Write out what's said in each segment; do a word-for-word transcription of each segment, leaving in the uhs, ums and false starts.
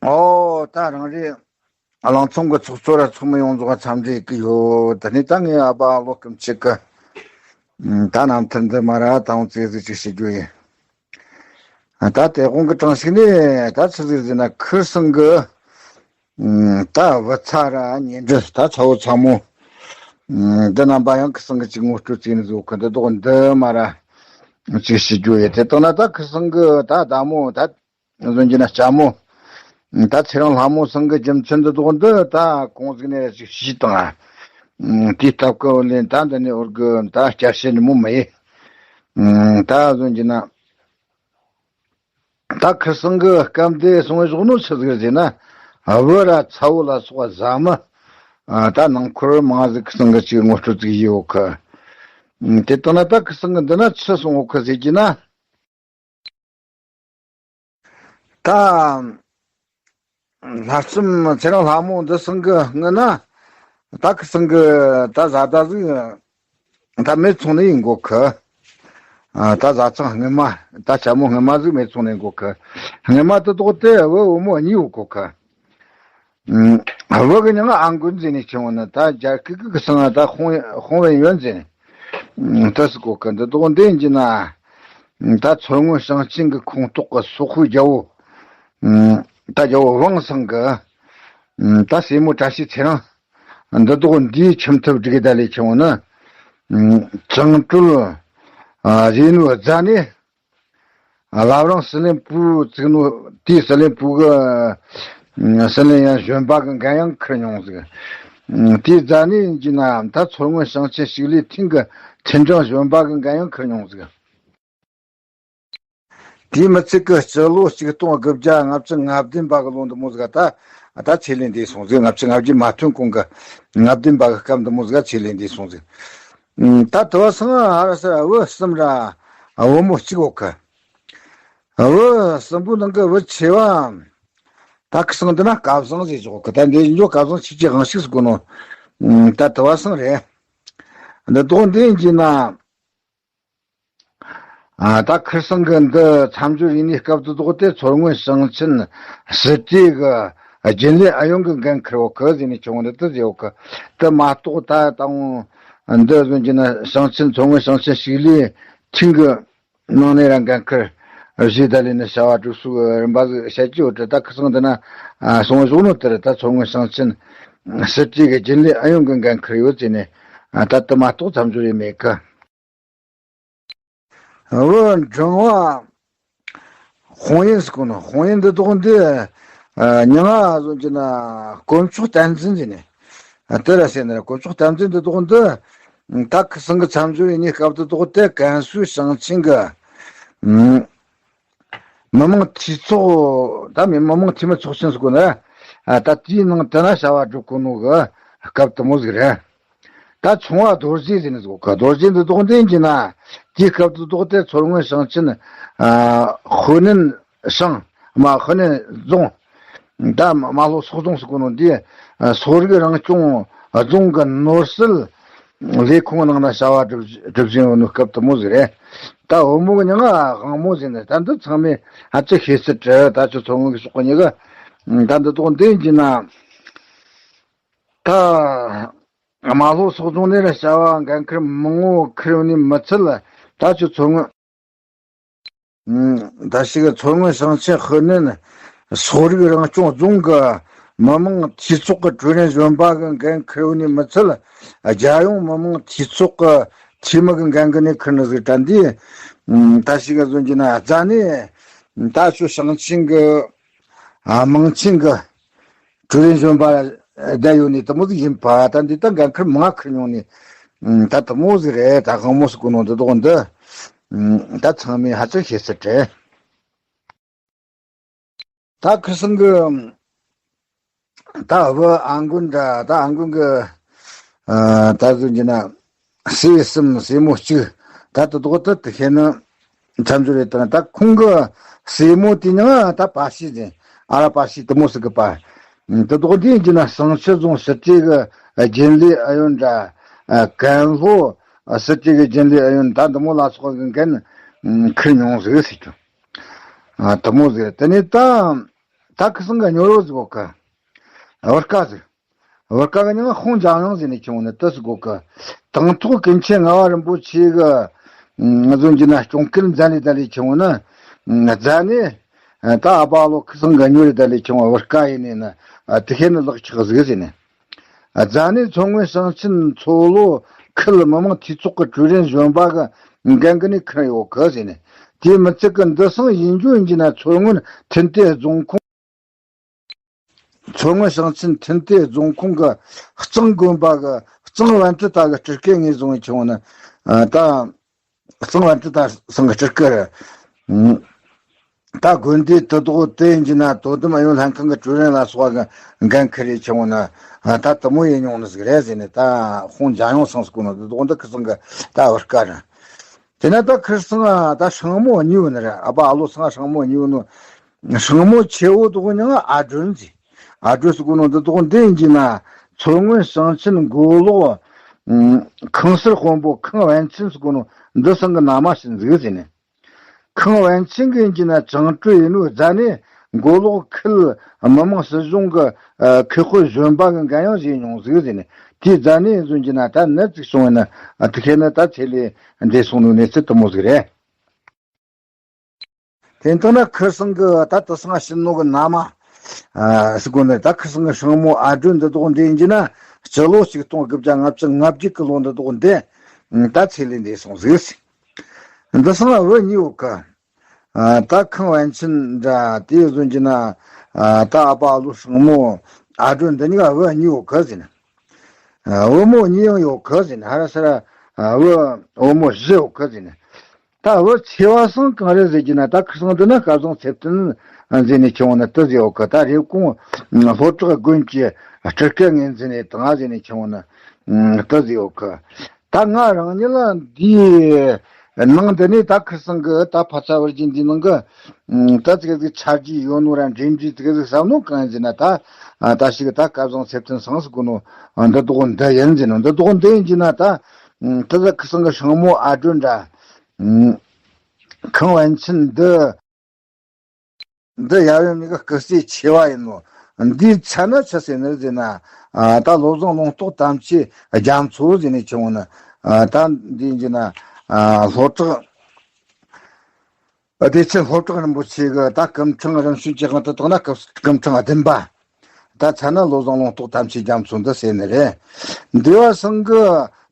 ཨོ་ད་རང་རེ་གླིང་ཚོམ་གི་ཚོགས་གཙོ་ར་ཚོགས་མི་ཡོངས་རྫོགས་འཚམས་འདྲི་ཡི་གི་ཡོད། ད་ནི་ད་ངའི་ཨ་ཕ་བློ་སྐམ་ཆེ་གི་ད་རྣམ་ཐར་འདི་མ་ར་དང་ཙེ་ཟིག་ཅིག་ཞུ་རྒྱུ་ཡིན། ད་དེ་དགོང་གི་གྲངས་ཤིག་ནས་ད་ཆི་ཟིག་ཟེར་ན་ཁིར་སང་གི་ད་བུ་ཚ་ར་ཉེ་འབྲེལ་ད་ཚ་བོ་ཚ་མོ་འདི་རྣམ་པ་ཡང་ཁིར་སང་གི་ཅིག་ངོ་སྤྲོད་ཅིག་ནི་བཟོ་གི་འདི་དག་འདི་མ་ར་ཅིག་ཞུ་རྒྱུ་ཡོད། དེ་དང་ན་ད་ཁིར་སང་གི་ད་ད་མོ་ད་བཟོ་རྒྱུ་ན་ལྕམ་མོ། ད་ཚེ་རིང་ལྷ་མོ་སང་གི་རྒྱུ་མཚན་འདི་དག་འདི་ད་གོང་ཟིག་ནས་ཅིག་ཞུས་དང་། དེའི་སྟབས་ཀྱི་འོག་ལས་ད་འདི་ནས་འོར་གི་ད་བསྐྱར་བཤད་ནི་མོ་མ་ཡིན། ད་བཟོ་རྒྱུ་ན། ད་ཁིར་སང་གི་སྐབས་འདི་སོང་བའི་ཞོགས་ནོ་ཆི་ཟིག་ཟེར་ན། བུ་ར་ཚ་བོ་ལ་སོགས་པ་བཟའ་མི། ད་ནང་འཁོར་མང་ཟིག་ཁིར་སང་གི་ཅིག་ངོ་སྤྲོད་ཅིག་ཡིས་ཡོད་གི། དེ་ལྟ་ན་ད་ཁིར་སང་གི་འདི་ན་ཆི་སོང་ཡོད་གི་ཟེར་གྱི་ན། ད་ལྷ་ལྕམ་ཚེ་རིང་ལྷ་མོ་འདི་སང་གི་སྔོན་ན་ད་ཁིར་སང་གི་ད་བཟའ་ཟླ་ཟིག་ད་མེད་སོང་ནི་ཡིན་གོ་གི། ད་བཟའ་ཚང་སྔོན་མ་ད་ལྕམ་མོ་སྔོན་མ་ཟིག་མེད་སོང་ནི་ཡིན་གོ་གི། སྔོན་མ་དེ་དག་དེ་བུ་བུ་མོ་གཉིས་ཡོད་གོ་གི། བུ་གི་མྱིང་ང་ཨ་མགོན་ཟེར་ནས་ཁྱེར་འོང་ནི་ད་རྒྱ་སྐད་གི་སང་ད་ཧོང་ཧོང་བན་ཡོན་ཟེར་ནས་ད་སི་གོ་གི། འདི་དག་འདི་ཡིན་གྱི་ན་ད་མཚོ་སྔོན་ཞིང་ཆེན་གི་ཁོངས་གཏོགས་གི་སོག་པོའི་རྒྱལ་པོ། ད་རྒྱལ་པོ་ཝང་སང་གི་ད་སྲས་མོ་བཀྲ་ཤིས་ཚེ་རིང་། འདི་དག་འདིའི་ཁྱིམ་ཐབ་སྒྲིག་ད་ལས་ཁྱེར་འོང་ནི། བྱང་གྲོལ་རེ་ནོ་རྫ་ནས། བླ་བྲང་ཟི་ལིང་བུ་བཙུགས་ནོ་དེའི་ཟི་ལིང་བུ་གི་ཟི་ལིང་ཡང་གཞོན་པ་གི་འགན་ཡང་འཁུར་མྱོང་ཟིག། དེའི་རྫ་ནས་ཡིན་གྱི་ན་ད་མཚོ་སྔོན་ཞིང་ཆེན་ཕྱུགས་ལས་ཐིང་གི་ཐིང་ཀྲང་གཞོན་པ་གི་འགན་ཡང་འཁུར་མྱོང་ཟིག། དེའི་མི་ཚད་ཀྱི་སྤྱི་ལོ་ཆིག་སྟོང་དགུ་བརྒྱ་ལྔ་བཅུ་ང་བདུན་པ་གི་ལོ་འདི་མོ་ཟིག་ད་ད་ཆེད་ལས་འདས་སོང་ཟིག། ལྔ་བཅུ་ང་བརྒྱད་མ་ཐོན་གོང་གི་ལྔ་བདུན་པ་གི་སྐབས་འདི་མོ་ཟིག་ཆེད་ལས་འདས་སོང་ཟིག། ད་དུ་བ་སང་ཧ་ར་སར་བུ་གསུམ་ར་བུ་མོ་གཅིག་ཡོད་གི། བུ་གསུམ་པོའི་ནང་གི་བུ་ཆེ་བ་ད་ཁིར་སང་འདི་ན་སྐལ་བཟང་ཟེར་ཆོག་གི། ད་འདི་ཉོ་སྐལ་བཟང་ཆེ་ཆེ་གང་ཞིག་ཟེར་གོ་ནོ། ད་དུ་བ་སང་རེད། འདི་དོག་འདི་ཡིན་གྱི་ན། ད་ཁིར་སང་གི་འདི་མཚམས་སྦྱོར་ཡིན་ནི་སྐབས་དུ་དོག་དེ་མཚོ་སྔོན་ཞིང་ཆེན་སྲིད་གྲོས་གི་རྒྱུན་ལས་ཨུ་ཡོན་གི་འགན་འཁུར་ཡོད་གི་ཟེར་ནས་ཆུང་འདི་དུ་ཟེར་ཡོད་གི། དུ་མ་གཏོགས་ད་དང་འདི་བཟོ་གྱི་ན་ཞིང་ཆེན་མཚོ་སྔོན་ཞིང་ཆེན་ཕྱུགས་ལས་ཐིང་གི་ནང་ནས་རང་འགན་འཁུར་བཞེས་ད་ལས་ནི་བྱ་བ་སྒྲུབ་སུ་རིམ་པ་ཟིག་བཤད་ཀྱི་ཡོད་དྲ། ད་ཁི་སང་འདི་ན་སོང་བཞུགས་ནོ་དེར་ད་མཚོ་སྔོན་ཞིང་ཆེན་སྲིད་གྲོས་ཀྱི་རྒྱུན་ལས་ཨུ་ཡོན་གྱི་འགན་འཁུར་ཡོད་ཟེར་ནས་ད་དུ་མ་གཏོགས་མཚམས་སྦྱོར་ཡས་མེད་གི། བུ་འབྲིང་བ་ཧོང་ཡིན་ཟེར་གོ་ནོ། ཧོང་ཡིན་འདི་དོག་འདི་མྱིང་ང་བཟོ་གྱི་ན་དཀོན་མཆོག་བསྟན་འཛིན་ཟེར་ནས། དེ་ར་ཟེར་ན་དཀོན་མཆོག་བསྟན་འཛིན་འདི་དོག་འདི་ད་ཁི་སང་གི་མཚམས་སྦྱོར་ཡིན་ནི་སྐབས་དུ་དོག་དེ་ཀན་སུའུ་ཞིང་ཆེན་གི་མི་དམངས་འཐུས་ཚོགས་ད་མི་མི་དམངས་འཐུས་མི་ཚོགས་ཆེན་ཟེར་གོ་ན་ད་དེའི་ནང་དུ་ན་བྱ་བ་སྒྲུབ་གོ་ནོ་གི་སྐབས་དུ་མོ་ཟིག་རེད། ད་ཆུང་བ་རྡོ་རྗེ་ཟེར་ནི་ཟིག་ག། རྡོ་རྗེ་འདི་དོག་འདི་ཡིན་གྱི་ན་དེའི་སྐབས་དུ་དོག་དེ་མཚོ་སྔོན་ཞིང་ཆེན་ཧོ་ནན་ཞང་མ་ཧོ་ནན་རྫོང་ད་རྨ་ལྷོ་སོག་རྫོང་ཟེར་གོ་ནོ་འདི་སོག་རིགས་རང་སྐྱོང་རྫོང་གི་ནོར་སྲིད་ལས་ཁུངས་ནང་ན་བྱ་བ་སྒྲུབ་སྒྲུབ་བཞིན་ཡོད་ནོ་སྐབས་དུ་མོ་ཟིག་རེད། ད་བུ་མོ་གི་མྱིང་ང་དབང་མོ་ཟེར་ནི། ད་འདི་ཚང་མས་ཧ་ཅང་ཤེས་གསལ་རེད། ད་ཁྱོད་མཚོ་སྔོན་གི་ཕྱོགས་གི་མྱི་གི་ད་འདི་དོག་འདི་ཡིན་གྱི་ན། ད་རྨ་ལྷོ་སོག་རྫོང་ནས་ར་བྱ་བ་འགན་འཁུར་མང་བོ་འཁུར་ཡོང་ནི་མི་ཚད་ལ་ད་ཆུ་མཚོ་སྔོན། ད་ཞིག་མཚོ་སྔོན་ཞིང་ཆེན་ཧི་ནན་སོག་རིགས་རང་སྐྱོང་རྫོང་གི་མི་དམངས་འཐུས་ཚོགས་ཀྱི་ཀྲུའུ་རེན་གཞོན་པ་གི་འགན་འཁུར་ཡོང་ནི་མི་ཚད་ལ་རྒྱལ་ཡོངས་མི་དམངས་འཐུས་ཚོགས་ཀྱི་འཐུས་མི་གི་འགན་གི་ནས་འཁུར་ནི་ཟིག་དྲན་དུས། ད་ཞིག་ག་བཟོ་གྱི་ན་རྫ་ནས་ད་ཆུ་ཞིང་ཆེན་གི་དམངས་ཆེན་གི་ཀྲུའུ་རེན་གཞོན་པ་བསྡད་ཡོད་ནི་དེ་མོ་ཟིག་ཡིན་པ། ད་འདི་ད་འགན་འཁུར་མང་ང་འཁུར་མྱོང་ནི་ད་དེ་མོ་ཟིག་རེད། ད་དབང་མོ་ཟེར་གོ་ནོ་འདི་དོག་འདི་ད་ཚང་མས་ཧ་ཅང་ཤེས་གསལ་རེད། ད་ཁི་སང་གི་ད་བུ་ཨ་མགོན་འདྲ་ད་ཨ་མགོན་གི་ད་གཟོད་ཀྱི་ན་སྲས་གསུམ་སྲས་མོ་གཅིག་ད་དེ་དོག་ད་དེ་ཤེས་ན། མཚམས་སྦྱོར་རེད་དང་ད་ཁོང་གི་སྲས་མོ་དེ་ནང་ད་པ་ཤི་ཟེར་ཨ་ར་པ་ཤི་དེ་མོ་ཟིག་གི་པ། དེ་དོག་དེ་ཡིན་གྱི་ན་ཞིང་ཆུ་རྫོང་སྲིད་གྲོས་གི་རྒྱུན་ལས་ཨུ་ཡོན་འདྲ། ཀན་ལྷོ་སྲིད་གྲོས་གི་རྒྱུན་ལས་ཨུ་ཡོན་ད་འདི་མོ་ལ་སོགས་ཀྱི་འགན་འཁུར་མྱོང་ཟིག་ཟེར་གྱི། དེ་མོ་ཟིག་དེ་ནས་ད་ ད་ཁི་སང་གི་ཉོ་རོ་ཟིག་གོ་གི། བུ་སྐལ་ཟིག་བུ་སྐལ་གི་མྱིང་ཧོང་ལྗང་ཡང་ཟེར་ནས་ཁྱེར་འོང་ནི་དེ་ཟིག་གོ་གི། དང་ཐོག་ཀུན་མཁྱེན་ངག་དབང་རིན་པོ་ཆེ་གི་ང་ཚོ་འཇི་ན་སྐྱོང་སྐལ་མཛད་ལས་ད་ལས་ཁྱེར་འོང་ནི། རྫ་ནས་ད་ཨ་ཕ་ཨ་ལོ་ཁི་སང་གི་ཉོ་རེ་ད་ལས་ཁྱེར་འོང་བུ་སྐལ་ཡིན་ནི་ན། དེ་ཤེས་ནི་ལག་ཆགས་ཟིག་ཟེར་ནས། རྫ་ནས་མཚོ་སྔོན་ཞིང་ཆེན་མཚོ་ལྷོ་ཁུལ་མི་དམངས་འཐུས་ཚོགས་ཀྱི་ཀྲུའུ་རེན་གཞོན་པ་གི་འགན་གི་ནས་ཁུར་ཡོད་གི་ཟེར་ནས། དེའི་མི་ཚད་གི་འདི་སང་ཡིན་རྒྱུ་ཡིན་གྱི་ན་མཚོ་སྔོན་ཐུན་ཏེ་རྫོང་ཁོངས། མཚོ་སྔོན་ཞིང་ཆེན་ཐུན་ཏེ་རྫོང་ཁོངས་གི་གཙང་དགོན་པ་གི་གཙང་བན་དྷི་ཏ་གི་སྤྲུལ་སྐུ་ངོས་བཟུང་བའི་ཆུང་ནི། ད་གཙང་བན་དྷི་ཏ་སང་གི་སྤྲུལ་སྐུ་རེད། ད་དགོན་སྡེ་དུ་དོག་དེ་ཡིན་གྱི་ན་དོ་དམ་ཨུ་ཡོན་ལྷན་ཁང་གི་ཀྲུའུ་རེན་ལ་སོགས་པ་གི་འགན་ཁུར་རེ་ཆུང་ནི། ད་དུ་མོ་ཡིན་མྱོང་ནི་ཟིག་རེད་ཟེར་ནས། ད་ཧོང་ལྗང་ཡང་སང་ཟིག་གོ་ནོ་དུ་དོག་འདི་ཁི་སང་གི་ད་བུ་སྐལ་རེད། དེ་ན་ད་ཁིར་སང་ད་སྲིང་མོ་གཉིས་ཡོད་ནི་རེད། ཨ་ཕ་ཨ་ལོ་སང་སྲིང་མོ་གཉིས་ཡོད་ནོ། སྲིང་མོ་ཆེ་བོ་དོ་མྱིང་ཨ་སྒྲོན་ཟེར། ཨ་སྒྲོན་ཟེར་གོ་ནོ་འདི་དོ་འདི་ཡིན་གྱི་ན་མཚོ་སྔོན་ཞིང་ཆེན་མགོ་ལོག་ཁང་གསར་དཔོན་པོ་ཁང་བན་ཆེན་ཟེར་གོ་ནོ་འདི་སང་གི་ན་མ་ཞིག་འཛུགས་ཟེར་ནས། ཁང་བན་ཆེན་གི་ཡིན་གྱི་ན་ཅང་ཀྲུའུ་ཡིན་ནོ་རྫ་ནས་མགོ་ལོག་ཁུལ་མི་དམངས་སྲིད་གཞུང་གི་ཁེ་དཔོན་གཞོན་པ་གི་འགན་ཡང་བཞེས་མྱོང་ཟིག་ཟེར་ནས། དེའི་རྫ་ནས་ཡིན་ཟོན་གྱི་ན་ད་ནད་ཅིག་བྱུང་བས་ན་དེ་ཁེ་ན་ད་ཚེ་ལས་འདས་སོང་ནོ་གནས་ཚུལ་དུ་མོ་ཟིག་རེད། དེ་ལྟར་ན་ཁིར་སང་གི་ད་དུ་སང་ཕྱིན་ནོ་གི་ན་མ། ཨ་ཟེར་གོ་ནི་ད་ཁིར་སང་གི་སྲིང་མོ་ཨ་སྒྲོན་འདི་དོག་འདི་ཡིན་གྱི་ན་སྤྱི་ལོ་ཆིག་སྟོང་དགུ་བརྒྱ་ལྔ་བཅུ་ང་བརྒྱད་གི་ལོ་འདི་དོག་འདི་ད་ཚེ་ལས་འདས་སོང་ཟིག་ཟེར། འདི་སང་ལ་བུ་གཉིས་ཡོད་གི། ཨ་ད་ཁང་བན་ཆེན་འདྲ་དེ་ཡོད་ཟོན་གྱི་ན། ཨ་ད་ཨ་ཕ་ཨ་ལོ་སྲིང་མོ་ཨ་སྒྲོན་འདི་གཉིས་ཀ་བུ་གཉིས་ཡོད་གི་ཟེར་ན། ཨ་བུ་མོ་གཉིས་ཡང་ཡོད་གི་ཟེར་ན། ཧ་ར་ས་ར་ཨ་བུ་བུ་མོ་བཞི་ཡོད་གི་ཟེར་ན། ད་བུ་ཆེ་བ་སང་གང་རེད་ཟེར་གྱི་ན། ད་ཁི་སང་འདི་ན་སྐལ་བཟང་ཚེ་བརྟན་ཟེར་ནས་ཁྱེར་འོང་ན་དུ་ཟེར་ཡོད་གི། ད་རེབ་གོང་ལྷོ་བྲག་དགོན་གྱི་སྤྲུལ་སྐུ་ངོས་འཛིན་ནས་དང་ཟེར་ནས་ཁྱེར་འོང་ན་དུ་ཟེར་ཡོད་གི། ད་ང་རང་ཉིད་ལ་འདིའི་ནང་འདི་ནས་ད་ཁི་སང་གི་ད་ཕ་ཚ་བར་གྱི་འདི་ནང་གི་ད་ཙི་གེ་ཟིག་ཆ་རྒྱུས་ཡོད་ནོ་ར་འདྲེན་རྒྱུས་ཙི་གེ་ཟིག་བསམ་ནོ་གང་ཡིན་ཟེར་ན། ད་ད་ཞིག་ད་སྐལ་བཟང་ཚེ་བརྟན་སང་ཟེར་གོ་ནོ་འདི་དོག་འདི་ཡིན་ཟེར་ནོ། འདི་དོག་འདི་ཡིན་གྱི་ན་ད་ད་ཁི་སང་གི་སྲིང་མོ་ཨ་སྒྲོན་འདྲ། ཁང་བན་ཆེན་འདི། འདི་ཡབ་ཡུམ་གཉིས་ཀ་སྐུ་ཚེ་ཆེ་བ་ཡིན་ནོ། འདིའི་མཚན་ན་ཆི་ཟེར་ནི་ཟེར་ན། ཨ་ད་བློ་བཟང་ལུང་རྟོགས་དམ་ཆོས་རྒྱ་མཚོ་ཟེར་ནས་ཁྱེར་འོང་ན། ཨ་ད་འདི་ཡིན་གྱི་ན། ཨ་ལྷོ་བྲག་བདེ་ཆེན་ལྷོ་བྲག་རིན་པོ་ཆེ་གི་ད་སྐུ་ཕྲེང་རིམ་བྱོན་གྱི་དབང་དུ་བཏང་ན་སྐུ་སྐུ་ཕྲེང་བདུན་པ། ད་མཚན་ན་བློ་བཟང་ལུང་རྟོགས་དམ་ཆོས་རྒྱ་མཚོ་འདི་ཟེར་ནི་རེད། འདི་བ་སང་གི་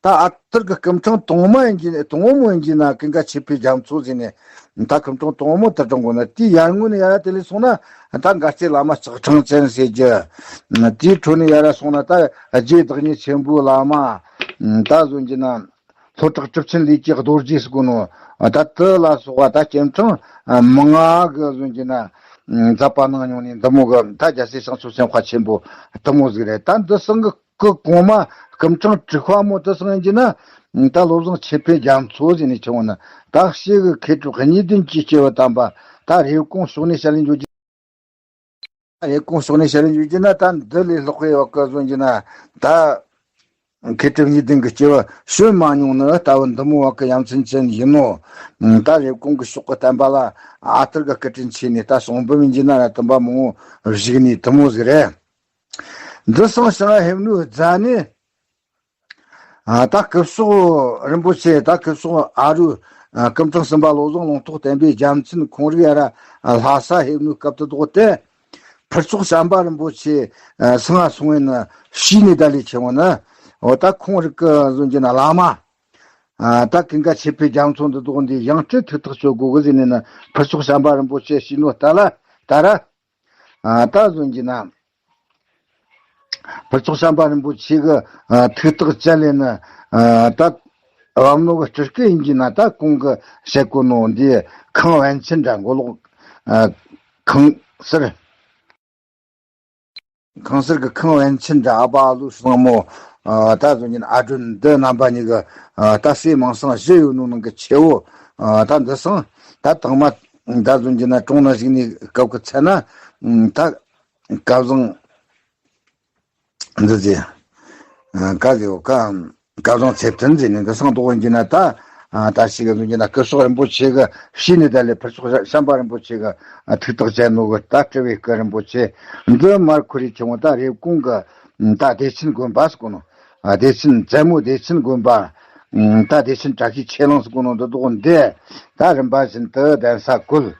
ད་ཨ་ཐུར་གི་སྐུ་ཕྲེང་དང་མ་ཡིན་གྱི་དང་བོ་མོ་ཡིན་གྱི་ན་ཀུན་དགའ་ཆོས་འཕེལ་རྒྱ་མཚོ་ཟེར་ནས། ད་སྐུ་ཕྲེང་དང་བོ་མོ་དུ་དྲངས་གོ་ན་དེའི་ཡར་སྔོན་ནས་ཡར་དེ་ལས་སོང་ན་ད་མགར་རྩེ་བླ་མ་ལྕགས་ཕྲེང་ཅན་ཟེར་རྒྱུ། དེའི་འཕྲོ་ནས་ཡར་སོང་ན་ད་རྗེ་བདག་ཉིད་ཆེན་པོའི་བླ་མ། ད་གཟོད་ཀྱི་ན། ལྷོ་བྲག་གྲུབ་ཆེན་ལས་ཀྱི་རྡོ་རྗེ་ཟེར་གོ་ནོ། ད་དེ་ལ་སོགས་པ་ད་སྐུ་ཕྲེང་མང་ང་གི་གཟོད་ཀྱི་ན། མཛད་པ་གནང་མྱོང་ནི་འདི་མོ་གི་ད་རྒྱལ་སྲས་བྱང་ཆུབ་སེམས་དཔའ་ཆེན་པོ་འདི་མོ་ཟིག་རེད། ད་འདི་སང་གི་གི་གོང་མ་སྐུ་ཕྲེང་དྲུག་པ་མོ་དེ་སང་ཡིན་གྱི་ན། ད་བློ་བཟང་ཆོས་འཕེལ་རྒྱ་མཚོ་ཟེར་ནས་ཁྱེར་འོང་ན། ད་ཕྱིས་གི་མཁས་གྲུབ་གཉིས་ལྡན་གྱི་སྐྱེས་བུ་དམ་པ་ད་རེབ་གོང་ཕྱོགས་ནས་ཞལ་ལས་འཇོག་རྒྱུ། རེབ་གོང་ཕྱོགས་ནས་ཞལ་ལས་འཇོག་རྒྱུ་ན་ད་འདི་ལས་ལྷག་པའི་བ་གི་གཟོད་ཀྱི་ན། ད་མཁས་གྲུབ་གཉིས་ལྡན་གྱི་སྐྱེས་བུ་བྱོན་མ་མྱོང་ནི་ལྟ་བུ་འདི་མོ་བ་གི་ཡ་མཚན་ཅན་ཡིན་ནོ། ད་རེབ་གོང་གི་ཕྱོགས་གི་བསྟན་པ་ལ་ཨ་ཐུར་གི་སྐུ་དྲིན་ཆེ་ནས་ད་གསུང་འབུམ་ཡིན་གྱི་ན་ར་དུམ་པ་མང་བོ་བཞུགས་ནས་འདི་མོ་ཟིག་རེད། འདི་སང་ཞིང་ཧེ་ནུ་རྫ་ནས། ཨ་ད་སྐུ་ཞབས་རིན་པོ་ཆེ་ད་སྐུ་ཞབས་ཨ་རུ། ཨ་སྐུ་ཕྲེང་གསུམ་པ་བློ་བཟང་ལུང་རྟོགས་བསྟན་པའི་རྒྱལ་མཚན་ཁོང་རིགས་ཡ་ར་ལྷ་ས་ཧེ་ནུ་སྐབས་དུ་དོག་སྟེ། ཕུར་ཚོགས་བྱམས་པ་རིན་པོ་ཆེ་ཨ་སང་ང་སོང་བས་ན་ཤི་ནས་ད་ལས་ཆེ་བོ་ན། འོ་ད་ཁོང་རིགས་ཀྱི་གཟོད་ཀྱི་ན་བླ་མ། ཨ་ད་ཀུན་དགའ་ཆོས་འཕེལ་རྒྱ་མཚོ་འདི་དོག་འདི་ཡང་སྤྲུལ་ཐུགས་ཐག་གཅོད་དགོས་གི་ཟེར་ནས་ན། ཕུར་ཚོགས་བྱམས་པ་རིན་པོ་ཆེ་ཤི་ནོ་ད་ལ་ད་ར། ཨ་ད་གཟོད་ཀྱི་ན། ཕུར་ཚོགས་བྱམས་པ་རིན་པོ་ཆེ་གི་ཨ་ཐུགས་ཐག་བཅད་ལས་ན། ཨ་ད་བམ་ནོ་གི་སྤྲུལ་སྐུ་ཡིན་གྱི་ན། ད་གོང་གི་བཤད་གོ་ནོ་འདི་ཁང་བན་ཆེན་འདྲ་མགོ་ལོག་ཨ་ཁང་གསར། ཁང་གསར་གི་ཁང་བན་ཆེན་འདྲ་ཨ་ཕ་ཨ་ལུ་སྲིང་མོ། ཨ་ད་གཟོད་ཀྱི་ན་ཨ་སྒྲོན་འདི་རྣམ་པ་གཉིས་གི་ཨ་ད་སྲས་མིང་སྲིང་བཞི་ཡོད་ནོ་ནང་གི་ཆེ་བོ། ཨ་ད་འདི་སང་ད་དང་མ་ད་གཟོད་ཀྱི་ན་གྲོངས་ན་ཞིག་ནས་སྐབས་ཀྱི་ཚེ་ན། ཨ་ད། སྐལ་བཟང་། འདི་ཟེར། ཨ་ཀ་ཟེར་བ་ཀ། སྐལ་བཟང་ཚེ་བརྟན་ཟེར་ནས་འདི་སང་དོག་ཡིན་གྱི་ན་ད། ད་ཞིག་གི་ཟུང་གི་ན་སྐུ་ཞབས་རིན་པོ་ཆེ་གི་ཕྱི་ནས་ད་ལས་ཕུར་ཚོགས་བྱམས་པ་རིན་པོ་ཆེ་གི་ཐུགས་ཐག་བཅད་ནོ་གི་ད་སྤྲུལ་བའི་སྐུ་རིན་པོ་ཆེ་འདི་མར་ཁོ་རའི་ཆུང་ད་རེབ་གོང་གི་ད་བདེ་ཆེན་དགོན་པ་ཟེར་གོ་ནོ། བདེ་ཆེན་རྩེ་མོ་བདེ་ཆེན་དགོན་པ། ད་བདེ་ཆེན་བཀྲ་ཤིས་ཆོས་གླིང་ཟེར་གོ་ནོ་འདི་དག་འདི་ད་རིམ་པ་བཞིན་དུ་གདན་ས་བཀོད།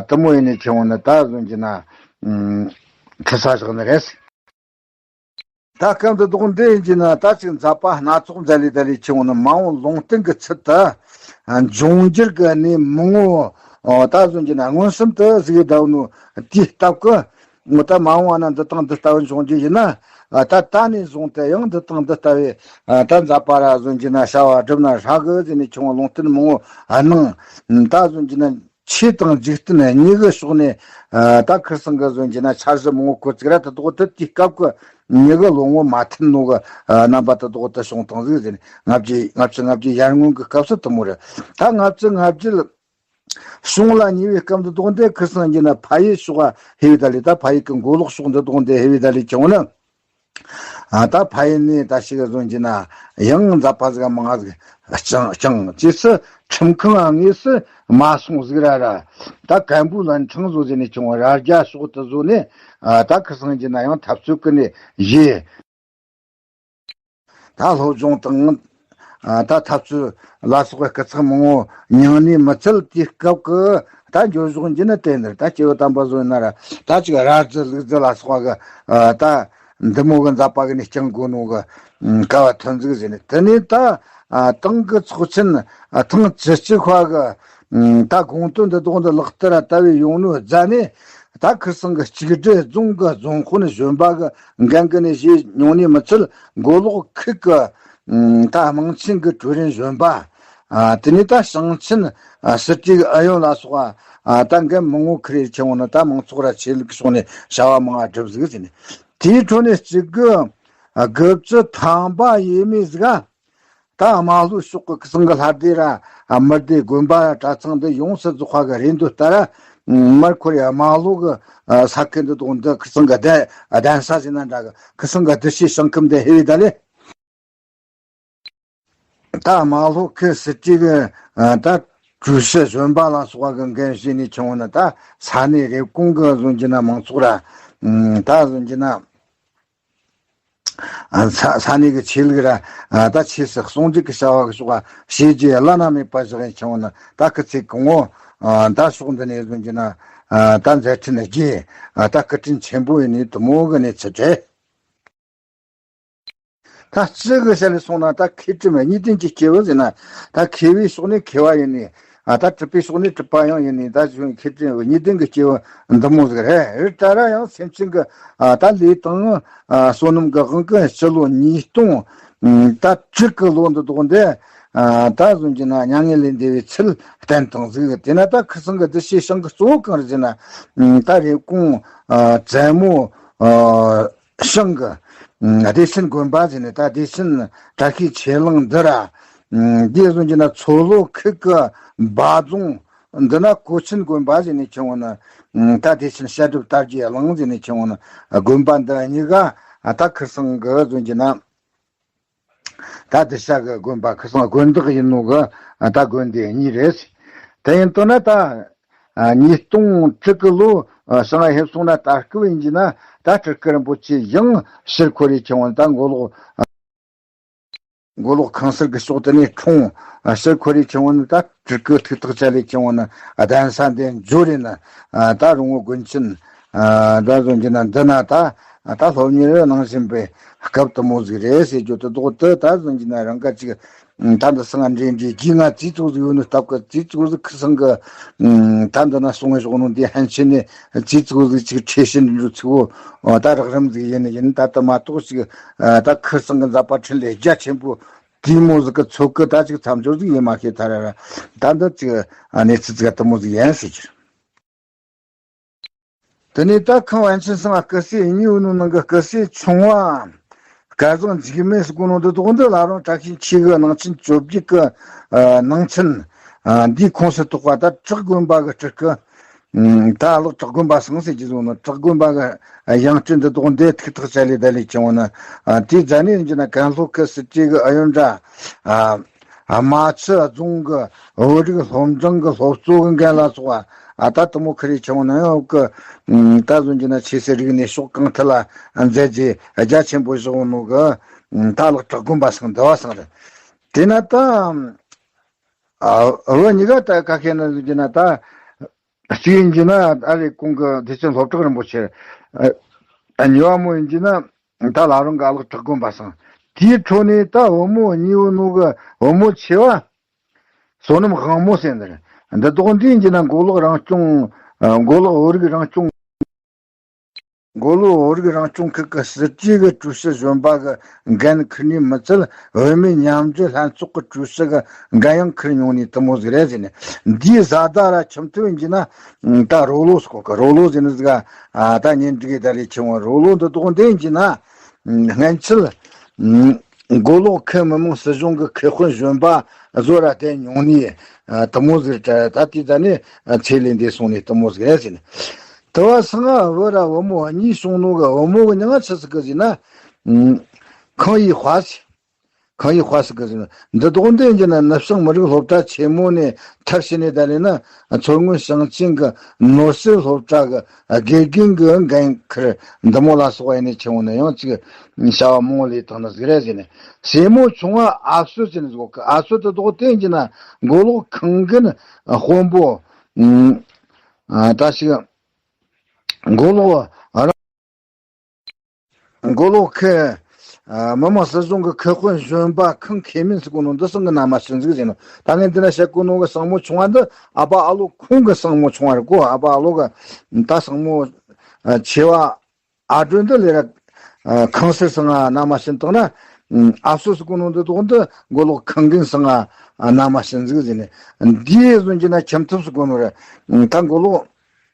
དུ་མོ་ཡིན་ནས་ཆུང་ནི་ད་ཟུང་གི་ན་ཁྲི་ས་བཞག་ནི་རེད། ད་སྐབས་འདི་དག་འདི་ཡིན་གྱི་ན་ད་ཅིག་མཛད་པ་སྣ་ཚོགས་མཛད་ལས་ད་ལས་ཆུང་ནི་མ་འོངས་ལུང་བསྟན་གྱི་ཚུལ་དུ་འབྱུང་འགྱུར་གྱི་གནས་མང་བོ་ད་ཟུང་གི་ན་མངོན་སུམ་དུ་གཟིགས་ཡོད་ནོ་དེའི་སྟབས་ཀྱིས་ད་མ་འོངས་པ་ན་འདི་དང་འདི་ལྟ་བུ་འབྱུང་རྒྱུ་ཡིན་ན། ད་ད་ནས་བཟུང་སྟེ་ཡང་འདི་དང་འདི་ལྟ་བུའི་ད་མཛད་པ་ར་ཟུང་གི་ན་བྱ་བ་བསྒྲུབ་ན་ཧྲ་གི་ཟེར་ནས་ཆུང་ལུང་བསྟན་མང་བོ་གནང་། ད་ཟུང་གི་ན། ཆོས་དང་འཇིག་རྟེན་གཉིས་ཀྱི་ཕྱོགས་ནས་ད་ཁིར་ཚང་གི་ཟུང་གི་ན་འཆར་གཞི་མང་བོ་བཀོད་ཅིག་ར་ད་དོག་ད་དེའི་སྐབས་ཀྱི་མྱི་གི་ལོ་ངོ་མ་མཐུན་ནོ་གི་རྣམ་པ་ད་དོག་ད་བྱུང་བཏང་ཟིག་ཟེར་ནས་ལྔ་བཅུ་ལྔ་བཅུ་ང་བརྒྱད་ཡར་སྔོན་གྱི་སྐབས་སུ་དུ་མོ་རེད། ད་ལྔ་བཅུ་ང་བརྒྱད་བྱུང་ལ་ཉེ་བའི་སྐབས་འདི་དོག་འདི་ཁིར་ཚང་གི་ན་ཕ་ཡུལ་ཕྱོགས་ཧེ་བི་ད་ལི་ད་ཕ་ཡུལ་གྱི་མགོ་ལོག་ཕྱོགས་འདི་དོག་འདི་ཧེ་བི་ད་ལི་ཆུང་ནི། ད་ཕ་ཡུལ་ནས་ད་ཞིག་བཟུང་གྱི་ན་ཡང་མཛད་པ་ཟིག་མང་ཟིག་བསྐྱངས་བསྐྱངས་རྗེས་སུ་ཁྲིམས་ཁང་ང་དངོས་སུ་མ་སོང་ཟིག་ར་ར། ད་གན་བུ་ལན་ཁྲང་བཟོ་ཟེར་ནས་ཆུང་ར་རྒྱ་ཕྱོགས་དུ་བཟོ་ནས་ད་ཁིར་ཚང་གྱི་ན་ཡང་འཐབ་རྩོད་ཀྱི་ནས་བཞེས། ད་སློབ་སྦྱོང་དང་ད་འཐབ་རྩོད་ལ་སོགས་པའི་སྐུ་ཚེགས་མང་བོ་མྱངས་ནས་མི་ཚད་དེའི་སྐབས་ཀྱི་ད་འགྱོ་ཕྱོགས་འགྱུར་ནི་དེ་འདིར་ད་སྐྱེས་བུ་དམ་པ་བཟོ་ན་ར་ད་ཅིག་ར་རྫི་ལུག་རྫི་ལ་སོགས་པ་གི་ད་འདི་མོ་གི་མཛད་པ་གི་ནས་བསྐྱང་དགོས་ནོ་གི་སྐལ་བ་ཐོན་ཟིག་ཟེར་ནས། དེ་ནས་ད་ཏང་གི་ཚོགས་ཆེན་ཐེངས་བཅུ་གཅིག་པ་གི་ད་དགོངས་དོན་འདི་དག་འདི་ལག་བསྟར་ལྟ་བུའི་ཡོང་ནོ་རྫ་ནས། ད་ཁིར་ཚང་གི་གཅིག་སྒྲིལ་རྫོང་གི་རྫོང་དཔོན་གཞོན་པ་གི་འགན་གི་ནས་བཞེས་མྱོང་ནས་མི་ཚད་མགོ་ལོག་ཁུལ་གི་ད་དམངས་ཆེན་གི་ཀྲུའུ་རེན་གཞོན་པ། དེ་ནས་ད་ཞིང་ཆེན་སྲིད་གྲོས་ཨུ་ཡོན་ལ་སོགས་པ་ད་འགན་མང་བོ་ཁུར་ཡེ་ཆེ་བོ་ནི་ད་མང་ཚོགས་ར་ཆོས་ལུགས་ཕྱོགས་ནས་བྱ་བ་མང་བ་སྒྲུབ་ཟིག་ཟེར་ནས། དེའི་ཁྲོད་ནས་གཅིག་གི་དགུ་བཅུ་ཐམ་པ་ཡས་མས་ཟིག་ག་ད་རྨ་ལྷོའི་ཕྱོགས་ཀྱི་ཁི་སང་གི་ལྷ་སྡེ་ར་མི་སྡེ་དགོན་པ་ར་གྲྭ་ཚང་འདི་ཡོངས་སུ་རྫོགས་པ་གི་རེ་འདོད་ལྟར་མར་ཁོ་རེ་རྨ་ལྷོ་གི་ས་ཁུལ་འདི་དང་འདི་ཁི་སང་གི་གདན་གདན་ས་ཟེར་ན་འདྲ་གི་ཁི་སང་གི་བདེ་ཆེན་ཞིང་ཁམས་འདི་ཧེ་བི་ད་ལེ། ད་རྨ་ལྷོ་ཁུལ་སྲིད་གྲོས་གི་ད་ཀྲུའུ་ཞི་གཞོན་པ་ལ་སོགས་པ་གི་འགན་བཞེས་ནས་བྱུང་བ་ནི་ད་ས་གནས་རེབ་གོང་གི་བཟོ་རྒྱུ་ན་མང་ཚོགས་ར་ད་བཟོ་རྒྱུ་ན། ས་ས་གནས་ཀྱི་ཆོས་ལུགས་ར་ད་ཆོས་སྲིད་ཟུང་འབྲེལ་གྱི་བྱ་བ་གི་ཕྱོགས་བྱས་རྗེས་བླ་ན་མེད་པ་བཞག་ཡིན་ཆུང་ན་ད་སྐུ་ཚེ་གང་བོ་ད་ཕྱོགས་འདི་ནས་བཟུང་གྱི་ན་ད་མཛད་འཕྲིན་རྒྱས་ད་སྐུ་དྲིན་ཆེན་པོ་ཡིན་ནས་དུ་མོ་གི་གནས་ཚུལ་རེད། ད་སྤྱི་གི་ཞལ་ལས་སོང་ན་ད་མཁས་གྲུབ་གཉིས་ལྡན་གྱི་སྐྱེས་བུ་ཟེར་ན་ད་མཁས་པའི་ཕྱོགས་ནས་མཁས་པ་ཡིན་ནས། ཨ་ད་གྲུབ་པའི་ཕྱོགས་ནས་གྲུབ་པ་ཡང་ཡིན་ནས་ད་གཞུང་མཁས་གྲུབ་གཉིས་ལྡན་གྱི་སྐྱེས་བུ་འདི་མོ་ཟིག་རེད། རེད་ད་ར་ཡང་སེམས་ཅན་གྱི་ཨ་ད་ལས་དང་ཨ་བསོད་ནམས་ཀྱི་དབང་གིས་སྤྱི་ལོ་ཉིས་སྟོང་ད་དྲུག་གི་ལོ་འདི་དག་འདི་ཨ་ད་གཟོད་ཀྱི་ན་མྱ་ངན་ལས་འདས་པའི་ཚུལ་བསྟན་བཏང་ཟིག་དེ་ན་ད་ཁི་སང་གི་བདེ་ཆེན་ཞིང་གི་གཙོ་བོ་གང་རེད་ཟེར་ན་ད་རེབ་གོང་ཨ་རྩེ་མོ་ཨ་ཞང་གི་ཨ་བདེ་ཆེན་དགོན་པ་ཟེར་ནས་ད་བདེ་ཆེན་བཀྲ་ཤིས་ཆོས་གླིང་འདི་ར་ཨ་འདི་བཟུང་གྱི་ན་མཚོ་ལྷོ་ཁུལ་གྱི་འབའ་རྫོང་འདི་ན་གོ་ཆེན་དགོན་པ་ཟེར་ནས་ཆེ་བོ་ན་ཨ་ད་བདེ་ཆེན་བཤད་སྒྲུབ་དར་རྒྱས་གླིང་ཟེར་ནས་ཆེ་བོ་ན་དགོན་པ་འདི་གཉིས་ཀ་ཨ་ད་ཁིར་ཚང་གི་བཟུང་གྱི་ན། ད་དེ་ཤ་གི་དགོན་པ་ཁི་སང་དགོན་བདག་ཡིན་ནོ་གི་ད་དགོན་སྡེ་གཉིས་རེད། དེ་ཡིན་དོ་ན་ད་ཉིས་སྟོང་དྲུག་གི་ལོ་ཞང་ཧེབ་སོང་ན་ད་སྐུ་བིན་གྱི་ན་ད་སྤྲུལ་སྐུ་རིན་པོ་ཆེ་ཡང་ཕྱིར་འཁོར་རེ་ཆེ་བོ་ད་མགོ་ལོག་མགོ་ལོག་ཁང་གསར་གི་ཕྱོགས་དེ་ནས་འཁྲུངས། ཕྱིར་འཁོར་རེ་ཆེ་བོ་ནི་ད་སྤྲུལ་སྐུ་ཐུགས་ཐག་བཅད་ལས་ཆེ་བོ་ནི་གདན་ས་འདི་འབྱོར་རེ་ན་ད་རོང་བོ་དགོན་ཆེན་ད་བཟུང་གྱི་ན་འདི་ན་ད། ད་སློབ་གཉེར་གནང་བཞིན་པའི་སྐབས་དུ་མོ་ཟིག་རེད་ཟེར་རྒྱུ་དེ་དོག་དེ་ད་གཟོད་ཀྱི་ན་རང་ག་ཅིག་ད་འདི་སང་འདྲེན་འདྲེན་རྒྱུས་ང་རྩིས་ཚོགས་ཟིག་ཡོད་ནོ་སྟབས་ཀ་རྩིས་ཚོགས་ཟིག་ཁི་སང་གི་ད་འདི་ན་སོང་བའི་ཞོག་ནོ་འདི་ཧན་ཆེ་ནས་རྩིས་ཚོགས་ཟིག་ཅིག་ཁྲེ་ཤིན་འགྲོ་ཚུགས་ད་རག་རམ་ཟིག་ཡིན་ཡིན་ད་དུ་མ་གཏོགས་ཅིག་ད་ཁི་སང་གི་མཛད་པ་འཕྲིན་ལས་རྒྱ་ཆེན་པོ་དེ་མོ་ཟིག་གི་ཚོགས་གི་ད་ཅིག་མཚམས་སྦྱོར་ཟིག་ཡིན་མ་ཤེས་ཐ་ར་ར་ད་འདི་ཅིག་གནས་ཚུལ་ཟིག་དུ་མོ་ཟིག་ཡིན་ཟེར་གྱི། དེ་ནས་ད་ཁང་པ་ཆེན་ཚང་སྐུ་སྲས་གཉིས་ཡོད་ནོ་ནང་གི་སྐུ་སྲས་ཆུང་བ་སྐལ་བཟང་འཇིགས་མེད་ཟེར་གོ་ནོ་འདི་དོག་འདི་ལ་རུང་བཀྲ་ཤིས་འཁྱིལ་གི་གླིང་ཆེན་བཅོ་བརྒྱད་ཀྱི་ནང་ཚན་འདིའི་ཁོངས་སུ་གཏོགས་པ་ད་བྲག་དགོན་པ་གི་སྤྲུལ་སྐུ་ད་ལོག་བྲག་དགོན་པ་སང་ཟེར་གྱི་བཟོ་ནོ་བྲག་དགོན་པ་གི་ཡང་སྤྲུལ་འདི་དོག་འདི་ཐུགས་ཐག་བཅད་ལས་ད་ལས་ཀྱང་བ་ན་དེའི་རྫ་ནས་ཡིན་གྱི་ན་ཀན་ལྷོ་ཁུལ་སྲིད་གྲོས་གི་ཨུ་ཡོན་འདྲ། རྨ་ཆུ་རྫོང་གི་བོད་རིགས་སློབ་འབྲིང་གི་སློབ་གཙོ་གི་འགན་ལ་སོགས་པ། ཨ། ད་དེ་མོ་ཁེ་རེ་ཆེ་བོ་ནང་ཡོད་གི། ཨ། ད་གཟོད་བྱས་ན་ཆོས་སྲིད་རིག་གནས་ཕྱོགས་གང་ཐད་ལ་མཛད་རྗེས་རྒྱ་ཆེན་པོ་བཞག་ནོ་གི། ཨ། ད་ལགས་གྲགས་དགོན་པ་སང་འདི་བ་སང་རེད། དེས་ན་ད། ཨ། བོད་གཉིས་ཀ་ད་ག་ཁེ་ན་གཟོད་བྱས་ན་ད། གཅིག་ཡིན་གྱི་ན་ཨ་རི་གོང་གི་བདེ་ཆེན་སློབ་གྲོགས་རིན་པོ་ཆེ། ཨ། གཉིས་པ་མོ་ཡིན་གྱི་ན་ད་ལ་རང་གི་ཨ་ལགས་གྲགས་དགོན་པ་སང་། དེའི་འཕྲོ་ནས་ད་བུ་མོ་གཉིས་བོ་ནོ་གི་བུ་མོ་ཆེ་བ། བསོད་ནམས་དབང་མོ་ཟེར་ནི་རེད། འདི་དོགས་འདི་ཡིན་གྱི་ན་མགོ་ལོག་རང་སྐྱོང་། ཨ། མགོ་ལོག་བོད་རིགས་རང་སྐྱོང་། མགོ་ལོག་བོད་རིགས་རང་སྐྱོང་ཁུལ་གྱི་སྲིད་གྲོས་ཀྱི་ཀྲུའུ་ཞི་གཞོན་པ་གི་འགན་ཁུར་ནས་མི་ཚད། བུད་མེད་མཉམ་འབྲེལ་ལྷན་ཚོགས་ཀྱི་ཀྲུའུ་ཞི་གི་འགན་ཡང་ཁུར་མྱོང་ནས་དེ་མོ་ཟིག་རེད་ཟེར་ནས། འདིའི་བཟའ་ཟླ་ར་ཁྱིམ་ཐབ་ཡིན་གྱི་ན་ད་རོ་ལོ་ཟེར་གོ་གི། རོ་ལོ་ཟེར་ནི་ཟིག་ག། ཨ། ད་གཉེན་སྒྲིག་གི་ད་རེ་ཆེ་བོ་རོ་ལོ་འདི་དོགས་འདི་ཡིན་གྱི་ན། སྔན་ཆད་མགོ་ལོག་ཁུལ་མི་དམངས་སྲིད་གཞུང་གི་མཁས་དཔོན་གཞོན་པ་བཟོ་ར་བསྡད་མྱོང་ནས། ཨ། དེ་མོ་ཟིག་རེད། ད་དེ་ད་ནི་ཚེ་ལས་འདས་སོང་ནས་དེ་མོ་ཟིག་རེད་ཟེར་ནས། དེ་བ་སང་ང་བུ་ར་བུ་མོ་གཉིས་བྱུང་ནོ་གི། བུ་མོ་གི་མྱིང་ང་ཆི་ཟེར་གི་ཟེར་ན། ཨ། ཁང་ཡི་དཔའ་ཟེར། ཁང་ཡི་དཔའ་ཟེར་གི་ཟེར་ན། འདི་དོགས་འདི་ཡིན་གྱི་ན་ནུབ་བྱང་མི་རིགས་སློབ་གྲྭ་ཆེན་མོ་ནས་མཐར་ཕྱིན་ནས་ད་ལས་ན་མཚོ་སྔོན་ཞིང་ཆེན་གྱི་ནོར་སྲིད་སློབ་གྲྭ་གི་དགེ་རྒན་གྱི་འགན་ཁུར། འདི་མོ་ལ་སོགས་པ་ཡིན་ནས་ཆེ་བོ་ནས་ཡང་ཅིག་བྱ་བ་མང་བོ་ལས་བཏང་ནི་ཟིག་རེད་ཟེར་ནས། སྲས་མོ་ཆུང་བ་ཨ་བསོད་ཟེར་ནི་ཟིག་གི། ཨ་བསོད་དེ་དོགས་དེ་ཡིན་གྱི་ན་མགོ་ལོག་ཁང་དགོན་དཔོན་པོ། ཨ། ད་ཞིག་མགོ་ལོག་རང་མགོ་ལོག་ཁུལ། ཨ། མི་དམངས་སྲིད་གཞུང་གི་མཁས་དཔོན་གཞོན་པ་ཁང་མཁས་མིན་ཟེར་གོ་ནོ་འདི་སང་གི་ན་མ་ཤི་ཟིག་ཟེར་ནོ། ད་ངས་འདི་ན་བཤད་གོ་ནོ་གི་སྲས་མོ་ཆུང་བ་འདི་ཨ་ཕ་ཨ་ལོ་ཁོང་གི་སྲས་མོ་ཆུང་བ་རེད་གོ། ཨ་ཕ་ཨ་ལོ་གི་ད་སྲས་མོ། ཨ། ཆེ་བ་ཨ་སྒྲོན་འདི་ལས་ར། ཨ། ཁང་སར་སང་ང་ན་མ་ཤི་བཏང་ན། ཨ་བསོད་ཟེར་གོ་ནོ་འདི་དོགས་འདི་མགོ་ལོག་ཁང་དགོན་སང་ང་ན་མ་ཤི་ཟིག་ཟེར་ནས། འདི་གཟོད་བྱས་ན་ཁྱིམ་ཐབ་ཟེར་གོ་ནོ་རེད། ད་མགོ་ལོག་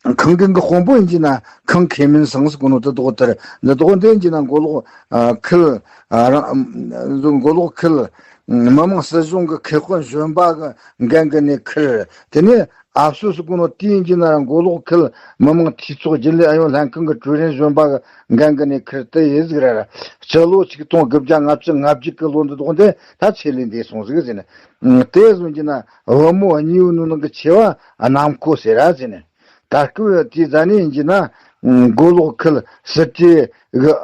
ཁང་དགོན་གྱི་དཔོན་པོ་ཡིན་གྱི་ན་ཁང་མཁས་མིན་སང་ཟེར་གོ་ནོ་དེ་དོགས་དེ་རེད། འདི་དོགས་འདི་ཡིན་གྱི་ན་མགོ་ལོག་ཨ། ཁུལ། ཨ། རང་། མགོ་ལོག་ཁུལ་མི་དམངས་སྲིད་གཞུང་གི་མཁས་དཔོན་གཞོན་པ་གི་འགན་གི་ནས་ཁུར། དེ་ནས་ཨ་བསོད་ཟེར་གོ་ནོ་དེ་ཡིན་གྱི་ན་ར་མགོ་ལོག་ཁུལ་མི་དམངས་འཐུས་ཚོགས་རྒྱུན་ལས་ཨུ་ཡོན་ལྷན་ཁང་གི་ཀྲུའུ་རེན་གཞོན་པ་གི་འགན་གི་ནས་ཁུར། དེ་ཡིན་ཟིག་ར་ར། སྤྱི་ལོ་ཆིག་སྟོང་དགུ་བརྒྱ་ལྔ་བཅུ་ང་བརྒྱད་གི་ལོ་འདི་དོགས་འདི་ད་ཚེ་ལས་འདས་སོང་ཟིག་ཟེར་ནས། དེ་གཟོད་བྱས་ན་བུ་མོ་གཉིས་བོ་ནོ་ནང་གི་ཆེ་བ་ནམ་ཁོ་ཟེར་ར་ཟེར་ནས། ད་སྐབས་དེ་ཟ་ནས་ཡིན་གྱི་ན་མགོ་ལོག་ཁུལ་སྲིད་གྲོས་གི།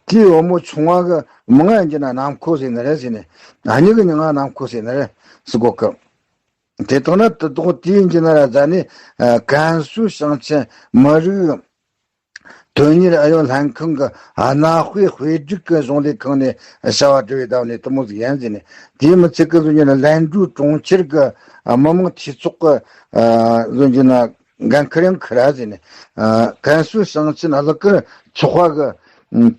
དེའི་བུ་མོ་ཆུང་བ་གི་མིང་ཡིན་གྱི་ན་ནམ་ཁོ་ཟེར་ནི་རེད་ཟེར་ནས། ཨ་ནི་གི་མིང་ང་ནམ་ཁོ་ཟེར་ནི་རེད་ཟེར་གོ་གི། དེ་དང་ན་དེ་དོགས་དེ་ཡིན་གྱི་ན་ར་ཟ་ནས། ཨ། ཀན་སུའུ་ཞིང་ཆེན་མི་རིགས་དོན་གཉེར་ཨུ་ཡོན་ལྷན་ཁང་གི་གནའ་དཔེ་དཔེ་སྒྲིག་གི་གཞུང་ལས་ཁང་ནས་བྱ་བ་སྒྲུབ་པའི་བདག་ནས་དེ་མོ་ཟིག་ཡིན་ཟེར་ནས། དེའི་མི་ཚད་གི་གཟོད་བྱས་ན་ལན་ཀྲུའུ་གྲོང་ཁྱེར་གི་མི་དམངས་འཐུས་ཚོགས་གི་གཟོད་བྱས་ན་འགན་ཁུར་ཡང་ཁུར་ར་ཟེར་ནས། ཀན་སུའུ་ཞིང་ཆེན་གླུ་གར་ཚོགས་པ་གི་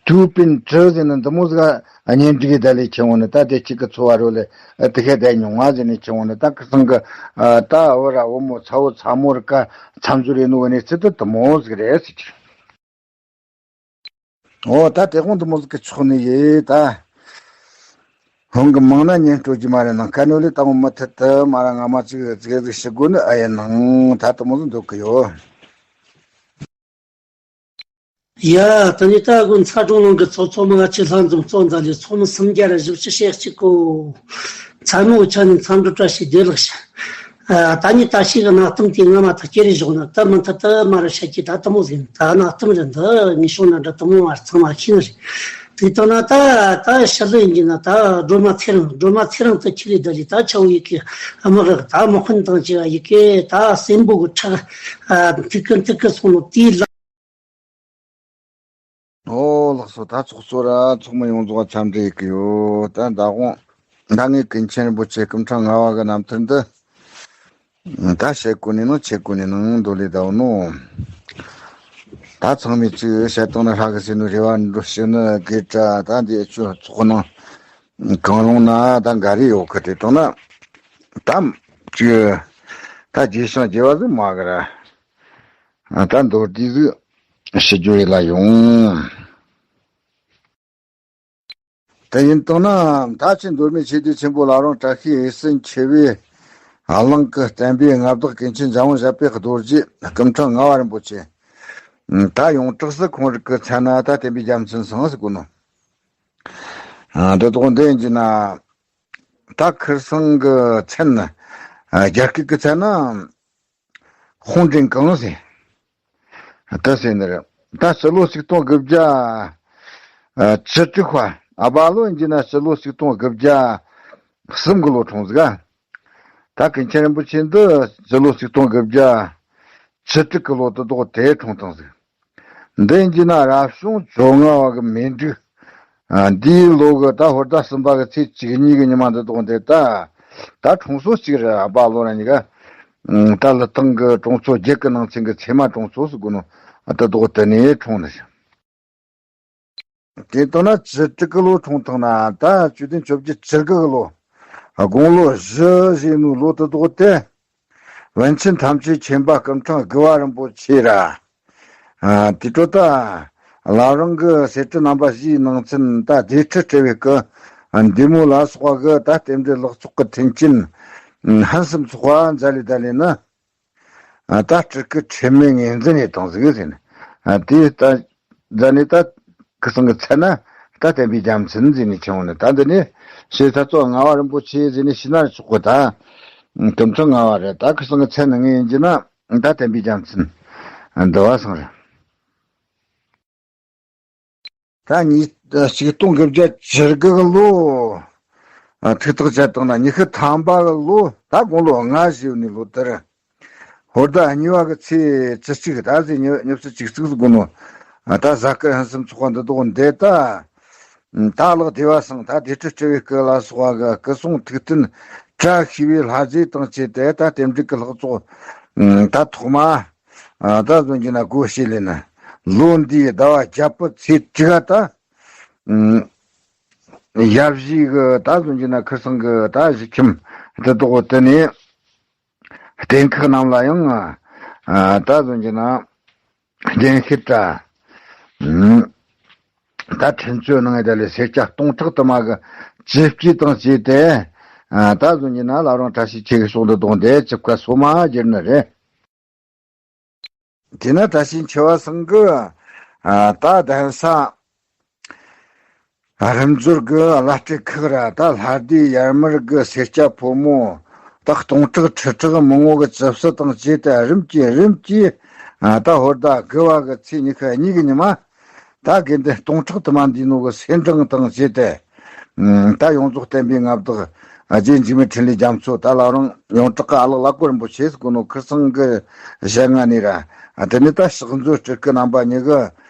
ཏུའུ་པིན་ཀྲི་ཟེར་ནས་འདི་མོ་ཟིག་གཉེན་སྒྲིག་གི་ད་ལས་ཁྱེར་འོང་ནས། ད་དེ་གཅིག་གི་འཚོ་བ་རོལ་ལས་དེ་ཁའི་བསྡད་མྱོང་བ་ཟེར་ནས་ཁྱེར་འོང་ནས། ད་ཁི་སང་གི་ད་བུ་ར་བུ་མོ་ཚ་བོ་ཚ་མོ་རི་ཀ་མཚམས་སྦྱོར་ཡིན་ནོ་གི་གནས་ཚུལ་དེ་དེ་མོ་ཟིག་རེད་ཟེར་གྱི། འོ། ད་དེ་དགོང་དེ་མོ་ཟིག་གི་ཆོག་ནི་ཡིན་ད། ཧོང་གི་མང་ན་ཉན་སྤྲོ་རྒྱུ་མ་རེད་ནང་ཁ་ནོ་ལས་དང་མུ་མཐུད་དུ་མ་ར་ང་མ་ཅིག་ཙིག་ཟིག་ཞུ་དགོས་ནི་ཨ་ཡིན་ནང་། ད་དེ་མོ་ཟིག་འདོད་གི་ཡོད། ཡ། དེ་ནས་ད་དགོན་ཚ་གྲོང་ནང་གི་ཚོགས་ཚོགས་མི་ང་ཆེ་ལྷ་འཛོམས་གཙོ་མཛད་ལས་ཚོགས་མི་སུམ་བརྒྱ་ར་བཞི་བཅུ་ཞེ་གཅིག་གོ། ཚ་མོ་ཆ་ནས་འཚམས་འདྲི་བཀྲ་ཤིས་བདེ་ལེགས་ཞུ། ཨ། ད་ནི་ད་ཤི་གི་གནའ་གཏམ་དེ་ང་མ་ཐག་ཀེ་རེ་བཞག་ན་ད་མུ་མཐུད་དུ་མ་ར་བཤད་ཀྱི་ད་དེ་མོ་ཟིན། ད་གནའ་གཏམ་རེད་འདི་ངས་བྱུང་ན་འདྲ་དེ་མོ་བར་ཚང་མ་ཤེས་ནི་རེད། དེ་ལྟ་ན་ད་ད་ཤི་ལི་ཡིན་གྱི་ན་ད་སྒྲོལ་མ་ཚེ་རིང་། སྒྲོལ་མ་ཚེ་རིང་དུ་ཁྱེར་ལས་ད་ལི་ད་ཆ་བོ་ཡི་གེ་དམག་རག་ད་དམག་དཔོན་དང་བཅས་པ་ཡི་གེ་ད་སྲིན་པོ་གི་ཁྲག་ཨ་ཐིག་གི་ཐིག་གི་སོང་ལོ་དེའི་ལ། ཨོ་ལགས་སོ། ད་ཚོགས་གཙོ་ར་ཚོགས་མི་ཡོངས་རྫོགས་འཚམས་འདྲི་ཡི་གི་ཡོད། ད་ད་དགོང་ད་ངས་ཀུན་མཁྱེན་རིན་པོ་ཆེ་སྐུ་ཕྲེང་ལྔ་བ་གི་རྣམ་ཐར་འདི་ད་བཤད་གོ་ནི་ནང་བྱེད་གོ་ནི་ནང་འདོད་ལས་ད་འོ་ནོ། ད་ཚང་མས་ཅིག་བཤད་སྟངས་ནི་ཧྲ་གི་ཟེར་ནོ་རེ་བ་འགྲོ་ཞུ་ནི་དགོས་དྲ། ད་འདི་ཆོས་ཚོགས་ནང་གང་རུང་ན་ད་འགའ་རེ་ཡོད་གི། དེ་དང་ན་ད་ཅིག་ད་རྗེས་ཤང་རྗེས་བ་ཟིག་མ་གི་ར། ད་མདོར་བསྡུས་ཟིག་ཞུ་རྒྱུ་རེ་ལ་ཡོང་། དེ་ཡིན་དང་ན་ད་ཕྱིན་མདོ་སྨད་ཆོས་སྡེ་ཆེན་པོ་བླ་བྲང་བཀྲ་ཤིས་འོད་ཟེར་མཆེད་པའི་གླིང་གི་བསྟན་པའི་མངའ་བདག་ཀུན་མཁྱེན་འཇམ་དབྱངས་བཞད་པའི་རྡོ་རྗེ་སྐུ་ཕྲེང་ལྔ་བ་རིན་པོ་ཆེ། ད་ཡོངས་གྲགས་སུ་ཁོང་རིགས་ཀྱི་མཚན་ན་ད་བསྟན་པའི་རྒྱལ་མཚན་སང་ཟེར་གོ་ནོ། ཨ། འདི་དོགས་འདི་ཡིན་གྱི་ན། ད་ཁིར་སང་གི་མཚན་ནི། ཨ། རྒྱ་སྐད་ཀྱི་མཚན་ན། ཧུང་ཀྲེང་ཀང་ཟེར། ད་ཟེར་ནི་རེད། ད་སྤྱི་ལོ་ཆིག་སྟོང་དགུ་བརྒྱ། ཨ། བཅུ་དྲུག་པ། ཨ་པ་ལོ་ཡིན་གྱི་ན་སྤྱི་ལོ་ཆིག་སྟོང་དགུ་བརྒྱ་གསུམ་གི་ལོ་འཁྲུངས་ཟིག། ད་ཀུན་མཁྱེན་རིན་པོ་ཆེ་འདི་སྤྱི་ལོ་ཆིག་སྟོང་དགུ་བརྒྱ་བཅུ་དྲུག་གི་ལོ་དེ་དག་དེ་འཁྲུངས་བཏང་ཟིག། འདི་ཡིན་གྱི་ན་རབ་བྱུང་བཅོ་ལྔ་བ་གི་མེ་འབྲུག། ཨ། འདིའི་ལོ་གི་ད་ཧོར་ཟླ་གསུམ་པ་གི་ཚེས་བཅུ་གཉིས་གི་ཉི་མ་འདི་དག་འདི་ད། ད་འཁྲུངས་སོ་གཅིག་རེད། ཨ་པ་ལོ་ར་གཉིས་ཀ། ཨ། ད་ལི་ཐང་གི་གྲོང་ཚོ་བརྒྱད་ཀྱི་ནང་ཚན་གི་ཚེ་མ་གྲོང་ཚོ་ཟེར་གོ་ནོ། ཨ། དེ་དག་དེ་ནས་འཁྲུངས་ནི་ཞིག། དེ་ལྟར་ན་བཅུ་དྲུག་གི་ལོ་འཁྲུངས་བཏང་ན་ད་བཅུ་བདུན་བཅོ་བརྒྱད་བཅུ་དགུ་གི་ལོ། དགུང་ལོ་བཞི་བཞེས་ནོ་ལོ་དེ་དག་དེ། པཎ་ཆེན་ཐམས་ཅད་མཁྱེན་པ་སྐུ་ཕྲེང་དགུ་བ་རིན་པོ་ཆེ་ར། ཨ། དེ་འཕྲོ་ད་བླ་བྲང་གི་གསེར་ཁྲི་རྣམ་པ་བཞིའི་ནང་ཚན་ད་སྡེ་ཁྲི་སྤྲུལ་བའི་སྐུ། ཨ། འདུས་མོ་ལ་སོགས་པ་གི་ད་རྟེན་འབྲེལ་ལག་ཚོགས་ཀྱི་མཐུན་རྐྱེན། ཨ། ཕུན་སུམ་ཚོགས་པ་མཛད་ལས་ད་ལས་ན། ཨ། ད་སྤྲུལ་སྐུ་ཁྲི་མེད་ངོས་འཛིན་ནས་བཏང་ཟིག་ཟེར་ནས། ཨ། དེ་ད་མཛད་ནས་ད་ཁིར་སང་གི་མཚན་ན་ད་བསྟན་པའི་རྒྱལ་མཚན་ཟེར་ནས་ཆེན་མོ་ནས། ད་འདི་ནས་ཞེས་ད་གཙོ་ལྔ་བ་རིན་པོ་ཆེ་ཟེར་ནས་ཞུས་ན་ཆོག་གི། ད་དུམ་ཚོ་ལྔ་བ་རེད། ད་ཁིར་སང་གི་མཚན་ནི་ངས་ཡིན་གྱི་ན་ད་བསྟན་པའི་རྒྱལ་མཚན་འདི་བ་སང་རེད། ད་ཉིས། ཆིག་སྟོང་དགུ་བརྒྱ་བཅུ་དགུ་གི་ལོ། ཨ། ཐུགས་ཐག་བཅད་བཏང་ན་ཉི་ཤུ་ཐམ་པ་གི་ལོ། ད་དགུང་ལོ་ལྔ་བཞེས་ནི་ལོ་དེར། ཧོར་ཟླ་གཉིས་པ་གི་ཚེས་བཅུ་གཅིག། ད་ཟེར་ཉི་ཉི་ཤུ་བཅུ་གཅིག་ཟེར་གོ་ནོ། ཨ། ད་གཟའ་སྐར་ཕུན་སུམ་ཚོགས་པ་འདི་དག་འདི་ད། ད་ལག་སྡེ་བ་སང་ད་སྡེ་ཁྲི་སྤྲུལ་བའི་སྐུ་ལ་སོགས་པ་གི་སྐུ་གསུང་ཐུགས་རྟེན་བཀྲ་ཤིས་པའི་ལྷ་རྫས་དང་བཅས་ཏེ་ད་རྟེན་འབྲེལ་གྱི་ལྷག་བཙོག། ད་ཐོག་མ། ཨ། ད་གཟོད་ཀྱི་ན་སྒོ་ཕྱེ་ལེ་ན། ལོ་འདིའི་ཟླ་བ་བརྒྱད་པའི་ཚེས་དྲུག་ག་ད། ཨ། ཡབ་གཞིས་གི་ད་གཟོད་ཀྱི་ན་ཁིར་སང་གི་ད་གཞིས་ཁྱིམ་དེ་དག་དེ་ནས་རྟེན་ཁག་རྣམས་ལ་ཡང་། ཨ། ད་གཟོད་ཀྱི་ན་རྒྱན་ཤེལ་བཀྲ། ཨ། ད་འཕྲིན་བཅོལ་གནང་ཡ་ད་ལས་སེར་སྐྱ་སྟོང་ཕྲག་དུ་མ་གི་ཅེ་སྤྱི་དང་བཅས་ཏེ། ཨ། ད་གཟོད་ཀྱི་ན་བླ་བྲང་བཀྲ་ཤིས་འཁྱིལ་གི་ཕྱོགས་འདི་དག་འདི་ཅིབ་ཁ་སོ་མ་བསྒྱུར་ནི་རེད། དེས་ན་བཀྲ་ཤིས་འཁྱིལ་བ་སང་གི། ཨ། ད་གདན་ས་རིམ་འབྱོར་གི་བླ་སྤྲུལ་ཁག་ར་ད་ལྷ་སྡེ་ཡར་མར་གི་སེར་སྐྱ་ཕོ་མོ་ད་སྟོང་ཕྲག་ཁྲི་ཕྲག་མང་བོ་གི་ཅེ་སྤྱི་དང་བཅས་ཏེ་རིམ་གྱིས་རིམ་གྱིས། ཨ། ད་ཧོར་ཟླ་དགུ་བ་གི་ཚེས་ཉི་ཤུ་གཉིས་གི་ཉི་མ། ད་དགེ་འདུན་སྟོང་ཕྲག་དུ་མ་འདུས་ནོ་གི་སེར་འབྲེང་དང་བཅས་ཏེ། ཨ། ད་ཡོངས་རྫོགས་བསྟན་པའི་མངའ་བདག་རྗེ་འཇིགས་མེད་འཕྲིན་ལས་རྒྱ་མཚོ། ད་བླ་བྲང་ཡོངས་གྲགས་ཀྱི་ཨ་ལགས་ལ་དཀོན་རིན་པོ་ཆེ་ཟེར་གོ་ནོ་ཁིར་སང་གི་ཞལ་སྔ་ནས་ར། ཨ། དེ་ནས་ད་ཕྱག་མཛོད་སྤྲུལ་སྐུ་རྣམ་པ་གཉིས་གི།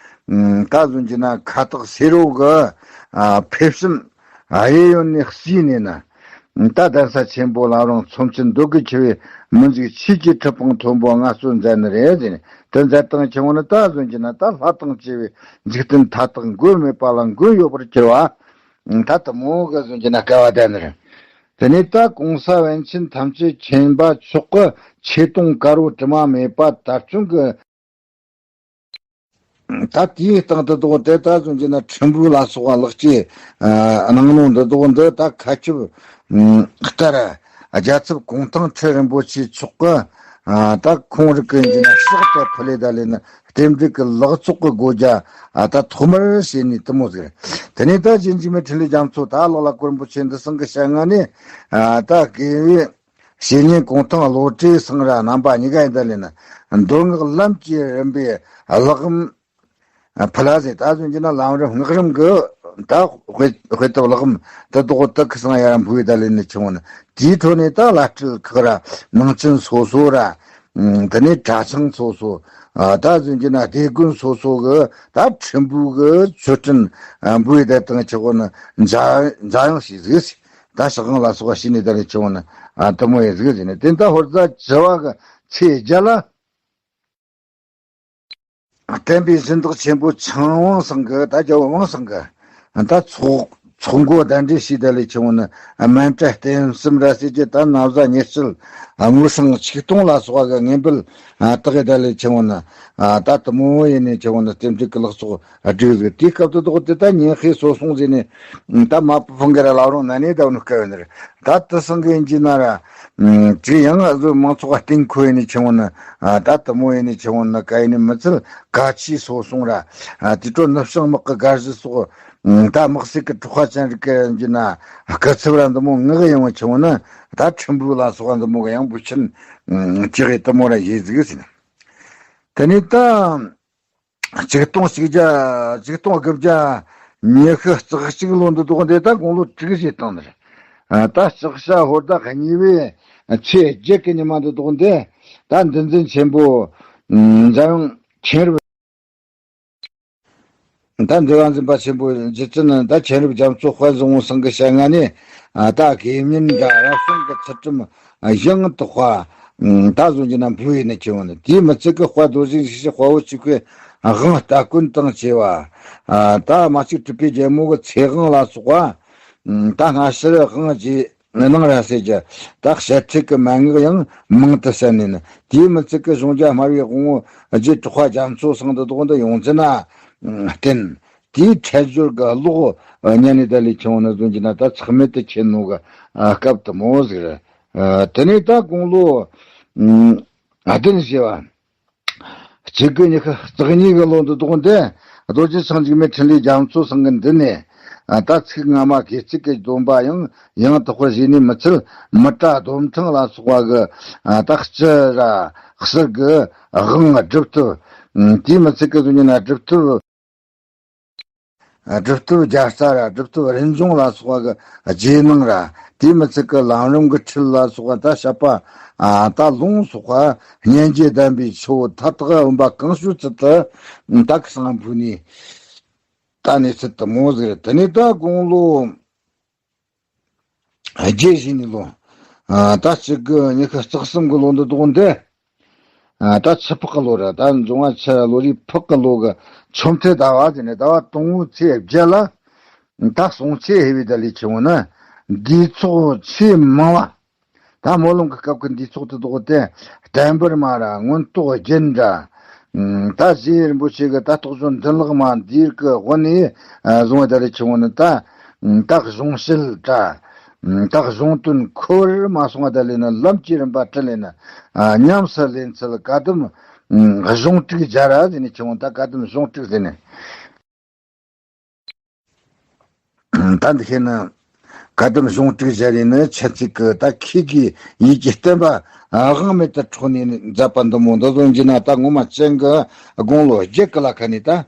ཨ། ད་གཟོད་ཀྱི་ན་ཁ་བཏགས་སེར་པོ་གི། ཨ། ཕེབས་བྱམས་གཡས་གཡོན་ནས་བརྩིས་ནས་ན། ད་གདན་ས་ཆེན་པོ་བླ་བྲང་ཚོམས་ཆེན་འདོད་དགུ་འཁྱིལ་བའི་མི་འཇིགས་ཆོས་ཀྱི་ཁྲི་འཕང་མཐོན་པོ་མངའ་གསོལ་མཛད་ནི་རེད་ཟེར་ནས། དེ་མཛད་སྟངས་ཆེན་པོ་ནི་ད་གཟོད་ཀྱི་ན་ད་ལྷ་དང་བཅས་པའི་འཇིག་རྟེན་མཐའ་དག་མགོན་མེད་པ་ལ་མགོན་ཡོད་པར་གྱུར་པ། ད་དེ་མོ་གི་གཟོད་ཀྱི་ན་སྐལ་བ་ལྡན་ནི་རེད། དེ་ནས་ད་གོང་ས་པཎ་ཆེན་ཐམས་ཅད་མཁྱེན་པ་མཆོག་གི་ཆོས་དུང་དཀར་པོ་དྲི་མ་མེད་པ་དར་ལྕོག་གི། ད་དེའི་སྟེང་དུ་དོག་དེ་ད་གཟོད་ཀྱི་ན་ཁྲི་འབུལ་ལ་སོགས་པ་ལེགས་སྐྱེས། ཨ། གནང་ནོ་འདི་དོག་འདི་ད་མཁའ་ཁྱབ། ཨ། ལྟར་རྒྱལ་ཚབ་གུང་ཐང་ཁྲི་རིན་པོ་ཆེ་མཆོག་གི། ཨ། ད་ཁོང་རིགས་ཀྱི་ཀྱི་ན་ཕྱག་ཏུ་ཕུལ་ལེ་ད་ལས་ནི་རྟེན་འབྲེལ་གྱི་ལེགས་ཚོགས་ཀྱི་སྒོ་རྒྱ། ཨ། ད་ཐོག་མར་བྱས་ནས་དེ་མོ་ཟིག་རེད། དེ་ནས་ད་རྗེ་འཇིགས་མེད་འཕྲིན་ལས་རྒྱ་མཚོ་ད་ལོ་ལ་དཀོན་པོ་ཆེ་འདི་སང་གི་ཞལ་སྔ་ནས། ཨ། ད་དགེ་བའི་བཤེས་གཉེན་གུང་ཐང་བློ་གྲོས་ཚང་ར་རྣམ་པ་གཉིས་ཀ་ཡིན་ད་ལས་ན་མདོ་སྔགས་ལམ་གྱི་རིམ་པའི་ལག་ལམ་ཕུལ་ལ་ཟེར། ད་གཟོད་ཀྱི་ན་ལམ་རིམ་སྔགས་རིམ་གྱི་ད་དཔེ་དཔེ་དེབ་ལག་ལམ་དེ་དག་དེ་ཁིར་སང་ཡར་འབུལ་ཡི་ད་ལས་ནི་ཆུང་ནི་དེའི་ཁྲོད་ནས་ད་བླ་སྤྲུལ་ཁག་ར་ནང་ཆེན་སོ་སོ་ར། ཨ། དེ་ནས་གྲྭ་ཚང་སོ་སོ། ཨ། ད་གཟོད་ཀྱི་ན་སྡེ་དགོན་སོ་སོ་གི་ད་ཁྲི་འབུལ་གི་མཆོད་སྤྲིན་འབུལ་ཡི་ད་དང་ཆུང་ནི་མཛའ་མཛའ་ཡང་ཞིག་ཟིག། ད་ཕྱག་དབང་ལ་སོགས་པ་བྱས་ནས་ད་ནི་ཆུང་ནི། ཨ། དེ་མོ་ཡི་ཟིག་ཟེར་ནས། དེ་ད་ཧོར་ཟླ་བཅུ་བ་གི་ཚེས་བརྒྱད་ལ་བསྟན་པའི་སྦྱིན་བདག་ཆེན་པོ་ཆང་དབང་ཚང་གི་ད་རྒྱལ་པོ་དབང་ཚང་གི་ད་ཚོགས་ཚོགས་འགོ་གདན་འདྲེན་བྱས་ད་ལས་ཆུང་ནི། ཨ། མཎྜལ་རྟེན་གསུམ་ར་ཟེར་གྱི་ད་ན་བཟའ་ཉི་ཤུ། ཨ། དངུལ་སྲང་ཆིག་སྟོང་ལ་སོགས་པ་གི་དངོས་འབུལ། ཨ། བཏགས་ཡི་ད་ལས་ཆུང་ནི། ཨ། ད་དེ་མོ་ཡིན་ནས་ཆུང་ནི་རྟེན་འབྲེལ་གྱི་ལེགས་ཚོགས་བསྒྲིགས་ཟིག། དེའི་སྐབས་དུ་དོག་དེ་ད་ཉིན་ཤས་སོ་སོང་ཟེར་ནས། ད་མ་པུ་ཕང་གི་ར་བླ་བྲང་ན་ནས་ད་ནུ་སྐབས་ཡོད་ནི་རེད། ད་དེ་སང་གི་ཡིན་གྱི་ན་ར། ཅིག་ཡང་ཨ་ཟོ་མང་ཚོགས་ལ་སྟེང་ཁོ་ཡིན་ནི་ཆེ་བོ་ནི། ད་དེ་མོ་ཡིན་ནི་ཆེ་བོ་ནི་ག་ཡིན་ནི་མི་ཚད་ག་ཆི་སོ་སོང་ར། དེ་ཏྲོ་ནུབ་བྱང་དམག་གི་དགའ་གཞི་སོགས། ད་དམག་སྲིད་ཀྱི་གྲོགས་པ་ཅན་རིགས་ཀྱི་ཡིན་གྱི་ན་སྐུ་ཚབ་ར་འདི་མོ་ངག་ཡོང་བ་ཆེ་བོ་ནི། ད་ཁྲིམས་བུ་ལ་སོགས་པ་འདི་མོ་གི་ཡང་བུ་ཆེན་ཅིག་གི་དེ་མོ་ར་ཡེ་ཟིག་ཟིན། དེ་ནས་ད། ཆིག་སྟོང་གཅིག་བརྒྱ། ཆིག་སྟོང་དགུ་བརྒྱ་ཉི་ཤུ་རྩ་གཅིག་ལོ་འདི་དག་འདི་ད་དགུང་ལོ་དྲུག་བཞེས་བཏང་ནི་རེད། ད་ལྕགས་བྱ་ཧོར་ཟླ་གཉིས་པའི་ཚེས་བརྒྱད་ཀྱི་ཉི་མ་འདི་དག་འདི་ད་འདུལ་འཛིན་ཆེན་པོ་འཇམ་དབྱངས་མཁྱེན་རབ། ད་འདུལ་བ་འཛིན་པ་ཆེན་པོ་རྗེ་བཙུན་ད་མཁྱེན་རབ་རྒྱ་མཚོ་དཔལ་བཟང་པོ་ཚང་གི་ཞལ་སྔ་ནས། ད་དགེ་བསྙེན་འདྲ་རབ་བྱུང་གི་ཚུལ་ཁྲིམས་ཡང་དག་པ། ད་གཟོད་ཀྱི་ན་འབུལ་ཡིན་ནི་ཆེ་བོ་ནི། དེའི་མི་ཚད་ཀྱི་དཔལ་རྡོ་རྗེ་འཇིགས་བྱེད་དཔའ་བོ་ཆོས་འཁོར་དབང་སྟ་གོན་དང་བཅས་པ། ད་མ་གཅིག་གྲུབ་པའི་རྒྱལ་མོ་གི་ཚེ་དབང་ལ་སོགས་པ། ད་སྔ་ཕྱིར་དབང་རྗེས་གནང་ར་ཟེར་གྱི། ད་ཞལ་ཚིག་གི་མན་ངག་ཡང་མང་དུ་གསན་ནས་ནི། དེའི་མི་ཚད་ཀྱི་གཞུང་བརྒྱ་སྨྲ་བའི་དབང་པོ་རྗེ་གྲགས་པ་རྒྱ་མཚོ་ཚང་འདི་དག་འདི་ཡོངས་འཛིན་ན་བརྟེན། དེའི་འཕྲལ་སྦྱོར་གྱི་ཀློག་ཉན་ནས་ད་ལས་ཆུང་ནི་ཟུང་གི་ན་ད་ཚེགས་མེད་དུ་ཁྱེར་ནོ་གི་སྐབས་དུ་མོ་ཟིག་རེད། དེ་ནས་ད་དགུང་ལོ་བདུན་བཞེས་པ། གཅིག་དགུ་ཉི་ཤུ་རྩ་གཉིས་ཀྱི་ལོ་འདི་དག་འདི་རྡོ་རྗེ་འཆང་འཇིགས་མེད་འཕྲིན་ལས་རྒྱ་མཚོ་ཚང་གི་མདུན་ནས། ད་ཚིག་སྔ་མ་དགེ་ཚིག་གི་སྡོམ་པ་ཡང་ཡང་དག་པར་བཞེས་ནས་མི་ཚད་མི་ཏྲ་སྡོམ་ཕྲེང་ལ་སོགས་པ་གི་ད་སྤྱི་ར་གསེར་གྱི་དབང་སྒྲུབ་ཐབས། དེའི་མི་ཚད་ཀྱི་གཟུགས་ཉིད་ན་སྒྲུབ་ཐབས། སྒྲུབ་ཐབས་རྒྱལ་རྩ་ར་སྒྲུབ་ཐབས་རིན་འབྱུང་ལ་སོགས་པ་གི་རྗེས་གནང་ར། དེའི་མི་ཚད་ཀྱི་ལམ་རིམ་གྱི་ཁྲིད་ལ་སོགས་པ་ད་བཤད་པ། ད་ལུང་སོགས་པ་སྙན་བརྒྱུད་གདམས་པའི་ཆུ་བོ་མཐའ་དག་འོན་པ་གང་བྱུང་ཚུལ་དུ་ད་གི་སང་ཕུ་ནས། ད་གནས་ཚུལ་དུ་མོ་ཟིག་རེད། དེ་ནས་ད་དགུང་ལོ་བརྒྱད་བཞེས་ནས་ལོ། ད་གཅིག་དགུ་ཉི་ཤུ་རྩ་གསུམ་གི་ལོ་འདི་དག་འདི། ད་ཆུ་ཕག་གི་ལོ་རེད། ད་འབྱུང་བ་ཆུ་ལོ་རེའི་ཕག་གི་ལོ་གི་ཆོ་འཕྲུལ་ཟླ་བ་དེ་ནས་ཟླ་བ་དང་པོའི་ཚེས་བརྒྱད་ལ། ད་གསུང་ཆོས་ཧེ་བའི་ད་ལས་ཆེ་བོ་ནི་འདུས་ཚོགས་ཆེས་མང་བ། ད་སྨོན་ལམ་གྱི་སྐབས་ཀྱི་འདུས་ཚོགས་དེ་དག་སྟེ། བསྟན་འབུལ་མ་ར་མངོན་རྟོགས་རྒྱན་འདྲ། ད་རྗེ་རིན་པོ་ཆེ་གི་ད་རྟོགས་བརྗོད་འདུན་ལེགས་མ་འདིར་གི་དབུ་ནས་བཟུང་བ་ད་ལས་ཆེ་བོ་ནི་ད། ད་གཞུང་བཤད་འདྲ། ད་གཞུང་དོན་འཁོར་བར་མ་སོང་བ་ད་ལས་ནི་ལམ་གྱི་རིམ་པ་ཁྲིད་ལས་ནི། ཉམས་སུ་ལེན་ཚུལ་བཀའ་གདམས་གཞུང་དྲུག་སྦྱར་ར་ཟེར་ནས་ཆེ་བོ་ད་བཀའ་གདམས་གཞུང་དྲུག་ཟེར་ནས། ད་འདི་ཤེས་ན། བཀའ་གདམས་གཞུང་དྲུག་སྦྱར་ཡིན་ནི་ཆེ་ཚིག་གི་ད་ཁྱེད་ཀྱི་ཡིད་ཀྱི་བསྟན་པ་དབང་མེད་དུ་འཕྲོག་ནས་མཛད་པ་འདི་མོ་འདི་ཟུང་གི་ན་ད་ངོ་མ་ཅན་གི་དགུང་ལོ་བརྒྱད་ཀྱི་ལ་ཁ་ནས་ད།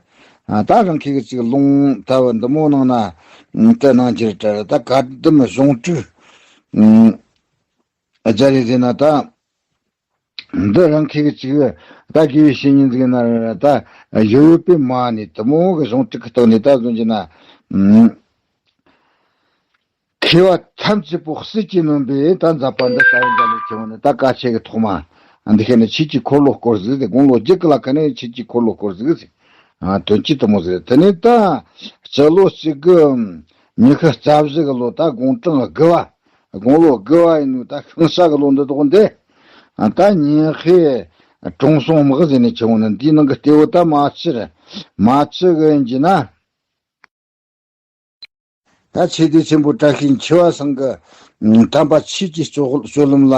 ད་རང་ཁྱེད་ཀྱི་ཅིག་ལུང་ད་བ་འདི་མོ་ནང་ན་དེ་ནང་གྱེར་དྲ་ད་བཀའ་གདམས་གཞུང་དྲུག་སྦྱར་ཡིན་ཟེར་ན་ད། འདི་རང་ཁྱེད་ཀྱི་ཅིག་ད་དགེ་བའི་བཤེས་གཉེན་ཟིག་ན་ད་ཡོད་ཡོད་པའི་མ་ནི་དུ་མོ་གི་གཞུང་དྲུག་གི་སྟེང་ནས་ད་ཟུང་གི་ན། མཁས་པ་ཐམས་ཅད་པོ་སྲིད་ཀྱིས་ནོན་པའི་ད་མཛད་པ་འདི་ལྟ་བུ་འདྲ་ནས་ཆེ་བ་ནི་ད་བཀའ་ཆོས་ཀྱི་ཐོག་མ། འདི་ཤེས་ནི་ཆོས་ཀྱི་འཁོར་ལོ་བསྐོར་ཟིག་ཟེར། དགུང་ལོ་བརྒྱད་ཀྱི་ལ་ཁ་ནས་ཆོས་ཀྱི་འཁོར་ལོ་བསྐོར་ཟིག་ཟེར། དོན་གྱིས་དུ་མོ་ཟིག་ཟེར། དེ་ནས་ད་སྤྱི་ལོ་གཅིག་དགུ་ཉི་ཤུ་རྩ་བཞི་གི་ལོ་ད་དགུང་གྲངས་དགུ་བ། དགུང་ལོ་དགུ་བ་ཡིན་ནོ་ད་ཤིང་བྱ་གི་ལོ་འདི་དག་འདི། ད་ཉིན་ཧེ་དྲུང་སྲོང་དམག་ཟེར་ནས་ཆེ་བོ་ནི་འདིའི་ནང་གི་གཏེ་བོ་ད་མ་ཕྱི་རེད། མ་ཕྱི་གི་ཡིན་གྱི་ན། ད་ཆོས་སྡེ་ཆེན་པོ་བཀྲ་ཤིས་འཁྱིལ་བ་ཚང་གི་དམ་པ་ཆོས་ཀྱི་སྤྱོད་སྤྱོད་ལམ་ལ་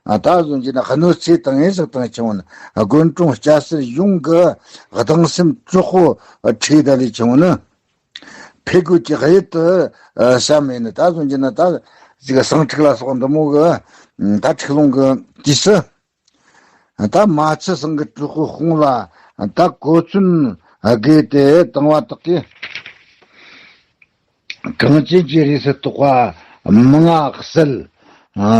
ད་གཟོད་ཀྱི་ན་གནོད་འཚེ་བཏང་ཡིན་ཟིག་བཏང་ཆེ་བོ་ནི་དགོན་གྲོང་སྐྱ་སེར་ཡོངས་ཀྱི་གདུང་སེམས་དྲག་པོ་ཁྲིད་ད་ལས་ཆེ་བོ་ནི། ཕས་རྒོལ་གྱི་གཡུལ་དུ་བཤམས་མེད་ནི་ད་གཟོད་ཀྱི་ན་ད་ཅིག་ཟངས་ཁྲིག་ལ་སོགས་འདི་མོ་གི་ད་ཁྲིག་ལུང་གི་དུས་སུ། ད་མ་ཆུ་སྲང་གི་གྲུ་ཁོ་ཁོང་ལ་ད་གོ་མཚོན་བགོས་ཏེ་བཏང་བ་དག་གིས། གངས་ཅན་གྱི་རིགས་སུ་གཏོགས་པ་མང་ང་བསད།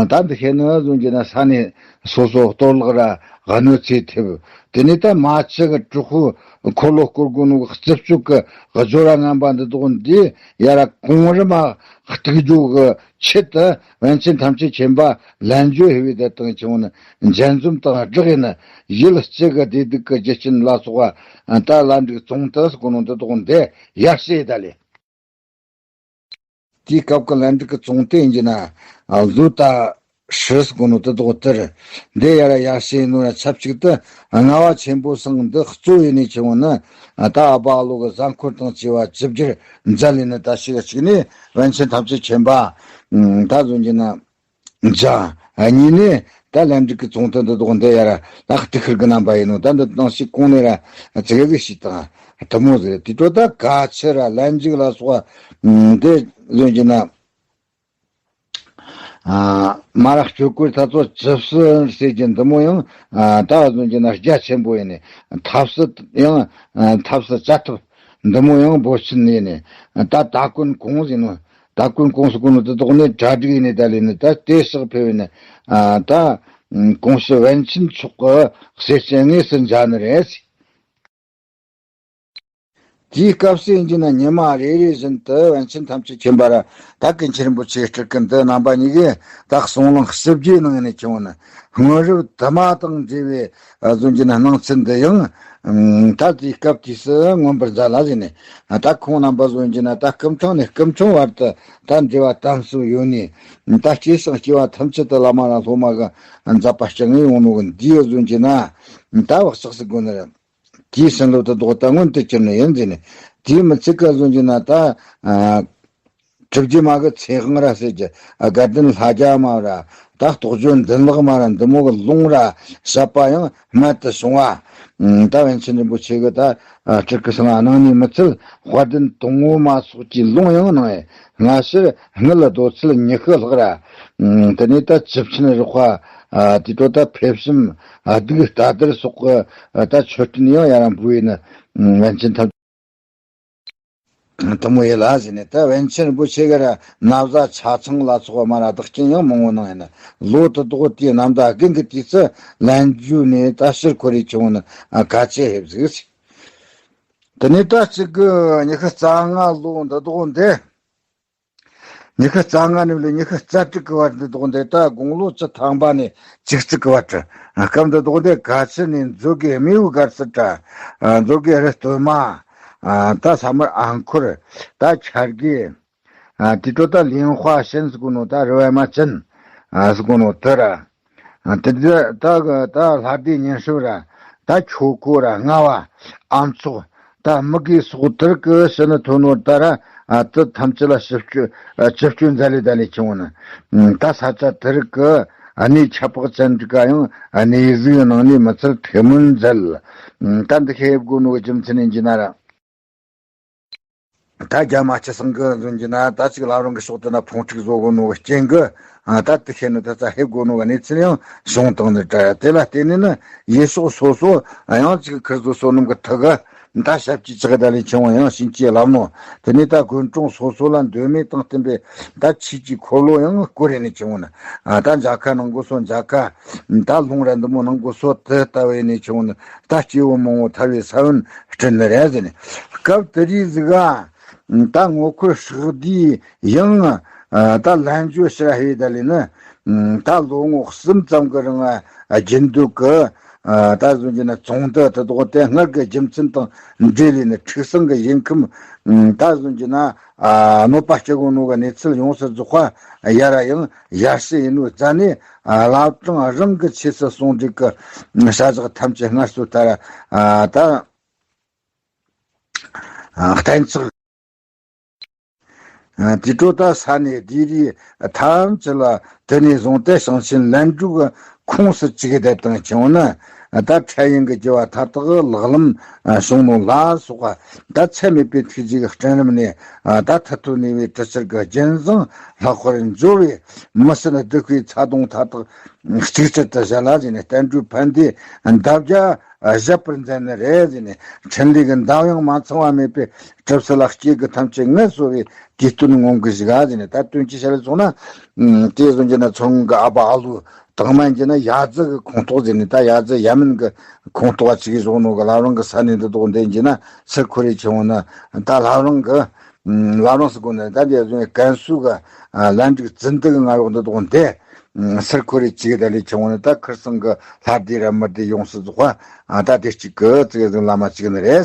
ད་འདི་ཤེས་ནི་ཟུང་གི་ན་ས་གནས་སོ་སོ་གཏོར་བརླག་ར་གནོད་འཚེ་ཐེབས། དེ་ནས་ད་མ་ཆུ་གི་གྲུ་ཁོ་འཁོར་ལོ་བསྐོར་དགོས་ནོ་གི་རྩུབ་སྤྱོད་ཀྱི་སྦྱོར་བ་ངན་པ་འདི་དག་འདི་ཡ་ར་གོང་རིམ་གཏུག་རྒྱུ་གི་ཆེད་དུ་པཎ་ཆེན་ཐམས་ཅད་མཁྱེན་པ་ལན་བརྒྱ་ཧེ་བའི་དེ་དང་ཆུང་ནི་འཇལ་འཛོམས་དང་སྦྲགས་ཡིན་ནི་ཡུལ་སྤྱི་གི་བདེ་སྡུག་གི་རྒྱུ་རྐྱེན་ལ་སོགས་པ་ད་ལམ་འགྲིག་བཙོང་དུ་སྐོ་ནོ་འདི་དག་འདི་ཡར་ཞེ་ད་ལེ། དེའི་སྐབས་ཀྱི་ལམ་འགྲིག་གི་བཙོང་དེ་ཡིན་གྱི་ན་བཟོ་ལྟ་ཧྲིལ་སྐོ་ནོ་དེ་དག་དེར་འདི་ཡར་ཡར་ཞེ་ནོ་ཡ་ཆབས་ཅིག་ཏུ་ལྔ་བ་ཆེན་པོ་སང་འདི་གཙོ་ཡིན་ནི་ཆེ་བོ་ནི་ད་ཨ་བ་ལོ་གི་གཟའ་འཁོར་དང་བཅས་པ་བཅུ་བརྒྱར་མཛད་ལས་ནི་ད་ཞིག་གཅིག་ནི་པཎ་ཆེན་ཐམས་ཅད་མཁྱེན་པ། ད་བཟོ་རྒྱུ་ན། འཇའ། གཉིས་ནས་ད་ལན་འབྲུག་གི་ཚོང་དུ་འདི་དོག་འདི་ཡ་ར་ད་གཏུག་ཁུར་གི་རྣམ་པ་ཡིན་ནོ། ད་འདི་དང་ཞིག་གོང་ནས་ར་ཙི་གེ་ཟིག་ཞིག་དང་དུ་མོ་ཟེར། དེ་ཚོ་ད་ག་ཆུ་ར་ལན་འཇུག་ལ་སོགས་པ་འདི་བཟོ་རྒྱུ་ན། མ་ར་སྤྱོད་སྐོར་ད་ཚོ་ཇི་སྲིད་ཟེར་གྱི་འདི་མོ་ཡང་ད་བཟོ་རྒྱུ་ན་རྒྱ་ཆེན་པོ་ཡིན་ནས། ཐབས་སུ་ཡང་ཐབས་སུ་བཅའ་ཐུབ་འདི་མོ་ཡང་འབོར་ཆེན་ཡིན་ནས། ད་ད་ཀུན་གོང་ཟེར་ནོ། ད་ཀུན་གོང་སུ་ཀུན་ནོ་དེ་དོག་ནས་གྲ་སྒྲིག་ཡིན་ནས། ད་ལས་ནི་ད་དེ་ཕྱག་ཕེབས་ཡིན་ནས། ད་གོང་ཞུ་པཎ་ཆེན་མཆོག་གི་གསེར་ཅན་དངོས་སུ་མཇལ་ནི་རེད། དེའི་སྐབས་སུ་ཡིན་གྱི་ན་ཉི་མ་རེ་རེ་བཞིན་དུ་པཎ་ཆེན་ཐམས་ཅད་མཁྱེན་པ་ར་ད་ཀུན་མཁྱེན་རིན་པོ་ཆེའི་སྤྲུལ་སྐུ་འདི་རྣམ་པ་གཉིས་ཀས་ད་གསུང་གླེང་ཞིབ་རྒྱས་གནང་ནས་བྱུང་ནི། སྔོན་རབས་དུ་མ་དང་འབྲེལ་བའི་བཟོ་རྒྱུ་ན་སྣང་ཚུལ་འདི་ཡང་ད་དེའི་སྐབས་དུས་སུ་མངོན་པར་མཛད་ལ་ཟེར་ནས། ད་ཁོང་རྣམ་པ་བཟོ་རྒྱུ་ན་ད་སྐུ་ཕྲེང་ནས་སྐུ་ཕྲེང་བར་དུ་ད་འབྲེལ་བ་དམ་ཟབ་ཡོད་ནས། ད་སྐྱེས་སང་སྐྱེ་བ་ཐམས་ཅད་དུ་བླ་མ་ར་སློབ་མ་གི་མཛད་པ་སྐྱངས་ངེས་ཡོང་ནོ་གི་འདིའི་བཟོ་རྒྱུ་ན་ད་བག་ཆགས་སུ་དགོས་ནི་རེད། དེའི་སྲིན་ལོ་དུ་ལྡོག་ད་མངོན་དུ་གྱུར་ནི་ཡིན་ཟེར་ནས། དེའི་མི་ཚིག་ག་བཟོ་རྒྱུ་ན་ད། གྲུབ་བརྒྱུད་མ་གི་ཚེ་དབང་ར་ཟེར་གྱི་དགའ་ལྡན་ལྷ་རྒྱལ་མ་ར་ད་རྟོགས་བརྗོད་འདུན་ལེགས་མ་ར་འདི་མོ་གི་ལུང་ར་བཤད་པ་ཡང་རྨད་དུ་བྱུང་བ། ད་པཎ་ཆེན་རིན་པོ་ཆེ་གི་ད་སྤྲུལ་སྐུ་གསང་བ་གནང་ནི་མི་ཚད་དཔལ་ལྡན་དང་པོ་མ་སོགས་ཀྱི་ལུང་ཡང་གནང་བས། སྔ་ཕྱིར་དངུལ་རྡོ་ཚད་ཉི་ཤུ་ལྷག་ར། དེ་ནས་ད་ཅི་ཕྱིན་རི་དཔའ། དེ་ཚོ་ད་ཕེབས་སེམས་གདུགས་རྟ་དར་སོགས་ཀྱི་ད་མཆོད་རྟེན་ཡང་ཡར་འབུལ་བས་ནི་པཎ་ཆེན་ཐམས་དུ་མོ་ཡིན་ལ་ཟེར་ནས། ད་པཎ་ཆེན་རིན་པོ་ཆེ་གི་ར་ན་བཟའ་ཆ་ཚང་ལ་སོགས་པ་མ་ར་བདག་རྐྱེན་ཡང་མང་བོ་གནང་ཡིན་ན། ལོ་དུ་ལྡོག་དེའི་རྣམ་ཐར་དགུན་གྱི་དུས་སུ་ལན་འཇུ་ནས་ད་ཕྱིར་འཁོར་རེ་བྱུང་ནི་ག་ཅི་ཧེབ་ཟིག་ཟེར། དེ་ནས་ད་གཅིག་གི་ཉི་ཤུ་རྩ་ལྔ་ལོ་འདི་ལྡོག་འདི། ཉི་ཤུ་རྩ་ལྔ་ནས་ལས་ཉི་ཤུ་རྩ་དྲུག་གི་བར་འདི་ལྡོག་འདི་ད་དགུང་ལོ་བཅུ་ཐམ་པ་ནས་བཅུ་གཅིག་གི་བར་དུ། སྐབས་འདི་ལྡོག་འདི་ག་ཆུ་ནས་མཛོད་དགེ་རྨེའུ་སྒར་སུ་གྲྭ། མཛོད་དགེ་རི་སྟོད་མ། ད་ས་མར་ཨ་འཁོར། ད་འཆར་དགེ། དེ་ཚོ་ད་ལིང་ཧྭ་ཤན་ཟེར་གོ་ནོ། ད་རི་བ་མ་ཅན་ཟེར་གོ་ནོ་དེ་ར། དེ་ད་ད་ལྷ་སྡེ་ཉིན་སྲིབ་ར། ད་ཆོ་གོ་ར་རྔ་བ། ཨམ་ཚོགས། ད་མི་དགེ་སོགས་དེར་གི་ཕྱི་ནི་ཐོན་ནོ་ད་ར། དེ་ཐམས་ཅད་ལ་ཞིབ་དཔྱོད་ཞིབ་དཔྱོད་མཛད་ལས་ད་ལས་ཆེ་བོ་ནི། ད་ས་ཆ་དེར་གི་གནས་ཆ་པག་ཅན་འདི་ག་ཡང་གནས་གཟིགས་གནང་ནས་མི་ཚད་ཐེ་མོན་མཛད། ད་འདི་ཤེས་དགོས་ནོ་གི་རྒྱུ་མཚན་ཡིན་གྱི་ན་ར། ད་རྒྱ་མ་སྤྱི་བསང་གི་འཛིན་གྱི་ན་ད་ཅིག་བླ་བྲང་གི་ཕྱོགས་དེ་ན་ཕུང་དཀྲུག་བཟོ་དགོས་ནོ་གི་རྐྱེན་གི། ད་དེ་ཤེས་ནི་ད་ཚ་ཧེབ་དགོས་ནོ་གི་གནས་ཚུལ་ཡང་བྱུང་བཏང་ནི་འདྲ། དེ་ལ་བརྟེན་ནས་ནི་ཡུལ་ཕྱོགས་སོ་སོ་ཡང་ཅིག་ཁིར་ཚོ་བསོད་ནམས་ཀྱི་མཐུ་གི་ད་ཞབས་ཀྱིས་ཅག་ད་ལས་ཆུང་བ་ཡང་བྱིན་གྱིས་བརླབས་ནོ། དེ་ནས་ད་དགོན་གྲོང་སོ་སོ་ལ་འདོད་མོས་དང་བསྟུན་པའི་ད་ཆོས་ཀྱི་འཁོར་ལོ་ཡང་བསྐོར་རེ་ནས་ཆུང་བ་ནི། ད་མཇལ་ཁ་གནང་དགོས་སོ་མཇལ་ཁ། ད་ལུང་ར་འདི་མོ་གནང་དགོས་སོ་དེ་ལྟ་བས་ནས་ཆུང་བ་ནི། ད་སྐྱེ་བོ་མང་བོ་ཐར་བའི་ས་བོན་བསྐྲུན་ནི་རེད་ཟེར་ནས། སྐབས་དེ་རིགས་ཟིག་ག་ད་ངོ་འཁོར་ཕྱག་བདེའི་ཡང་ད་ལན་བརྗོད་ཕྱིར་ཧེ་ད་ལས་ནི། ད་ལོ་ངོ་གསུམ་ཙམ་གི་རིང་རྒྱུན་སྡོད་གི་ད་བཟོ་རྒྱུ་ན་ཚོང་འདུ་དེ་དག་དེ་སྔར་གི་རྒྱུ་མཚན་དང་འབྲེལ་ལས་ནི་འཁྲུག་སང་གི་ཡིན་ཁམས་ད་བཟོ་རྒྱུ་ན་གནོད་པ་སྐྱེལ་གོ་ནོ་གི་གནས་ཚུལ་ཡོངས་སུ་རྫོགས་པ་ཡ་ར་ཡང་ཡར་ཞུ་ཡིན་ནོ་རྩ་ནས། བླ་བྲང་རང་གི་ཆོས་སུ་ཟུང་འབྲེལ་གྱི་བྱ་གཞག་ཐམས་ཅད་སྔར་སྲོལ་ལྟར་ད་གཏན་ཆགས། དེ་འཕྲོ་ད་ས་གནས་སྡེ་རིགས་ཐམས་ཅད་ལ་དེ་ནས་བཟུང་སྟེ་ཞིང་ཆེན་ལན་གྲུ་གི་ཁོངས་སུ་བཅུག་བསྡད་དང་བྱུང་ན། ད་འཕྲལ་ཡུན་གྱི་རྒྱུ་བ་མཐའ་དག་ལག་ལམ་བྱུང་ནོ་ལ་སོགས་པ། ད་ཚད་མེད་པའི་ཐུགས་རྗེ་གི་སྤྲིན་རིམ་ནས་ད་མཐུ་སྟོབས་ནུས་པའི་གྲི་ཆུར་གྱི་རྒྱུན་བཟང་ལྷག་པར་འབྱོར་བས། མི་སེར་སྡུག་པའི་ཚ་གདུང་མཐའ་དག་གཅིག་གྱུར་དུ་བཞག་ལ་ཟེར་ནས། བསྟན་འགྲོའི་ཕན་བདེ་འདབ་བརྒྱ་བཞད་པར་མཛད་ནི་རེད་ཟེར་ནས། འཕྲིན་ལས་ཀྱི་འདབ་ཡངས་མ་ཚང་བ་མེད་པའི་གྲིབ་བསིལ་ལ་སྐྱེ་དགུ་ཐམས་ཅད་ངལ་གསོ་བའི་དུས་སྟོན་མངོན་གྱི་བཞུགས་ཟེར་ནས། ད་དོན་གྱི་ཞལ་སོང་ན། དེ་བཟུང་རྒྱུ་ན་ཚོང་གི་ཨ་ཕ་ཨ་ལུ་དང་མ་ཡིན་རྒྱུ་ན་ཡ་རྫི་གི་ཁོངས་གཏོགས་ཟེར་ནས། ད་ཡ་རྫི་ཡ་མིན་གི་ཁོངས་གཏོགས་བ་ཅིག་གིས་བཟུང་ནོ་གི་བླ་བྲང་གི་ས་གནས་འདི་དག་འདི་ཡིན་རྒྱུ་ན་སུ་འཁོར་རེ་ཆེ་བོ་ན། ད་བླ་བྲང་གི་བླ་བྲང་སུ་དགོན་ནས་ད་འདི་བཟུང་ཀན་སུའུ་གི་ལན་ཀྲུའུ་ཙིན་ཏི་གི་ང་ཡོག་འདི་དག་འདི་སུ་འཁོར་རེ་ཅིག་ད་ལས་ཆེ་བོ་ན། ད་ཁིར་སང་གི་ལྷ་སྡེ་ར་མི་སྡེ་ཡོངས་སུ་རྫོགས་པ་ད་དེ་གཅིག་གི་ཙི་གེ་ཟིག་བླ་མ་གཅིག་ནི་རེད།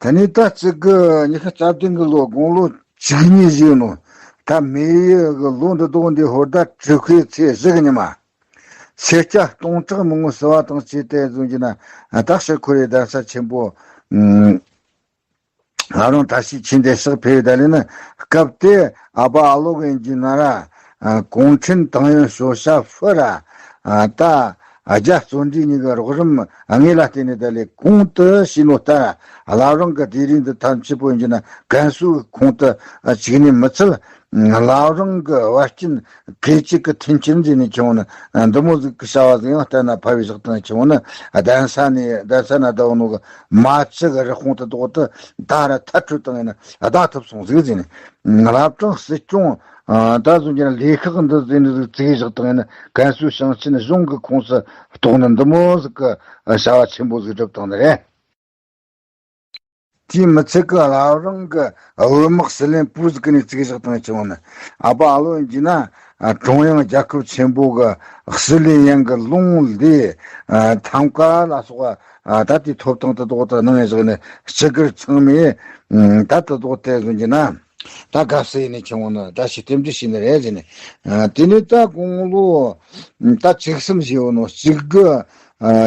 ད་ནི་ད་གཅིག་གི་ཉི་ཤུ་རྩ་བདུན་གི་ལོ་དགུང་ལོ་བཅུ་གཉིས་བཞེས་ནོ། ད་མེ་ཡི་གི་ལོ་འདི་དག་འདི་ཧོར་ཟླ་དྲུག་པའི་ཚེས་བཞི་གི་ཉི་མ། སེར་སྐྱ་སྟོང་ཕྲག་མང་བོ་བསུ་བ་དང་བཅས་ཏེ་བཟུང་རྒྱུ་ན། ད་སུ་འཁོར་རེ་གདན་ས་ཆེན་པོ་ཨུམ་ ང་རང་བཀྲ་ཤིས་ཆོས་ལྡན་ཕྱག་ཕེབས་ཡོད་ད་ལས་ན། སྐབས་དེ་ཨ་ཕ་ཨ་ལོ་གི་ཡིན་གྱི་ན་ར། ཨ་གུང་ཁྲན་ཏང་ཡོན་ཤོ་ཤ་ཧྥུ་ར། ཨ་ད་རྒྱ་གཙོ་འདྲེ་གཉིས་ཀྱི་རོགས་རམ་དངོས་ལ་བརྟེན་ནས་ད་ལས་གོང་དུ་ཞུས་ནོ་ལྟར། བླ་བྲང་གི་དུས་རིང་འདི་ཐམས་ཅད་པོ་ཡིན་གྱི་ན་ཀན་སུའུ་གི་ཁོངས་དུ་བཅུག་ནས་མི་ཚད། བླ་བྲང་གི་བར་རྐྱེན་གལ་ཆེ་གི་མཐུན་རྐྱེན་མཛད་ནས་ཁྱེར་འོང་ན། འདི་མོ་ཟིག་གི་བྱ་བ་ཟིག་ཡང་བསྟན་ན་ཕ་བའི་ཞག་དང་ཁྱེར་འོང་ན། གདན་ས་ནས་གདན་ས་ན་བསྡད་ནོ་གི་མ་ཅི་གི་རི་ཁོང་དུ་དོག་ཏུ་ད་ར་ཐར་འཕྲོད་བཏང་ཡིན་ན་བདག་ཐུབ་སོང་ཟིག་ཟེར་ནས། བླ་བྲང་སྲིད་སྐྱོང་ད་བཟོ་རྒྱུ་ན་ལས་ཁག་འདི་ཟིག་འདི་ཟིག་བཙུགས་བཞག་བཏང་ཡིན་ན། ཀན་སུའུ་ཞིང་ཆེན་གཞུང་གི་ཁོངས་སུ་གཏོགས་ནི་འདི་མོ་ཟིག་གི་བྱ་བ་ཆེན་པོ་ཟིག་སྒྲུབ་བཏང་ནི་རེད། དེའི་མི་ཚད་ཀྱི་བླ་བྲང་གི་བོད་དམག་སྲིད་བློན་པུའུ་ཟིག་གི་ནས་བཙུགས་བཞག་བཏང་ཆེ་བ་ནི། ཨ་ཕ་ཨ་ལོ་ཡིན་གྱི་ན། ཨ་ཀྲུང་དབྱང་རྒྱལ་ཁབ་ཆེན་པོ་གི་སྲིད་བློན་ཡང་གི་ལུང་ལས། ཨ་ཐམ་ཀ་ལ་སོགས་པ། ཨ་ད་དེའི་ཐོབ་ཐང་དུ་དོག་ཏུ་གནང་བཞག་ནས་སྤྱི་སྒེར་ཚང་མས་ད་དུ་དོག་དེ་བཟོ་གྱི་ན། ད་དགའ་བསུ་ཡིན་ནས་ཆེ་བ་ནི་བཀྲ་ཤིས་རྟེན་འབྲེལ་བྱས་ནི་རེད་ཟེར་ནས། ཨ་དེ་ནས་ད་དགུང་ལོ་ད་བཅུ་གསུམ་བཞེས་བ་ནོ་གཅིག་དགུ་ཨ་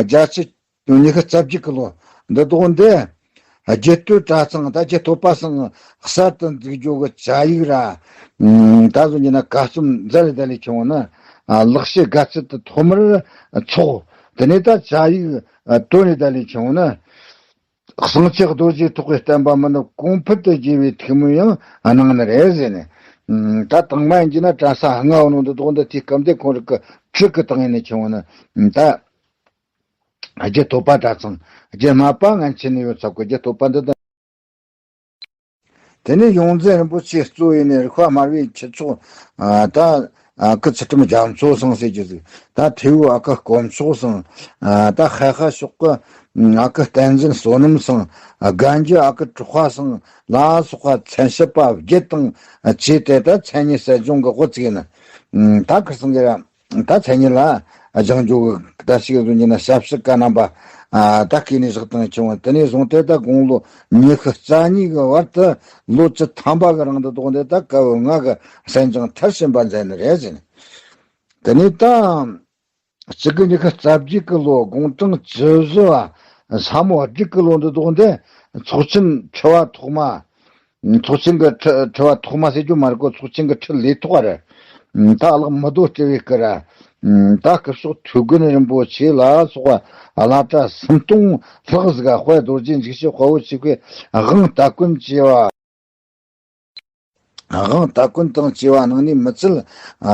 བརྒྱད་ཅུ་ཉི་ཤུ་རྩ་བརྒྱད་ཀྱི་ལོ་འདི་དག་འདི། རྒྱུད་སྟོད་གྲྭ་ཚང་ད་རྒྱུད་སྟོད་པ་ཚང་གསར་དུ་འཛུགས་རྒྱུ་གི་བཅའ་ཡིག་ར། ཨ་ད་བཟོ་རྒྱུ་ན་ཀ་རྩོམ་མཛད་ལས་ད་ལས་ཆུང་བ་ན། ཨ་ལེགས་བཤད་དགའ་ཚལ་དུ་ཐོག་མར་འཚོགས། དེ་ནས་ད་བཅའ་ཡིག་ཨ་བཏོན་ནས་ད་ལས་ཆུང་བ་ན། གསང་ཆེན་རྡོ་རྗེ་ཐོག་གི་བསྟན་པ་མི་ནུབ་གོང་འཕེལ་དུ་རྒྱས་པའི་ཐུགས་སྨོན་ཡང་གནང་ནི་རེད་ཟེར་ནས། ཨ་ད་དང་མ་ཡིན་གྱི་ན་གྲྭ་ས་ལྔ་བ་ནང་དུ་དོག་འདི་དེའི་སྐབས་འདི་ཁོང་རིགས་ཀྱི་ཁྲི་གི་སྟེང་ཡིན་ནས་ཆུང་བ་ན། ད། རྒྱུད་སྟོད་པ་གྲྭ་ཚང་། རྒྱུད་སྨད་པ་ངན་ཆེ་ནས་ཡོད་ཚབ་ཀྱི་རྒྱུད་སྟོད་པ་འདི་དང་། དེ་ནས་ཡོངས་འཛིན་རིན་པོ་ཆེ་གཙོ་ཡིན་ནས་རིག་པ་སྨྲ་བའི་ཁྱུ་མཆོག་ཨ་ད་ཨ་ཁུ་ཚུལ་ཁྲིམས་རྒྱ་མཚོ་ཚང་ཟེར་རྒྱུ་ཟིག་ད་ཐེའུ་ཨ་ཁུ་དཀོན་མཆོག་ཚང་། ཨ་ད་ཧེ་ཧ་ཕྱོགས་ཀྱི་ཨ་ཁུ་བསྟན་འཛིན་བསོད་ནམས་ཚང་། ཨ་སྒང་རྒྱུད་ཨ་ཁུ་གྲགས་པ་ཚང་ལ་སོགས་པ་མཚན་ཞབས་པ་བརྒྱད་དང་བཅས་ཏེ་ད་མཚན་ཉིད་གསལ་སྦྱོང་གི་དབུ་བཙུགས་ནས། ཨ་ད་ཁུ་ཚང་གི་ར། ད་མཚན་ཉིད་ལ་སྦྱང་རྒྱུ་གི་ད་ཞིག་བཟོ་རྒྱུ་ན་ཞབས་ཕྱི་བཀའ་གནང་བ་ཨ་ད་བསྐོས་ནས་བཞག་བཏང་བྱུང་བ། དེ་ནས་བཟུང་སྟེ་ད་དགུང་ལོ་ཉི་ཤུ་རྩ་གཉིས་ཀྱི་བར་དུ་ལོ་བཅུ་ཐམ་པ་གི་རིང་དུ་དོག་འདི་ད་སྐལ་བ་ལྔ་གི་གསན་སྦྱོང་མཐར་ཕྱིན་པ་མཛད་ནི་རེད་ཟེར་ནས། དེ་ནས་ད་གཅིག་དགུ་ཉི་ཤུ་རྩ་བརྒྱད་ཀྱི་ལོ་དགུང་གྲངས་བཅུ་བཞི་བ་ས་མོ་སྦྲུལ་གྱི་ལོ་འདི་དོག་འདི་ཚོགས་ཆེན་ཁྲི་བ་ཐོག་མ། ཚོགས་ཆེན་གྱི་ཁྲི་ཁྲི་བ་ཐོག་མ་ཟེར་རྒྱུ་མ་རེད་གོ། ཚོགས་ཆེན་གྱི་ཁྲི་ལས་ཐོག་རེད། ད་གླགས་མི་རྡོ་སྤྲུལ་བའི་སྐུ་ར། ད་སྐུ་ཞབས་ཐུའུ་དགོན་རིན་པོ་ཆེ་ལ་སོགས་པ་བླ་གྲྭ་སུམ་སྟོང་ལྷག་ཟིག་ག་དཔལ་རྡོ་རྗེ་འཇིགས་བྱེད་དཔའ་བོ་ཆོས་སྐུའི་དབང་སྟ་གོན་བཅས་པ། དབང་སྟ་གོན་དང་བཅས་པ་གནང་ནས་མི་ཚད།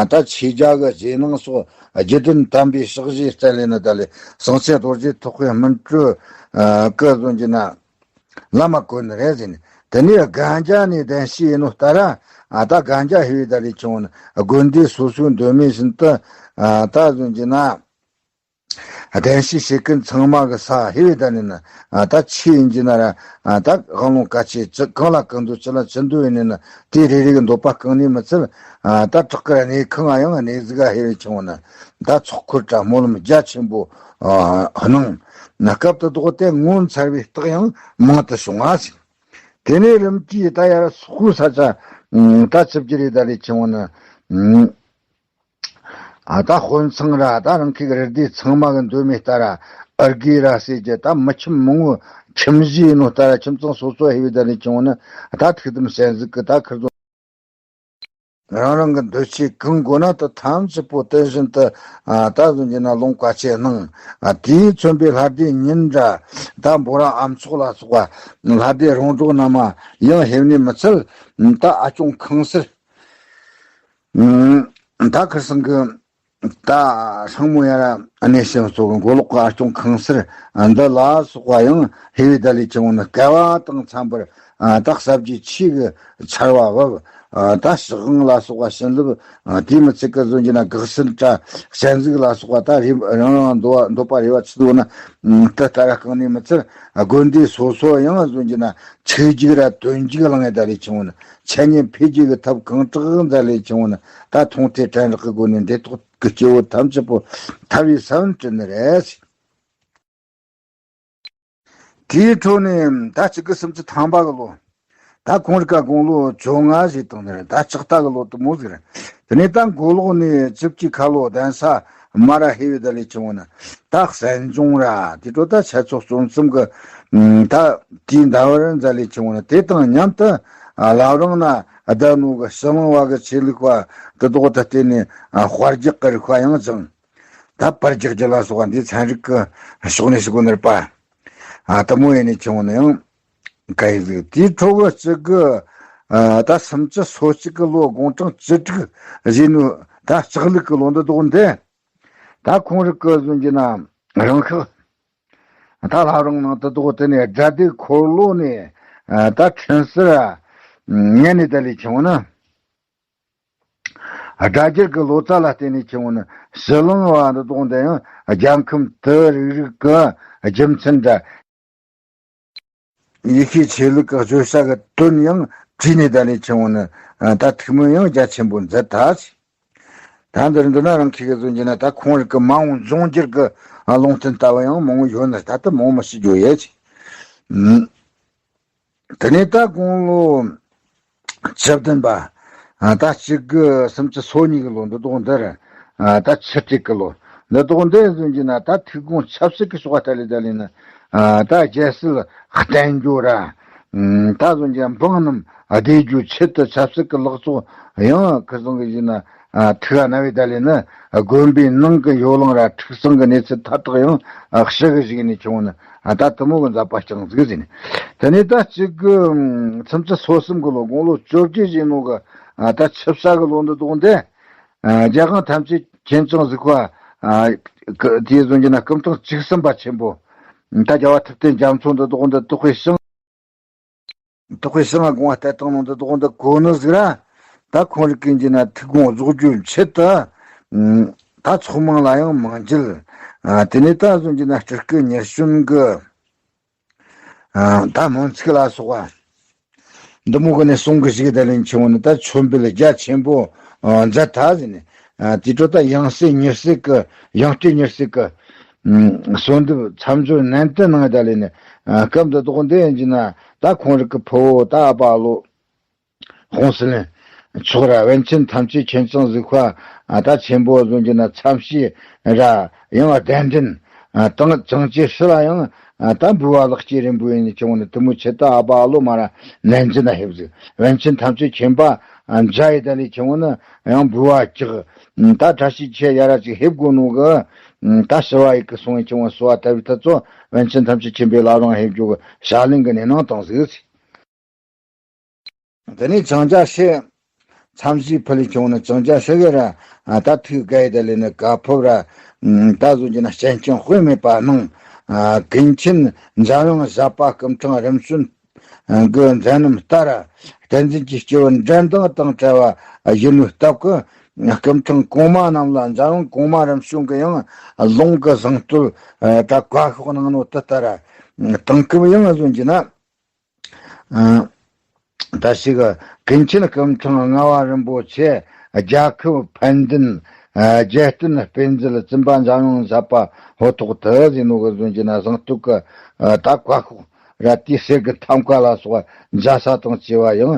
ད་ཆོས་རྒྱལ་གྱི་རྗེས་གནང་སོགས་རྒྱུད་དོན་དམ་པའི་ཕྱག་བཞེས་བསྩལ་ལས་ནི་ད་ལས་གསང་ཆེན་རྡོ་རྗེ་ཐེག་པའི་སྨིན་གྲོལ་སྐུ་གསུང་གི་ན། བླ་མ་བཀོད་ནི་རེད་ཟེར་ནས། དེ་ནས་སྒང་རྒྱ་ནས་གདན་ཞུས་ཡིན་ནོ་ལྟར། ཨ་ད་སྒང་རྒྱ་ཧེ་བའི་ད་རེས་ཆུང་ནི་དགོན་སྡེ་སོ་སོའི་མདོ་སྨད་བཞིན་དུ། ཨ་ད་གསུང་གི་ན། གདན་ཞུ་བྱེད་མཁན་ཚང་མ་གི་ས་ཧེ་བའི་ད་ནི་ན། ཨ་ད་ཆོས་ཡིན་གྱི་ན་ར། ཨ་ད་དབང་ལུང་བཀའ་ཆོས་ཅི་གང་ལ་གང་འདུལ་ཅི་ལ་ཅི་འདུལ་ཡིན་ནི་ན། དེ་རེ་རེ་གི་འདོད་པ་བསྐང་ནི་མི་ཚད། ཨ་ད་བྲག་དཀར་གནས་ཁང་ཡང་གནས་ཟིག་ག་ཧེ་བའི་ཆུང་ན། ད་ཚོགས་འཁོར་དྲ་སྨོན་ལམ་རྒྱ་ཆེན་པོ་ཨ་གནང་། ན་སྐབས་དུ་བདོག་སྟེ་ངོ་མཚར་བའི་རྟགས་ཡང་མང་དུ་བྱུང་བ་ཟིན། དེ་ནས་རིམ་གྱིས་ད་ཡར་སོག་པོའི་ས་ཆ་ད་ཆིབས་ཀྱི་རེ་ད་རེ་ཆུང་ན། ཨ་ད་དཔོན་ཚང་ར་ད་རང་ཁུལ་གྱི་རི་སྡེ་ཚང་མ་གི་མདོ་སྨད་ལྟར་ཨར་གི་ར་ཟེར་གྱི་ད་མི་ཁྱིམ་མང་བོ་ཁྱིམ་གཞིས་ཡིན་ནོ་ལྟར་ཁྱིམ་ཚང་སོ་སོ་ཧེ་བའི་ད་ནས་བྱུང་ན། ད་ཐུགས་དམ་གསན་གཟིགས་ཀྱི་ད་ཁིར་ཚོ་རང་རང་གི་འདོད་ཆེན་གང་དགོས་ན་ད་ཐམས་ཅད་པོ་དེ་བཞིན་དུ། ཨ་ད་གསུང་གི་ན་ལུང་བཀའ་ཆོས་གནང་། ཨ་དེས་མཚོན་པའི་ལྷ་སྡེ་ཉིན་ར་ད་འབོ་ར་ཨ་མཆོག་ལ་སོགས་པ་ལྷ་སྡེ་རོང་འབྲོག་རྣམས་ཡང་ཧེ་བ་ནས་མི་ཚད། ད་ཨ་སྐྱོང་ཁང་གསར། ད་ཁིར་ཚང་གི་ད་སྲང་མོ་ཡ་ར་གནས་ཤིང་སོགས་ཀྱི་མགོ་ལོག་གི་ཨ་སྐྱོང་ཁང་གསར་འདི་ལ་སོགས་པ་ཡང་ཧེ་བའི་ད་ལས་ཀྱང་ནི་བསྐལ་བ་དང་འཚམ་པར་ད་ཟབ་རྒྱས་ཆོས་ཀྱི་ཆར་བ་བབས། ད་ཞག་དབང་ལ་སོགས་པ་བྱིན་རླབས་དེ་མི་ཚད་ཀྱི་གསུང་གི་ན་དགག་སེལ་དྲ་གསན་གཟིགས་ལ་སོགས་པ་ད་རེ་རང་རང་འདོད་པ་འདོད་པ་རེ་བ་ཆི་འདོད་ན་དེ་ལྟར་བསྐང་ནས་མི་ཚད། དགོན་སྡེ་སོ་སོ་ཡང་གསུང་གི་ན་ཆོས་རྒྱུགས་ར་དོན་རྒྱུགས་བླངས་ཡ་ད་ལས་ཀྱང་ནི། འཆད་ཉན་འཕེལ་རྒྱས་ཀྱི་ཐབས་གང་དྲག་མཛད་ལས་བྱུང་བ་ན། ད་མཐོང་ཐོས་དྲན་རེག་གི་སྒོ་ནས་འདི་ཐོག་གི་སྐྱེ་བོ་ཐམས་ཅད་པོ་ཐར་བའི་ས་བོན་བསྐྲུན་ནི་རེད། དེའི་འཕྲོ་ནས་ད་གཅིག་དགུ་སུམ་ཅུ་ཐམ་པ་གི་ལོ། ད་ཁོང་རི་ཀ་དགུང་ལོ་བཅོ་ལྔ་ཞིག་བཏང་ནི་རེད། ད་ལྕགས་རྟ་གི་ལོ་དུ་མོ་ཟིག་རེད། དེ་ནས་ད་མགོ་ལོག་ནས་བཅུ་གཅིག་ཁ་ལོ་གདན་ས་ མར་ར་ཧེ་བའི་ད་ལས་ཆེ་བོ་ན། ད་གསན་སྦྱོང་ར་དེ་འཕྲོ་ད་ཆ་ཚོགས་གསུམ་གསུམ་གི་ད་དེའི་ཟླ་བར་མཛད་ལས་ཆེ་བོ་ན། དེ་དང་མཉམ་དུ་ལམ་རིམ་ན་བསྡད་ནོ་གི་ཕྱི་གླིང་བ་གི་ཆོས་ལུགས་པ་དེ་དག་ད་བརྟེན་ནས་དཔལ་རྒྱག་གི་རིགས་པ་ཡང་སྦྱངས། ད་པར་རྒྱག་རྒྱུ་ལ་སོགས་པ་འདི་ཚན་རིག་གི་ཕྱོགས་ནས་ཞུ་དགོས་ནི་རེད་པ། ཨ་དེ་མོ་ཡིན་ནི་ཆུང་ནི་ཡང་ག་ཡི་ཟིག་དེའི་ཁྲོ་གི་གཅིག་གི་ཨ་ད་སུམ་ཅུ་སོ་གཅིག་གི་ལོ་དགུང་གྲངས་བཅུ་དྲུག་བཞེས་ནོ། ད་ལྕགས་ལུག་གི་ལོ་འདི་དག་འདི་ད་ཁོང་རིགས་གི་བཟོ་རྒྱུ་ན་རང་ཤག་ད་ལྷ་རང་ནང་དུ་དག་དེ་ནས་དགྲ་སྡེ་འཁོར་ལོ་ནས་ཨ་ད་ཁྲིན་སི་ར་ཉན་ནས་ད་ལས་ཆུང་ན། དགྲ་རྒྱལ་གྱི་ལོ་ཙཱ་ལ་བརྟེན་ནས་ཆེ་བོ་ནི་ཕྱི་གླིང་བ་འདི་དག་འདི་ཡང་རྒྱལ་ཁམས་དུ་རིག་རིག་གི་རྒྱུ་མཚན་འདྲ། ཡེ་ཤུའི་ཆོས་ལུགས་ཀྱི་བརྗོད་བྱ་གི་དོན་ཡང་བྲིས་ནས་ད་ལས་ཆེ་བོ་ནི་ད་ཐུགས་སྨོན་ཡང་རྒྱ་ཆེན་པོ་མཛད་ད། ད་འདིར་འདི་ན་རང་ཁྱེད་ཀྱི་བཟོ་རྒྱུ་ན་ད་ཁོང་རིགས་ཀྱི་མ་འོངས་འབྱུང་འགྱུར་གྱི་ལུང་བསྟན་ལྟ་བུ་ཡང་མང་བོ་ཡོད་ན་ད་ལྟ་མང་བོ་མི་ཤེས་རྒྱུ་ཡོད་ཅིག་དེ་ནས་ད་དགུང་ལོ་བཅུ་བདུན་པ། ཨ་ད་གཅིག་དགུ་སུམ་ཅུ་སོ་གཉིས་ཀྱི་ལོ་འདི་དག་འདིར། ཨ་ད་ཆུ་སྤྲེལ་གྱི་ལོ་འདི་དག་འདིར་བཟོ་རྒྱུ་ན་ད་ཐུགས་དགོངས་ཆབ་སྲིད་ཀྱི་ཕྱོགས་ལྟ་ལས་ད་ལས་ན། ཨ་ད་རྒྱལ་སྲིད་བརྟན་རྒྱུ་ར། ཨ་ད་བཟོ་རྒྱུ་ན་འབངས་རྣམས་བདེ་རྒྱུ་ཆེད་དུ་ཆབ་སྲིད་ཀྱི་ལག་ཚོགས་ཡང་ཁུ་སང་གི་ཡིན་ན། ཨ་ཐུགས་ཨ་རྣ་བའི་ད་ལས་ནི་དགོན་པའི་ནང་གི་ཡོ་ལང་ར་འཁྲུག་སང་གི་གནས་ཚུལ་ཐ་དག་ཡང་ཨ་ཞི་གི་ཞིག་ནས་བྱུང་ནི། ཨ་ད་དུ་མོ་གི་མཛད་པ་ཅང་ཟིག་ཟིན། དེ་ནས་ད་གཅིག་གི་སུམ་ཅུ་སོ་གསུམ་གི་ལོ་དགུང་ལོ་བཅོ་བརྒྱད་བཞེས་ནོ་གི་ཨ་ད་ཆུ་བྱ་གི་ལོ་འདི་དག་འདི། ཨ་རྒྱལ་དབང་ཐམས་ཅད་མཁྱེན་ཅིང་གཟིགས་པ། ཨ་གི་དེ་བཟོ་རྒྱུ་ན་སྐུ་ཕྲེང་བཅུ་གསུམ་པ་ཆེན་པོ། ད་རྒྱལ་བ་ཐུབ་བསྟན་རྒྱ་མཚོ་འདི་དག་འདི་དོགས་པའི་ཞིང་། དོགས་པའི་ཞིང་ང་དགོངས་པ་གཏད་བཏང་ནོ་འདི་དག་འདི་གོ་ནི་ཟིག་ར། ད་ཁོང་རིགས་ཀུན་གྱི་ན་ཐུགས་དགོངས་རྫོགས་རྒྱུའི་ཆེད་དུ། ད་ཚོགས་མང་ལ་ཡང་མང་འགྱེད། ཨ་དེ་ནས་ད་བཟོ་རྒྱུ་ན་སྤྲུལ་སྐུ་ཉེར་བྱོན་གྱི། ཨ་ད་སྨོན་ཚིག་ལ་སོགས་པ། འདི་མོ་གི་ནས་གསུང་གི་ཞིག་ད་ལན་ཆེན་མོ་ནི་ད་མཆོད་འབུལ་རྒྱ་ཆེན་པོ་ཨ་མཛད་ད་ཟིན་ནས། ཨ་དེ་འཕྲོ་ད་ཡང་སྲིད་མྱུར་སྲིད་ཀྱི་ཡང་སྤྲུལ་མྱུར་སྲིད་ཀྱི་ཨ་གསོལ་འདེབས་མཚམས་སྦྱོར་ནན་ཏན་གནང་ད་ལས་ནས། ཨ་སྐབས་འདི་དག་འདི་ཡིན་གྱི་ན་ད་ཁོང་རིགས་ཀྱི་ཕུ་བོ་ད་ཨ་པ་ཨ་ལོ། ཧོང་སི་ལན། ཚོགས་ར་པཎ་ཆེན་ཐམས་ཅད་མཁྱེན་ཅིང་གཟིགས་པ། ཨ་ད་ཆེན་པོ་བཟོ་རྒྱུ་ན་མཚམས་བཞི་ར་ཡང་གདན་འདྲེན། ཨ་དང་བྱང་ཆེ་ཧྲི་ལ་ཡང་ཨ་ད་འབུལ་བ་ལེགས་སྐྱེས་རིན་པོ་ཡིན་ནི་བྱུང་ནི་དུ་མོ་ཆེ་ད་ཨ་པ་ཨ་ལོ་མ་ར་ནན་ཅི་ན་ཧེབ་ཟིག་པཎ་ཆེན་ཐམས་ཅད་མཁྱེན་པ་ཨ་མཇལ་ཡི་ད་ལས་བྱུང་ནི་ཡང་འབུལ་བ་ཀྱག་ད་བཀྲ་ཤིས་ཆེ་ཡ་ར་ཅིག་ཧེབ་དགོ་ནོ་གི་ད་ཞི་བ་ཡི་གི་སོང་ཡི་བྱུང་བ་སོ་བ་ད་བི་ད་ཚོ་པཎ་ཆེན་ཐམས་ཅད་མཁྱེན་པའི་བླ་བྲང་ཧེབ་རྒྱུ་གི་བྱ་ལིང་གི་ནས་ནང་དང་ཟིག་དེ་ནས་ཅང་ཅ་ཧྲི། མཚམས་བཞིའི་ཕུ་ལས་བྱུང་ནི་ཅང་ཅ་ཧྲི་གི་ར། ད་ཐུགས་དགའ་ཡི་ད་ལས་ནི་ཀ་ཕོབ་ར། ད་བཟོ་རྒྱུ་ན་སྤྱན་ཆུང་དཔེ་མེད་པ་གནང་། ཀུན་མཁྱེན་འཇམ་དབྱངས་བཞད་པ་སྐུ་ཕྲེང་རིམ་བྱོན་གི་མཛད་རྣམ་ལྟར། བསྟན་འཛིན་གྱི་སྐྱེས་བུ་འགྲན་ཟླ་དང་བྲལ་བ་ཡིན་ནོའི་སྟབས་ཀྱིས། སྐུ་ཕྲེང་གོང་མ་རྣམས་ལ་འཇམ་དབྱངས་གོང་མ་རིམ་བྱོན་གྱི་ཡང་ལུང་གི་བཟང་བསྟོད་ད་བཀའ་ཤོག་གནང་ནོ་དེ་ལྟར། དེང་སྐབས་ཡང་བཟོ་རྒྱུ་ན། ད་ཞིག་ཀུན་མཁྱེན་སྐུ་ཕྲེང་ལྔ་བ་རིན་པོ་ཆེ་རྒྱལ་ཁབ་ཕན་བདེན། རྒྱལ་བསྟན་དཔེ་མཛོད་བཙུན་པ་འཇམ་དབྱངས་བཞད་པ་ཧོ་ཐོག་ཏུ་ཟིན་ནོ་གི་བཟོ་རྒྱུ་ན་བཟང་བསྟོད་ཀྱི་ད་བཀའ་ཤོག་ར་དེའི་གསེར་གྱི་ཐང་ཀ་ལ་སོགས་མཇལ་ས་དང་བཅས་པ་ཡང་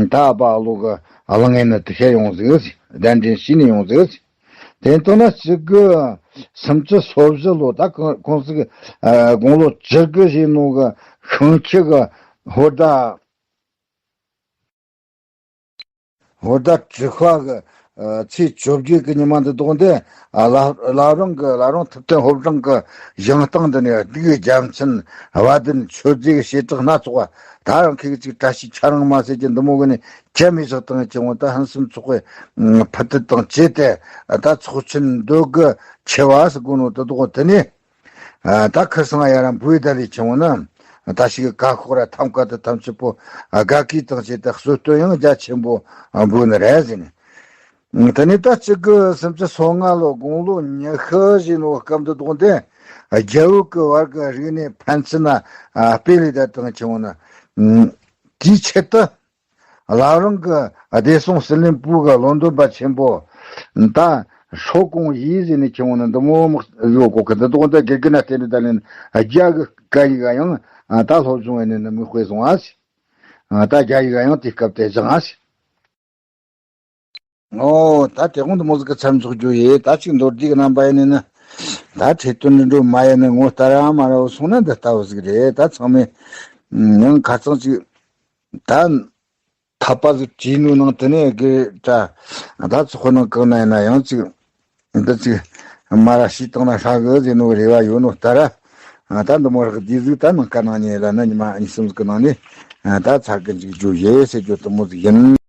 ད་པ་ལོ་གི་གླང་ངན་ནི་དུ་ཤེས་ཡོང་ཟིག་དགའ་འདྲེན་བྱས་ནས་ཡོང་ཟིག་དེ་ལྟ་ན་གཅིག་དགུ་སུམ་ཅུ་སོ་བཞི་ལོ་ད་ཁོང་ཁོང་ཚོ་གི་དགུང་ལོ་བཅུ་དགུ་བཞེས་ནོ་གི་ཤིང་ཁྱི་གི་ཧོར་ཟླ། ཧོར་ཟླ་དྲུག་པ་གི་ཚེས་བཅོ་བརྒྱད་ཀྱི་ཉི་མ་འདི་དག་འདི་བླ་བླ་བྲང་གི་བླ་བྲང་ཐུབ་བསྟན་ཕོ་བྲང་གི་བཞེངས་སྟངས་འདི་ནས་གདུགས་རྒྱལ་མཚན་བ་དན་མཆོད་རྫས་ཀྱི་བྱེ་བྲག་སྣ་ཚོགས་པ་ད་རང་ཁྱེད་ཀྱི་ཅིག་བཀྲ་ཤིས་ཆ་རང་མ་ཟེར་གྱི་འདི་མོ་གི་ནས་ཁྱད་མི་བཞག་དང་ཆེ་བོ་ད་ཧན་སུམ་ཚོགས་པའི་ཕུ་ཐུད་དང་བཅས་ཏེ་ད་ཚོགས་ཆེན་འདོད་དགུ་ཆེ་བ་ཟེར་དགོས་ནོ་དེ་དག་དེ་ནས་ད་ཁ་སང་ཡ་ར་འབུའི་ད་ལས་ཆེ་བོ་ན་ད་ཞིག་ག་ཤོག་ར་ཐམ་ཀ་དེ་ཐམས་ཅད་པོ་དགའ་སྐྱིད་དང་བཅས་ཏེ་གསོལ་སྟོན་ཡང་རྒྱ་ཆེན་པོ་འབུལ་ནི་རེད་ཟེར་ནས། དེ་ནས་ད་གཅིག་དགུ་སུམ་ཅུ་སོ་ལྔ་ལོ་དགུང་ལོ་ཉི་ཤུ་བཞེས་ནོ་སྐབས་འདི་དག་འདི་རྒྱ་བོད་ཀྱི་བར་གྱི་རིག་གནས་ཕན་ཚུན་ན་སྤེལ་ལས་ད་དང་ཆེ་བོ་ན་དེའི་ཆེད་དུ། བླ་བྲང་གི་བདེ་སྲུང་སྲིད་བློན་པུའུ་གི་བློན་འདོན་པ་ཆེན་པོ་ད་ཧྲོ་ཀོང་ཡི་ཟེར་ནས་ཆེན་པོ་ནི་འདི་མོ་མི་བཟོ་གོ་གི་འདི་དག་འདི་དགེ་རྒན་ན་བསྟེན་ནས་ད་ལན་རྒྱ་གི་སྐད་ཡིག་ཡང་ད་སློབ་སྦྱོང་ཡིན་ནི་མི་དཔེ་བཟུང་ཨ་སི། ད་རྒྱ་ཡིག་ཡང་དེ་སྐབས་དེ་སྦྱངས་ཨ་སི། ཨོ་ད་དེ་དགོང་དུ་མོ་ཟིག་གི་མཚམས་འཇོག་རྒྱུ་ཡིན། ད་ཅིག་མདོར་བསྡུས་ཀྱི་རྣམ་པ་ཡིན་ནི་ནི། ད་ཁྲིད་སྟོན་འདི་འགྲོ་མ་ཡིན་ནི་ངོ་ལྟ་ར་མ་ར་བོ་སོང་ན་འདི་ལྟ་བུ་ཟིག་རེད། ད་ཚང་མས་ཡང་ཁ་ཚང་ཅིག་ད་འཐད་པ་ཟིག་བྲིས་ནོ་ནང་དེ་ནས་དགེ་དྲ་ད་ཚོགས་ནང་གང་ན་ཡིན་ན་ཡང་ཅིག་འདི་ཅིག་མ་ར་ཤི་བཏང་ན་ཧྲ་གི་ཟེར་ནོ་རེ་བ་ཡོད་ནོ་ལྟ་ར། ད་འདི་མོ་རག་བསྡུས་ཟིག་ད་ནང་ཀ་ནང་ཉེ་ལ་ན་ཉི་མ་གཉིས་གསུམ་ཟིག་གི་ནང་ནས་ད་ཚར་གི་འཇུག་རྒྱུ་ཡེ་ཟེར་རྒྱུ་དེ་མོ་ཟིག་ཡིན།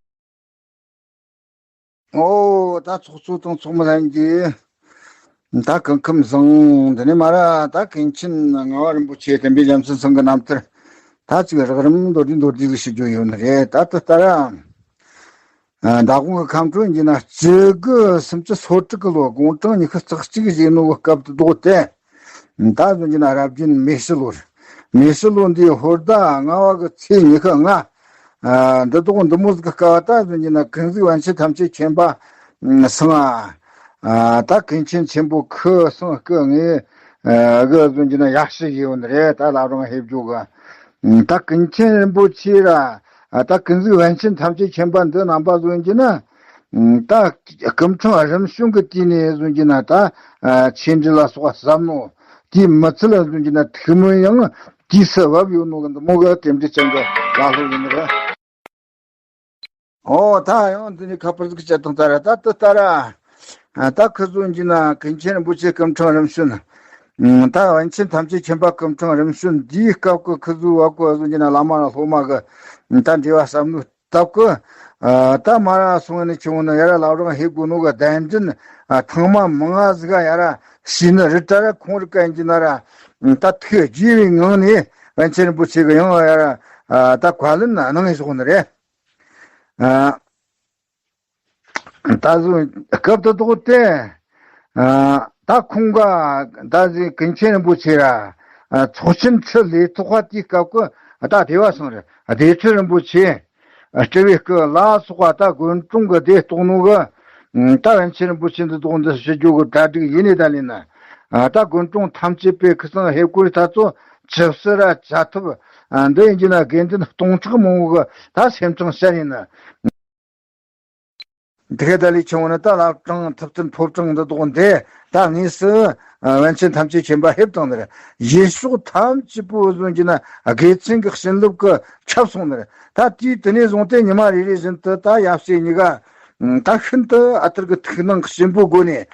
ཨོ་ད་ཚོགས་གཙོ་དང་ཚོགས་མི་ལྷན་རྒྱས། ད་སྐུ་ཁམས་བཟང་། འདི་ནས་མ་ར་ད་ཀུན་མཁྱེན་ངག་དབང་རིན་པོ་ཆེ་བསྟན་པའི་རྒྱལ་མཚན་ཚང་གི་རྣམ་ཐར་ད་ཅིག་རགས་རིམ་མདོར་བསྡུས་མདོར་བསྡུས་ཟིག་ཞུ་རྒྱུ་ཡོད་ནི་རེད། ད་དེ་ལྟར་ཨ་མདང་དགོང་གི་ཁམས་སྤྲོ་ཡིན་ན་སྤྱི་སྒོ་སུམ་ཅུ་སོ་དྲུག་གི་ལོ་དགུང་གྲངས་ཉི་ཤུ་རྩ་གཅིག་བཞེས་ནོ་གི་སྐབས་དུ་ལྡོག་སྟེ། ད་གཟོད་ཀྱི་ན་རབ་བརྒྱུད་མེ་ཤི་ལོར། མེ་ཤི་ལོ་འདིའི་ཧོར་ཟླ་ལྔ་བ་གི་ཚེས་ཉི་ཤུ་ལྔ། ཨ་འདི་དག་འདི་མོ་ཟིག་གི་སྐབས་ད་གཟོད་ཀྱི་ན་ཀུན་གཟིགས་པཎ་ཆེན་ཐམས་ཅད་མཁྱེན་པ་སང་ཨ་ད་ཀུན་མཁྱེན་ཆེན་པོ་ཁོ་སང་སྐུ་ངེ་གི་གཟོད་ཀྱི་ན་ཡག་ཤི་ཡིན་ནི་རེད། ད་ལ་རང་ཧེ་བྱུ་གི་ད་ཀུན་མཁྱེན་རིན་པོ་ཆེ་ར་ད་ཀུན་གཟིགས་པཎ་ཆེན་ཐམས་ཅད་མཁྱེན་པ་འདི་རྣམ་པ་གཟོད་ཀྱི་ན། ད་སྐུ་ཕྲེང་རིམ་བྱོན་གྱི་དུས་ནས་བཟུང་གྱི་ན་ད་ཆོས་འབྲེལ་ལ་སོགས་པ་ཟབ་ནོ། དེའི་མི་ཚེ་ལ་བཟུང་གྱི་ན་ཐུགས་སྨོན་ཡང་དུས་སུ་བབས་ཡོད་ནོ་གི་འདི་མོ་གི་རྟེན་འབྲེལ་ཅན་གྱི་ལ་ལྷོ་ཡིན་ནི་རེད། ཨོ་ད་ཡང་འདི་ནི་ཁ་པར་ཟིག་བྱེད་དང་ལྟ་ར་ད་ལྟ་ལྟ་ར། ད་ཁི་བཟུང་གྱི་ན་ཀུན་མཁྱེན་རིན་པོ་ཆེ་སྐུ་ཕྲེང་རིམ་བྱོན། ད་པཎ་ཆེན་ཐམས་ཅད་མཁྱེན་པ་སྐུ་ཕྲེང་རིམ་བྱོན་འདིའི་སྐབས་ཀྱི་ཁི་བཟུང་བ་ཀོ་བཟུང་གྱི་ན་བླ་མ་ལ་སློབ་མ་གི་ད་འབྲེལ་བ་བསམ་ནོ། སྟབས་ཀྱིས། ད་མ་ར་སོང་ནས་ཁྱེད་ནི་ཡ་ར་ལབ་རང་ཧེ་དགོས་ནོ་གི་གདན་འདྲེན་ཐེངས་མ་མང་ང་ཟིག་ག་ཡ་ར་ཤི་ནི་རི་ཏྲ་ར་ཁོང་རི་ཀ་ཡིན་གྱི་ན་ར་ད་ཐུགས་དགྱེས་པའི་ངང་ནས་པཎ་ཆེན་རིན་པོ་ཆེ་གི་ཡང་ཡ་ར་ད་བཀའ་ལན་གནང་ཡི་སོང་ནི་རེད། ད་གཟོད་སྐབས་དེ་དག་སྟེ། ད་ཁོང་ག་ད་གཟོད་ཀུན་མཁྱེན་རིན་པོ་ཆེ་ར་ཚོགས་ཆེན་ཁྲི་ལས་ཐོག་པ་དེའི་སྐབས་ཀྱི་ད་བདེ་བ་སང་རེད། བདེ་ཆེན་རིན་པོ་ཆེ་སྤྲུལ་པའི་སྐུ་ལ་སོགས་པ་ད་དགོན་གྲོང་གི་སྡེ་གཏོགས་ནོ་གི་ད་པཎ་ཆེན་རིན་པོ་ཆེ་འདི་དག་འདི་ཞུ་རྒྱུ་གི་གྲ་སྒྲིག་ཡིན་ནི་ད་ལས་ན། ད་དགོན་གྲོང་ཐམས་ཅད་པའི་ཁུ་སང་ཧེ་ཀོ་རི་ད་ཚོ་ཆུ་བསིལ་ར་བྱ་ཐབས་འདི་ཡིན་གྱི་ན་དགེ་འདུན་སྟོང་ཕྲག་མང་བོ་གི་ད་སེམས་ཅན་བཤད་ཡིན་ན། དེ་ག་ད་ལས་ཆུང་བ་ནི་ད་བླ་བྲང་ཐུབ་བསྟན་ཕོ་བྲང་འདི་དག་འདི་ད་དངོས་སུ་པཎ་ཆེན་ཐམས་ཅད་མཁྱེན་པ་ཕེབས་བཏང་ནི་རེད། ཡུལ་ཕྱོགས་ཐམས་ཅད་པོ་བཟུང་གྱི་ན་དགེ་ཚན་གྱི་བྱིན་རླབས་ཀྱིས་ཁྱབ་སོང་ནི་རེད། ད་དུས་དེ་ནས་བཟུང་སྟེ་ཉི་མ་རེ་རེ་བཞིན་དུ་ད་ཡབ་སྲས་གཉིས་ཀ་ད་ཤིན་ཏུ་ཨ་ཐུར་གྱི་ཐུགས་སྣང་གི་ཆེན་པོའི་སྒོ་ནས་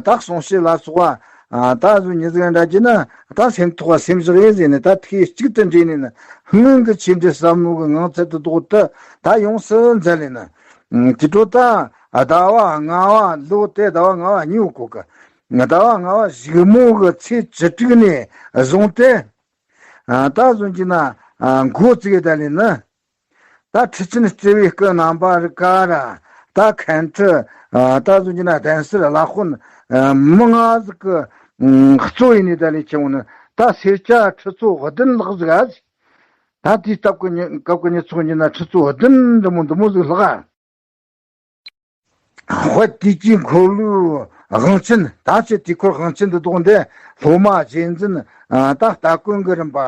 ད་གསུང་བཤད་ལ་སོགས་པ་ད་བཟུང་ཉི་ཟིག་འདྲ་གྱི་ན་ད་སེམས་ཐོག་སེམས་བཞག་ཡིན་ཟེར་ནས་ད་ཐུགས་གཅིག་ཏུ་འདྲེས་ནས་ན་སྔོན་གྱི་ཆོས་འབྲེལ་ཟབ་མོ་གི་ངང་ཚུལ་དུ་ལྡོག་ཏུ་ད་ཡོངས་སུ་མཛད་ལས་ན། དེ་འཕྲོ་ད་ཟླ་བ་ལྔ་བ་ལོ་དེ་ཟླ་བ་ལྔ་བ་གཉིས་པོ་གི་ཟླ་བ་ལྔ་བ་གཞུག་མོ་གི་ཚེས་བཅུ་དྲུག་ནས་བཟུང་སྟེ་ད་བཟུང་གྱི་ན་འགོ་བཙུགས་ད་ལས་ན། ད་ཁྲི་ཆེན་སྤྲུལ་པའི་སྐུ་རྣམ་པ་རི་ཀ་ར་ད་མཁན་ཁྲི་ད་བཟུང་གྱི་ན་གདན་སར་བླ་དཔོན་མང་ང་ཟིག་གི་གཙོ་ཡིན་ནི་ད་ལས་ཆེ་བོ་ནི་ད་སེར་སྐྱ་ཁྲི་ཚོ་བདུན་ལྷག་ཟིག་ཨ། ད་དེའི་སྟབས་ཀྱི་ཉི་སྐབས་ཀྱི་ཉི་ཚོགས་ཉི་ན་ཁྲི་ཚོ་བདུན་འདི་མོ་འདི་མོ་ཟིག་ལྷག་ཨ། དཔལ་དུས་ཀྱི་འཁོར་ལོའི་དབང་ཆེན་ད་ཆེ་དུས་འཁོར་དབང་ཆེན་འདི་དག་འདི་སློབ་མ་རྗེས་འཛིན་ད་སྟ་གོན་གྱི་རིམ་པ་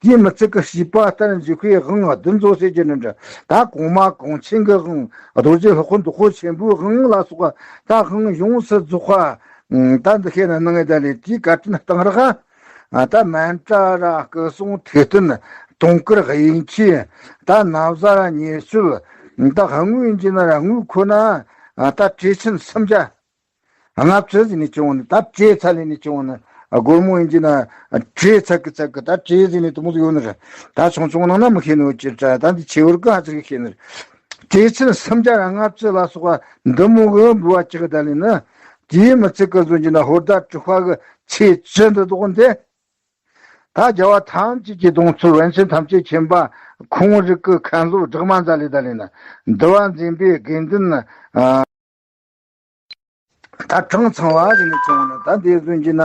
དེའི་མི་ཚིག་གི་བྱིས་པ་ལྟར་འཇུག་པའི་དབང་བདུན་ཚོ་ཟེར་གྱི་ནི་འདྲ། ད་གོང་མ་གོང་ཆེན་གྱི་དབང་རྡོ་རྗེ་སློབ་དཔོན་བདུད་དཔུང་ཆེན་པོའི་དབང་ལ་སོགས་པ་ད་དབང་ཡོངས་སུ་རྫོགས་པ་ད་འདི་ཤེས་ན་གནང་ངེས་ད་ལས་དེའི་བཀའ་དྲིན་གཏང་རག་ད་མཎྜལ་ར་སྐུ་གསུང་ཐུགས་རྟེན་དུང་དཀར་དབྱིག་མཆོད་ད་ན་བཟའ་ར་ཉེར་སྤྱོད་ད་དངུལ་ཡིན་གྱི་ན་ར་དངུལ་ཁོ་ན་ད་བྲེ་ཆེན་སུམ་བརྒྱ་ལྔ་བཅུ་ཟིན་ནས་བྱུང་ནི་ད་བྲེ་ཚ་ལས་ནས་བྱུང་ནི་སྒོར་མོ་ཡིན་གྱི་ན་བྲེ་ཚ་གི་ཚ་གི་ད་བྲེ་ཟིན་ནས་དུ་མོ་ཡོད་ནི་རེད། ད་ཆུང་ཆུང་ནང་ན་མི་ཤེས་ནི་ཡོད་ཀྱི་ད་ད་འདི་ཆེ་བར་གི་ཧ་ཅིག་ཤེས་ནི་རེད། བྲེ་ཆེན་སུམ་བརྒྱ་ར་ལྔ་བཅུ་ལ་སོགས་པ་འདི་མོ་གི་འབུལ་བ་ཅིག་ད་ལས་ནི་དེའི་མི་ཚིག་གི་བཟོ་གྱི་ན་ཧོར་ཟླ་དྲུག་པ་གི་ཚེས་བཅུ་འདི་དགོངས་ཏེ། ད་རྒྱལ་བ་ཐམས་ཅད་ཀྱི་གདུང་འཚོབ་པཎ་ཆེན་ཐམས་ཅད་མཁྱེན་པ་ཁོང་རིགས་ཀྱི་མཁན་སློབ་སྦྲགས་མ་མཛད་ལས་ད་ལས་ན་འདུལ་བ་འཛིན་པའི་དགེ་འདུན་ད་གྲངས་ཚང་བ་ཟིན་ནས་བྱུང་ནི་ད་འདི་བཟུང་གྱི་ན་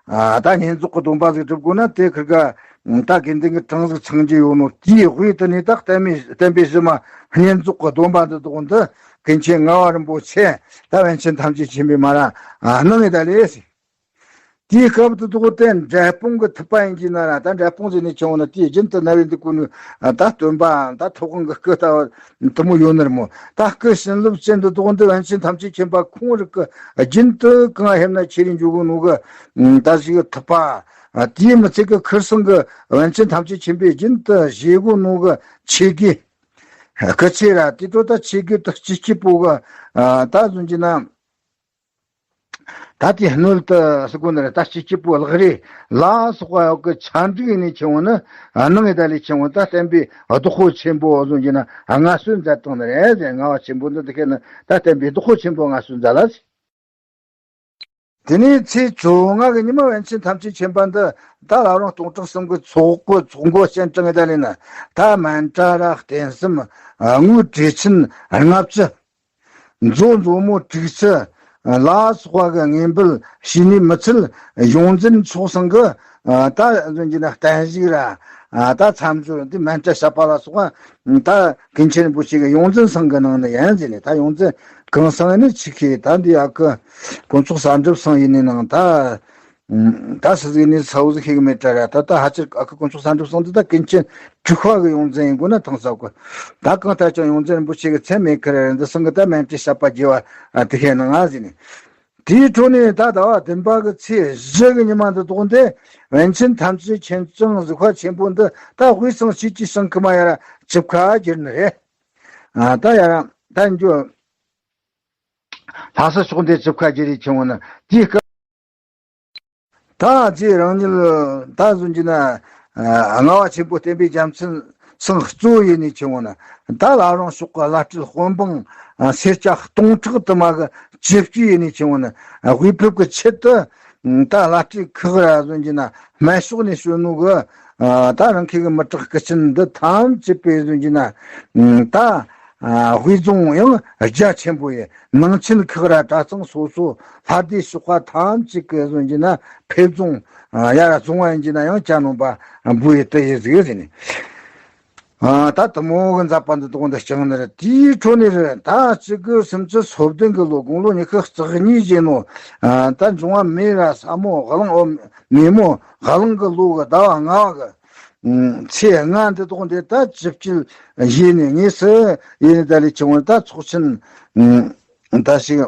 ད་བསྙེན་རྫོགས་ཀྱི་སྡོམ་པ་ཟིག་སྒྲུབ་དགོས་ན་དེ་ཁིར་ག་ད་དགེ་འདུན་གྱི་གྲངས་ཟིག་ཚང་རྒྱུ་ཡོད་ནོ་དེའི་དབུས་དུ་ནས་ད་བསྟན་པའི་བསྟན་པའི་གཞི་མ་བསྙེན་རྫོགས་ཀྱི་སྡོམ་པ་འདི་དག་འདི་ཀུན་མཁྱེན་ངག་དབང་རིན་པོ་ཆེ་ད་པཎ་ཆེན་ཐམས་ཅད་མཁྱེན་པའི་མ་ར་གནང་ངེས་ད་ལས། དེའི་སྐབས་དུ་དོག་དེ་འབྲས་སྤུངས་ཀྱི་ཐུབ་པ་ཡིན་གྱི་ན་ར། ད་འབྲས་སྤུངས་ཟེར་ནས་ཆེ་བོ་ན་དེའི་རྒྱུན་དུ་ན་བའི་འདི་ཀུན་ནི་ད་སྟོན་པའམ་ད་ཐུབ་དབང་གི་སྐུ་ལྟ་བུ་དུ་མོ་ཡོད་ནི་ར་མོ། ད་སྐུ་བྱིན་རླབས་ཅན་དུ་དོག་འདི་པཎ་ཆེན་ཐམས་ཅད་མཁྱེན་པ་ཁོང་རིག་གི་རྒྱུན་དུ་གང་ཧེམ་ན་ཆེ་རིང་འཇུག་གི་ནོ་གི་ད་ཞིག་ཐུབ་པ། དེའི་མི་ཚེ་གི་ཁིར་སང་གི་པཎ་ཆེན་ཐམས་ཅད་མཁྱེན་པའི་རྒྱུན་དུ་བཞེས་གོ་ནོ་གི་ཆེ་གེ་སྐུ་ཆེ་ར། དེ་དོ་ད་ཆེ་གེ་དུ་སྤྱི་སྐྱིད་པོ་གི་ད་གཟོན་གྱི་ན། ད་དེ་སྣོད་དུ་སུ་གོ་ནི་རེད། ད་སྤྱི་སྐྱིད་པོ་ལག་རེ་ལ་སོགས་པ་ཡོག་གི་ཆ་འགྲིག་ནས་ཆེ་བོ་ནི་སྣང་ངེ་ད་ལས་ཆེ་བོ་ད་བསྟན་པའི་བདག་པོ་ཆེན་པོ་གཟོན་གྱི་ན་མངའ་གསོལ་མཛད་བཏང་ནི་རེད་ཟེར། མངའ་བ་ཆེན་པོ་འདི་འདི་ཁེ་ནི་ད་བསྟན་པའི་བདག་པོ་ཆེན་པོ་མངའ་གསོལ་མཛད་ལ་ཟེར། དེ་ནས་ཚེས་བཅོ་ལྔ་གི་ཉི་མ་པཎ་ཆེན་ཐམས་ཅད་མཁྱེན་པ་འདི་ད་བླ་བྲང་སྟོང་ཕྲག་གསུམ་གྱི་ཚོགས་གོ་ཚོགས་འགོ་སྤྱན་དྲངས་ངེ་ད་ལས་ན་ད་མཎྜལ་ར་རྟེན་གསུམ་དངུལ་བྲེ་ཆེན་ལྔ་བཅུ། མཛོ་མཛོ་མོ་དྲུག་ཅུ་ལ་སོགས་པ་གི་དངོས་འབུལ་བྱས་ནས་མི་ཚད་ཡོངས་འཛིན་མཆོག་ཚང་གི་ད་གཟོན་གྱི་ན་བརྟན་བཞུགས་ར་ད་མཚམས་སྦྱོར་འདི་མཎྜལ་བཤད་པ་ལ་སོགས་པ་ད་ཀུན་མཁྱེན་རིན་པོ་ཆེ་གི་ཡོངས་འཛིན་ཚང་གི་ནང་ནས་ཡིན་ཟེར་ནས། ད་ཡོངས་འཛིན་གང་ཚང་ནི་ཆི་ཁེ་ད་འདི་ཨ་ཁུ་དཀོན་མཆོག་གསར་འགྲུབ་ཚང་ཡིན་ནི་ནང་ད། ད་སུ་ཟིག་ནས་ཚ་བོ་ཟིག་ཤེས་གི་མེད་དྲ་ར། ད་ད་ཧ་ཅིར་ཨ་ཁུ་དཀོན་མཆོག་གསར་འགྲུབ་ཚང་འདི་ད་ཀུན་མཁྱེན་དྲུག་པ་གི་ཡོངས་འཛིན་ཡིན་དགོས་ན་ཐང་ས་གོ། ད་གང་ལྟར་ཀྱང་ཡོངས་འཛིན་རིན་པོ་ཆེ་གི་མཚན་མེད་ཁར་འདི་སང་གི་ད་མཎྜལ་བཤད་པ་རྒྱས་པ་དེ་ཤེས་ནང་ང་ཟིན་ནས། དེའི་འཕྲོ་ནས་ད་ཟླ་བ་བདུན་པ་གི་ཚེས་བཞི་གི་ཉི་མ་འདི་དོག་འདི་པཎ་ཆེན་ཐམས་ཅད་མཁྱེན་ཅིང་གཟིགས་པ་ཆེན་པོ་འདི་ད་དབུས་གཙང་ཆོས་ཀྱི་ཞིང་ཁམས་ཡ་ར་བཅུ་ཁ་བསྒྱུར་ནི་རེད། ད་ཡ་ར་ད་འཇོ་ལྷ་ས་ཕྱོགས་འདི་བཅུ་ཁ་བསྒྱུར་རེ་ཆེན་བོ་ན་དེའི་སྐབས། ད་རྗེ་རང་ཉིད་ད་གཟོན་གྱི་ན་ལྔ་བ་ཆེན་པོ་བསྟན་པའི་རྒྱལ་མཚན་སང་གཙོ་ཡིན་ནས་ཆེན་བོ་ན། ད་བླ་བྲང་ཕྱོགས་ཀྱི་བླ་སྤྲུལ་དཔོན་འབངས་སེར་སྐྱ་སྟོང་ཕྲག་དུ་མ་གི་ཇི་བཅུ་ཡིན་ནས་ཆེན་བོ་ན། དབུས་ཕེབས་ཀྱི་ཆེད་དུ་ད་བླ་སྤྲུལ་ཁག་ར་གཟོན་གྱི་ན་སྨན་ཕྱོགས་ནས་བྱོན་ནོ་གི་ད་རང་ཁྱེད་ཀྱི་མི་དྲག་སྐུ་ཆེན་འདི་ཐམས་ཅད་པས་གཟོན་གྱི་ན་ད། དབུས་རྫོང་ཡང་རྒྱ་ཆེན་པོ་ཡི་ནང་ཆེན་ཁག་ར་གྲྭ་ཚང་སོ་སོ་ལྷ་སྡེ་ཤོག་ཁག་ཐམས་ཅད་ཀྱི་གཟོན་གྱི་ན་ཕེབས་རྫོང་ཡ་ར་རྫོང་བ་ཡིན་གྱི་ན་ཡང་ཅ་ནོ་པ་འབུ་ཡི་དུ་ཡི་ཟིག་ཟིན་ནས། ད་དུ་མོ་གི་མཛད་པ་འདི་དོག་འདི་བསྐྱངས་ནི་རེད། དེའི་འཕྲོ་ནས་རེད། ད་གཅིག་དགུ་སུམ་ཅུ་སོ་བདུན་གི་ལོ་དགུང་ལོ་ཉི་ཤུ་རྩ་གཉིས་བཞེས་ནོ། ད་འབྱུང་བ་མེ་ར་ས་མོ་གླང་འོ་མེ་མོ་གླང་གི་ལོ་གི་ཟླ་བ་ལྔ་བ་གི་ཚེས་ལྔ་འདི་དོག་འདི་ད་ཇི་བཅུ་ཡིན་ནས་ངེས་སུ་ཡིན་ནས་ད་ལས་ཆུང་བར་ད་ཚོགས་ཆེན་ད་ཞིག་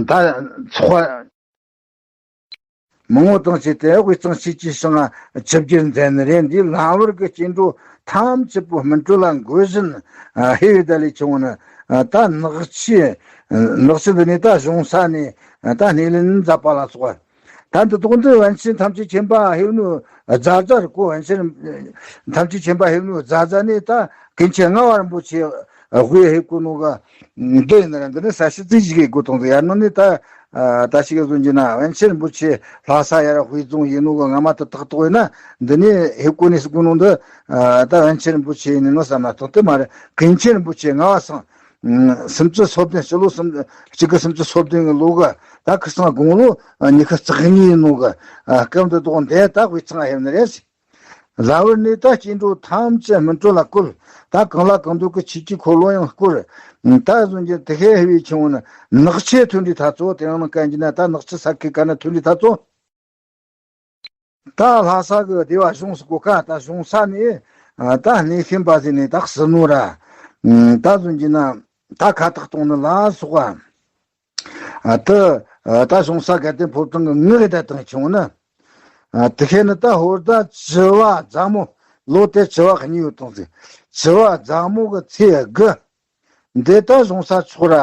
ད་ཚོགས་མང་བོ་དང་བཅས་ཏེ་དབུས་གཙང་ཆོས་ཀྱི་ཞིང་ང་ཇི་བསྒྱུར་མཛད་ནི་རེད། འདིའི་ལམ་བར་གྱི་སྐྱེ་འགྲོ་ཐམས་ཅད་པོ་སྨིན་གྲོལ་ལ་འགོད་བཞིན་ཧེ་བའི་ད་ལས་ཆུང་བར་ད་ནག་ཆུ་ནག་ཆུ་འདི་ནས་ད་གཞུང་ས་ནས་ད་སྣེ་ལེན་མཛད་པ་ལ་སོགས། ད་འདི་དོག་འདི་པཎ་ཆེན་ཐམས་ཅད་མཁྱེན་པ་ཧེ་ནུ་ཛ་ཛར་གོ། པཎ་ཆེན་ཐམས་ཅད་མཁྱེན་པ་ཧེ་ནུ་ཛ་ཛ་ནི་ད་ཀུན་མཁྱེན་ལྔ་བ་རིན་པོ་ཆེ་དབུས་ཧེ་གོ་ནོ་ག་འདི་ཡིན་ན་འདི་ནི་ས་ཤི་ཙི་ཞིག་གི་གོ་དོང་དུ་ཡར་ནང་ནི་ད་ད་ཞིག་གི་གཟོན་གྱི་ན་པཎ་ཆེན་རིན་པོ་ཆེ་ལྷ་ས་ཡར་དབུས་རྫོང་ཡིན་ནོ་ག་ང་མ་ད་ཏག་ཏག་ཡིན་ན་འདི་ནི་ཧེ་གོ་ནི་སི་གོ་ནོ་འདི་ད་པཎ་ཆེན་རིན་པོ་ཆེ་ཡིན་ནོ་བསམ་ན་ཏོག་དེ་མ་རེད། ཀུན་མཁྱེན་རིན་པོ་ཆེ་ལྔ་བ་སང་། སུམ་ཅུ་སོ་བདུན་ཕྱི་ལོ་སུམ་གཅིག་དགུ་སུམ་ཅུ་སོ་བདུན་གི་ལོ་གི་ད་ཁ་སང་དགུང་ལོ་ཉི་ཤུ་རྩ་གཉིས་ཡིན་ནོ་གི་སྐབས་འདི་དོག་འདི་ད་དབུས་གཙང་ཧེ་ནི་རེད། ལ་བར་ནི་ད་སྐྱེ་འགྲོ་ཐམས་ཅད་སྨིན་གྲོལ་ལ་བཀོད། ད་གང་ལ་གང་འདུལ་གྱི་ཆོས་ཀྱི་འཁོར་ལོ་ཡང་བསྐོར། ད་གཟོན་གྱི་དེ་ཧེ་ཧེ་བའི་ཆུང་ནི་ནག་ཆུ་ཐོན་འདི་ད་ཚོ་དེ་རིང་ནང་བཀའ་འགྱུར་ན་ད་ནག་ཆུ་ས་ཁུལ་ག་ན་ཐོན་འདི་ད་ཚོ། ད་ལྷ་ས་གི་སྡེ་བ་གཞུང་སུ་གོ་ཁ་ད་གཞུང་ས་ནས་ད་གནས་ཤིན་པ་ཟེར་ནས་ད་སུ་ནོ་ར། ད་གཟོན་གྱི་ན་ད་ཁ་བཏགས་གཏོང་ནི་ལ་སོགས་པ། ད་ད་གཞུང་ས་དགའ་ལྡན་ཕོ་བྲང་གི་ངག་གི་ད་དང་ཆུང་ན། དེ་ཁེ་ནི་ད་ཧོར་ཟླ་བཅུ་བ་མཛའ་མོ་ལོ་དེ་བཅུ་བ་གཉིས་ཡོད་དང་ཟེར། བཅུ་བ་མཛའ་མོ་གི་ཚེས་དགུ། འདི་ལྟར་གཞུང་ས་ཕྱོགས་ར།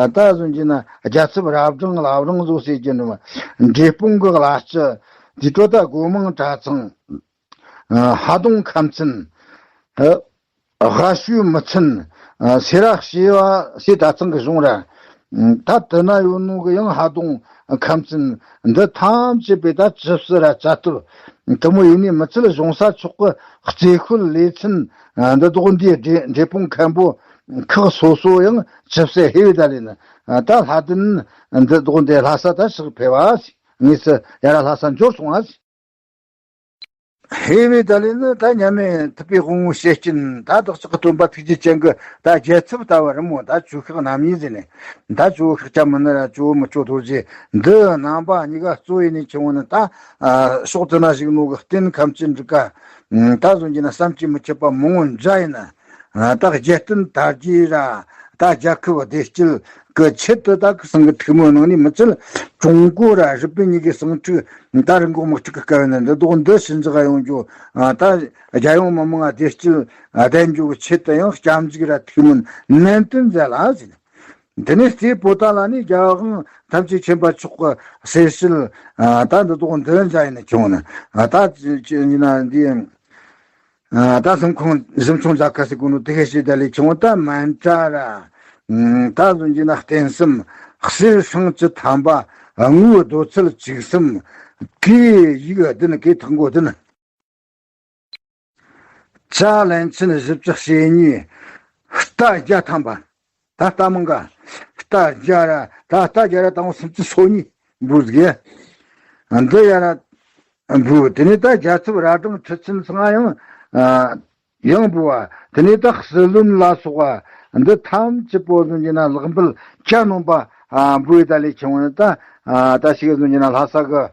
ད་གཟོན་གྱི་ན་རྒྱལ་ཚབ་རབ་འབྲིང་བླ་བྲང་བཟོ་ཟེར་གྱི་འདུག་འབྲས་སྤུངས་གི་བླ་སྤྱི་དེ་གྲོ་ད་སྒོ་མང་གྲྭ་ཚང་། ཧ་དུང་ཁམས་ཚན། ཧ་ཤུ་མི་ཚན། སེ་ར་ཤེ་བ་སེ་གྲྭ་ཚང་གི་གཞུང་ར། ད་དེ་ན་ཡོད་ནོ་གི་ཡང་ཧ་དུང་ཁམས་ཚན་འདི་ཐམས་ཅད་པས་ད་ཇི་སྲིད་ར་བཅའ་ཐུབ། དེ་མོ་ཡིན་ནི་མི་ཚད་གཞུང་ས་ཕྱོགས་ཀྱི་རྩེ་ཤོད་ལེ་ཚན་འདི་དོག་འདིའི་འབྲས་སྤུངས་མཁན་པོ་ཁག་སོ་སོ་ཡང་ཇི་སྲིད་ཧེ་བའི་ད་ལས་ན་ད་ལྷ་ལྡན་འདི་དོག་འདི་ལྷ་ས་ད་ཕྱག་ཕེབས་པ། ངེས་སུ་ཡ་ར་ལྷ་ས་འབྱོར་སོང་ཨ། ཧེ་བའི་ད་ལས་ནི་ད་མཉམ་མེད་ཐུབ་པའི་དབང་པོའི་ཤེར་ཕྱིན་ད་བདག་ཅག་གི་སྟོན་པ་ཐུགས་རྗེ་ཅན་གྱི་ད་རྒྱལ་ཚབ་ལྟ་བུ་རི་མོ་ད་ཇོ་ཤཱཀ་རྣམ་གཉིས་ཟེར་ནས། ད་ཇོ་བོ་ཤཱཀྱ་མུ་ནེ་ར་ཇོ་བོ་མི་བསྐྱོད་རྡོ་རྗེ་འདི་རྣམ་པ་གཉིས་ཀ་གཙོ་ཡིན་ནས་ཁྱེར་འོང་ནི་ད། ཕྱོགས་དེ་ན་བཞུགས་ནོ་གི་རྟེན་ཁམས་ཀྱི་འབྲུ་ཀ་ད་གཟོད་ཀྱི་ན་བསམ་གྱིས་མི་ཁྱབ་པ་མང་བོ་འདྲ་ཡིན་ན། ད་རྒྱལ་བསྟན་དར་རྒྱས་ར་ད་རྒྱལ་ཁབ་བདེ་སྐྱིད་གི་ཆེད་དུ་ད་གི་སང་གི་ཐུགས་སྨོན་གནང་ནི་མི་ཚད། ཀྲུང་གོ་ར་རི་པིན་གཉིས་ཀྱི་ཟིང་འཁྲུག་ད་རི་འགོག་དམག་འཁྲུག་གི་སྐབས་ནས་འདི་དོག་འདི་ཞི་འཇགས་ཡོང་རྒྱུ། ད་རྒྱལ་ཡོངས་མི་དམངས་བདེ་སྐྱིད་ལྡན་རྒྱུ་གི་ཆེད་དུ་ཡང་སྐྱབས་འཇུག་ར་ཐུགས་སྨོན་ནན་ཏན་མཛད་ལ་ཟེར། དེ་ནས་རྩེ་པོ་ཏ་ལ་ནི་རྒྱལ་དབང་ཐམས་ཅད་མཁྱེན་པ་མཆོག་གི་གསེར་ཞལ་ད་འདི་དོག་འདི་མཛད་ཡིན་ན་ཁྱོང་ན་ད་ཅི་ཡིན་ན་འདི། ད་ལྷུན་ཁང་གཞི་མཚོན་མཛད་ཁ་སི་གོ་ནོ་དེ་ཧེ་ཤི་ད་ལས་ཁྱོང་ད་མན་ཏྲ་ར། ད་གཟོད་ཀྱི་ན་རྟེན་གསུམ། གསེར་སྲང་བཅུ་ཐམ་པ། དངུལ་རྡོ་ཚད་བཅུ་གསུམ། གོས་ཡིག་བདུན། གོས་ཐག་མགོ་བདུན། ཅ་ལན་ཆིན་བཞི་བཅུ་ཞེ་གཉིས། རྟ་བརྒྱ་ཐམ་པ། ད་རྟ་མང་ག་རྟ་བརྒྱ་ར་ད་རྟ་བརྒྱ་ར་དང་པོ་སུམ་ཅུ་སོ་གཉིས་འབུལ་གི། འདི་ཡ་ར་འབུལ། དེ་ནས་ད་རྒྱལ་ཚབ་རྭ་སྒྲེང་ཁྲི་ཆེན་ཚང་ཡང་ཡང་འབུལ་བ། དེ་ནས་ད་སྲིད་བློན་ལ་སོགས་པ་འདི་ཐམས་ཅད་པོ་ཟུང་གི་ན་ལག་འབུལ་གྱ་ནོམ་པ་འབུལ་ད་ལས་ཁྱེར་འོང་ད། ད་ཞིག་ཟུང་གི་ན་ལྷ་ས་གི་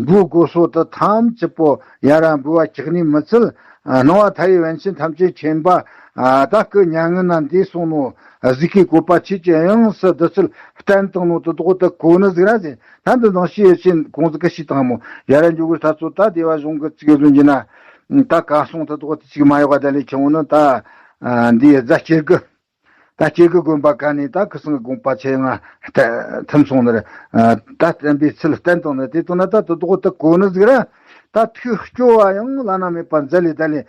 འབུལ་དགོས་སོ་ད་ཐམས་ཅད་པོ་ཡ་ར་འབུལ་བ་ཁྱེར་ནི་མི་ཚད། སྣང་བ་མཐའ་ཡས་པཎ་ཆེན་ཐམས་ཅད་མཁྱེན་པ། ད་སྐུ་མྱ་ངན་ན་འདས་སོང་ནོ། གཟིགས་ཀའི་བཀོད་པ་ཆོས་ཀྱི་དབྱིངས་སུ་བདུད་རྩིར་བརྟན་བཏང་ནོ་དེ་དོག་ཏུ་གོ་ནི་ཟིག་ར་ཟེར། ད་འདི་ནང་ཤེས་ཡོད་ཆེན་གོང་ཟིག་གི་ཤི་དང་མོ་ཡ་ར་འཇུག་གི་ད་ཚོ་ད་བདེ་བ་གཞུང་གི་ཚིག་ཟུང་གི་ན། ད་ག་སོང་དེ་དོག་ཏུ་ཚིག་མ་ཡོག་ག་ད་ལས་ཁྱེར་འོང་ནི་ད། འདི་རྫ་སྐྱེ་དགུ། ད་སྐྱེ་དགུ་དགོན་པ་ག་ནས་ད་ཁུ་སང་གི་དགོངས་པ་ཆེ་ང་ཐིམ་སོང་ནི་རེད། ད་བསྟན་པའི་ཚུལ་བསྟན་བཏང་ནི་དེ་དོན་ན་ད་དེ་དོག་ཏུ་གོ་ནི་ཟིག་ར། ད་ཐུགས་སྐྱོ་བ་ཡང་བླ་ན་མེད་པ་མཛད་ལས་ད་ལས།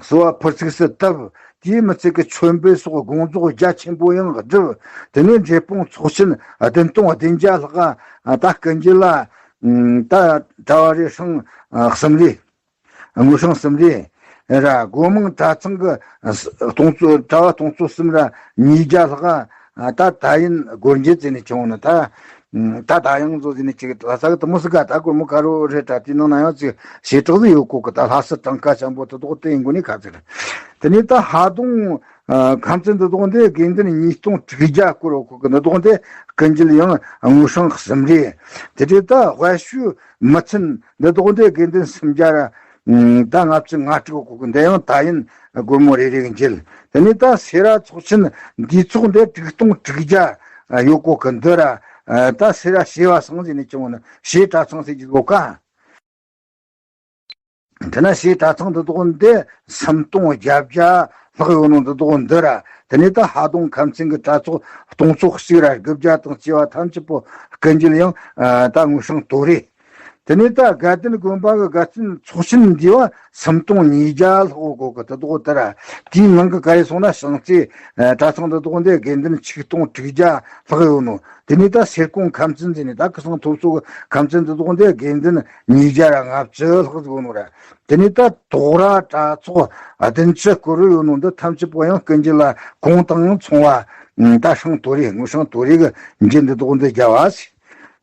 གསོལ་བ་ཕུར་ཚུགས་སུ་བཏབ། དེའི་མི་ཚད་ཀྱི་མཆོད་འབུལ་སོགས་དགོངས་རྫོགས་རྒྱ་ཆེན་པོ་ཡང་བསྒྲུབས། དེ་ནས་འབྲས་སྤུངས་ཚོགས་ཆེན་བདུན་སྟོང་བདུན་བརྒྱ་ལྷག་ད་སྐུ་མཇལ་ལ། ད་གྲྭ་བ་རེ་སྲང་གསུམ་རེ། དངུལ་སྲང་གསུམ་རེ། ར་སྒོ་མང་གྲྭ་ཚང་གི་སྟོང་ཚོ་གྲྭ་བ་སྟོང་ཚོ་གསུམ་ར་ཉིས་བརྒྱ་ལྷག་ད་ད་ཡིན་སྒོར་འགྱེད་ཟེར་ནས་ཁྱོང་ནི་ད། ད་ད་ཡང་བཟོ་ཟིན་ནས་ཅིག་ལྷ་ས་གི་དུ་མོ་སི་ག་ད་སྒོར་མོ་ག་རོ་རེད་ད་དེ་ནང་ན་ཡང་ཅིག་བྱེ་བྲག་ཟིག་ཡོད་གོ་གི། ད་ལྷ་ས་གྲངས་ཀ་ཆེན་པོ་དུ་དོག་དེ་ཡིན་དགོས་ནི་ག་ཚོད་རེད། དེ་ནས་ད་ཧ་དུང་ཁམས་ཚན་དུ་དོག་འདི་དགེ་འདུན་ཉིས་སྟོང་དྲུག་བརྒྱ་སྐོར་ཡོད་གོ་གི། དུ་དོག་འདི་སྐུ་མཇལ་ཡང་དངུལ་སྲང་གསུམ་རེ། དེ་དུས་ད་དཔལ་ཤུལ་མི་ཚན་འདི་དོག་འདི་དགེ་འདུན་སུམ་བརྒྱ་ར། ད་ལྔ་བཅུ་ང་དྲུག་གོ་གི་འདི་ཡང་ད་ཡིན་སྒོར་མོ་རེ་རེ་གི་འགྱེལ། དེ་ནས་ད་སེ་ར་ཚོགས་ཆེན་འདུས་ཚོགས་འདི་དྲུག་སྟོང་དྲུག་བརྒྱ་ཡོད་གོ་གི་འདི་ར། ད་སེ་ར་བྱེ་བ་སང་ཟེར་ནས་ཀྱང་ནི་བྱེ་གྲྭ་ཚང་ཟེར་གྱི་གོ་ག་དེ་ན་བྱེ་གྲྭ་ཚང་འདི་དོག་འདི་སུམ་སྟོང་བརྒྱད་བརྒྱ་ལྷག་ཡོད་ནོ་འདི་དོག་འདི་ར། དེ་ནས་ད་ཧ་དུང་ཁམས་ཚན་གི་གྲྭ་ཚོགས་སྟོང་ཚོ་གཅིག་ར་དགུ་བརྒྱ་དང་བཅུ་བ་ཐམས་ཅད་པོ་སྐུ་མཇལ་ཡང་ད་དངུལ་སྲང་དོ་རེ། དེ་ནས་ད་དགའ་ལྡན་དགོན་པ་གི་དགའ་སྟོན་ཚོགས་ཆེན་འདི་བ་སུམ་སྟོང་ཉིས་བརྒྱ་ལྷག་གོ་གི་དེ་དོག་དེ་ར། དེའི་ནང་གི་ག་རེ་སོང་ན་བྱང་རྩེ་གྲྭ་ཚང་འདི་དོག་འདི་དགེ་འདུན་ཆིག་སྟོང་དྲུག་བརྒྱ་ལྷག་ཡོད་ནོ། དེ་ནས་ད་སེར་ཀོང་ཁམས་ཚན་ཟེར་ནས་ད་ཁུ་སང་ཐོབ་ཚོ་གི་ཁམས་ཚན་འདི་དོག་འདི་དགེ་འདུན་ཉིས་བརྒྱ་ར་ལྔ་བཅུ་ལྷག་ཟིག་ཡོད་ནོ་ར། དེ་ནས་ད་དོག་ར་གྲྭ་ཚོགས་བདུན་ཅུ་སྐོར་ཡོད་ནོ་འདི་ཐམས་ཅད་པོ་ཡང་སྐུ་མཇལ་ལ་གོང་དང་མཚུངས་པ་ད་སྲང་དོ་རེ་དངུལ་སྲང་དོ་རེ་གི་འགྱེལ་འདི་དོག་འདི་རྒྱལ་བ་ཟེར།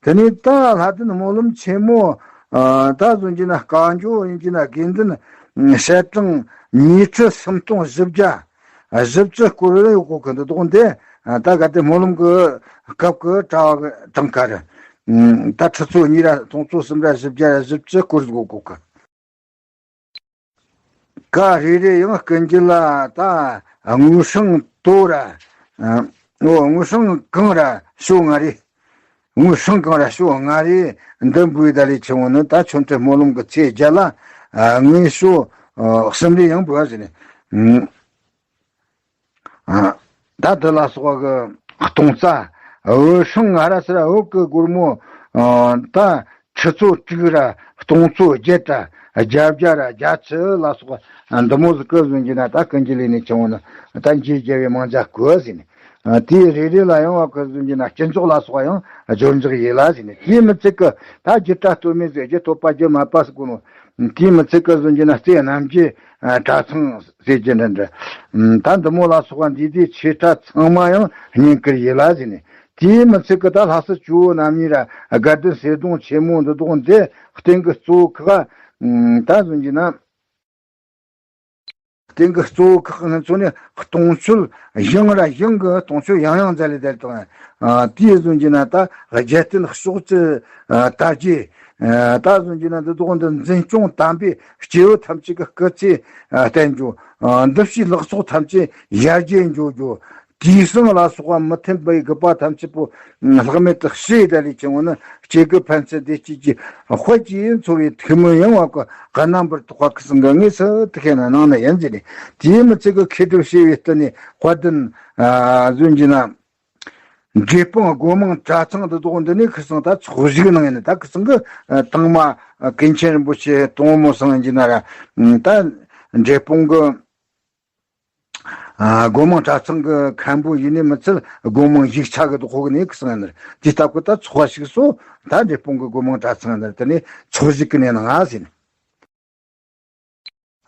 དེ་ནས་ད་ལྷ་ལྡན་སྨོན་ལམ་ཆེན་མོ། ད་གཟོད་ཀྱི་ན་བཀའ་འགྱུར་ཡིན་གྱི་ན་དགེ་འདུན་ཞལ་གྲངས་ཉི་ཁྲི་སུམ་སྟོང་བཞི་བརྒྱ། བཞི་བཅུ་སྐོར་རེ་ཡོད་གོ་གི་འདི་དོག་འདི། ད་ག་དེ་སྨོན་ལམ་གི་སྐབས་ཀྱི་གྲྭ་བ་གི་གྲངས་ཀ་རེད། ད་ཁྲི་ཚོ་གཉིས་ར་སྟོང་ཚོ་གསུམ་ར་བཞི་བརྒྱ་ར་བཞི་བཅུ་སྐོར་ཡོད་གོ་གི། ཀ་རེ་རེ་ཡང་སྐུ་མཇལ་ལ་ད་དངུལ་སྲང་དོ་ར། ཨོ་དངུལ་སྲང་གང་ར་ཤོ་ལྔ་རེ། དངུལ་སྲང་གང་ར་ཤོ་ལྔ་རེ་འདི་འབུལ་ད་ལས་ཆེ་བོ་ནི་ད་ཆོ་འཕྲུལ་སྨོན་ལམ་གི་ཚེས་བརྒྱད་ལ་དངུལ་ཤོ་གསུམ་རེ་ཡང་འབུལ་བ་ཟེར་ནས། ད་འདི་ལ་སོགས་ཀྱི་སྟོང་རྩ། འོད་སྲུང་ང་ར་སི་ར་འོད་ཀྱི་སྒོར་མོ། ད་ཁྲི་ཚོ་དྲུག་ར་སྟོང་ཚོ་བརྒྱད་ར་བརྒྱད་བརྒྱ་ར་བརྒྱད་ཅུ་ལ་སོགས་འདི་མོ་ཟིག་གི་ཟུང་གི་ན་ད་ཀུན་གྱི་ལས་ནས་ཆུང་བོ་ནི་ད་འཇིགས་རྒྱལ་བའི་མང་ཇ་གོ་ཟིན། དེའི་རེ་རེ་ལ་ཡང་བ་གི་ཟུང་གི་ན་སྐྱིན་འཇོག་ལ་སོགས་ཡང་སྦྱོར་འཇོག་ཡིན་ལ་ཟིན། དེའི་མི་ཚིག་གི་ད་རྒྱུ་གྲྭ་སྟོད་སྨད་ཟེར་རྒྱུ་སྟོད་པ་རྒྱུ་མ་པ་ཟིག་གོ་ནོ། དེའི་མི་ཚིག་གི་ཟུང་གི་ན་རྩེ་རྣམ་རྒྱལ་གྲྭ་ཚང་། ཟེར་གྱི་འདྲ་འདྲ། ད་འདི་མོ་ལ་སོགས་པ་འདི་དུས་ཆོས་གྲྭ་ཚང་མ་ཡང་བསྙེན་བཀུར་ཡིན་ལ་ཟེར་ནས། དེའི་མི་ཚད་ཀྱི་ད་ལྷ་ས་ཇོ་བོ་རྣམ་གཉིས་ར་དགའ་ལྡན་གསེར་གདུང་ཆེན་མོ་འདི་དག་འདི་སྟེང་གི་གཙོ་བོ་ཁག་ད་གཟོད་ཀྱི་ན། སྟེང་གི་གཙོ་བོ་ཁག་ང་ཚོ་ནི་གཏོང་ཆོད་ཡང་ར་ཡང་གི་གཏོང་ཆོད་ཡང་ཡང་མཛད་ལས་དེར་དང་། དེའི་གཟོད་ཀྱི་ན་ད་རྒྱལ་བསྟན་ཕྱོགས་བཅུ་དར་རྒྱས། ད་གཟོད་ཀྱི་ན་འདི་དག་འདི་འཛིན་སྐྱོང་དམ་པའི་སྐྱེ་བོ་ཐམས་ཅད་ཀྱི་སྐུ་ཚེ་བརྟན་འགྱུར། འདུ་བྱེད་ལག་ཚོགས་ཐམས་ཅད་ཡར་རྒྱས་འགྱུར་རྒྱུ། དུས་གསུམ་ལ་སོགས་པ་མི་མཐུན་པའི་རྒུད་པ་ཐམས་ཅད་པོ་ལྷག་མེད་དུ་ཞི་ཡི་ད་ལས་ཀྱང་འོ་ན་སྐྱེ་རྒུ་ཕན་ཚུན་བདེ་སྐྱིད་ཀྱི་དཔལ་གྱིས་འཚོ་བའི་ཐུགས་སྨོན་ཡང་བ་ཀ་ག་རྣམ་པར་དག་པ་ཁུ་སིང་གི་དངོས་སུ་དུ་ཁེ་ན་ནང་ན་ཡན་ཟེར་ནས། དེའི་མི་ཚེ་གི་ཁེ་སྒྲུབ་བྱས་པའི་སྟེང་ནས་དཔལ་ལྡན་གཟོད་ཀྱི་ན། འབྲས་སྤུངས་སྒོ་མང་གྲྭ་ཚང་འདི་དག་འདི་ནས་ཁུ་སིང་ད་ཚོགས་ཞུགས་གནང་ཡིན་ད་ཁུ་སིང་གི་དང་མ་ཀུན་མཁྱེན་རིན་པོ་ཆེ་དང་མོ་སང་ཡིན་གྱི་ན་ར་ད་འབྲས་སྤུངས་གི་སྒོ་མང་གྲྭ་ཚང་གི་མཁན་པོ་ཡིན་ནི་མི་ཚད་སྒོ་མང་ཡིག་ཆ་གི་དོག་ནས་གསང་ནར་དེ་ལྟ་བུ་ད་ཚོགས་པ་ཞིག་སོ་ད་འབྲས་སྤུངས་གི་སྒོ་མང་གྲྭ་ཚང་ནར་དེ་ནས་ཚོགས་ཞིག་གི་ནས་ནང་ཟིན།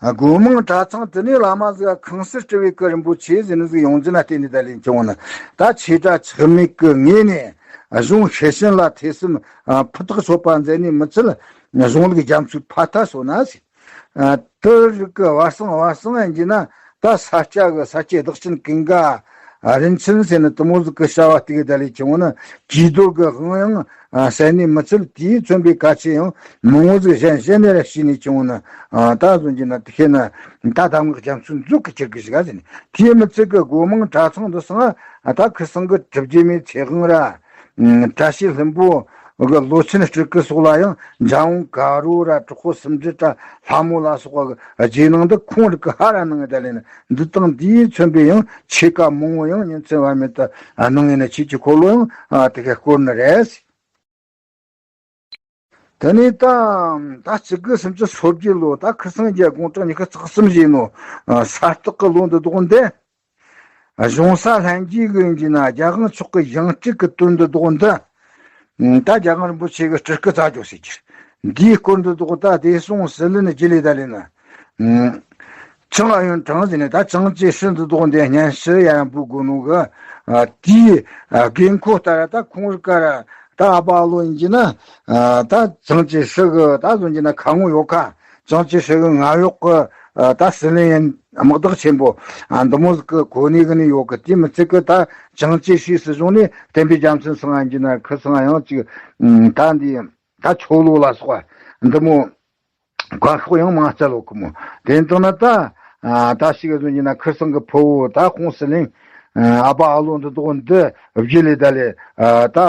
སྒོ་མང་གྲྭ་ཚང་དེ་ནས་བླ་མ་ཟིག་ཁང་གསར་སྤྲུལ་བའི་སྐུ་རིན་པོ་ཆེ་ཟིན་ནི་ཟིག་ཡོང་རྒྱུ་ན་བརྟེན་ནས་ད་ལན་བྱུང་ན་ད་ཆེ་དྲག་ཆག་མེད་ཀྱི་ངོས་ནས་གཞུང་ཤེར་ཕྱིན་ལ་ཐོས་བསམ་ཕུ་ཐག་ཆོད་པ་མཛད་ནས་མི་ཚད་གཞུང་ལུགས་རྒྱ་མཚོའི་ཕ་མཐའ་སོ་ན་ཟིན། དེ་རིགས་ཀྱི་བར་གསང་བར་གསང་ཡིན་གྱི་ན་ད་ས་སྐྱ་གི་ས་སྐྱའི་བདག་ཆེན་ཀུན་དགའ་རིན་ཆེན་ཟེར་ནི་དུ་མོ་ཟིག་གི་བྱ་བ་སྟེགས་ད་ལས་བྱུང་ན་ཀྱི་རྡོ་གི་དབང་ཡང་གསན་ནས་མི་ཚུལ་དེས་མཚོན་པའི་བཀའ་ཆད་ཡང་མང་བོ་ཟིག་གཞན་གཞན་ནས་ར་ཤེས་ནས་བྱུང་ན་ད་གཟོད་ཀྱི་ན་དེ་ཤེས་ན་ད་གདམས་ངག་རྒྱ་མཚོའི་མཛོད་ཀྱི་ཁྱེར་གི་ཞིག་ག་ཟེར་ནས་དེའི་མི་ཚུལ་གི་སྒོ་མང་གྲྭ་ཚང་འདི་སང་ད་ཁུ་སང་གི་གྲུབ་རྗེས་མའི་ཚེ་དབང་ར། བཀྲ་ཤིས་ལྷུན་པོ་གི་ལོ་ཆེན་སྤྲུལ་སྐུ་སོགས་ལ་ཡང་འཇམ་དབྱངས་དཀར་པོ་ར་གྲོགས་པོ་སུམ་སྒྲིལ་ར་ལྷ་མོ་ལ་སོགས་པ་གི་རྗེས་གནང་འདི་ཁོང་རིགས་ཀྱི་ཧ་ར་གནང་ངེ་ད་ལེ་ན་འདི་དང་འདིའི་མཚོན་པའི་ཡང་ཆོས་བཀའ་མང་བོ་ཡང་ཉིན་མཚན་བར་མེད་དུ་གནང་ངེ་ན་ཆོས་ཀྱི་འཁོར་ལོ་ཡང་དེ་ག་བསྐོར་ནི་རེད། དེ་ནས་ད་ད་གཅིག་དགུ་སུམ་ཅུ་སོ་བརྒྱད་ལོ་ད་ཁུ་སང་རྒྱལ་དགུང་གྲངས་ཉི་ཤུ་རྩ་གསུམ་བཞེས་ནོ་ས་སྟག་གི་ལོ་འདི་དག་འདི། གཞུང་ས་ལྷན་རྒྱས་ཀྱི་ཡིན་གྱི་ན་རྒྱལ་དབང་མཆོག་གི་ཡང་སྤྲུལ་གྱི་དོན་འདི་དག་འདི། ད་རྒྱལ་དབང་རིན་པོ་ཆེ་གི་སྤྲུལ་སྐུ་རྩ་འཇོག་ཟེར་གྱི། འདིའི་སྐོར་འདི་དག་ད་བདེ་སྲུང་ཟི་ལིན་རྒྱུད་ལས་ད་ལས་ན། ཅང་ཨ་ཡོན་ཀྲང་ཟེར་ནས་ད་ཅང་ཅེ་ཧྲི་འདི་དག་འདི་སྙན་ཞུ་ཡང་འབུལ་དགོས་ནོ་གི། དེའི་དགོས་མཁོ་ལྟར་ད་ཁོང་རིགས་ཀ་ར་ད་ཨ་པ་ཨ་ལོ་ཡིན་གྱི་ན། ད་ཅང་ཅེ་ཧྲི་གི་ད་གཟོད་ཀྱི་ན་ཁ་ངོ་ཡོད་ཁ། ཅང་ཅེ་ཧྲི་གི་ང་ཡོག་གི་ད་ཟི་ལིན་ཡིན་དམག་བདག་ཆེན་པོ་འདི་མོ་ཟིག་གི་གོ་གནས་གི་ནས་ཡོད་གི། དེ་མི་ཚད་གི་ད་ཅང་ཅེ་ཧྲི་སྲིད་གཞུང་ནས་བསྟན་པའི་རྒྱལ་མཚན་སང་ཡིན་གྱི་ན་ཁི་སང་ཡང་ཅིག་ད་འདི་ད་ཆོ་ལོ་ལ་སོགས་པ་འདི་མོ་བཀའ་ཤོག་ཡང་མང་སྩལ་ལོ་གི་མོ། དེ་ཙང་ན་ད་ད་ཞིག་གི་གཟོད་ཀྱི་ན་ཁི་སང་གི་ཕུ་བོ་ད་ཁོང་ཟི་ལིན་ཨ་པ་ཨ་ལོ་འདི་དག་འདི་བརྒྱུད་ལས་ད་ལས་ད་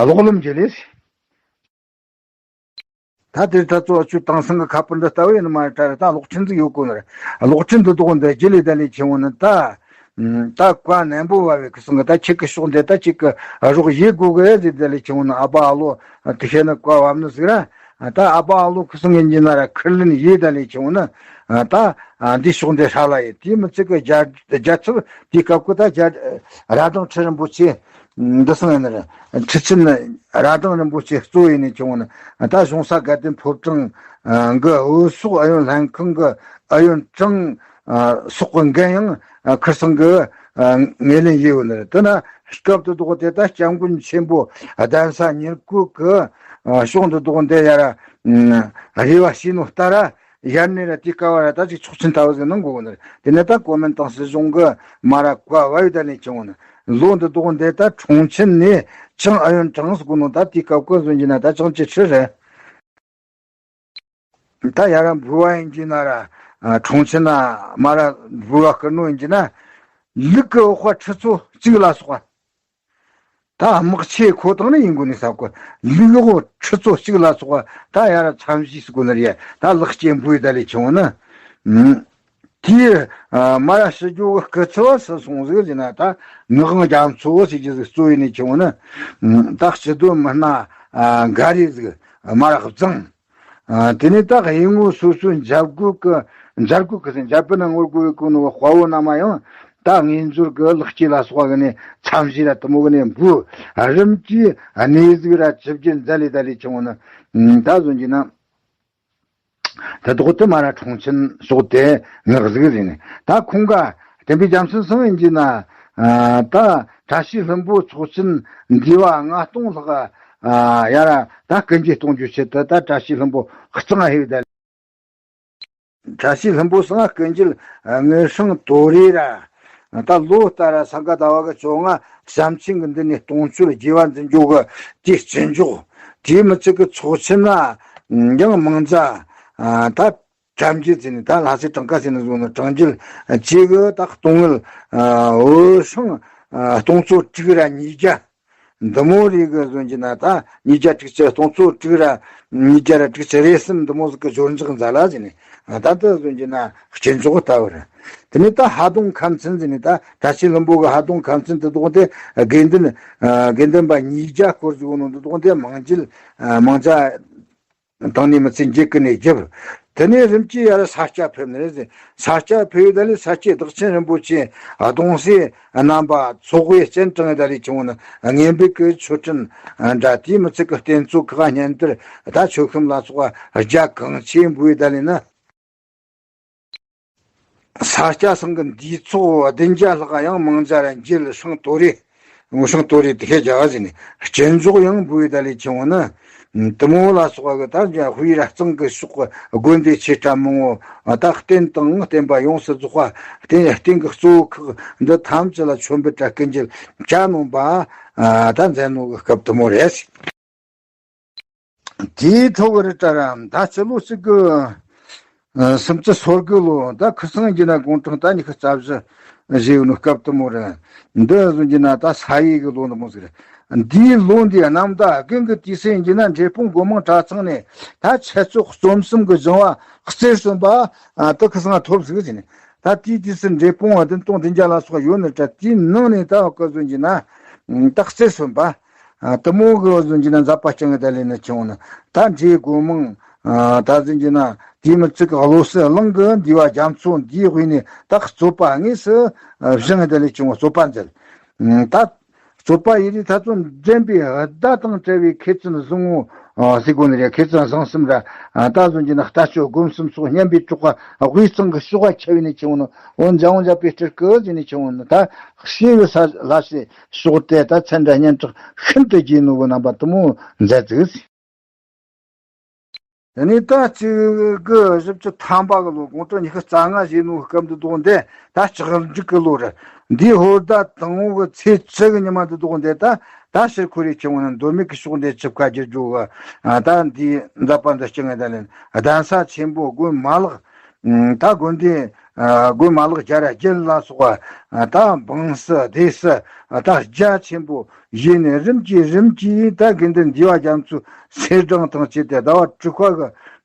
ལོག་ལམ་བརྒྱུད་ལས། ད་དེར་ད་ཚོ་ཆུ་དྭངས་སང་གི་ཁ་པར་འདི་ལྟ་བུ་ཡིན་ནི་མ་རེད། ད་རེད་ད་གློག་འཕྲིན་ཟིག་ཡོད་གོ་ནི་རེད། གློག་འཕྲིན་འདི་དག་འདི་རྒྱུ་ལས་ད་ལས་ཆེ་བོ་ནི་ད། ད་བཀའ་ནན་པོ་བབས་པའི་ཁུ་སང་གི་ད་ཁྱེད་ཀྱི་ཕྱོགས་འདི་ད་ཁྱེད་ཀྱི་རོགས་ཡེ་དགོས་གི་ཟིག་ད་ལས་ཆེ་བོ་ནི་ཨ་པ་ཨ་ལོ་དེ་ཤེས་ནི་བཀའ་བབས་ནི་ཟིག་ར། ད་ཨ་པ་ཨ་ལོ་ཁུ་སང་གི་ཡིན་ན་ར་ཁུར་ལེན་ཡེ་ད་ལས་ཆེ་བོ་ནི་ད་འདི་ཕྱོགས་འདི་ཧྲ་ལ་ཡེ། དེ་མི་ཚད་གི་རྒྱ་རྒྱ་ཚབ་དེ་སྐབས་ཀྱི་ད་རྒྱ་ར་སྒྲེང་ཁྲི་རིན་པོ་ཆེ། འདི་སང་ཡིན་ན་ཁྲི་ཆེན་ར་སྒྲེང་རིན་པོ་ཆེ་གཙོ་ཡིན་ནས་བྱུང་ནི་ད་གཞུང་ས་དགའ་ལྡན་ཕོ་བྲང་གི་འོད་ཟོག་ཨ་ཡོན་ལྷན་ཁང་གི་ཨ་ཡོན་ཀྲང་སོགས་ཀྱི་འགན་ཡང་ཁུར་སང་གི་ངོས་ལེན་ཡིན་ཡོད་ནི་རེད། དེ་ན་སྐབས་དེ་དག་དེ་ད་སྐྱབས་མགོན་ཆེན་པོ་གདན་ས་ཉེར་དགུ་གི་ཕྱོགས་འདི་དག་འདི་ཡ་ར་རེ་བ་བྱས་ནོ་ལྟར་ཡར་ནས་ར་དེ་སྐབས་ར་ད་ཅིག་ཆོག་མཆན་ལྟ་བུ་ཟིག་གནང་དགོས་གོ་ནི་རེད། དེ་ནས་ད་གོ་མིན་ཏང་སྲིད་གཞུང་གི་མ་ར་བཀའ་བབས་ཡོད་ད་ནས་བྱུང་ནི་ལོ་འདི་དག་འདི་ད་ཁྲུང་ཆིན་ནས་ཅང་ཨ་ཡོན་ཀྲང་ཟེར་གོ་ནོ་ད་དེ་སྐབས་ཀྱི་གཟོད་ཀྱི་ན་ད་ཅང་ཅེ་ཧྲི་རེད། ད་ཡ་ར་འབུལ་བ་ཡིན་གྱི་ན་ར་ཁྲུང་ཆིན་ན་མ་ར་འབུལ་བ་བསྐུར་ནོ་ཡིན་གྱི་ན་ལུག་གི་འོག་པ་ཁྲི་ཚོ་གཅིག་ལ་སོགས་པ། ད་དམག་ཆས་མཁོ་དང་ནི་ཡིན་དགོས་ནི་ས་ཁོ་ལུག་འོག་ཁྲི་ཚོ་གཅིག་ལ་སོགས་པ་ད་ཡ་ར་མཚམས་བཞི་ཟེར་གོ་ནི་རེད། ད་ལག་སྐྱེས་འབུལ་ད་ལས་བྱུང་ན། དེའི་མ་ར་ཕྱི་རྒྱུ་གི་སྐུ་ཚབ་སུ་སོང་ཟིག་ཟེར་ན་ད་ངག་དབང་རྒྱ་མཚོ་ཟེར་གྱི་ཟིག་གཙོ་ཡིན་ནི་བྱུང་ན། ད་སྤྱི་དོན་མི་སྣ་འགའ་རེ་ཟིག་མ་ར་བརྫངས། དེ་ནས་ད་དབྱིན་ངོ་སོ་སོའི་འཇབ་རྒོལ་གི་འཇབ་རྒོལ་གི་ཟེར་འཇབ་པི་ན་ངོ་རྒོལ་གི་ནོ་དཔའ་བོ་རྣམས་ཡང་ད་ངེས་འབྱོར་གི་ལག་སྐྱེས་ལ་སོགས་པ་གི་ནས་མཚམས་བཞི་ར་དུ་མོ་གི་ནས་འབུལ་རིམ་གྱིས་གནས་ཟིག་ར་ཇི་བཞིན་མཛད་ལས་ད་ལས་བྱུང་ན་ད་གཟོད་ཀྱི་ན། ད་དོག་དེ་མ་ར་ཁྲུང་ཆིན་ཕྱོགས་དེ་ངག་ཟིག་ཟིན་ནས་ད་ཁོང་ག་བསྟན་པའི་རྒྱལ་མཚན་སང་ཡིན་གྱི་ན་ ད་བཀྲ་ཤིས་ལྷུན་པོ་ཚོགས་ཆེན་འདུས་པ་ལྔ་སྟོང་ལྷག་ཡར་ད་སྐུ་འགྱེད་གཏོང་རྒྱུའི་ཆེད་དུ་ད་བཀྲ་ཤིས་ལྷུན་པོ་གཙང་ཕུད་ད། བཀྲ་ཤིས་ལྷུན་པོ་སང་སྐུ་འགྱེད་དངོས་སྲུང་དོ་རེ་ར། ད་ལོ་ལྟར་སང་ག་ཟླ་བ་གི་བཅོ་ལྔ་བྱམས་ཆེན་གྱི་མདུན་ནས་སྟོང་མཆོད་རྒྱས་པ་འཛིན་རྒྱུ་གི་དེའི་བརྩི་འཇོག་དེའི་མི་ཚད་ཀྱི་ཚོགས་ཆེན་ན་ཡང་མང་ཛ་ད་གྲམ་རྒྱུ་ཟེར་ནས་ད་ལྷ་སའི་གྲངས་ཀ་ཟེར་ནས་བཟུང་ནས་གྲངས་རྒྱུ་གཅིག་གི་ད་གཏོང་ངལ་འོས་སྲུང་སྟོང་ཚོ་དྲུག་ར་ཉིས་བརྒྱ། འདི་མོ་རིགས་གི་བཟོ་རྒྱུ་ན་ད་ཉིས་བརྒྱ་དྲུག་ཅུ་སྟོང་ཚོ་དྲུག་ར་ཉིས་བརྒྱ་ར་དྲུག་ཅུ་རེ་གསུམ་འདི་མོ་ཟིག་གི་སྦྱོར་འཇོག་མཛད་ལ་ཟེར་ནས་ད་འདི་བཟོ་རྒྱུ་ན་སྐྱིན་འཇོག་ལྟ་བུ་རེད། དེ་ནས་ད་ཧ་དུང་ཁམས་ཚན་ཟེར་ནས་ད་བཀྲ་ཤིས་ལྷུན་པོ་གི་ཧ་དུང་ཁམས་ཚན་དེ་དག་དེ་དགེ་འདུན་དགེ་འདུན་པ་ཉིས་བརྒྱ་སྐོར་ཟིག་ཡོད་ནོ་འདི་དག་དེ་མང་འགྱེད་མང་ཙ་དང་ནི་མི་ཚེ་འགྱེད་ཀྱི་ནས་རྒྱབ། དེ་ནས་རིམ་གྱིས་ཡར་ས་སྐྱ་ཕེབས་ནས་རེད། ས་སྐྱ་ཕེབས་ཡོད་ད་ལས་ས་སྐྱའི་བདག་ཆེན་རིན་པོ་ཆེ་གདུང་སྲས་རྣམ་པ་ཚོགས་དབུས་སྤྱན་དྲངས་ཡོད་ད་ལས་ཆུང་ནི་དངོས་འབུལ་གྱི་མཆོད་སྤྲིན་འདྲ་དེའི་མི་ཚེ་གི་རྟེན་གཙོ་ཁག་སྙན་དར་ད་མཆོད་ཤམ་ལ་སོགས་རྒྱ་གང་ཆེ་འབུལ་ཡོད་ད་ལས་ནི། ས་སྐྱ་སང་གི་འདུས་ཚོགས་བདུན་བརྒྱ་ལྷག་ཡང་མང་ཛ་ར་འགྱེད་སྲུང་དོ་རེ། ངོ་སྲུང་དོ་རེ་དེ་ཤེས་རྒྱ་བ་ཟིན་ནས་སྐྱིན་འཇོག་ཡང་འབུལ་ད་ལས་ཆུང་ནི། དུ་མོ་ལ་སོགས་པ་གི་ད་འཇའ་ཧུའི་ར་གཙང་གི་ཕྱོགས་ཀྱི་དགོན་སྡེ་ཆེ་ཕྲ་མང་བོ་ད་རྟེན་དང་བརྟེན་པ་ཡོངས་སུ་རྫོགས་པ་རྟེན་རྟེན་གྱི་གཙོ་བོ་ཁག་འདི་ཐམས་ཅད་ལ་མཆོད་འབུལ་དྲ་སྐུ་འགྱེད་བྱ་ནོ་པ་ད་མཛད་ནོ་གི་སྐབས་དུ་མོ་རེད། དེའི་ཐོག་གི་རི་ཏྲ་ར་ད་ཕྱི་ལོ་གཅིག་གི་སུམ་ཅུ་སོ་དགུ་ལོ་ད་ཁུ་སང་གི་ན་དགུང་གྲངས་ད་ཉི་ཤུ་རྩ་བཞི་བཞེས་ཡོད་ནོ་སྐབས་དུ་མོ་རེད། འདི་བཟོ་རྒྱུ་ན་ད་ས་ཡི་གི་ལོ་འདི་མོ་ཟིག་རེད། འདིའི་ལོ་འདིའི་གནམ་ཟླ་དགུན་གྱི་དུས་སུ་ཡིན་རྒྱུ་ན་འབྲས་སྤུངས་སྒོ་མང་གྲྭ་ཚང་ནས་ད་ཆུ་ཚོད་རྩོམ་གསུམ་གྱི་བཞེངས་པ་རྩེ་གསུམ་པ་ད་ཁུ་སང་ཐོབ་ཟིག་ཟིན་ནས་ད་དེའི་དུས་སུ་འབྲས་སྤུངས་བདུན་སྟོང་བདུན་བརྒྱ་ལ་སོགས་ཡོད་ནི་ད་དེའི་ནང་ནས་ད་ཁུ་བཟོ་རྒྱུ་ན་ད་རྩེ་གསུམ་པ། ཨ། དུ་མོ་གི་བཟོ་རྒྱུ་ན་མཛད་པ་བསྐྱངས་ད་ལས་ནི་ཆུང་ནི་ད་འབྲས་སྒོ་མང་། ཨ། ད་བཟོ་རྒྱུ་ན་དེ་མི་ཚིག་གི་བློ་གསལ་གླིང་གི་འདུས་པ་རྒྱ་མཚོ་འདིའི་དབུས་ནས་ད་རྩོད་པ་དངོས་སུ་བཞེངས་ད་ལས་ཆུང་རྩོད་པ་མཛད། ད་རྩོད་པ་ཡི་རིགས་ད་ཚོ་འདྲེན་པའི་བརྡ་དང་བྲལ་བའི་མཁས་བཙུན་བཟང་བོ་ཟེར་དགོས་ནི་རེད། མཁས་བཙུན་བཟང་གསུམ་ར་ད་བཟོ་རྒྱུ་ན་ལྟ་སྤྱོད་སྒོམ་གསུམ་སོགས་སྙན་པའི་གྲགས་པ་དབུས་གཙང་གི་ཕྱོགས་པ་ཁྱབ་ནས་ཆུང་ནི་འོ་འཇམ་འཇམ་པའི་སྤྲུལ་སྐུ་ཟེར་ནས་ཆུང་ནི་ད། ཤེས་བུ་ས་ལ་སེ་ཕྱོགས་དེ་ད་མཚན་འདྲ་སྙན་གྲགས་ཤིན་ཏུ་རྒྱས་ནོ་གི་རྣམ་པ་དུ་མོ་མཛད་ཅིག་དེ་ནས་ད་གཅིག་གི་བཞི་བཅུ་ཐམ་པ་གི་ལོ་དགུང་གྲངས་ཉི་ཤུ་རྩ་ལྔ་བཞེས་ནོ་གི་སྐབས་འདི་དོག་འདི་ད་ལྕགས་འབྲུག་གི་ལོ་རེད། འདིའི་ཧོར་ཟླ་དང་པོ་གི་ཚེས་བཅུ་གི་ཉི་མ་འདི་དོག་འདི་ད་ད་ཕྱིར་འཁོར་རེ་ཆེན་མོ་ནི་མདོ་སྨད་ཀྱི་ཕྱོགས་འདི་ཆིབས་ཁ་བསྒྱུར་རྒྱུ་གི་ད་འདིའི་མཛད་པ་འདི་བསྐྱངས་ད་ལེན་གདན་ས་ཆེན་པོ་དགོན་མ་ལག་ད་དགོན་སྡེ། ཨ། དགོན་མ་ལག་བརྒྱ་ར་བརྒྱད་ལ་སོགས་པ། ཨ། ད་འབངས་སུ་སྡེ་སྲིད། ཨ། ད་རྒྱ་ཆེན་པོ་བཞེས་ནས་རིམ་གྱིས་རིམ་གྱིས་ད་དགེ་འདུན་འདུས་པ་རྒྱ་མཚོའི་ཚེས་གྲངས་དང་བཅས་ཏེ་ཟླ་བ་དྲུག་པ་གི་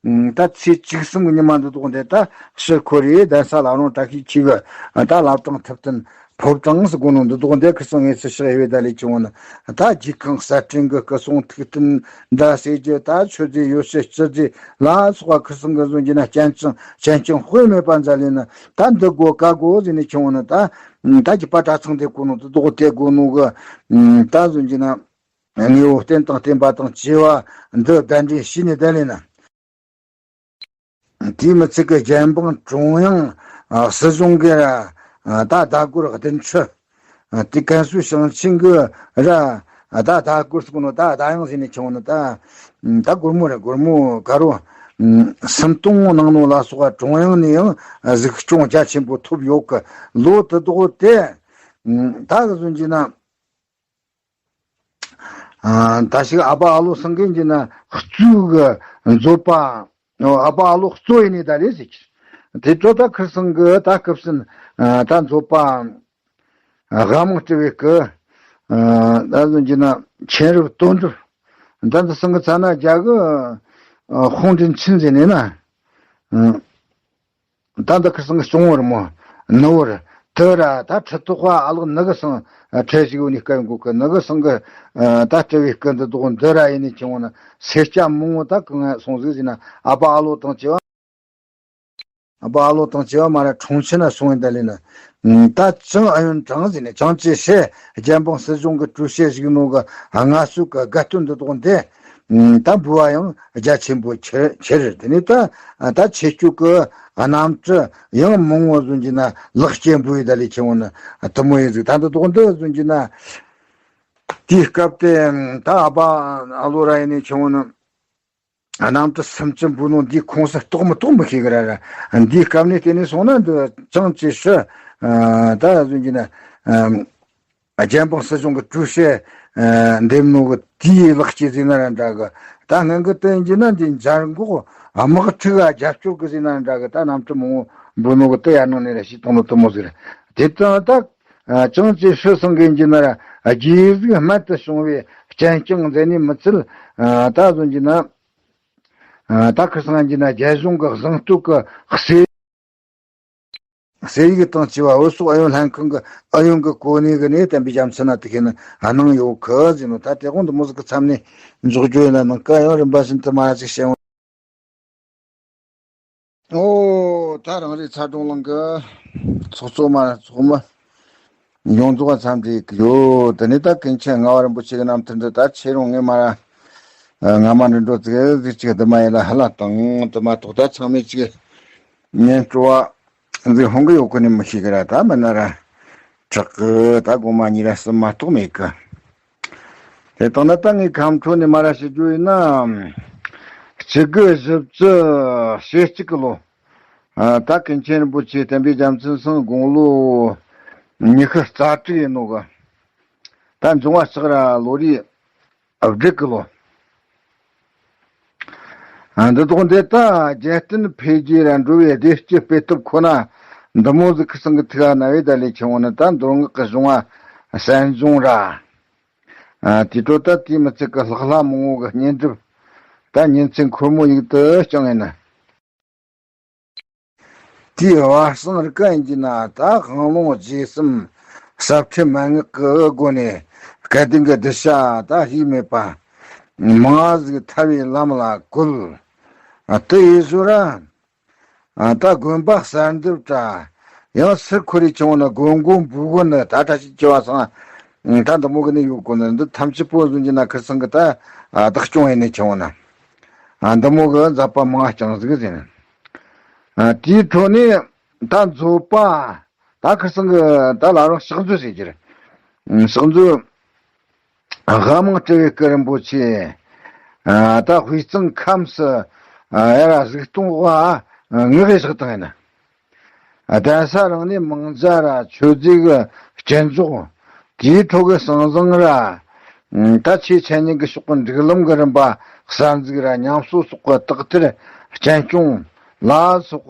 ད་ཚེས་བཅུ་གསུམ་གྱི་ཉི་མ་འདི་དོག་འདི་ད་ཕྱིར་འཁོར་རེ་གདན་ས་ལ་རུང་བཀྲ་ཤིས་ཆོས་གི་ད་བླ་བྲང་ཐུབ་བསྟན་ཕོ་བྲང་ཟེར་གོ་ནོ་འདི་དོག་འདི་ཁུ་སང་ངེས་སུ་ཕྱག་ཡོད་ད་ལས་བྱུང་ནི་ད་རྒྱལ་ཁང་གསར་སྐྲུན་གི་སྐུ་གསུང་ཐུགས་རྟེན་འདྲ་ཟེར་རྒྱུ་ད་མཆོད་རྫས་ཡོ་བྱད་སྤྱི་རྫས་ལ་སོགས་པ་ཁུ་སང་གི་བཟོ་རྒྱུ་ན་སྤྱན་ཆང་སྤྱན་ཆང་དཔེ་མེད་པ་མཛད་ལས་ནི། ད་འདི་དགོས་ཀ་དགོས་ཟེར་ནས་ཁྱོད་ནི་ད། ད་རྒྱུད་པ་གྲྭ་ཚང་དེ་གོ་ནོ་དུ་དོག་དེ་དགོས་ནོ་གི། ད་གཟོད་ཀྱི་ན། དངོས་པོ་རྟེན་དང་བརྟེན་པ་དང་བཅས་པ་འདི་གདན་འདྲེན་བྱས་ནས་བསྡད་ལས་ན། དེའི་མི་ཚིག་གི་རྒྱལ་འབངས་ཀྲུང་དབྱང་སྲིད་གཞུང་གི་ར། ད་ཟླ་སྒོར་བདུན་ཁྲི། དེ་ཀན་སུའུ་ཞིང་ཆེན་གི་ར། ད་ཟླ་སྒོར་ཟེར་གོ་ནོ་ད་ཟླ་ཡང་ཟེར་ནས་ཁྱོད་ནི་ད། ད་སྒོར་མོ་རེད་སྒོར་མོ་ག་རོ། སུམ་སྟོང་གནང་ནོ་ལ་སོགས་པ་ཀྲུང་དབྱང་ནས་ཡང་གཟིགས་སྐྱོང་རྒྱ་ཆེན་པོ་ཐོབ་ཡོད་གི་ལོ་དུ་དོག་དེ། ད་གི་བཟོ་གྱི་ན། ད་ཞིག་ཨ་པ་ཨ་ལོ་སང་གིན་གྱི་ན་གཙོས་གི་མཛོད་པ། ཨ་པ་ཨ་ལོ་གཙོ་ཡིན་ནི་ད་རེད་ཟེར་གི། དེ་ཚོ་ད་ཁིར་སང་གི་ད་སྐབས་སུ་ད་མཛོད་པ། དགའ་མང་སྤྲུལ་བའི་སྐུ། ད་གཟོད་ཀྱི་ན་མཁྱེན་རབ་དོན་གྲུབ། ད་འདི་སང་གི་ཚ་ན་རྒྱ་གི་ཧོང་ཀྲིན་ཆིན་ཟེར་ནས་ན། ད་འདི་ཁིར་སང་གི་སྐྱོང་བར་མོ་ནུ་བར་དུ་ར་ད་ཁྲི་ཐོག་པ་ཨ་ལག་ནུ་གི་སང་ཁྲེ་ཞིག་ཡོད་ནི་སྐད་འགོ་གི་ནུ་གི་སང་གི་ད་སྤྲུལ་བའི་སྐུ་འདི་དོག་འདི་ར་ཡིན་ནི་ཆུང་ན་སེར་སྐྱ་མང་བོ་ད་གང་སོང་ཟིག་ཟེར་ན་ཨ་པ་ཨ་ལོ་དང་བཅས་པ། ཨ་པ་ཨ་ལོ་དང་བཅས་པ་མ་ར་ཁྲུང་ཆེན་ན་སོང་ཡིན་ད་ལས་ན། ད་ཅང་ཨ་ཡོན་ཀྲང་ཟེར་ནས་ཅང་ཅེ་ཧྲེ་རྒྱལ་འབངས་སྲིད་གཞུང་གི་ཀྲུའུ་ཞི་ཞིག་ནོ་གི་སྔ་སོ་གི་དགའ་སྟོན་འདི་དོག་འདི། ད་འབུལ་བ་ཡང་རྒྱ་ཆེན་པོ་ཁྱེར་ཁྱེར། དེ་ནས་ད་ད་ཆོས་སྤྱོད་ཀྱི་རྣམ་འཕྲུལ་ཡང་མང་བོ་བཟོ་གྱི་ན་ལེགས་སྐྱེས་འབུལ་ཡི་ད་ལས་ཆེ་བོ་ནི་དུ་མོ་ཡི་ཟིག་ད་འདི་དོག་འདི་བཟོ་གྱི་ན། དེའི་སྐབས་དེ་ད་ཨ་ཕ་ཨ་ལོ་ར་ཡིན་ནས་ཆེ་བོ་ནི། རྣམ་འཕྲུལ་སུམ་ཅུ་འབུལ་ནོ་འདིའི་ཁོངས་སུ་གཏོགས་མི་གཏོགས་མི་ཤེས་གི་ར་ར། འདིའི་སྐབས་ནས་བལྟས་ནས་སོང་ན་འདི་ཅང་ཅེ་ཧྲི་ད་གཟོད་ཀྱི་ན་རྒྱལ་འབངས་སྲིད་གཞུང་གི་ཀྲུའུ་ཞི་འདེམས་ནོ་གི་དེའི་ལེགས་སྐྱེས་ཟིན་ན་ར་འདྲ་གི། ད་སྔོན་གི་དེ་ཡིན་གྱི་ན་འདི་འཇར་འགོག་དམག་འཁྲུག་ག་རྒྱབ་སྐྱོར་གི་ཟིན་ན་ར་འདྲ་གི། ད་རྣམ་འཕྲུལ་མང་བོ་འབུལ་ནོ་གི་དེ་ཡར་ནང་ནས་ར་ཤི་གཏོང་ནོ་དུ་མོ་ཟིག་ར། དེ་ཙང་ད་ཅང་ཅེ་ཧྲི་སང་གི་ཡིན་གྱི་ན་ར་རྗེས་གཟིགས་རྨད་དུ་བྱུང་བའི་རྐྱེན་རྐྱང་མཛད་ནས་མི་ཚད། ད་གཟོད་ཀྱི་ན། ད་ཁུ་སང་གྱི་ན་རྒྱལ་གཞུང་གི་གཟེངས་བསྟོད་ཀྱི་གསེར་གསེར་ཡིག་དང་བཅས་པ་བོད་སོག་ཨུ་ཡོན་ལྷན་ཁང་གི་ཨུ་ཡོན་གྱི་གོ་གནས་ཀྱི་ནས་བསྟན་པའི་རྒྱལ་མཚན་ན་དེ་ཁེ་ན་གནང་ཡོད་ཁུ་ཟེར་ནོ། ད་དེ་དགོང་འདི་མོ་ཟིག་གི་མཚམས་ནས་འཇོག་རྒྱུ་ཡིན་ན་ནང་ཀ་ཡང་རིམ་པ་བཞིན་དུ་མ་ཅིག་བཤད་འོང་། ཨོ། ད་རང་རེ་ཚ་གྲོང་གླིང་གི་ཚོགས་གཙོ་མ་ཚོགས་མི་ཡོངས་རྫོགས་འཚམས་འདྲི་གི་ཡོད། དེ་ནས་ད་ཀུན་མཁྱེན་ལྔ་བ་རིན་པོ་ཆེ་གི་རྣམ་ཐར་འདི་ད་ཆེ་རུང་ངེ་མ་ར་ང་མ་འདྲི་འགྲོ་ཙིག་ཟིག་ཅིག་དུ་མ་ཡིན་ལ་ཧ་ལ་དང་དུ་མ་ཐོག་ད་ཚང་མས་ཅིག་ཉན་སྤྲོ་བ་ཟིག་ཧོང་གི་ཡོད་གི་ནི་མི་ཤེས་གི་ར། ད་མི་ན་ར་དྲག་གི། ད་དགོང་མ་གཉིས་ར་གསུམ་མ་གཏོགས་མེད་གི། དེ་དང་ན་ད་ངའི་ཁམས་ཁྲོད་ནས་མ་ར་ཞུ་རྒྱུ་ཡིན་ན། སྤྱི་སྒོར་བཞི་བཅུ་ཞེ་གཅིག་གི་ལོ། ད་ཀུན་མཁྱེན་རིན་པོ་ཆེ་བསྟན་པའི་རྒྱལ་མཚན་སང་དགུང་ལོ་ཉི་ཤུ་རྩ་དྲུག་ཡིན་ནོ་གི། ད་འབྱུང་བ་ལྕགས་ར་ལོ་རེའི་བགྲེས་ཀྱི་ལོ། འདི་དོག་འདི་ད་རྒྱལ་བསྟན་འཕེལ་རྒྱས་ར་འགྲོ་བའི་བདེ་སྐྱིད་སྤེལ་ཐབས་ཁོ་ན་འདི་མོ་ཟིག་ཁུ་སང་གི་ཐུག་ཨ་ན་བའི་ད་ལས་ཆེ་བོ་ནི་ད་མདོ་སྔགས་ཀྱི་གཞུང་བ་གསན་སྦྱོང་ར། དེ་འཕྲོ་ད་དེའི་མི་ཚིག་གི་ལྷག་ལྷ་མང་བོ་གི་བསྙེན་སྒྲུབ་ད་ཉིན་མཚན་འཁོར་མོ་ཡིག་ཏུ་བསྐྱངས་ཡིན་ན། དེའི་བར་གསང་རི་ཀ་ཡིན་གྱི་ན་ད་དབང་ལུང་རྗེས་གསུམ་ཟབ་ཁྲིད་མན་ངག་གི་སྒོ་ནས་སྐལ་ལྡན་གྱི་གདུལ་བྱ་ད་ཡིད་མེད་པ་མང་ཟིག་ཐར་བའི་ལམ་ལ་བཀོད། དེ་ཡིན་ཟུ་ར། ད་དགོན་པ་གསར་འདེབས་དྲ་ཡང་སིར་ཁོ་རེ་ཆུང་བོ་ན་དགོན་མགོ་འབུལ་གོ་ནི་ད་གྲྭ་ཞིག་ཆེ་བ་སང་ད་འདི་མོ་གི་ནི་ཡོད་གོ་ནི་འདི་ཐམས་ཅད་པོ་བཟུང་གྱི་ན་ཁུ་སང་གི་ད་བདག་སྐྱོང་ཡིན་ནི་ཆུང་བོ་ན། འདི་མོ་གི་མཛད་པ་མང་བ་ཅང་ཟིག་ཟིན། དེའི་ཁྲོད་ནས་ད་མཛོད་པ་ད་ཁུ་སང་གི་ད་ལ་རང་ཕྱག་མཛོད་ཟེར་གྱི་རེད། ཕྱག་མཛོད། དབུ་མང་སྤྲུལ་བའི་སྐུ་རིན་པོ་ཆེ། ད་དབུས་གཙང་ཁམས་སུ་ཡར་གཟིགས་གཏོང་བ་ངག་གི་བཞག་སྟངས་ཡིན། གདན་ས་རང་ནས་མང་ཇ་ར་ཆོས་རྫས་ཀྱི་སྐྱེ་འཇོག་དེའི་ཐོག་གི་ཟང་ཟིང་ར། ད་ཆོས་འཆད་ཉན་གྱི་ཕྱོགས་ཀྱི་སྒྲིག་ལམ་གྱི་རིམ་པ་གསར་འཛུགས་ར་ཉམས་གསོ་སོགས་ཀྱི་དག་ཐེར་སྐྱོན་སྐྱོང་ལ་སོགས་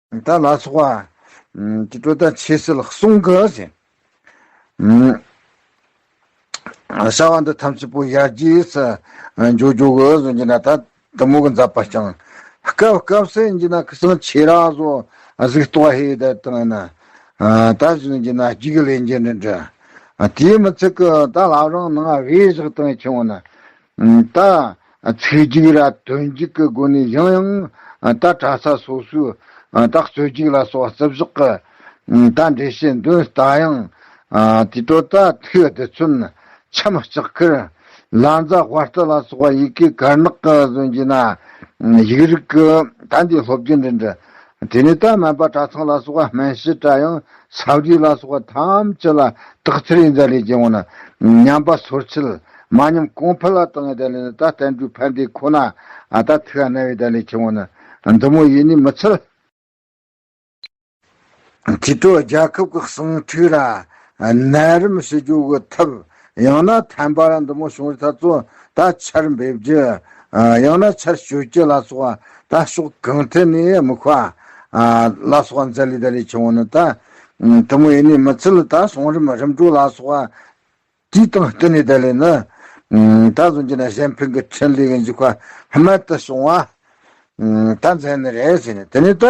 པ། ད་ལ་སོགས་པ། དེ་འཕྲོ་ད་ཆོས་སྲིད་གསུམ་གི་ཟེར། བྱ་བ་འདི་ཐམས་ཅད་པོ་ཡར་རྒྱས་སུ་འཇོག་རྒྱུ་གི་ཟེར་གྱི་ན་ད་དུ་མོ་གི་མཛད་པ་ཀྱང་སྐབས་སྐབས་སུ་ཡིན་གྱི་ན་ཁུ་སང་ཆེ་ར་བཟོ་གཟིགས་རྟོག་ཧེ་ད་དང་ན། ད་ཟེར་གྱི་ན་རྒྱུགས་ལེན་རྒྱུ་འདྲ་འདྲ། དེའི་མི་ཚིག་གི་ད་ལ་རང་ནང་བའི་བཞག་དང་ཆུང་བོ་ན། ད་ཚིག་རྒྱུགས་ར་དོན་རྒྱུགས་ཀྱི་སྒོ་ནས་ཡང་ཡང་ད་གྲྭ་ས་སོ་སོའི་ད་རྩོད་རྒྱུགས་ལ་སོགས་རྩིབ་ཞོག་གི་ད་འགྲེལ་བཤད་འདོན་ལྟ་ཡང་དེ་དོ་ད་ཐུགས་བདེ་མཚོན་འཆམ་ལྕགས་ཁུར་ལ་མཛའ་དཔའ་རྟུལ་ལ་སོགས་པ་ཡི་གེ་དཀར་ནག་གི་བཟོ་རྒྱུ་ན་ཡིག་རིགས་ཀྱི་ད་འདི་སློབ་རྒྱུ་འདི་འདྲ། དེ་ནས་ད་སྨན་པ་གྲྭ་ཚང་ལ་སོགས་པ་སྨན་དཔྱད་དྲ་ཡང་ས་བསྡུས་ལ་སོགས་པ་ཐམས་ཅད་ལ་དག་ཐེར་ཡིན་ཟ་ལས་ཀྱི་འོང་ན་ཉམས་པ་སོར་ཆུད་མ་ཉམས་གོང་འཕེལ་ལ་བཏང་ཡོད་ད་ལས་ད་བསྟན་འགྲོའི་ཕན་བདེ་ཁོ་ན་ཨ་ད་ཐུགས་ཨ་ན་བའི་ད་ལས་ཀྱི་འོང་ན་འདི་མོ་ཡིན་ནི་མི་ཚད། དེ་འཕྲོ་རྒྱལ་ཁབ་ཀྱི་ཟིང་འཁྲུག་ར་ནད་རིམས་ཞི་རྒྱུ་གི་ཐབས་ཡང་ན་ཐན་པ་ར་འདི་མོ་བྱུང་བའི་ཐ་ཚོ་ད་ཆར་འབེབས་རྒྱུ་ཡང་ན་ཆར་གཅོད་རྒྱུ་ལ་སོགས་པ་ད་ཕྱོགས་གང་ཐད་ནས་དམིགས་པ་ལ་སོགས་མཛད་ལས་ད་ལས་ཆུང་བོ་ནི་ད་དུ་མོ་ཡིན་ནི་མི་ཚུལ་ད་གསུང་རིམ་རིམ་གྲོ་ལ་སོགས་པ། དེའི་སྟེང་བསྟུན་ནས་ད་ལས་ནི་ད་གཟོད་ཀྱི་ན་གཞན་ཕན་གྱི་འཕྲིན་ལས་ཀྱི་འཇུག་པ་རྨད་དུ་བྱུང་བ་ད་མཛད་ནི་རེད་ཟེར་ནས། དེ་ནས་ད་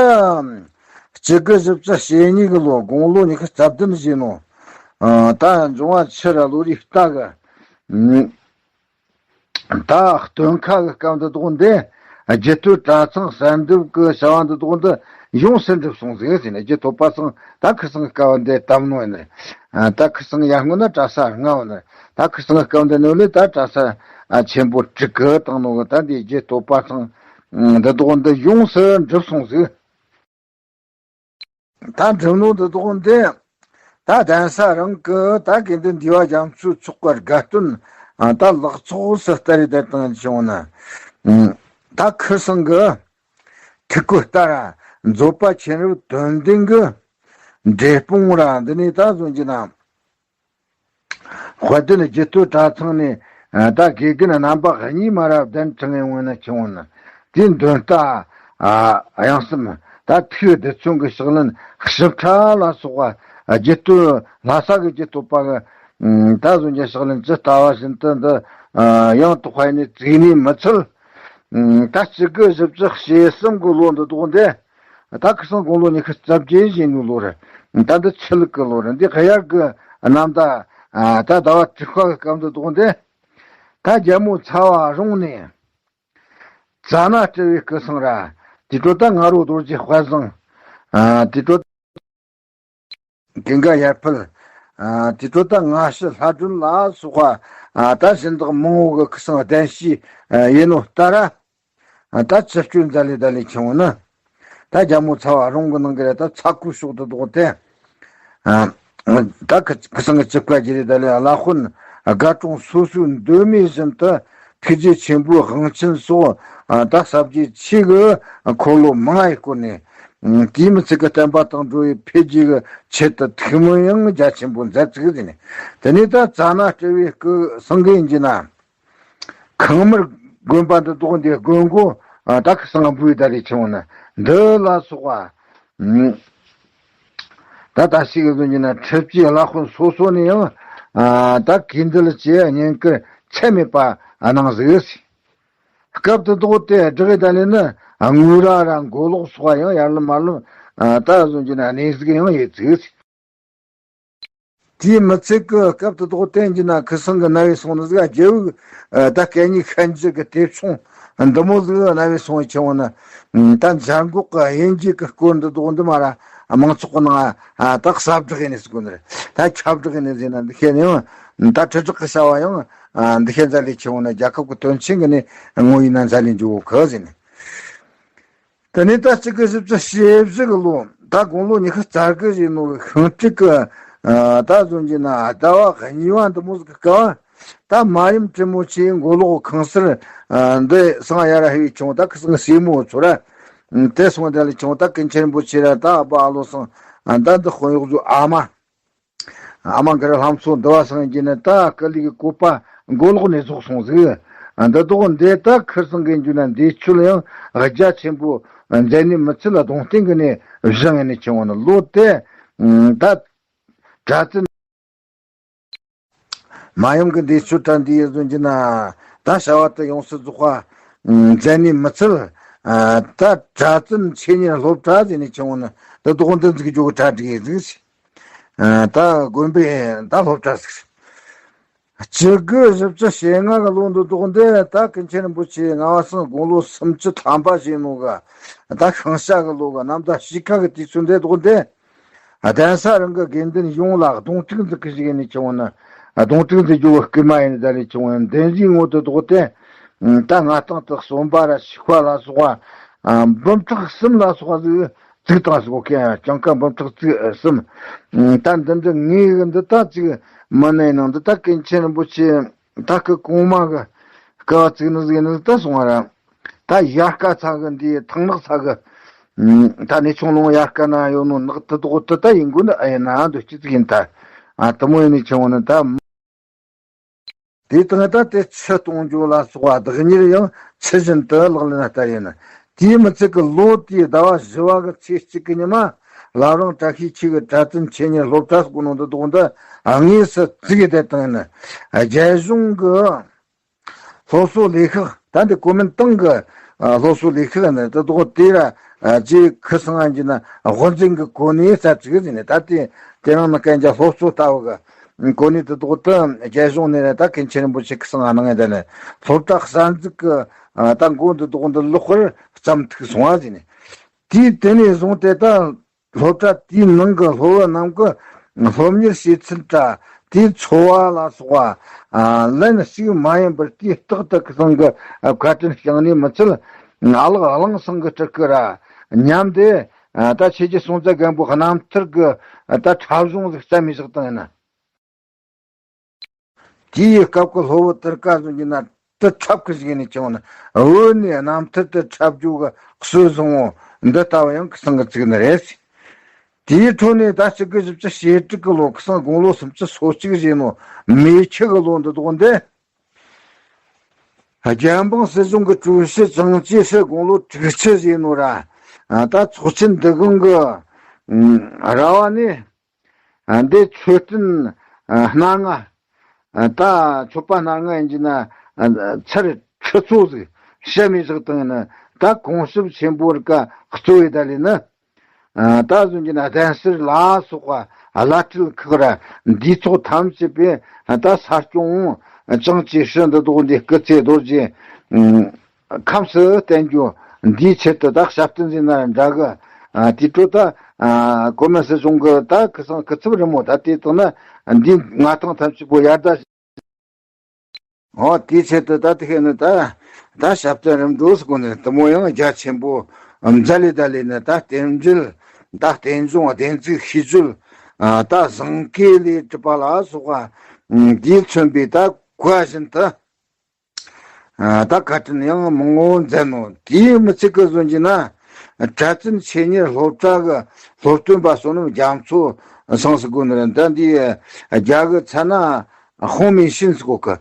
སྤྱི་སྒོར་བཞི་བཅུ་ཞེ་གཉིས་ཀྱི་ལོ་དགུང་ལོ་ཉི་ཤུ་རྩ་བདུན་བཞེས་ནོ། ད་འབྱུང་བ་ཕྱི་ར་ལོ་རེའི་རྟ་གི་ད་སྟོན་ཁ་གི་སྐབས་འདི་དག་འདི་རྒྱུད་སྟོད་གྲྭ་ཚང་གསར་འདེབས་ཀྱི་བྱ་བ་འདི་དག་འདི་ཡོངས་སུ་འགྲུབ་སོང་ཟིག་ཟེར་ནས་རྒྱུད་སྟོད་པ་སང་ད་ཁུ་སང་གི་སྐབས་འདི་བཏབ་ནོ་ཡིན་ནི། ད་ཁུ་སང་ཡར་སྔོན་ན་གྲྭ་ས་ལྔ་བ་ནི་ད་ཁུ་སང་གི་སྐབས་འདི་ནོ་ལས་ད་གྲྭ་ས་ ཆེན་པོ་དྲུག་གི་བཏང་ནོ་གི་ད་འདི་རྒྱུད་སྟོད་པ་ཚང་འདི་དག་འདི་ཡོངས་སུ་འགྲུབ་སོང་ཟིག་ད་འགྲུབ་ནོ་འདི་དག་འདི་ད་གདན་ས་རང་གི་ད་དགེ་འདུན་འདུས་པ་རྒྱ་མཚོའི་ཚོགས་ཀྱི་དགའ་སྟོན་ད་ལག་ཚོགས་སུ་བསྟར་རེ་བསྡད་བཏང་བྱུང་ན། ད་ཁུ་སང་གི་ཐུགས་བཀོད་ལྟར་མཛོད་པ་མཁྱེན་རབ་དོན་ལྡན་གྱི་འབྲས་སྤུངས་ར་འདི་ནས་ད་གཟོད་ཀྱི་ན། དཔལ་ལྡན་རྒྱུད་སྟོད་གྲྭ་ཚང་ནས་ད་དགེ་རྒན་རྣམ་པ་གཉིས་མ་ར་གདན་དྲངས་ཡོང་ན་ཆུང་ན་དེའི་འདོན་རྟ་དབྱངས་གསུམ་ད་ཐུགས་བདེ་མཚུངས་ཀྱི་ཕྱག་ལེན་ཞིབ་ཕྲ་ལ་སོགས་པ་རྒྱུད་སྟོད་ལྷ་ས་གི་རྒྱུད་སྟོད་པ་གི་ད་གཟོད་ཀྱི་ཕྱག་ལེན་ཇི་ལྟ་བ་བཞིན་དུ་འདི་ཡང་དག་པ་ནས་བཙུགས་ནས་མི་ཚད། ད་གཅིག་དགུ་བཞི་བཅུ་ཞེ་གསུམ་གི་ལོ་འདི་དག་འདི། ད་ཁུ་སང་དགུང་ལོ་ཉི་ཤུ་རྩ་བརྒྱད་བཞེས་ནུ་ལོ་རེད། ད་འདི་ཆུ་ལུག་གི་ལོ་རེད། འདི་གཡར་གི་གནམ་ཟླ་ད་ཟླ་བ་དྲུག་པ་གི་སྐབས་འདི་དག་འདི། ད་རྒྱལ་མོ་ཚ་བ་རོང་ནས་ཙ་ན་སྤྲུལ་བའི་སྐུ་སང་ར་དེ་གྲོ་ད་ང་རོ་རྡོ་རྗེ་དཔལ་བཟང་དེ་གྲོ། ཀུན་དགའ་ཡར་འཕེལ། ཨ་དེ་ཚོ་ད་སྔ་ཕྱི་ལྷ་སྒྲོན་ལ་སོགས་པ་ཨ་ད་གཞན་དག་མང་བོ་གི་ཁུ་སང་གདན་ཞུས་ཡིན་ནོ་ལྟར། ཨ་ད་ཆུ་སྐྱོན་མཛད་ལས་ད་ལས་ཆུང་བོ་ན། ད་རྒྱལ་མོ་ཚ་བ་རོང་གི་ནང་གི་རེད། ད་ཚ་ཁུ་ཕྱོགས་དུ་ལྡོག་སྟེ། ཨ་ད་ཁུ་ཁུ་སང་གི་བཅུ་བཀའ་བརྒྱུད་རེད། ད་ལས་བླ་དཔོན་དགའ་གྲོང་སོ་སོའི་འདོད་མོས་བཞིན་དུ་ཐུགས་རྗེ་ཆེན་པོའི་དབང་ཆེན་སོགས་ཨ་ད་ཟབ་རྒྱས་ཆོས་ཀྱི་འཁོར་ལོ་མང་ཡི་སྐོར་ནས། དེའི་མི་ཚིག་གི་བསྟན་པ་དང་འགྲོ་བའི་འཕེལ་རྒྱས་ཀྱི་ཆེད་དུ་ཐུགས་སྨོན་ཡང་རྒྱ་ཆེན་པོ་མཛད་ཅིག་ཟེར་ནས། དེ་ནས་ད་ཙ་ན་སྤྲུལ་བའི་སྐུ་སང་གི་ཡིན་གྱི་ན། ཁང་མར་དགོན་པ་འདི་དག་འདི་དགོན་གོ་ད་ཁུ་སང་བུའི་ད་རེ་ཆུང་ན་འདི་ལ་སོགས་པ། ད་ད་ཞིག་གི་ཟོན་གྱི་ན་ཁྲི་སྤྱི་བླ་དཔོན་སོ་སོ་ནས་ཡང་ད་གུས་འདུད་བྱེད་བསྙེན་བཀུར་ཚད་མེད་པ་གནང་ཟིག་སྐབས་དེ་དག་དེ་བསྒྲགས་ཡི་ད་ལས་ནི་དངུལ་ར་ར་མགོ་ལོག་སོགས་ཡང་ཡར་ལ་མར་ལ་ད་བཟོ་རྒྱུ་ན་གནས་ཟིག་ཡང་ཡོད་ཚིག་དེའི་མི་ཚེ་གི་སྐབས་དེ་དག་བསྟན་གྱི་ན་ཁུ་སང་གི་རྣ་བའི་སོང་ནི་ཟིག་རྒྱལ་བུ་ད་སྐད་གཉིས་ཤན་འབྱེད་ཀྱི་དེབ་ཆུང་འདི་མོ་ཟིག་རྣ་བའི་སོང་བའི་ཆེ་བོ་ནི་ད་འཇར་འགོག་གི་དབྱིན་ཇི་གི་སྐོར་འདི་དག་འདི་མ་ར་མང་ཚོགས་ཀྱི་ནང་ད་གསལ་བསྒྲགས་ཡིན་ནི་ཟིག་གོ་ནི་རེད། ད་ཁྱབ་བསྒྲགས་ཡིན་ནི་ཟིག་ན་འདི་ཤེས་ནི་ཡང་ད་དྲིལ་བསྒྲགས་ཀྱི་བྱ་བ་ཡང་འདི་ཤེས་མཛད་ལས་ཆེ་བོ་ན་རྒྱལ་ཁབ་ཀྱི་དོན་ཆེན་གྱི་ནི་ངོ་ཡིན་ན་མཛད་ལས་འཇུག་གོ་གི་ཟེར་ནས། དེ་ནས་ད་གཅིག་དགུ་བཞི་བཅུ་ཞེ་བཞི་གི་ལོ་ད་དགུང་ལོ་ཉི་ཤུ་རྩ་དགུ་ཡིན་ནོ་གི་ཤིང་སྤྲེལ་གི་ད་བཟོ་རྒྱུ་ན་ཟླ་བ་གཉིས་པ་འདི་མོ་ཟིག་གི་སྐབས་ད་མ་ཡུམ་བྲན་མོ་ཆེ་མགོ་ལོག་ཁང་གསར་འདི་སང་ཡ་ར་ཧེ་བའི་ཆུང་ད་ཁུ་སང་སྲས་མོ་ཚོ་ར་དེ་སོང་ད་ལས་ཆུང་ད་ཀུན་མཁྱེན་རིན་པོ་ཆེ་ར་ད་ཨ་ཕ་ཨ་ལོ་སང་ད་འདི་དཔོན་གཡོག་ཚོ་ཨ་མ། ཨ་མ་གི་ར་ལྷ་མཚོ་འདི་བ་སང་གི་ནི་ད་སྐུ་ལུས་ཀྱི་བཀོད་པ་མགོ་ལོག་ནས་རྫོགས་སོང་ཟིག་འདི་དག་འདི་ད་ཁུ་སང་གི་འཇུ་ན་འདི་ཆུ་ལ་ཡང་རྒྱ་ཆེན་པོ་མཛད་ནས་མི་ཚེ་ལ་གདུང་རྟེན་གི་ནས་བཞེངས་ནས་ཆེ་བ་ནི་ལོ་དེ་ད་གྲྭ་བཙུན་མ་ཡུམ་གི་འདི་ཆུ་གྲྭ་འདི་ཡི་ཟོན་གྱི་ན་ད་བྱ་བ་དེ་ཡོངས་སུ་རྫོགས་པ་མཛད་ནས་མི་ཚེ་ད་གྲྭ་བཙུན་ཆེ་གཉེར་སློབ་གྲྭ་ཟེར་ནས་ཆེ་བ་ནི་འདི་དག་འདི་འཛུགས་རྒྱུ་གི་གྲ་སྒྲིག་ཡིན་ཟིག་ད་དགོན་པའི་ད་སློབ་གྲྭ་ཟིག་སྤྱི་སྒོས་བཞི་བཅུ་ཞེ་ལྔ་གི་ལོ་འདི་དག་འདི་ད་ཀུན་མཁྱེན་རིན་པོ་ཆེ་ངག་དབང་སང་དགུང་ལོ་སུམ་ཅུ་ཐམ་པ་བཞེས་ནོ་གི་ད་ཤིང་བྱ་གི་ལོ་གི་གནམ་ཟླ་དཔྱིད་ཀ་གི་དུས་ཚོད་འདི་དག་འདི་གདན་ས་རང་གི་དགེ་འདུན་ཡོངས་ལ་གདུང་དྲུག་འཛུགས་ཀྱི་ཞིག་ཡིན་ནི་ཆུང་ན་གདུང་དྲུག་འཛུགས་རྒྱུ་གི་སྐུལ་མ་ཡིན་ནི་ད་ནི་ཆུང་ན་འདན་ཟིའི་ངོ་དུ་དག་འདི་ད་ང་ཏང་དག་གསོན་པ་ར་ཞིག་པ་ལ་སོགས་པ་འབུམ་ཕྲག་གསུམ་ལ་སོགས་པ་ཟིག་བཙུགས་བཏང་ཟིག་གོ་ཀྱང་གྲངས་ཀ་འབུམ་ཕྲག་བཙུགས་གསུམ། ད་འདི་འདི་ངའི་གི་འདི་ད་ཅིག་མི་སྣའི་ནང་འདི་ད་ཀུན་མཁྱེན་རིན་པོ་ཆེ་ད་སྐུ་གོང་མ་གི་སྐུ་བ་བཙུགས་ནི་ཟིག་ནི་ད་སོང་བ་ར། ད་ཡར་ཀ་ཚ་གི་འདི་ཐང་ནག་ཚ་གི་ད་ནི་ཆུང་ལུང་ཡར་ཀ་ན་ཡོད་ནོ་ནག་དི་དོག་དི་ད་ཡིན་དགོས་ནི་ཨ་ཡིན་ན་འདུ་ཅི་ཟིག་ཡིན་ད་ཨ་དི་མོ་ཡིན་ནི་ཆུང་ནི་ད། དེ་དང་ད་དེ་ཆུ་གཏོང་རྒྱུ་ལ་སོགས་པ་བདག་གཉེར་ཡང་ཚུལ་བཞིན་དུ་ལག་ལེན་བསྟར་ཡིན། དེའི་མི་ཚད་ཀྱི་ལོ་དེའི་ཟླ་བ་བཞི་བ་གི་ཚེས་གཅིག་གི་ཉི་མ་བླ་བྲང་བཀྲ་ཤིས་འཁྱིལ་གྱི་གྲྭ་བཙུན་ཆེ་གཉེར་སློབ་གྲྭ་སོགས་ནང་དུ་བསྡོགས་འདི་དངོས་སུ་བཙུགས་ཏེ་བཏང་ཡིན། རྒྱལ་གཞུང་གི་སློབ་གསོ་ལས་ཤག་ད་འདི་གོ་མིན་ཏང་གི་སློབ་གསོ་ལས་ཤག་ནི་དེ་དག་དེ་ར་རྗེ་ཁུ་སང་ང་གི་ན་དབུ་འཛིན་གྱི་གོ་གནས་ས་བཙུགས་ཟིན་ནས་ད་དེ་དེ་རིང་ནི་གན་རྒྱ་སློབ་གསོ་ལྟ་བུ་གི་གོ་གནས་དེ་དག་ཏུ་རྒྱལ་གཞུང་ནས་ད་ཀུན་མཁྱེན་རིན་པོ་ཆེ་ཁུ་སང་ང་གནང་ཡ་ད་ནི་སློབ་གྲྭ་གསར་འཛུགས་ཀྱི་ད་འགོ་འདི་དག་འདི་ལོག་པར་བརྩམས་ཐུག་སོང་བ་ཟིན་ནས། དེའི་དེ་ནས་བཟུང་སྟེ་ད་སློབ་གྲྭ་དེའི་ནང་གི་སློབ་བུ་རྣམས་ཀྱི་སློབ་གཉེར་བྱེད་ཚུལ་དྲ་ དེའི་འཚོ་བ་ལ་སོགས་པ་ལན་གཅིག་མ་ཡིན་པར་དུས་རྟག་ཏུ་ཁུ་སང་གི་བཀའ་དྲིན་བསྐྱངས་ནས་མི་ཚད་ཨ་ལག་གླང་སང་གི་སྤྲུལ་སྐུ་ར་མཉམ་དེ་ད་ཆོས་རྒྱལ་སྲོང་བཙན་སྒམ་པོའི་རྣམ་ཐར་གི་ད་འཁྲབ་གཞུང་ཟིག་བརྩམས་མི་ཟིག་དང་ཡིན་ན། དེའི་སྐབས་ཀྱི་སློབ་བུ་དར་དཀར་ཟིག་ཡིན་ན་དུ་འཁྲབ་ཀྱི་ཞིག་ནས་བྱུང་ན་བོད་ནས་རྣམ་ཐར་དུ་འཁྲབ་རྒྱུ་གི་སྲོལ་བཟང་བོ་འདི་ལྟ་བུ་ཡང་ཁུ་སང་གི་བཙུགས་ནི་རེད། དེའི་འཕྲོ་ནས་ད་གཅིག་དགུ་བཞི་བཅུ་ཞེ་དྲུག་གི་ལོ་ཁུ་སང་དགུང་ལོ་སུམ་ཅུ་སོ་གཅིག་བཞེས་ནོ་མེ་ཁྱི་གི་ལོ་འདི་དག་འདི། རྒྱལ་འབངས་སྲིད་གཞུང་གི་ཀྲུའུ་ཞི་ཅང་ཅེ་ཧྲི་དགུང་ལོ་དྲུག་ཅུ་བཞེས་ནོ་ར། ད་ཚོགས་ཆེན་འདི་གང་གི་ར་བ་ནས་འདི་མཆོད་རྟེན་སྣ་ལྔ། ད་མཆོད་པ་སྣ་ལྔ་ཡིན་གྱི་ན་ཚར་ཁྲི་ཚོ་ཟིག་བཤད་མི་ཟིག་དང་ཡིན་ན་ད་གོང་ཞབས་ཆེན་པོ་རིགས་གཙོ་བོའི་ད་ལས་ནི། ད་གཟོད་ཀྱི་ན་གདན་སར་ལ་སོགས་པ་བླ་སྤྲུལ་ཁག་ར་འདིའི་ཚོགས་ཐམས་ཅད་པས་ད་ས་སྐྱོང་ཅང་ཅེ་ཧྲི་འདི་དག་འདི་སྐུ་ཚེ་རྡོ་རྗེ་ཁམས་སུ་བརྟན་རྒྱུ་འདིའི་ཆེད་དུ་ད་ཞབས་བརྟན་ཟིན་ན་འདྲ་གི། དེའི་འཕྲོ་ད་གོ་མིན་སྲིད་གཞུང་གི་ད་ཁུ་སང་སྐུ་ཚབ་རི་མོ་ད་དེ་དང་ན་འདིའི་མངའ་ཐང་ཐམས་ཅད་པོ་ཡར་ད། འོ་དེའི་ཆེད་དུ་ད་དེ་ཁེ་ནི་ད་ད་ཞབས་བརྟན་རིམ་གྲོ་སུ་གོ་ནི་དུ་མོ་ཡང་རྒྱ་ཆེན་པོ་མཛད་ལས་ད་ལས་ནི་ད་རྟེན་འབྲེལ་ད་རྟེན་འབྱུང་བདེན་ཚིག་ཤིས་བརྗོད་ད་བཟང་གེ་ལས་གྲུབ་པ་ལ་སོགས་པ་འདིས་མཚོན་པའི་ད་གོ་བ་བཞིན་དུ་ད་བཀའ་དྲིན་ཡང་མང་བོ་མཛད་ནོ། དེའི་མི་ཚིག་གི་བཟོ་གྱི་ན་གྲྭ་བཙུན་ཆེད་གཉེར་སློབ་གྲྭ་གི་སློབ་སྟོན་པ་བསོད་ནམས་རྒྱ་མཚོ་སངས་སུ་དགོས་ནི་རེད། ད་འདི་རྒྱ་གི་ཚ་ན། ཧོང་མིན་ཤིན་སྐོར་གི་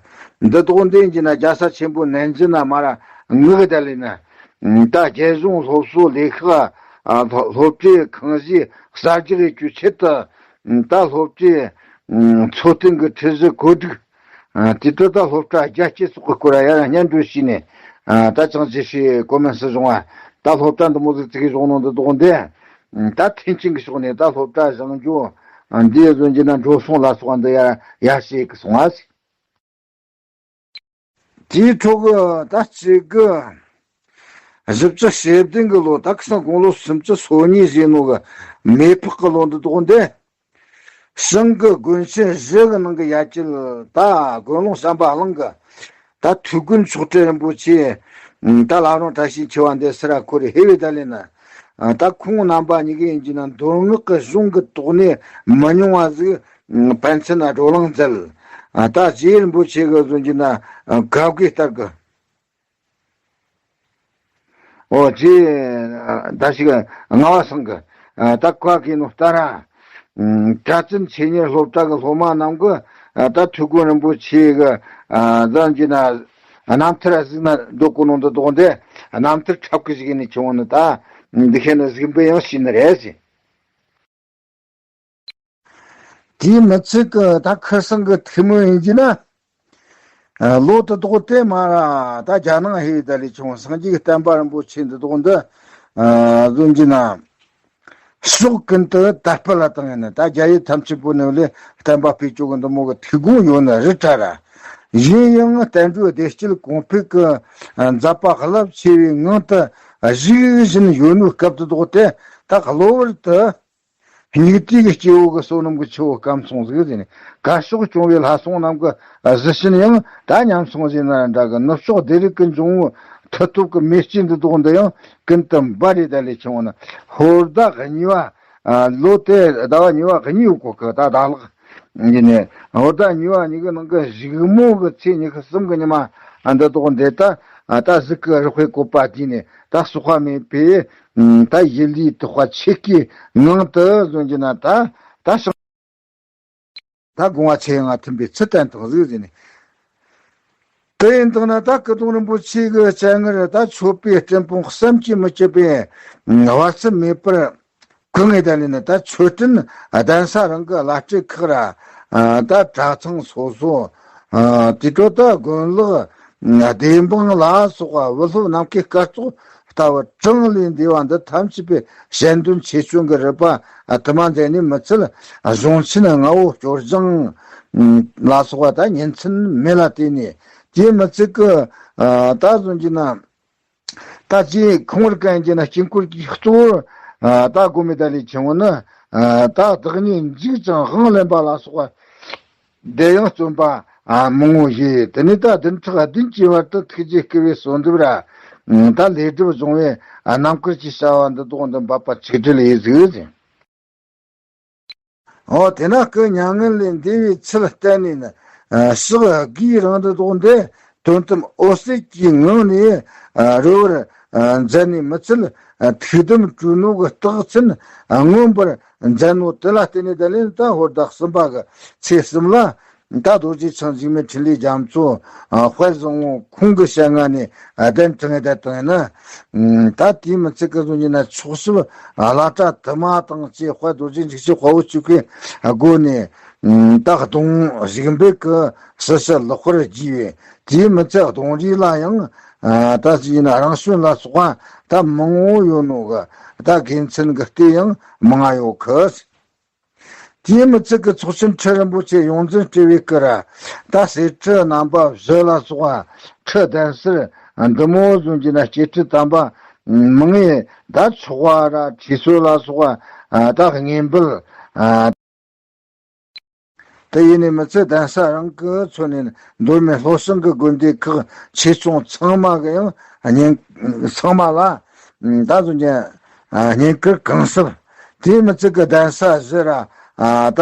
འདི་དོག་འདི་ཡིན་གྱི་ན་རྒྱལ་ས་ཆེན་པོ་ནན་ཅི་ན་མ་ར་ངུ་གི་ད་ལས་ན། ད་རྒྱལ་གཞུང་སློབ་གསོ་ལས་ཤག་སློབ་གྲྭའི་ཁང་གཞིས་གསར་རྒྱག་ཡེད་རྒྱུའི་ཆེད་དུ་ད་སློབ་གྲྭའི་འཚོ་རྟེན་གྱི་ཁྲི་བཞི་གོ་སྒྲིག་དེ་ལྟར་ད་སློབ་གྲྭ་རྒྱ་སྐྱེད་སོགས་ཀྱི་སྐོར་ཡར་སྙན་སྒྲོན་ཞུས་ནས་ད་ཅང་ཅེ་ཧྲིའི་གོ་མིན་སྲིད་གཞུང་བ་ད་སློབ་གྲྭ་འདི་མོ་ཟིག་བཙུགས་བཞག་ནོ་འདི་དོག་འདི། ད་མཐུན་རྐྱེན་གྱི་ཕྱོགས་ནས་ད་སློབ་གྲྭ་བཞེངས་རྒྱུ་འདི་བཟོ་གྱི་ན་འགྲོ་སོང་ལ་སོགས་འདི་ཡར་ཡར་བཤད་ཀྱི་སོང་ཨ་ཟིག་དེའི་ཁྲོད་ཀྱི་ད་གཅིག་གི་བཞི་བཅུ་ཞེ་བདུན་གྱི་ལོ་ད་ཁ་སང་དགུང་ལོ་སུམ་ཅུ་སོ་གཉིས་བཞེས་ནོ་གི་མེ་ཕག་གི་ལོ་འདི་དོག་འདི། ཞང་གི་དགོན་ཆེན་བཞི་གི་ནང་གི་ཡ་གྱལ་ད་དགོན་ལུང་བྱམས་པ་གླིང་གི་ད་ཐུའུ་དགོན་མཆོག་སྤྲུལ་རིན་པོ་ཆེ་ད་བླ་བྲང་བཀྲ་ཤིས་འཁྱིལ་བ་འདི་སི་ར་ཁོ་རེ་ཧེ་བེ་ད་ལེ་ན་ད་ཁོང་རྣམ་པ་གཉིས་ཀྱི་ཡིན་གྱི་ན་མདོ་སྔགས་ཀྱི་གཞུང་གི་ཐོག་ནས་མི་ཉུང་བ་ཟིག་ཕན་ཚུན་ན་བགྲོ་གླེང་མཛད། ད་རྗེ་རིན་པོ་ཆེ་གི་བཟོ་གྱི་ན་གབ་གེ་ལྟར་གི་འོ་རྗེ་ད་ཞིག་ངག་དབང་སེང་གི་ད་བཀའ་གི་ནོ་ལྟར་གྲྭ་བཙུན་ཆེད་གཉེར་སློབ་གྲྭ་གི་སློབ་མ་རྣམས་གི་ད་ཐུའུ་དགོན་རིན་པོ་ཆེ་གི་ཟམ་གྱི་ན་རྣམ་ཐར་གཟིགས་ན་འདོད་གོ་ནོ་འདི་དོག་འདི་རྣམ་ཐར་འཁྲབ་གི་ཞིག་ནས་བྱུང་ནི་ད་འདི་ཤེས་ནི་གཟིགས་འབུལ་ཡང་ཞུས་ནི་རེད་ཟེར། དེའི་མི་ཚིག་གི་ད་ཁུ་སང་གི་ཐུགས་སྨོན་ཡིན་གྱི་ན། ལོ་དུ་དོག་དེ་མ་ར་ད་རྒྱ་ནང་ཧེ་ད་ལི་ཆུང་སངས་རྒྱས་བསྟན་པ་རིན་པོ་ཆེ་འདི་དོག་འདི་བཟོ་གྱི་ན། ཕྱོགས་ཀུན་ཏུ་དར་སྤེལ་ལ་བཏང་ཡིན་ན་ད་རྒྱ་ཡུལ་ཐམས་ཅད་པོ་ནས་ལས་བསྟན་པ་སྤེལ་ཆོག་གི་འདི་མོ་གི་ཐུགས་དགོངས་ཡོད་ན་རི་བཀྲ་ར། གཞན་ཡང་བསྟན་འགྲོའི་བདེ་སྐྱིད་གོང་འཕེལ་གྱི་མཛད་པ་རླབས་ཆེ་བའི་ངང་དུ་བཞུགས་བཞིན་ཡོད་ནོའི་སྐབས་དུ་དོག་དེ་ད་གློ་བུར་དུ། སྙིགས་དུས་ཀྱི་སྐྱེ་བོ་གི་བསོད་ནམས་ཀྱི་ཆུ་བོ་སྐམ་སོང་ཟིག་ཟེར་ནས་གར་ཕྱོགས་སྐྱོང་བའི་ལྷ་སྲུང་རྣམས་ཀྱི་གཟི་བྱིན་ཡང་ད་ཉམས་སོང་ཟེར་ན་འདྲ་གི། ནུབ་ཕྱོགས་བདེ་རིག་གི་འབྱུང་པོའི་མཐུ་སྟོབས་ཀྱི་མེ་ལྕེ་འདི་དོག་འདི་ཡང་ཀུན་ཏུ་འབར་རེ་ད་ལས་ཆུང་བ་ན་ཧོར་ཟླ་གཉིས་པ། ལོ་དེ་ཟླ་བ་གཉིས་པ་གཉིས་ཡོད་གོ་གི་ད་ཟླ་ལག་ཡིན་ནས་ཧོར་ཟླ་གཉིས་པ་གཉིས་ཀྱི་ནང་གི་གཞུག་མོ་གི་ཚེས་ཉི་ཤུ་གསུམ་གི་ཉི་མ་འདི་དོག་འདི་ད་ད་གཟུགས་ཀྱི་རིག་པའི་བཀོད་པ་དེ་ནས་ད་གསོག་པ་མེད་པའི། ད་ཡིད་ལུས་དུ་དཔའ་ཆེ་གེའི་ངང་དུ་བཟོ་རྒྱུ་ན་ད་ད་ཞིང་ད་དགོངས་པ་ཆེ་ཡང་མཐུན་པའི་ཚུལ་བསྟན་དང་གཟིགས་ཟིན་ནས། དེ་ཡིན་དང་ན་ད་སྐུ་གདུང་རིན་པོ་ཆེ་གི་སྤྱན་སྔར་ད་མཆོད་པའི་སྤྲིན་ཕུང་བསམ་གྱིས་མི་ཁྱབ་པའི་བར་མཚམས་མེད་པར་གང་ངེས་ད་ལས་ནི་ད་མཆོད་སྤྲིན་གདན་ས་རང་གི་བླ་སྤྲུལ་ཁག་ར་ད་གྲྭ་ཚང་སོ་སོ་དེ་འཕྲོ་ད་དགོན་ལག་སྡེ་འབངས་ལ་སོགས་པ་བུ་སློབ་ནམ་མཁའི་སྐར་ཚོགས། ལྟ་བུ་གྲངས་ལས་འདས་པ་འདི་ཐམས་ཅད་པའི་གཞན་དོན་ཆེ་ཆུང་གི་རིག་པ་དུ་མ་མཛད་ནས་མི་ཚད་གཞུང་ཆེན་ལྔ་བོ་སྐྱོར་སྦྱང་ལ་སོགས་པ་ད་ཉིན་མཚན་མེད་ལ་བརྟེན་ནས་དེའི་མི་ཚིག་གི་ད་གཟོད་ཀྱི་ན་ད་ཅི་ཁོང་བར་གན་གྱི་ན་དཀྱིལ་འཁོར་གྱི་གཙོ་བོར་ད་དགོན་མི་ད་ལས་ཆེན་བོ་ནི་ད་བདག་ཉིད་འཇིག་ཅིང་དབང་ལེན་པ་ལ་སོགས་པ། དེ་ཡང་བརྩོན་པ་མང་བོ་བཞེས། དེ་ནས་ད་བདུན་ཕྲག་བདུན་གྱི་བར་དུ་ཐུགས་རྗེ་བསྐུལ་བའི་གསོལ་འདེབས་ར། ད་ལས་སྒྲུབ་སྦྱོང་བའི་རྣམ་དཀར་གྱི་བྱ་བ་འདི་དག་འདི་འབད་པ་ཆིག་དྲིལ་ཡིན་ཟིག་ཟེར། འོ་དེ་ན་སྐུ་མྱ་ངན་ལས་འདས་པའི་ཚུལ་བསྟན་ནས་ནི། ཕྱག་བགོས་རིང་དུ་བཟློག་འདི་དོན་དམ་འོད་གསལ་གྱི་ངང་ནས་རོལ་བར་མཛད་ནས་མི་ཚུལ། ཐུགས་དམ་སྤྲོས་ནོ་གི་རྟགས་མཚན་མངོན་པར་མཛད་ནོ་དེ་ལ་བརྟེན་ནས། ད་ལན་ད་ཧོར་ཟླ་གསུམ་པ་གི་ཚེས་གསུམ་ལ། ད་རྡོ་རྗེ་འཆང་འཇིགས་མེད་འཕྲིན་ལས་རྒྱ་མཚོ་དཔལ་བཟང་པོ་ཁོང་གི་ཞལ་སྔ་ནས་གདན་དྲངས་ཡོད་དེ་ཡིན་ན། ད་དེའི་མི་ཚད་གི་བཟོ་ཉིན་ན་ཆོག་ཤེས་བླ་གྲྭ་དུ་མ་དང་བཅས་དཔལ་རྡོ་རྗེ་འཇིགས་བྱེད་དཔའ་བོ་ཆོ་གའི་སྒོ་ནས། ད་གདུང་བཞུགས་འབེབས་ཀྱི་ཞུ་ཞུ་ལེགས་པར་བགྱིས་པས། དེའི་མི་ཚད་གདུང་རིགས་ལ་ཡང་ད་ཅི་ཡིན་ན་རང་བྱོན་ལ་སོགས་པ་ད་མང་བོ་ཡོད་ནོ་གི། ད་དགེ་མཚན་གྱི་ལྟས་ཡང་མང་ཡོད་གི། དེའི་མི་ཚད་ཀྱི་ཚོགས་ཆེན་ཁྲི་རིན་པོ་ཆེ་ཡོངས་འཛིན་སྤྲུལ་པའི་སྐུ་ར། ད་གསེར་ཁྲི་རྣམ་པ་བཞི་ལ་སོགས་པ་ཁྲི་གདན་ཟུར་འདི་མོ་བཟོ་གྱི་ན་སྐྱེ་ཁྲི་དམ་པ་མང་ངེ་ད་ཚོགས་པ་ར་ཁྲི་སོ་ལ་སོགས་པ་ད་བརྙན་འབུལ། དེ་ཡིན་ནི་མི་ཚད་གདན་ས་རང་གི་མཚོན་ནས་མདོ་སྨད་ལྷོ་བྱང་གི་དགོན་སྡེ་ཁག་ཆེ་ཆུང་ཚང་མ་གི་ཡང་བརྙན་ཚང་མ་ལ་ད་བཟོ་གྱི་བརྙན་བཀུར་གང་ཟབ། དེའི་མི་ཚད་ཀྱི་གདན་ས་བཞི་ར། ད་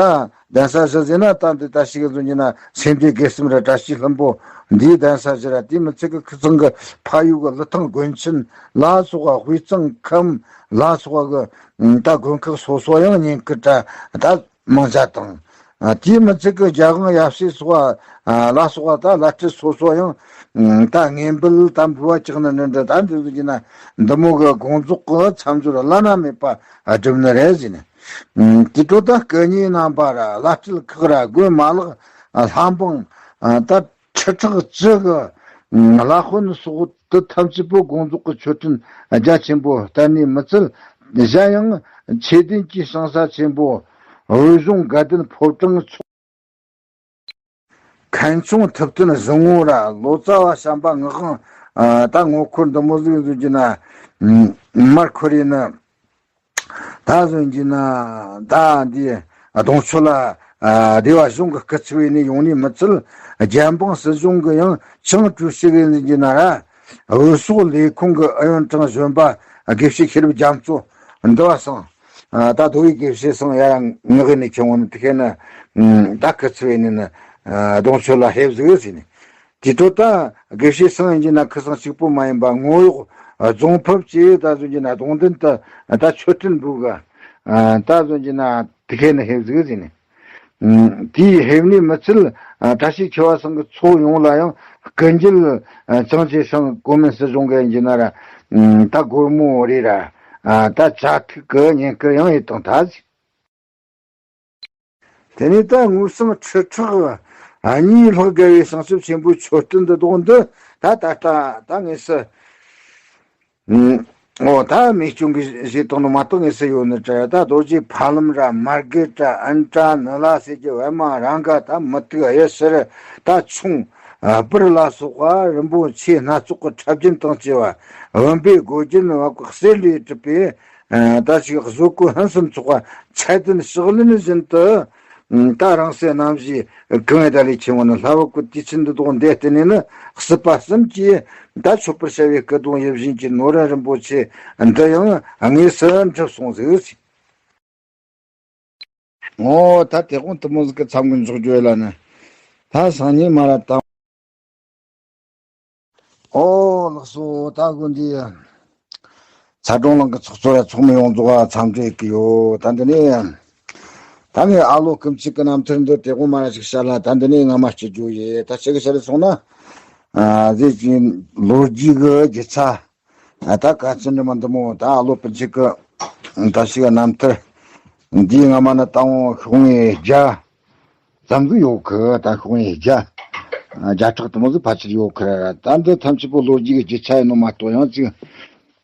གདན་ས་བཞི་ཟེར་ན་ད་འདི་ད་ཞིག་གི་བཟོ་གྱི་ན་སེམས་སྡེ་དགེ་གསུམ་ར་བཀྲ་ཤིས་ལྷུན་པོ་འདིའི་གདན་ས་བཞི་ར། དེའི་མི་ཚད་ཀྱི་ཁུ་ཚང་གི་ཕ་ཡུལ་གྱི་ཀླུ་ཐང་དགོན་ཆེན་ལ་སོགས་པ་དབུས་གཙང་ཁམས་ལ་སོགས་པ་གི་ད་དགོན་ཁག་སོ་སོ་ཡང་བརྙན་བཀུར་ད་ད་མང་ཇ་དང་། དེའི་མི་ཚད་ཀྱི་རྒྱ་གང་ཡབ་སྲས་སོགས་ལ་སོགས་པ་ད་བླ་སྤྲུལ་སོ་སོ་ཡང་ད་བརྙན་འབུལ་ད་འབུལ་བ་བཅག་ནི་འདྲ་འདྲ་ད་འདི་ཟིག་ཡིན་ན་འདི་མོ་གི་དགོངས་རྫོགས་ཀྱི་མཚམས་སྦྱོར་བླ་ན་མེད་པ་བསྒྲུབས་ནི་རེད་ཟེར་ནས། དེ་འཕྲོ་ད་སྐུ་ཉིད་རྣམ་པ་ར་བླ་སྤྲུལ་ཁག་ར་དགོན་མ་ལག་ལྷ་འབངས་ད་ཁྲི་ཕྲག་བཅུ་གི་བླ་དཔོན་སོགས་དེ་ཐམས་ཅད་པོ་དགོངས་རྫོགས་ཀྱི་མཆོད་སྤྲིན་རྒྱ་ཆེན་པོ་བསྟར་ནས་མི་ཚད། གཞན་ཡང་ཆོས་ལྡན་གྱི་ཞིང་ས་ཆེན་པོ་བོད་གཞུང་དགའ་ལྡན་ཕོ་བྲང་ཚོགས། མཁན་ཆུང་ཐུབ་བསྟན་གཟིགས་མོ་ར་ལོ་ཙཱ་བ་བྱམས་པ་ངག་དབང་ད་ངོ་འཁོར་འདི་མོ་ཟིག་ཟིག་གྱི་ན་མར་འཁོར་ཡིན་ན། ད་གཟོད་ཀྱི་ན་ད་འདི་གདོང་ཆོ་ལ་སྡེ་བ་གཞུང་གི་སྐུ་ཚབ་ཡིན་ནི་ཡོང་ནི་མི་ཚད། རྒྱལ་འབངས་སྲིད་གཞུང་གི་ཡང་ཅང་ཀྲུའུ་ཞི་གི་ཡིན་ཀྱི་ན་ར་བོད་སོག་ལས་ཁུངས་ཀྱི་ཨུ་ཡོན་ཀྲང་གཞོན་པ་དགེ་བཤེས་ཤེས་རབ་རྒྱ་མཚོ་འདི་བ་སང་ད་དོ་བའི་དགེ་བཤེས་སང་ཡ་ངག་ནས་ཁྱེད་ངོ་ནི་དེ་ཁེ་ན་ད་སྐུ་ཚབ་ཡིན་ནི་ན་གདོང་ཆོ་ལ་ཧེབ་ཟིག་ཟིན་ནི། དེ་དོ་ད་དགེ་བཤེས་སང་ཡིན་གྱི་ན་ཁུ་སང་གཅིག་པོ་མ་ཡིན་པ་ངོ་གཡོག་རྫོང་ཕུབ་ཅེས་ད་གཟོད་ཀྱི་ན་གདོང་མདུན་དུ་ད་མཆོད་སྤྲིན་འབུལ་ག་ད་གཟོད་ཀྱི་ན་དེ་ཁེ་ན་ཧེབ་ཟིག་ཟིན་ནི། དེའི་ཧེབ་ནི་མི་ཚད། བཀྲ་ཤིས་ཆོས་པ་སང་གི་ཚོགས་ཡོངས་ལ་ཡང་སྐུ་མགྲོན་ཅང་ཅེ་སང་གོ་མིན་སྲིད་གཞུང་གི་ཡིན་གྱི་ན་ར་ད་སྒོར་མོ་རེ་ར་ད་ཅ་ཐུག་གི་བརྙན་བཀུར་ཡང་ཡིད་དང་ད་ཟིག་དེ་ནས་ད་དངོས་སང་ཁྲི་ཕྲག་གཉིས་ལྷག་བརྒལ་བའི་བྱང་ཆུབ་ཆེན་པོའི་མཆོད་རྟེན་འདི་དག་འདི་ད་ད་ལྟ་ད་ངེས་སུ་ཨོ་ད་རྨས་སྐྱོན་གྱི་བཞེས་བཏང་ནི་མ་གཏོགས་ངེས་སུ་ཡོད་ནི་འདྲ། ད་རྡོ་རྗེ་ཕ་ལམ་ར་མར་གད་ར་ཨན་ཏྲ་ནི་ལ་ཟེར་གྱི་བད་མ་རང་ག་ད་མུ་ཏིག་གཡུ་ཕྱུར་ད་ཆུང་སྤུར་ལ་སོགས་པ་རིན་པོ་ཆེ་སྣ་ཚོགས་ཀྱི་ཕྲ་རྒྱན་དང་བཅས་པ་བུམ་པའི་སྒོ་རྒྱན་བ་གསེར་ལས་གྲུབ་པའི། ད་ཅིག་བཟོ་བཀོད་ཕུན་སུམ་ཚོགས་པ་ཚད་ལྡན་ཕྱག་ལེན་བཞིན་དུ། ད་རང་སའི་རྣམ་བཞི་གང་ཡང་ད་ལས་ཆེ་བ་ནི་ལྷ་བབ་ཀྱི་དུས་ཆེན་འདི་དག་འདི་བརྟེན་ནས་ནི་སྲིད་པ་གསུམ་གྱིས་ད་མཆོད་པར་བྱ་བའི་སྐུ་གདུང་ཡིད་བཞིན་གྱི་ནོར་བུ་རིན་པོ་ཆེ་འདི་ཡང་དངོས་སུ་འགྲུབ་སོང་ཟིག་ཨོ་ད་དེ་དགོང་དུ་མོ་ཟིག་གི་མཚམས་ཀྱི་འཇོག་རྒྱུ་ཡོད་ལ་ནི། ད་སང་ཉིན་མ་ར་དང་། ཨོ་ལགས་སོ། ད་དགོང་འདི་ཚ་གྲོང་ལང་གི་ཚོགས་གཙོ་ར་ཚོགས་མི་ཡོངས་རྫོགས་ལ་འཚམས་འདྲི་ཡེད་ཀྱི་ཡོད། ད་འདི་ནས་ད་ངས་ཨ་ལོ་སྐུ་མཆེད་ཀྱི་རྣམ་ཐར་འདི་དེ་དགོང་མ་ར་ཞིག་བཤད་ལ། ད་འདི་ནས་ང་མ་སྐྱེ་རྒྱུ་ཡིན། ད་ཆི་གི་བཤད་རེད་སོང་ན། ཨ་ཟེར་གྱི་ལོ་རྒྱུས་ཀྱི་རྒྱུ་ཆ། ད་ག་ཚོད་འདྲ་མ་འདི་མོ་ད་ཨ་ལོ་སྤུན་མཆེད་ཀྱི་ད་ཞིག་རྣམ་ཐར་འདི་ང་མ་ན་ཏང་ཤོག་ངེས་རྒྱ། ཙམ་གི་ཡོད་གི། ད་ཤོག་ངེས་རྒྱ། རྒྱ་ཕྲག་དུ་མོ་ཟིག་ཕལ་ཆེར་ཡོད་གི་ར། ད་འདི་ཐམས་ཅད་པོ་ལོ་རྒྱུས་ཀྱི་རྒྱུ་ཆ་ཡིན་ནོ་མ་གཏོགས་ཡང་ཅིག་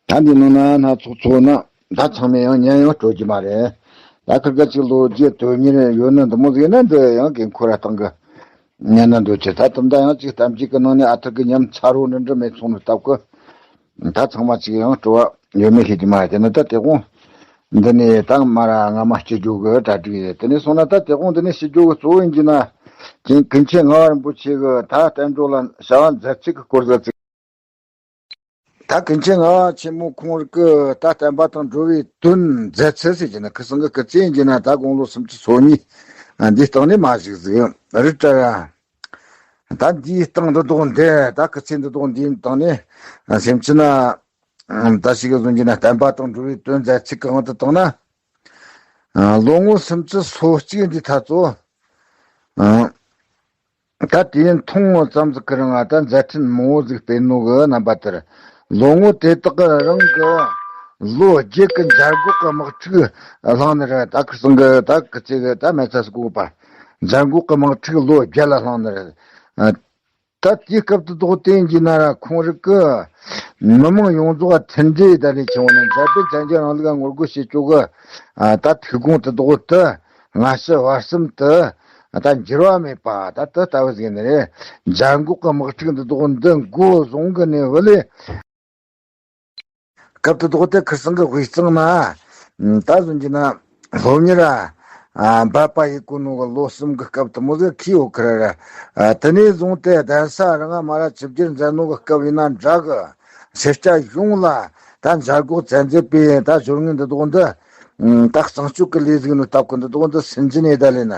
ད་འདི་ནང་ན་སྣ་ཚོགས་ཚོགས་ན་ད་ཚང་མས་ཡང་ཉན་ཡང་སྤྲོད་ཀྱི་མ་རེད། ད་ཁིར་ག་ཅིག་ལོ་རྒྱུས་དོན་གཉེར་ཡོད་ན་འདི་མོ་ཟིག་ན་འདི་ཡང་དགོས་མཁོ་ར་སྟེང་གི་ཉན་ན་འདོད་ཆེ། ད་དུམ་ད་ཡང་ཅིག་གཏམ་རྒྱུད་ཀྱི་ནང་ནས་ཨ་ཐུར་གི་ཉམས་ཚ་རོ་འདྲ་འདྲ་མེད་སོང་ནི་སྟབས་གི། ད་ཚང་མ་ཅིག་ཡང་སྤྲོ་བ་ཡོད་མེད་ཤེས་ཀྱི་མ་རེད། དེ་ནི་ད་དེ་དགོང་འདི་ནས་ད་མ་ར་ང་མ་སྐྱེ་རྒྱུ་གི་གྲ་སྒྲིག་ཡོད། དེ་ནས་སོང་ན་ད་དེ་དགོང་འདི་ནས་སྐྱེ་རྒྱུ་གི་གཙོ་བོ་ཡིན་གྱི་ན། ཀུན་མཁྱེན་ངག་དབང་རིན་པོ་ཆེ་གི་ད་བསྟན་འགྲོ་ལ་བྱ་བ་མཛད་ཚུལ་གི་སྐོར་ཟེར་ཚིག་ད་ཀུན་མཁྱེན་ངག་དབང་ཆེན་མོ་ཁོང་རང་གི་ད་བསྟན་པ་དང་འགྲོ་བའི་དོན་མཛད་ཚུལ་ཟེར་གྱི་ན་ཁི་སང་གི་སྐུ་ཚེ་ཡིན་གྱི་ན་ད་དགུང་ལོ་སུམ་ཅུ་སོ་གཉིས་འདིའི་སྟེང་ནས་མ་བཞུགས་ཟིག་རི་བྲལ་ཡ། ད་འདིའི་སྟེང་འདི་དོག་འདི་ད་སྐུ་ཚེ་འདི་དོག་འདིའི་སྟེང་ནས་སེམས་ཅི་ན་ད་ཞིག་གི་བཟུང་གྱི་ན་བསྟན་པ་དང་འགྲོ་བའི་དོན་མཛད་ཚུལ་གང་དུ་བཏང་ན། ལོ་ངོ་སུམ་ཅུ་སོ་གཅིག་འདི་ཐ་ཚོ། ད་དུས་ཡུན་ཐུང་ངུ་ཙམ་ཟིག་གི་རིང་ང་ད་མཛད་འཕྲིན་མང་བོ་ཟིག་སྤེལ་ནོ་གི་རྣམ་པ་ལྟར། ལོ་ངོ་དེ་དག་གི་རིང་གི་ལོ་བརྒྱད་ཀྱི་མཇལ་འགོག་གི་དམག་འཁྲུག་བསླངས་ནི་རེད། ད་ཁི་སང་གི་ད་ཁི་ཚེ་གི་ད་མེ་ཚ་སི་གོ་པ་མཇལ་འགོག་གི་དམག་འཁྲུག་ལོ་བརྒྱད་ལ་བསླངས་ནི་རེད། ད་དེའི་སྐབས་དུ་དོག་དེ་ཡིན་གྱི་ན་ར་ཁོང་རིགས་ཀྱི་མི་མང་ཡོངས་རྫོགས་མཐུན་སྒྲིལ་ད་ལས་བྱུང་བ་ནི་མཛད་པའི་བཙན་རྒྱལ་རིང་ལུགས་ངོ་རྒོལ་བྱེད་ཆོག་གི་ད་ཐུགས་དགོངས་དུ་དོག་དུ་སྔ་ཕྱི་བར་གསུམ་དུ་ད་འགྱུར་བ་མེད་པ་ད་དུ་ལྟ་བུ་ཟིག་ནི་རེད། མཇལ་འགོག་གི་དམག་འཁྲུག་འདི་དོག་འདི་འགོ་བཟུང་གི་ནས་བུ་ལས། སྐབས་དེ་དོག་དེ་ཁིར་སང་གི་དབུས་གཙང་ན་ད་བཟུང་གྱི་ན་སློབ་གཉེར་འབད་པ་ཡི་གོ་ནོ་གི་ལོ་གསུམ་གི་སྐབས་དུ་མོ་ཟིག་ཁི་ཡོད་ཁི་ར་ར། དེ་ནས་བཟུང་སྟེ་གདན་ས་རང་མ་ར་ཆིབས་བསྒྱུར་མཛད་ནོ་གི་སྐབས་ཡིན་ན་འདྲ་གི་སེར་སྐྱ་གཞུང་ལ་ད་མཇལ་འགོག་བཙན་འཛུལ་པའི་ད་སྦྱོར་ངན་འདི་དོག་འདི་ད་གཙང་སྤྱོད་ཀྱི་ལས་ཟིག་ནི་སྟབས་ཀྱི་འདི་དོག་འདི་སུན་འབྱིན་ནས་ད་ལས་ན།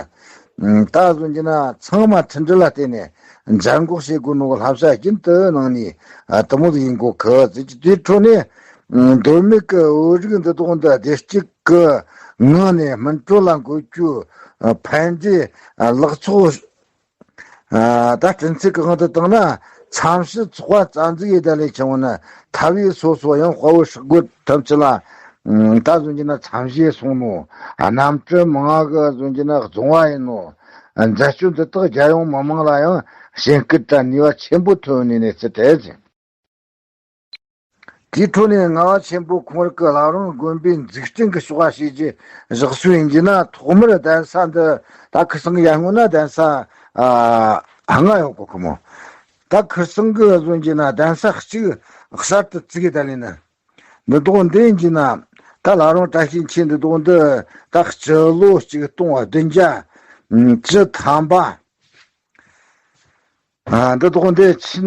ད་བཟུང་གྱི་ན་ཚང་མ་མཐུན་སྒྲིལ་ལ་བརྟེན་ནས་མཇལ་འགོག་བྱེད་དགོས་ནོ་གི་བསླབ་བྱ་རྒྱུན་དུ་གནང་ནས་དུ་མོ་ཟིག་ཡིན་དགོས་ཁི་ཟིག་གི་དེའི་ཁྲོད་ནས་མདོ་སྨད་ཀྱི་བོད་རིགས་འདི་དོག་འདི་བདེ་སྐྱིད་ཀྱི་ངང་ནས་སྨིན་གྲོལ་ལ་འགོད་རྒྱུ་ཕན་འབྲས་ལེགས་ཚོགས། ད་བསྟན་ཚིག་གི་དབང་དུ་བཏང་ན་མཚམས་ཕྱི་ཚོགས་པ་རྩ་འཛུགས་ཡེ་ད་ལས་ཆུང་ན་ཐ་བའི་སོ་སོ་ཡང་དཔའ་བོ་ཧྲག་རྒོད་ཐམས་ཅད་ལ་ད་བཟུང་གྱི་ན་མཚམས་བཞེས་སོང་ནོ། རྣམ་སྤྲུལ་མང་གི་བཟུང་གྱི་ན་རྫོང་བ་ཡིན་ནོ། མཛད་སྤྱོད་འདི་དག་རྒྱལ་ཡོངས་མི་མང་ལ་ཡང་ཞེན་སྐུལ་དང་ནུས་པ་ཆེན་པོ་ཐོན་ནས་ནས་ཚུལ་དེ་ཟིན། དེའི་ཁྲོད་ནས་ངག་དབང་ཆེན་པོ་ཁོང་རང་གི་བླ་བྲང་དགོན་པའི་འཛུགས་སྐྲུན་གྱི་ཕྱོགས་བ་བྱས་རྗེས་བཞག་སྲོལ་ཡིན་གྱི་ན་ཐོག་མར་གདན་ས་འདི་ད་ཁིར་སང་གི་ཡར་སྔོན་ན་གདན་ས་ཨ་ལྔ་ཡོད་གོ་ཁི་མོ། ད་ཁིར་སང་གི་བཟོ་གྱི་ན་གདན་ས་གཅིག་གསར་དུ་བཙུགས་ཡོད་ད་ལས་ན། འདི་དོག་འདི་ཡིན་གྱི་ན་ད་བླ་བྲང་བཀྲ་ཤིས་འཁྱིལ་འདི་དོག་འདི་ད་སྤྱི་ལོ་གཅིག་སྟོང་བདུན་བརྒྱ་བཅུ་ཐམ་པ། ཨ་འདི་དོག་འདི་ཆིན་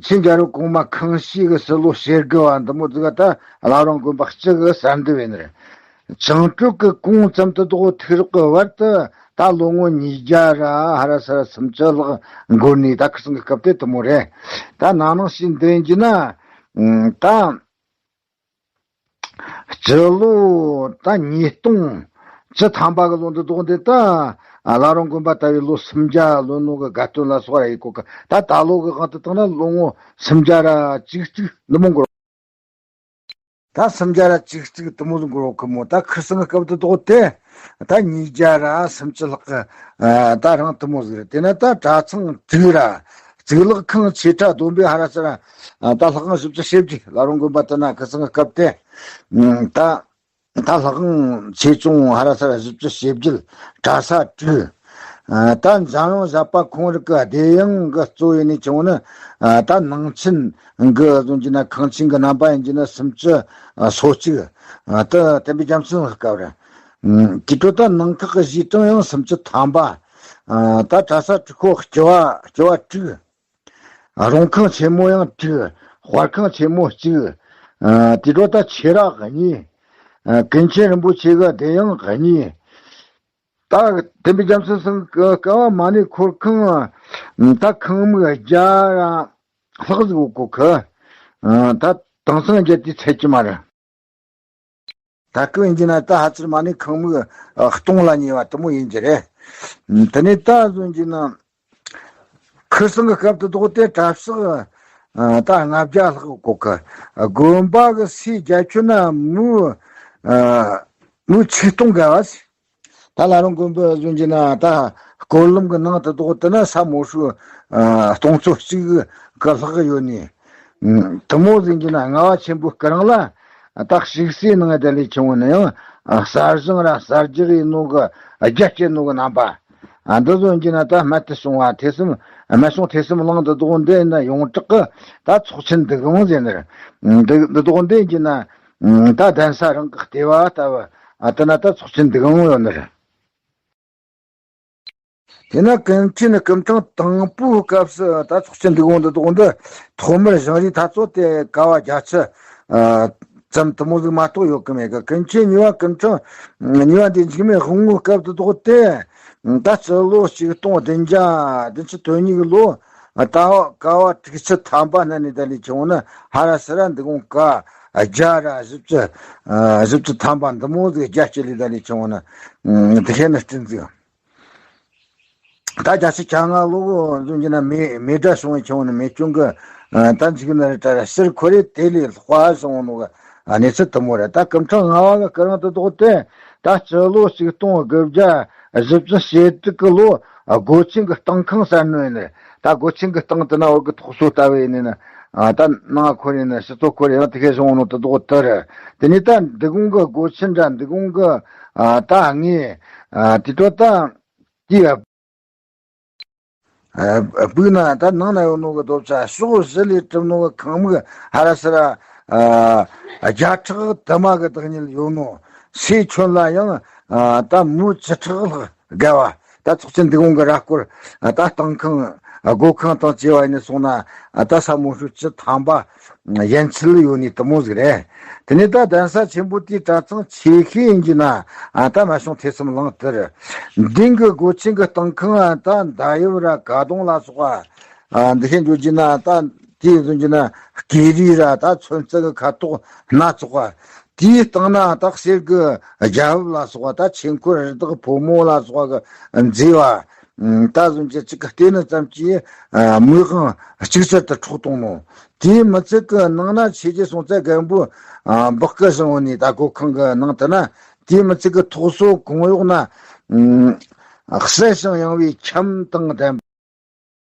ཆིན་རྒྱལ་རབས་གོང་མ་ཁང་ཤིས་གི་སྲིད་ལོ་ཞེ་དགུ་བ་འདི་མོ་ཟིག་ད་བླ་བྲང་དགོན་པ་གཅིག་གི་གསར་འདི་བས་ནི་རེད། བྱང་གྲོལ་གི་གོང་ཙམ་དུ་དོག་ཐུག་རོགས་གི་བར་དུ་ད་ལོ་ངོ་ཉིས་བརྒྱ་ར་ཧ་ར་ས་ར་སུམ་ཅུ་ལྷག་འགོར་ནས་ད་ཁིར་སང་གི་སྐབས་དེ་དུ་མོ་རེད། ད་ན་ནིང་ཞིག་འདི་གྱི་ན་ད་སྤྱི་ལོ་ད་ཉིས་སྟོང་བཅུ་ཐམ་པ་གི་ལོ་འདི་དོག་འདི་ད་བླ་བྲང་དགོན་པ་ལྟ་བུའི་ལོ་སུམ་བརྒྱ་ལོན་ནོ་གི་དགའ་སྟོན་ལ་སོགས་ར་ཡི་གོ་གི་ད་ད་ལོ་གི་དབང་དུ་བཏང་ན་ལོ་ངོ་སུམ་བརྒྱ་ར་བཅུ་གཅིག་འདི་མོ་འགོར། ད་སུམ་བརྒྱ་ར་བཅུ་གཅིག་དུ་མོ་འགོར་གི་མོ། ད་ཁིར་སང་གི་སྐབས་དུ་དོག་དེ་ད་ཉིས་བརྒྱ་ར་སུམ་ཅུ་ལྷག་གི་ད་རང་དུ་མོ་ཟིག་རེད། དེ་ན་ད་གྲྭ་ཚང་དྲུག་ར་གཙུག་ལག་ཁང་ཆེ་ཕྲ་བསྡོམས་པས་ཧ་ར་ས་ར་ད་ལྷག་ཁང་བཞི་བཅུ་ཞེ་བརྒྱད། བླ་བྲང་དགོན་པ་དེ་ན་ཁིར་སང་གི་སྐབས་དེ་ད་ད་ལྷག་ཁང་ཆེ་ཆུང་ཧ་ར་ས་ར་བཞི་བཅུ་ཞེ་བརྒྱད། གྲྭ་ས་དྲུག་ད་འཛམ་གླིང་བཞག་པ་ཁོང་རིགས་ཀྱི་བདེ་ཡངས་ཀྱི་གཙོ་ཡིན་ནས་བྱུང་ནི། ད་ནང་ཆེན་གྱི་བཟོ་གྱི་ན་ཁང་ཆེན་གྱི་རྣམ་པ་ཡིན་གྱི་ན་སུམ་ཅུ་སོ་གཅིག་ད་བསྟན་པའི་རྒྱལ་མཚན་སྐབས་རེད། དེ་འཕྲོ་ད་ནང་ཁག་གི་གཞིས་གྲངས་ཡང་སུམ་ཅུ་ཐམ་པ། ད་གྲྭ་ས་དྲུག་ཁོག་སྐྱོ་བ་སྐྱོ་བ་དྲུག་རོང་ཁང་ཆེན་མོ་ཡང་དྲུག་དཔར་ཁང་ཆེན་མོ་གཅིག་དེ་འཕྲོ་ད་ཆོས་ར་གཉིས། ཀུན་མཁྱེན་རིན་པོ་ཆེ་གི་བདེ་ཡངས་གཉིས། ད་དེ་འབི་རྒྱ་མཚོ་སང་ཀ་བ་མ་ཎི་འཁོར་ཁང་ད་ཁང་མིག་བརྒྱ་ར་ལྷག་ཟིག་ཡོད་གོ་ཁི། ད་དེང་སང་བརྒྱད་དེ་ཚད་ཀྱི་མ་རེད། ད་ཀུན་གྱི་ན་ད་ཧ་ཙིར་མ་ཎི་ཁང་མིག་སྟོང་ལ་ཉེ་བ་དུ་མོ་ཡིན་གྱི་རེད། དེ་ནས་ད་བཟོ་གྱི་ན་ཁིར་སང་གི་སྐབས་དུ་དོག་དེ་གྲྭ་ཤག་ད་ལྔ་བརྒྱ་ལྷག་གོ་ཁི། དགོན་པ་གི་སའི་རྒྱ་ཁྱོན་ན་མུའུ་མུའུ་ཆིག་སྟོང་ག་བ་ཟིག་ད་བླ་བྲང་དགོན་པ་བཟོ་གྱི་ན་ད་སྐོར་ལམ་གྱི་ནང་དུ་དོག་དེ་ན་ས་མོ་ཧྲུ་སྟོང་ཚོ་གཅིག་གི་ལྷག་ཡོད་ནི། དུ་མོ་ཟིན་གྱི་ན་ལྔ་བ་ཆེན་པོའི་སྐུ་རིང་ལ་ད་ཞིག་སའི་ནང་དེ་ལས་ཆུང་བ་ན་ཡང་གསར་བཞེངས་ར་གསར་རྒྱག་ཡིན་ནོ་གི་རྒྱ་སྐྱེད་ནོ་གི་རྣམ་པ། འདི་ཚོ་ཡིན་གྱི་ན་ད་སྨད་དུ་སོང་བ་ཐེ་ཚོམ་སྨད་སོང་ཐེ་ཚོམ་གླིང་དུ་དོག་འདི་ན་ཡོངས་གྲགས་ཀྱི་ད་ཚོགས་ཆེན་འདུ་ཁང་ཟེར་ནི་རེད། འདི་འདི་དོག་འདི་ཡིན་གྱི་ན་ད་གདན་ས་རང་གི་ལྟེ་བ་ལྟ་བུ་དེ་ན་ད་ཚོགས་ཆེན་འདུ་ཁང་ཡོད་ནི་རེད། དེས་ན་ཀུན་མཁྱེན་ནི་སྐུ་ཕྲེང་དང་པོའི་སྐབས་སུ་ད་ཚོགས་ཆེན་འདུ་ཁང་འདི་དག་འདི་ཐོག་མར་བཞེངས་རིས་ད་ཚོ་དེ་ཀ་བ་བརྒྱད་ཅུ་ཙམ་དེ་མོ་ཟིག་མ་གཏོགས་ཡོད་གི་མེད་གི། ཀུན་མཁྱེན་གཉིས་པ་སྐུ་ཕྲེང་གཉིས་པ་འདི་འཇིགས་མེད་དབང་མོའི་སྐབས་དེ་དག་དེ་ད་སྤྱི་ལོ་ཆིག་སྟོང་བདུན་བརྒྱ་བདུན་ཅུ་དོན་གཉིས་ཀྱི་ལོ་ད་ཀ་བ་དྲུག་ཅུ་ཐམ་པ་ནས་ནི་ད་ལས་བྱུང་ན་ཧ་ར་སི་ར་འདུ་ཁང་ཀ་བརྒྱ་ར་བཞི་བཅུ་བཞི་བཅུ་ཐམ་པ་འདི་མོ་ཟིག་རྒྱ་སྐྱེད་ལས་ད་ལས་བྱུང་ན་དེ་ཤེས་ན་བསྟན་ཟིག་ད་རྒྱལ་སྲས་བྱ་ལྔ་ལོ་གོ་འཛོམས་ཀྱི་ན་མེ་མེ་དགྲ་བྱུང་བའི་ཆུང་ནི་མེ་སྐྱོན་གི་ད་འཇིག་ན་རེ་ད་ཕྱིར་འཁོར་རེ་དེ་ལས་དཔའ་བྱུང་ནོ་གི་གནས་ཚུལ་དུ་མོ་རེད། ད་སྐུ་ཕྲེང་ལྔ་བ་གི་སྐུ་རིང་དུ་བདོག་སྟེ་ད་སྤྱི་ལོ་ཆིག་སྟོང་དགུ་བརྒྱ་བཞི་བཅུ་ཞེ་དྲུག་གི་ལོ་སྒོ་ཆེན་གི་སྟེང་ཁང་གསར་སྣོན་ནས་ད་སྒོ་ཆེན་གི་སྟེང་དུ་ན་འོག་གི་ཐོག་སོ་ལྟ་བུ་ཡིན་ནི་ད་ནང་འཁོར་ཡིན་ནི་ཕྱི་ཚོ་འཁོར་ཡང་དེ་གས་བྱུང་ནོ་དུ་བདོག་དུ་རེད། དེ་ནས་ད་འདུ་ཁང་གི་སྒོ་ཆེན་འདྲ་འདུ་ཁང་གི་ད་ངས་དེ་ཚོ་ད། དེའི་སྦུག་ན་ད་ནང་ན་ཡོད་ནོ་གི་རྡོ་བྱ་ཕྱོགས་བཞི་ལས་གྲུབ་ནོ་གི་ཁང་མིག་ཧ་ར་སི་ར་བརྒྱ་ཕྲག་དུ་མ་གི་བདག་ཉིད་ཡོད་ནོ་སའི་ཁྱོན་ལ་ཡང་ད་མུའུ་བཅུ་ཕྲག་ལྷག་བརྒལ་བ་ད་ཚོགས་ཆེན་འདུ་ཁང་གི་ར་སྐོར་ད་སྟེང་ཁང་སྒོ་ཁང་དང་བཅས་པ་ཡིན་ནས་སོང་ན་ད་ས་མོ་ཤོད་བཅུ་ཐམ་པ། ཡན་ཆད་ཡོད་ནི་དུ་མོ་ཟིག་རེད། དེ་ནས་ད་གདན་ས་ཆེན་པོ་དེའི་གྲྭ་ཚང་ཆེ་ཤོས་ཡིན་གྱི་ན་ཨ་ད་མ་བྱུང་ཐེ་ཚོམ་ལངས་དེར། མདུན་གྱི་སྒོ་ཆེན་གྱི་སྟེང་ཁང་ཨ་ད་མདའ་ཡབ་ར་ག་གདོང་ལ་སོགས་པ་ཨ་འདི་ཤེས་འཇོག་གྱི་ན་ད་དེ་བཟུང་གྱི་ན་སྐེ་རིས་ར་ད་ཚོན་རྩི་གི་ཁ་དོག་སྣ་ཚོགས་པ། དེའི་སྟེང་ན་ད་གསེར་གྱི་རྒྱ་འབབ་ལ་སོགས་པ་ད་ཆོས་འཁོར་རི་དྭགས་ཕོ་མོ་ལ་སོགས་པ་གི་མཛེས་པ། ད་བཟུང་གྱི་གཅིག་གི་ལྟས་ནི་ཙམ་གྱིས་མིག་དབང་གཅིག་ཅར་དུ་འཕྲོག་གཏོང་ནོ། དེའི་མི་ཚིག་གི་ནང་ན་ཆོས་རྗེ་སྲོང་བཙན་སྒམ་པོའི་འབག་གི་བཞེངས་ནས་ད་སྒོ་ཁང་གི་ནང་དུ་ན་དེའི་མི་ཚིག་གི་ཐོག་སོ་གོང་འོག་ན་གསལ་ཞིང་ཡངས་པའི་ཁྱམས་དང་ལྡན་པ།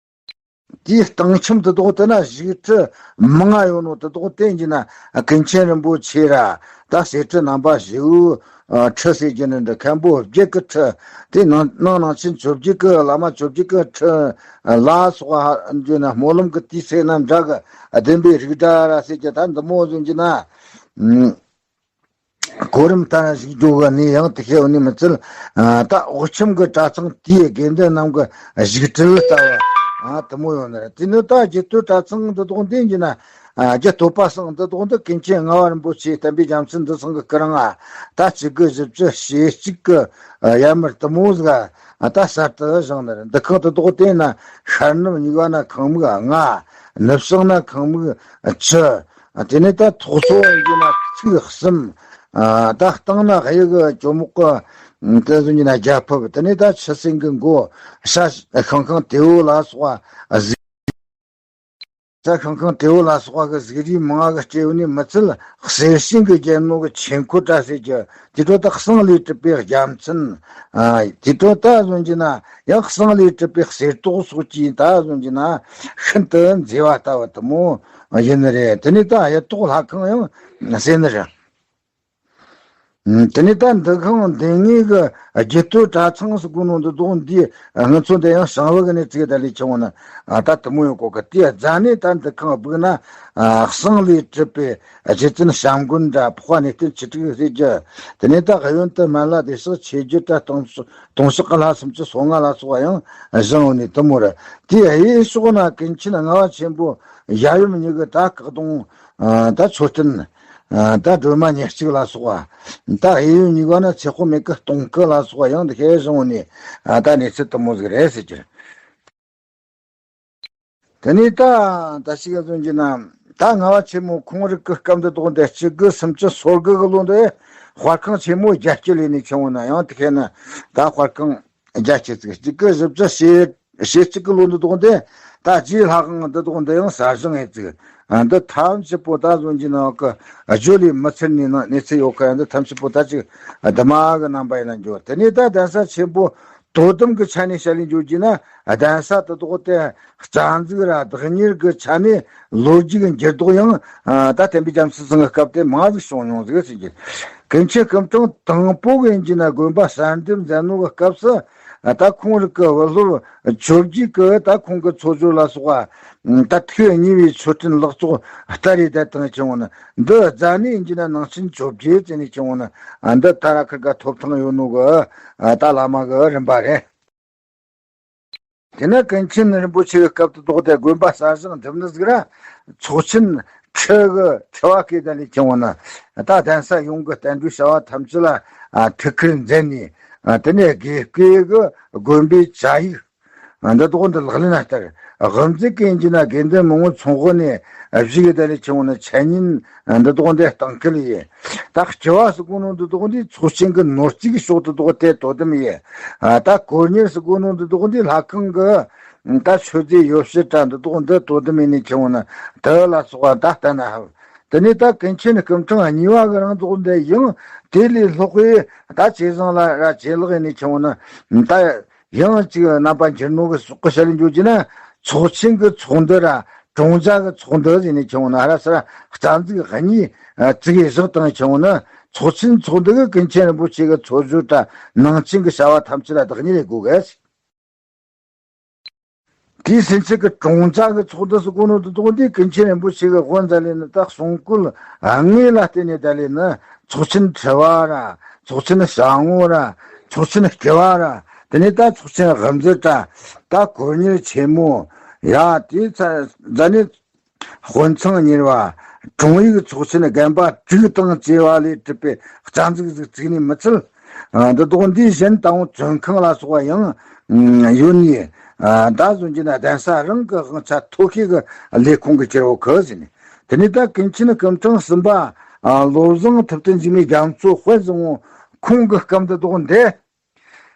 དེའི་སྟེང་ཁྱམས་དུ་དོག་དུ་ན་བཞུགས་ཁྲི་མང་ང་ཡོད་ནོ་དུ་དོག་དེ་ཡིན་ན་ཀུན་མཁྱེན་རིན་པོ་ཆེ་ར་ད་གསེར་ཁྲི་རྣམ་པ་བཞི་བོའི་ཁྲི་ཟེར་གྱི་ནི་འདི་མཁན་པོ་བརྒྱད་ཀྱི་ཁྲི་དེ་ནང་ནང་ནང་ཆེན་བཅོ་བརྒྱད་ཀྱི་བླ་མ་བཅོ་བརྒྱད་ཀྱི་ཁྲི་ལ་སོགས་པ་བརྗོད་ན་སྨོན་ལམ་གྱི་དུས་ཚེས་རྣམས་འདྲ་གི་བདུན་པའི་རིགས་འདྲ་ར་ཟེར་གྱི་ད་འདི་མོ་བཟུང་གྱི་ན། གོ་རིམ་ལྟར་ཞིག་འཇོག་གི་ནས་ཡང་དེ་ཤེས་ནི་མི་ཚུལ། ད་འོག་ཁྱིམ་གྱི་གྲྭ་ཚང་དེའི་དགེ་འདུན་རྣམས་ཀྱི་བཞུགས་ཁྲི་ལྟ་བུ་དེ་མོ་ཡོད་ནི་རེད། དེ་ནི་ད་རྒྱུད་སྟོད་གྲྭ་ཚང་འདི་དག་འདི་ཡིན་ན་རྒྱུད་སྟོད་པ་སངས་འདི་དག་འདི་ཀུན་མཁྱེན་ལྔ་པ་རིན་པོ་ཆེ་བསྟན་པའི་རྒྱལ་མཚན་འདི་ཚང་གི་སྐུ་རིང་ད་བཅུ་དགུ་བཞི་བཅུ་ཞེ་གཅིག་གི་ཡར་མར་དེ་མོ་ཟིག་ད་གསར་དུ་བཞེངས་ནི་རེད། འདུ་ཁང་དེ་དག་དེ་ན་ཤར་ནུབ་གཉིས་པ་ན་ཁང་མིག་ལྔ། ནུབ་བྱང་ན་ཁང་མིག་བཅུ། དེ་ནས་ད་ཐོག་སོ་ཡིན་ན་ཚིགས་གསུམ། ད་སྟེང་ན་གཡུ་གི་ཇོ་མོག་གི་དེ་ཚོ་ཡིན་ན་རྒྱ་ཕིབས། དེ་ནས་ད་ཆུ་སྲིན་གི་མགོ་ཤ་ཤང་ཁང་དེའུ་ལ་སོགས་པ་གཟིགས། ཤ་ཤང་ཁང་དེའུ་ལ་སོགས་པ་གི་གཟིགས་རིས་མང་ང་གི་སྤྲེའུ་ནི་མི་ཚུལ་གསེར་ཤིང་གི་རྒྱལ་ནོ་གི་ཆེན་ཁོ་བཀྲ་ཟེར་གྱི་དེ་ཚོ་ད་གསང་ལས་གྲུབ་པའི་རྒྱལ་མཚན། དེ་ཚོ་ད་བཟུང་གྱི་ན་ཡང་གསང་ལས་གྲུབ་པའི་གསེར་ཏོག་སོགས་ཀྱིས་ད་བཟུང་གྱི་ན་ཤིན་ཏུ་མཛེས་པ་ལྟ་བུ་དུ་མོ། ཡིན་ནི་རེད། དེ་ནས་ད་གཡུ་ཐོག་ལྷ་ཁང་ཡང་ཟེར་ནི་རེད། དེ་ནས་ད་འདུ་ཁང་འདི་ཉིད་ཀྱི་རྒྱུད་སྟོད་གྲྭ་ཚང་ཟེར་གོ་ནོ་འདི་དག་འདིའི་ང་ཚོ་འདི་ཡང་བྱང་བུ་གི་ནས་ཚིག་ད་ལས་ཆུང་བ་ན་ད་དུ་མོ་ཡོད་གོ་གི། དེའི་རྫ་ནས་ད་འདུ་ཁང་སྦུག་ན་གསང་ལས་གྲུབ་པའི་རྗེ་བཙུན་བྱམས་མགོན་འདྲ་འཕགས་པ་གནས་བརྟན་ཆོས་དྲུག་ཟེར་རྒྱུ། དེ་ནས་ད་གཡོན་དུ་སྨན་བླ་བདེ་གཤེགས་ཆོས་རྒྱལ་ད་སྟོང་སྟོང་ཕྱག་གི་ལྷ་སུམ་ཅུ་སོ་ལྔ་ལ་སོགས་པ་ཡང་བཞེངས་ཡོད་ནས་དུ་མོ་རེད། དེའི་གཡས་ཕྱོགས་ན་ཀུན་མཁྱེན་ལྔ་པ་ཆེན་པོ་ཡབ་ཡུམ་གཉིས་ཀྱི་ད་བཀའ་གདུང་ད་མཆོད་རྟེན་ད་སྒྲོལ་མ་ཉེར་གཅིག་ལ་སོགས་པ། ད་གཡས་གཡོན་གཉིས་ཀ་ན་ཚེ་དཔག་མེད་ཀྱི་སྟོང་སྐུ་ལ་སོགས་པ་ཡང་འདི་ཤེས་བྱུང་ནས་ད་གནས་ཚུལ་དུ་མོ་ཟིག་རེད་ཟེར་གྱི་རེད། དེ་ནས་ད་ད་ཞིག་བཟུང་གྱི་ན་ད་ལྔ་པ་ཆེན་མོ་ཁོང་རིགས་ཀྱི་སྐབས་འདི་དག་འདི་གཅིག་དགུ་སུམ་ཅུ་སོ་དགུ་གི་ལོ་འདི་དཔར་ཁང་ཆེན་མོ་རྒྱ་སྐྱེད་ལས་ནས་བྱུང་བ་ན་ཡང་དེ་ཤེས་ན་ད་དཔར་ཁང་རྒྱ་སྐྱེད་ཅིག་གཅིག་དགུ་བཞི་བཅུ་ཞེ་ཞེ་གཅིག་གི་ལོ་འདི་དག་འདི་ད་རྗེ་ལྷ་ཁང་འདི་དག་འདི་ཡང་གསར་བཞེངས་ཡིན་ཅིག་འདི་ཐམས་ཅད་པོ་ད་བཟུང་གྱི་ནང་གི་བརྗོད་ལས་མི་ཚར་ནི་ནང་གནས་ཚུལ་ཡོད་ཁ། འདི་ཐམས་ཅད་པོ་ད་ཅིག་གདམས་ངག་གི་རྣམ་པ་ཡིན་ན་འགྱོ། དེ་ནས་ད་གདན་ས་ཆེན་པོ་དོ་དམ་གྱི་ཆ་ནས་བཤད་ལས་འགྱོ་རྒྱུ་ན་གདན་ས་དེ་དག་དེ་རྩ་འཛུགས་ར་བདག་གཉེར་གྱི་ཆ་ནས་ལོ་རྒྱུས་ཀྱི་འགྱུར་ལྡོག་ཡང་ད་བསྟན་པའི་རྒྱལ་མཚན་ཚང་གི་སྐབས་དེ་མང་ཟིག་བྱུང་མྱོང་ཟིག་ཟེར་གྱི། ཀུན་མཁྱེན་སྐུ་ཕྲེང་དང་པོ་གི་ཡིན་གྱི་ན་དགོན་པ་གསར་འདེབས་མཛད་ནོ་གི་སྐབས་སུ་ད་ཁོང་རིགས་ཀྱི་བུ་སློབ་བཅོ་བརྒྱད་ཀྱི་ད་ཁོང་གི་འཚོ་སྦྱོར་ལ་སོགས་པ་ད་ཐུགས་གཉེར་བའི་མཆོད་རྟེན་ལག་བཙོག་སྟ་རེ་བསྡད་བཏང་བྱུང་ན་འདི་རྫ་ནས་ཡིན་གྱི་ན་ནང་ཆེན་བཅོ་བརྒྱད་ཙམ་ནས་བྱུང་ན་འདི་ད་ར་ཁིར་ག་ཐོབ་ཐང་ཡོད་ནོ་གི་ད་བླ་མ་གི་རིམ་པ་རེད། དེ་ན་ཀུན་མཁྱེན་རིན་པོ་ཆེ་གི་སྐབས་དུ་དོགས་ཏེ་དགོན་པ་གསར་བཞེངས་འགྲུབ་ནི་ཟིག་ར། ཚོགས་ཆེན་ཁྲི་གི་ཁྲི་བ་སྐད་ད་ལས་ཁྱེར་འོང་ན། ད་གདན་ས་ཡོངས་གི་བསྟན་འགྲོའི་བྱ་བ་ཐམས་ཅད་ལ་ཨ་ཐུགས་ཁུར་མཛད་ནས། ཨ་དེ་ནས་དགེ་བསྐོས་གི་དགོན་པའི་བཅའ་ཡིག་འདི་དག་འདི་ལག་ལེན་ལ་བསྟར། དབུ་མཛད་ཀུན་གྱིས་ན་དགེ་འདུན་མང་པོ་ཚོགས་ནས་བཞུགས་ཡོད་ད་ལས་ཁྱེར་འོང་ན་འཆད་ཉན་འདི་དག་འདི་གཏང་ཁེལ་ཡིན། ད་སྤྱི་བ་ཟེར་གོ་ནོ་འདི་དག་འདི་ཚོགས་ཆེན་གྱི་ནོར་རྩིས་ཀྱི་ཕྱོགས་འདི་དག་དེ་དོ་དམ་ཡིན། ད་དཀོན་གཉེར་ཟེར་གོ་ནོ་འདི་དག་འདི་ལྷ་ཁང་གི་ད་མཆོད་རྫས་ཡོ་བྱད་དྲ་འདི་དག་འདི་དོ་དམ་ཡིན་ནས་ཁྱེར་འོང་ན་དེ་ལ་སོགས་པ་ད་ལྟ་ན་ཧབ། དེ་ནས་ད་ཀུན་མཁྱེན་སྐུ་ཕྲེང་གཉིས་པ་གི་རིང་དུ་འདི་ཡང་དེ་ལས་ལྷག་པའི་ད་ཇེ་བཟང་ལ་ར་ཇེ་ལེགས་ཡིན་ནས་ཁྱེར་འོང་ན་ད་ཡང་ཅིག་རྣམ་པ་འགྱུར་ནོ་གི་ཟོག་གི་བཤད་ལ་འཇོག་རྒྱུ་ན། ཚོགས་ཆེན་གི་ཚོགས་འདུ་ར་གྲོང་ཚོ་གི་ཚོགས་འདུ་ཟེར་ནས་ཁྱེར་འོང་ན་ཧ་ར་ས་ར་རྩ་འཛུགས་གཉིས་བཙུགས་བཞག་བཏང་ཁྱེར་འོང་ན། ཚོགས་ཆེན་ཚོགས་འདུ་གི་ཀུན་མཁྱེན་རིན་པོ་ཆེ་གི་ཚོགས་གཙོ་དྲ་ནང་ཆེན་གི་བྱ་བ་ཐམས་ཅད་ལ་བདག་གཉེར་ཡེད་དགོས་གི། དེའི་ཕྱིན་ཆད་ཀྱི་གྲོང་ཚོ་གི་ཚོགས་འདུ་སུ་གོ་ནོ་དུ་དོགས་འདི་ཀུན་མཁྱེན་རིན་པོ་ཆེ་གི་དབུ་མཛད་ལས་ནི་ད་གསུང་བཀོད་དངོས་ལ་བརྟེན་ནས་ད་ལས་ནི་ཚོགས་ཆེན་ཁྲི་བ་ར་ཚོགས་ཆེན་བྱ་ངོ་ར་ཚོགས་ཆེན་སྐྱེ་བ་ར། དེ་ནས་ད་ཚོགས་ཆེན་དབུ་མཛད་དྲ་ད་དཀོན་གཉེར་ཆེན་མོ་ཡ་དེའི་ཚ་ད་ནི་དཔོན་ཚང་གཉེར་བ། དྲུང་ཡིག་ཚོགས་ཆེན་རྒན་པ་དྲུག་དང་བཅས་པ་ལས་གྲུབ་པའི་རྩ་འཛུགས་ཟིག་བཙུགས་ནས་མི་ཚད། ཨ་འདི་དག་འདིའི་གཞན་དང་བཙོན་ཁང་ལ་སོགས་པ་ཡང་ཡོད་ནས། ཨ་ད་གཟོད་ཀྱི་ན་གདན་ས་རང་གི་དབང་ཆ་མཐོ་ཤོས་ཀྱི་ལས་ཁུངས་ཀྱི་གྱུར་བ་ཁུ་ཟིན། དེ་ནས་ད་ཀུན་མཁྱེན་སྐུ་ཕྲེང་གསུམ་པ་ཨ་བློ་བཟང་ཐུབ་བསྟན་འཇིགས་མེད་རྒྱ་མཚོ་དཔལ་བཟང་བོ་ཁོང་གི་སྐབས་འདི་དག་འདི།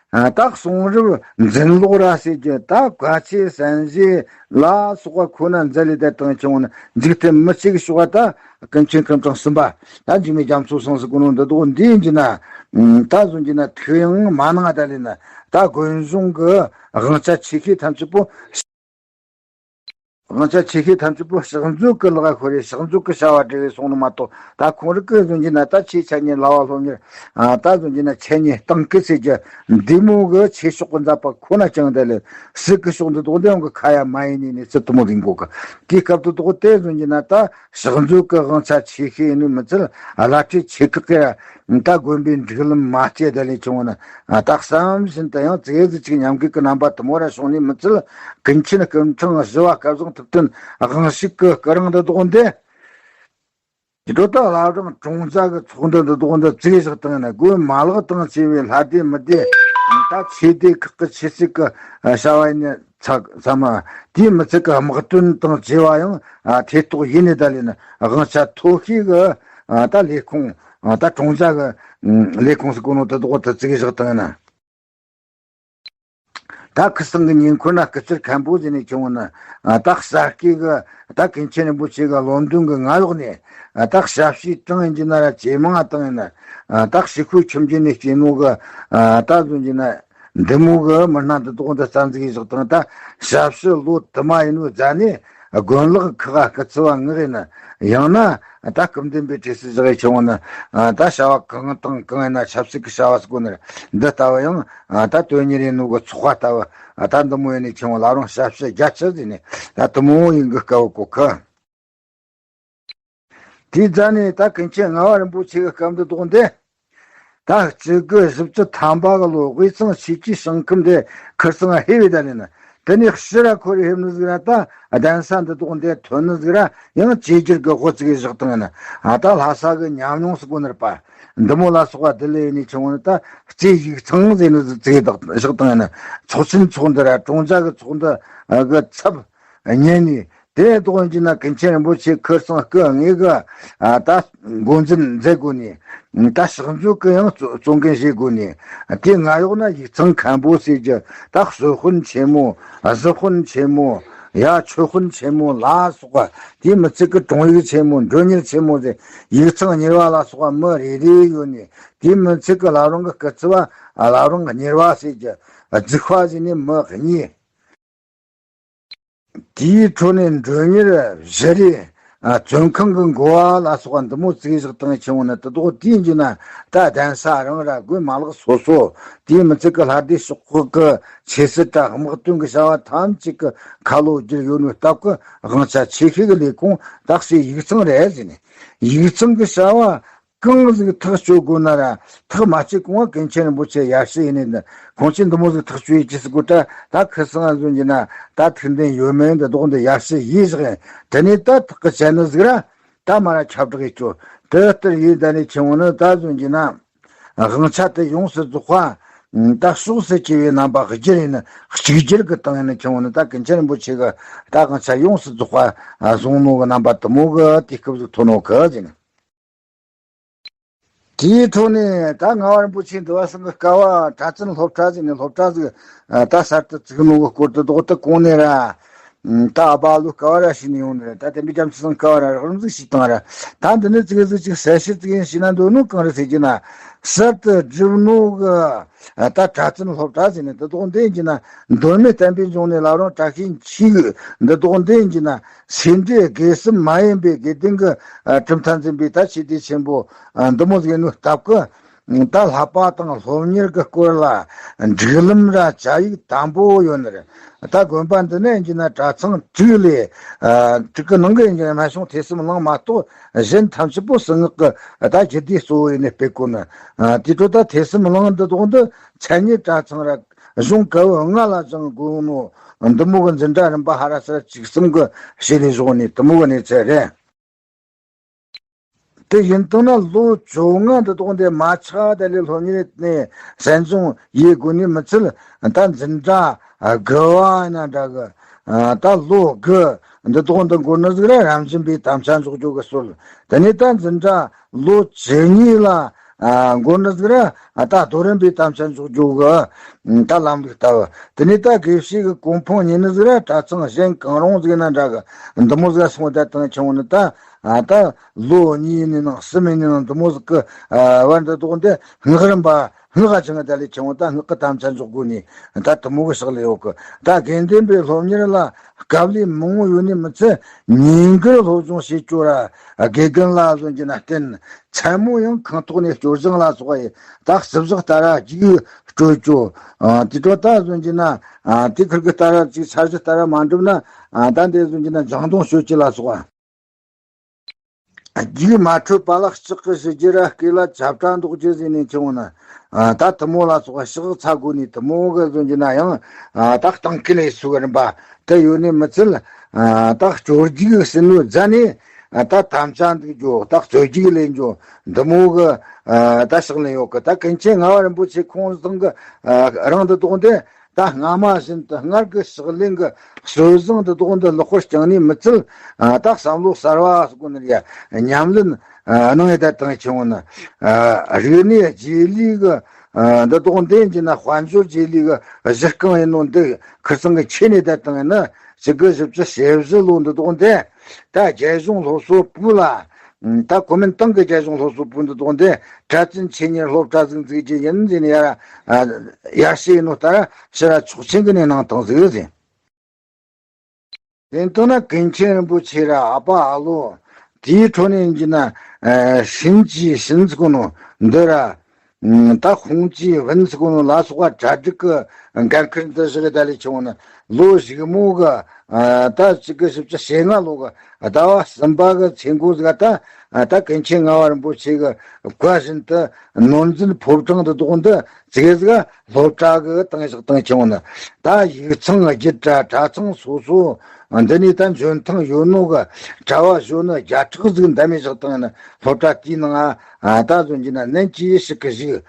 ད་གསུང་རབ་འཛིན་ལོག་ར་ཟེར་རྒྱུ་ད་བཀའ་ཆོས་གསན་བཞེས་ལ་སོགས་པ་ཁོ་ན་མཛད་ལས་བསྡད་བཏང་ཁྱེར་འོང་ན་འཇིག་རྟེན་མི་གཅིག་གི་ཕྱོགས་ད་ཀུན་མཁྱེན་སྐུ་ཕྲེང་གསུམ་པ་ད་འཇིགས་མེད་རྒྱ་མཚོ་སངས་སུ་གོ་ནོ་འདི་དག་འདིའི་འཇི་ན་ད་གཟོད་འཇི་ན་ཐུགས་ཡང་མ་གནང་ད་ལས་ན་ད་དགོན་གཞུང་གི་དབང་ཆ་ཆེ་ཤོས་ཐམས་ཅད་པོ། དབང་ཆ་ཆེ་ཤོས་ཐམས་ཅད་པོ་ཕྱག་མཛོད་ཀྱི་ལག་ཤོར་རེ་ཕྱག་མཛོད་ཀྱི་བྱ་བ་སྒྲུབ་རེ་སོང་ནི་མ་གཏོགས། ད་ཁོང་རིགས་ཀྱི་གཟོད་ཀྱི་ན་ད་ཆེས་ཆ་ཉེ་ལ་བ་སློབ་གཉེར་ཨ་ད་གཟོད་ཀྱི་ན་ཆ་ཉེ་སྟེང་སྐུ་ཚེ་རྒྱུ་འདི་མོ་གི་ཆེ་ཕྱོགས་ཀྱི་མཛད་པ་ཁོ་ན་ཅང་དེ་ལས་སྲིད་ཀྱི་ཕྱོགས་འདི་དོགས་འདི་ཡང་གི་ཁ་ཡ་མ་ཡིན་ནི་ནི་ཚུལ་དུ་མོ་རིང་གོ་གི་དེའི་སྐབས་དུ་དོགས་དེ་གཟོད་ཀྱི་ན་ད་ཕྱག་མཛོད་ཀྱི་དབང་ཆ་ཆེ་ཤོས་ཡིན་ནི་མི་ཚད་བླ་སྤྲུལ་ཆེ་ཁག་གི་ད་དགོན་པའི་སྒྲིག་ལམ་མ་སྐྱེ་དེ་ལས་བྱུང་བ་ན། ད་བསམ་བཞིན་དུ་ཡང་ཙེ་ཟི་ཅིག་ཉམས་རྒུད་ཀྱི་རྣམ་པ་དུ་མོ་ར་བྱུང་ནས་མི་ཚུལ་ཀུན་མཁྱེན་སྐུ་ཕྲེང་བཞི་བ་སྐལ་བཟང་ཐུབ་བསྟན་དབང་ཕྱུག་གི་སྐུ་རིང་འདི་དོགས་འདི། ཇི་འགྲོ་ད་བླ་བྲང་གྲོང་ཚོ་གི་ཚོགས་འདུ་འདི་དོགས་འདི་ཙེ་བཞག་བཏང་ན་དགོན་མ་ལག་དང་བཅས་པའི་ལྷ་སྡེ་མི་སྡེ་ད་ཆོས་སྡེ་ཁག་གི་ཆོས་སྲིད་ཀྱི་བྱ་བ་ཡིན་ཚ་ཚ་མ་དེའི་མི་ཚིག་གི་དམག་དོན་དང་བཅས་པ་ཡང་ཐེ་གཏོགས་ཡིན་ནི་ད་ལས་ན་དབང་ཆ་མཐོ་ཤོས་ཀྱི་ད་ལས་ཁུངས། ད་གྲོང་ཚོ་གི་ལས་ཁུངས་སུ་གོ་ནོ་དེ་དག་དུ་བཙུགས་བཞག་བཏང་ན། ད་ཁུ་སང་གི་ཉིན་ཁོ་ན་སྐུ་ཚེར་མཁན་པོ་ཟེར་ནས་བྱུང་བ་ན། ད་གསར་སྐྱེས་གི་ད་ཀུན་མཁྱེན་རིན་པོ་ཆེ་གི་བློ་འདོན་གི་ང་ལོག་ནས། ད་ཞབས་ཕྱི་དྲང་ཡིན་གྱི་ན་ར་ཇེ་མང་བཏང་ཡིན་ན། ད་ཞི་ཁོའི་ཁྱིམ་རྒྱུད་ནས་སྐྱེས་ནོ་གི་ད་བཟོ་གྱི་ན། འདི་མོ་གི་མི་སྣ་འདི་དག་འདི་རྩ་འཛུགས་ཡིན་ཟེར་དང་ད་ཞབས་ཕྱི་ལོ་དུ་མ་ཡིན་ནོ་རྫ་ནས། དགོན་ལག་ཁག་སྐུ་ཚེ་བ་ངག་ཡིན་ན། ཡང་ན་ད་སྐུ་མདུན་པའི་གྲས་སུ་བཞག་ཡི་ཆུང་བ་ན། ད་བྱ་བ་གང་དང་གང་ཡིན་ན་ཆབ་སྲིད་ཀྱི་བྱ་བ་སྐོར་ནས་འདི་ལྟ་བུ་ཡང་ད་དོན་གཉེར་ཡིན་ནོ་གི་ཚོགས་པ་ལྟ་བུ་ད་འདི་མོ་ཡིན་ནས་ཆུང་བ་ལ་རུང་ཞབས་ཕྱི་རྒྱ་ཆེ་ཟིན་ནས་ད་དུ་མོ་ཡིན་གི་དཀའ་བ་གོ་ཁ། དེའི་རྫ་ནས་ད་ཀུན་མཁྱེན་ངག་དབང་རིན་པོ་ཆེ་གི་སྐབས་འདི་དོགས་འདི། ད་གཅིག་དགུ་བཞི་བཅུ་ཐམ་པ་གི་ལོ་དབུས་གཙང་ཆོས་ཀྱི་ཞིང་ཁམས་འདི་ཁིར་ཚང་ཧེ་བའི་ད་ནི་ན། དེ་ནས་ཕྱི་ར་ཁོ་རེ་ཧེབ་ནི་ཟིག་ར་ད་གདན་ས་འདི་དོགས་འདི་ཐོན་ནི་ཟིག་ར་ཡང་བཅོས་བསྒྱུར་གི་དབུ་བཙུགས་བཞག་བཏང་ཡིན་ན། ད་ལྷ་ས་གི་ཉམས་མྱོང་སུ་གོ་ནི་ར་པ། འདི་མོ་ལ་སོགས་པ་འདི་ལས་ནི་ཆུང་བ་ནི་ད་རྩེ་ཡིག་ཚང་ཟེར་ནི་ཟིག་བཙུགས་བཞག་བཏང་ཡིན་ན། ཚོགས་ཆེན་ཚོགས་འདུ་ར་གྲོང་ཚོ་གི་ཚོགས་འདུ་གི་ཚབ་ཉན་ནི། དེ་ལྟོགས་ཡིན་གྱི་ན་ཀུན་མཁྱེན་རིན་པོ་ཆེ་ཁིར་ཚང་སྐུ་དངོས་གི་ད་འགོ་འཛིན་མཛད་དགོས་ནས། ད་ཕྱག་མཛོད་ཀྱི་ཡང་གཙོ་གཙོ་འགན་བཞེས་དགོས་ནས། དེ་ང་ཡོག་ན་ཡིག་ཚང་མཁན་པོ་ཟེར་རྒྱུ་ད་གསོལ་དཔོན་ཆེན་མོ། གཟི་དཔོན་ཆེན་མོ། ཡ་མཆོད་དཔོན་ཆེན་མོ་ལ་སོགས་པ་དེ་མི་ཚིག་གི་དྲུང་ཡིག་ཆེན་མོ་མགྲོན་གཉེར་ཆེན་མོ་ཟེར་ཡིག་ཚང་གཉེར་བ་ལ་སོགས་པ་མི་རེ་རེ་ཡོད་ནས། དེ་མི་ཚིག་གི་བླ་བྲང་གི་སྐུ་ཚབ་བ་བླ་བྲང་གཉེར་བ་ཟེར་རྒྱུ་རྫིག་པ་ཟེར་ནས་མི་གཉིས། དེའི་ཁྲོད་ནས་མགྲོན་གཉེར་བཞི་རེ། ཨ་བཙོན་ཁང་གི་འགོ་བ་ལ་སོགས་པ་འདི་མོ་བཙུགས་བཞག་བཏང་ཆེ་བོ་ནི་དེ་དག་དེའི་འཇུ་ན་ད་གདན་ས་རང་ར་དགོན་མ་ལག་སོ་སོ། དེའི་མི་ཚད་ཀྱི་ལྷ་སྡེ་ཤོག་ཁག་གི་ཆོས་སྲིད་དང་དམག་དོན་གྱི་བྱ་བ་ཐམས་ཅད་ཀྱི་ཁ་ལོ་བསྒྱུར་ཡོད་ནོ་སྟབས་ཀྱི་དབང་ཆ་ཆེ་ཤོས་ཀྱི་ལས་ཁུངས་དག་སའི་ཡིག་ཚང་རེད་ཟེར་ནས། ཡིག་ཚང་གི་བྱ་བ། གང་ཟིག་ཐག་གཅོད་དགོས་ན་ར། ཐག་མ་གཅོད་གོང་བ་ཀུན་མཁྱེན་རིན་པོ་ཆེ་ཡར་ཞུ་ཡིན་ནི་འདི། ཁོང་ཆེན་འདི་མོ་ཟིག་ཐག་གཅོད་ཡིན་གྱི་ཟིག་གོ་ད། ད་ཁུ་སང་བཟོ་གྱི་ན་ད་ཐུགས་འདུན་ཡོད་མེད་འདི་དོག་འདི་ཡར་ཞུ་ཡིན་ཟིག་ཡིན། དེ་ནས་ད་ཐག་གི་བྱས་ནི་ཟིག་ར། ད་མ་ར་ཁྱབ་བསྒྲགས་ཡིན་ཆོག་དེ་ལྟར་ཡིན། ད་ནས་ཆེན་བོ་ནི་ད་བཟོ་གྱི་ན་དབང་ཆ་དེ་ཡོངས་སུ་རྫོགས་པ། ད་ཕྱོགས་སུ་གྱེས་པའི་རྣམ་པ་བསྒྱུར་ཡིན་ནི། གཅིག་གྱུར་གྱི་སྟེང་ཡིན་ནི་ཆེན་བོ་ནི་ད་ཀུན་མཁྱེན་རིན་པོ་ཆེ་གི་ད་དབང་ཆ་ཡོངས་སུ་རྫོགས་པ་བཟུང་ནོ་གི་རྣམ་པ་དུ་མོ་གི་དུས་སྐབས་ཟིག་ཐོན་ནོ་གི་ཟིན། དེའི་ཐོག་ནས་ད་ངག་དབང་རིན་པོ་ཆེ་འདི་བ་སང་གི་སྐལ་བ་གྲྭ་བཙུན་སློབ་གྲྭ་ཟེར་ནས་སློབ་གྲྭ་ཟིག་ད་གསར་དུ་བཙུགས་ནོ་གི་སྐོར་དུ་དོག་ཏུ་གོང་ནས་ར། ད་ཨ་བ་ལོ་སྐལ་བ་ར་ཞིག་ནས་ཡོང་ནས་ར། ད་དེ་འདྲའི་རྒྱ་མཚོ་སང་སྐལ་བ་ར་རག་རིམ་ཟིག་ཞིག་བཏང་ར། ད་འདི་ནས་ཙིག་ཟིག་ཅིག་གསལ་བཤད་ཙིག་ཡིན་ཞིག་ན་འདོད་ནོ་གང་རེད་ཟེར་གྱི་ན། གསར་དུ་བསྒྲུབས་ནོ་གི་ད་གྲྭ་བཙུན་སློབ་གྲྭ་ཟེར་ནས་འདི་དོག་འདི་ཡིན་གྱི་ན། མདོ་སྨད་བསྟན་པའི་འབྱུང་གནས་བླ་བྲང་བཀྲ་ཤིས་འཁྱིལ་འདི་དོག་འདི་ཡིན་གྱི་ན། སེ་འབྲས་དགེ་གསུམ་མ་ཡིན་པའི་དགེ་ལྡན་གྱི་གྲུབ་མཐའ་འཛིན་པའི་ད་ཆོས་སྡེ་ཆེན་པོ་འདི་མོ་ཟིག་ཡིན་ནོ་སྟབས་ཀྱིས། ད་བསླབ་པ་དང་སློབ་གཉེར་གྱི་སྐོར་ལ་སྒྲིག་ལམ་ར་བཅའ་ཡིག་དམ་པོ་ཡོད་ནི་རེད། ད་དགོན་པ་འདི་ནས་ཡིན་གྱི་ན་གྲྭ་ཚང་དྲུག་ལས། དྲུག་གི་ནང་གི་ཡིན་གྱི་ན་སྨན་གཞུང་ཐོས་བསམ་གླིང་མ་གཏོགས་གཞན་ཐམས་ཅད་པོ་གསང་སྔགས་ཀྱི་ད་རྒྱུད་སྡེ་གཙོ་བོ་ཡིན་ནི་སྤེལ་གོ་ནི། དེ་འཕྲོ་ད་ཐོས་བསམ་གླིང་འདི་དོག་འདི་མཚན་ཉིད་གྲྭ་ཚང་ར་གཞུང་ག་བུ་ལྔ་ལ་སྦྱང་དགོས་ནོ་འདི་མོ་གི་འཛིན་གྲྭ་རིམ་པ་ཧ་ར་ས་ར་བཅུ་གསུམ་གི་བྱས་ནས་བཞག་ནི་དུ་མོ་གི་གནས་ཚད་རེད། དེ་ཡིན་བཏང་ན་ལོ་བཅོ་ལྔ་འདི་དོག་འདི་མ་ཆག་དེ་ལས་སློབ་གཉེར་ནས་གསན་སྦྱོང་ཡེད་དགོས་ནི་མི་ཚད། ད་འཛིན་གྲྭ་དགུ་བ་ཡིན་ན་འདྲ་གི། ད་ལོ་དགུ་འདི་དོག་འདི་འགོར་ནི་ཟིག་ར་རབ་འབྱམས་པའི་དམ་བཅའ་འཇོག་རྒྱུ་གི་སྲོལ། དེ་ནས་ད་འཛིན་གྲྭ་ལོ་བཅུ་གཉིས་ལ་འགོར་ནི་ཟིག་ར་ད་རྡོ་རིང་པའི་དམ་བཅའ་འཇོག་རྒྱུ་གི་ད་ལམ་ལུགས་ལྟ་བུ། དེ་ནས་ད་དགེ་བཤེས་གི་གོ་འཕང་ཉིད་ནི་ཟིག་ར་གྲྭ་ཚང་གཞན་གང་རུང་ཟིག་ན་འདྲ་གི་འདི་མོ་ཟིག་སོང་ད་དང་ཆུང་ནི་ད། ད་ལོ་གཉིས་ནས་ནང་གསུམ་ནས་ནང་འདི་མོ་ཟིག་གི་བར་འདི་དོག་འདི་སྔགས་རིམ་པ་སྔགས་ཅང་ད་ལས་ཆུང་ད་སྔགས་ཀྱི་དམ་བཅའ་འཇོག་དགོས་ནི་ད་དུ་མོ་གི་ཕྱག་ལས་ཡོད་གི། ད་དགེ་འདུན་པའི་སློབ་གཉེར་ལ་དཀའ་ལས་མང་བོ་ཡོད་ནི་མི་ཚད་ཉིན་དཀར་སློབ་སྦྱོང་བྱེད་སྐྱོ་ར་དགེ་རྒན་ལ་བཟོ་རྒྱུ་ན་བརྟེན། མཚན་མོ་ཡང་ཁང་ཐོག་ནས་སྐྱོར་སྦྱང་ལ་སོགས་ཡི་ད་རྩིབ་ཟག་ལྟ་ར་རྒྱུགས་སྤྲོད་སྐྱོ། དེ་འཕྲོ་ད་བཟོ་རྒྱུ་ན་དེ་ཁུར་གི་ལྟ་ར་ཅིག་ཚར་གཞི་ལྟ་ར་མ་འགྲུབ་ན་ད་འདི་བཟོ་རྒྱུ་ན་སྦྱང་སྡོང་སྤྱོད་ཀྱི་ལ་སོགས། རྒྱུགས་མ་འཕྲོད་པ་ལ་ལྕགས་ཀྱི་གཞུ་རྒྱུ་ར་སྐེ་ལ་ཆབ་བྲ་འདོགས་རྒྱུ་ཟེར་ནས་ཁྱེར་འོང་ན། ད་དུ་མོ་ལ་སོགས་ཤག་ཚ་དགོས་ནས་དུ་མོ་གི་བཟོ་རྒྱུ་ན་ཡང་ད་གཏིང་སྐྱེས་ལས་སུ་གི་རིམ་པ་དེ་ཡོད་ནས་མི་ཚད། ད་སྐྱོར་རྒྱུགས་ཟེར་ནོ་རྫ་ནས་ད་དམ་བཅའ་འདུག་རྒྱུ་ད་རྩོད་རྒྱུགས་ལེན་རྒྱུ་འདི་མོ་གི་ད་ཕྱག་ལེན་ཡོད་གི། ད་ཀུན་མཁྱེན་ངག་དབང་རིན་པོ་ཆེ་ཁོང་ཚང་གི་རང་འདི་དོག་འདི། ད་སྔ་མ་བཞིན་དུ་སྔར་གྱི་ཕྱག་ལེན་གྱི་སྲོལ་བཟང་དུ་དོག་འདི་ལེགས་པོར་བསྐྱངས་ནས་མི་ཚུལ། ད་བསམ་བློ་གསར་བ་སོགས་ནི་ཡ་ཉམས་ལེན་གནང་ཡོད་ད་དང་ཆུང་ནི། རིག་གནས་རྗེས་ལུས་ཀྱི་འདི་དོག་འདི་ཡིན་གྱི་ན་དཔལ་འབྱོར་རྗེས་ལུས་ཀྱི་གཞི་རྐང་ཡིན་ནོ་འདི་ཁིར་ཚང་གི་ཆེ་ནས་ད་དང་ཡིན་ན་ཆིག་དགུ་བཞི་བཅུ་ཞེ་བཞི་ལོ་འདི་དོག་འདི། ད་རྒྱལ་གཞུང་སློབ་གསོ་པུའུ་ལ། ད་གོ་མིན་ཏང་གི་རྒྱལ་གཞུང་སློབ་གསོ་པུའུ་འདི་དོག་འདི་གྲྭ་བཙུན་ཆེད་གཉེར་སློབ་གྲྭ་ཟིག་འཛུགས་རྒྱུ་ཡིན་ཟེར་ནས་ཡར་ཡར་ཞུས་ནོ་ལྟར་ཕྱི་ར་ཆོག་མཆན་གི་ནས་གནང་དང་ཟིག་ཟེར། དེ་ལྟ་ན་ཀུན་མཁྱེན་རིན་པོ་ཆེ་ར་ཨ་ཕ་ཨ་ལོ་དེའི་འཕྲོ་ནས་ཡིན་གྱི་ན་ཧྲིན་ཅི་ཧྲིན་ཟེར་གོ་ནོ་འདི་ར། ད་ཧུང་ཅི་ཝུན་ཟེར་གོ་ནོ་ལ་སོགས་པ་གྲ་སྒྲིག་གི་འགན་ཁུར་འདི་བཞག་གི་ད་ལས་ཆུང་ནི་ལོ་གཞུག་མོ་གི་ད་གཅིག་གི་བཞི་བཅུ་ཞེ་ལྔ་ལོ་གི་ཟླ་བ་གསུམ་པ་གི་ཚེས་འགོ་ཟིག་ད་ད་ཀུན་མཁྱེན་ངག་དབང་རིན་པོ་ཆེ་གི་བཀའ་བཞིན་དུ་ནོར་འཛིན་ཕོ་བྲང་དུ་དོག་འདི་ཙིག་ཟིག་སློབ་གྲྭ་གི་བཏང་བཞག་བཏང་ཆུང་ནི། ད་ཡིག་ཚང་བརྒྱུད་གྲྭ་གྲྭ་ཚང་སོ་སོ་འདི་ནས་ད་འཇོན་ཐང་ཡོད་ནོ་གི་གྲྭ་བ་གཞོན་ནུ་བརྒྱ་ཕྲག་ཟིག་འདམ་མི་བཞག་བཏང་ནི་སློབ་གྲྭ་དེའི་ནང་ད་བཟོ་རྒྱུ་ན་ནན་གྱིས་ཞིག་གི་བཞུགས།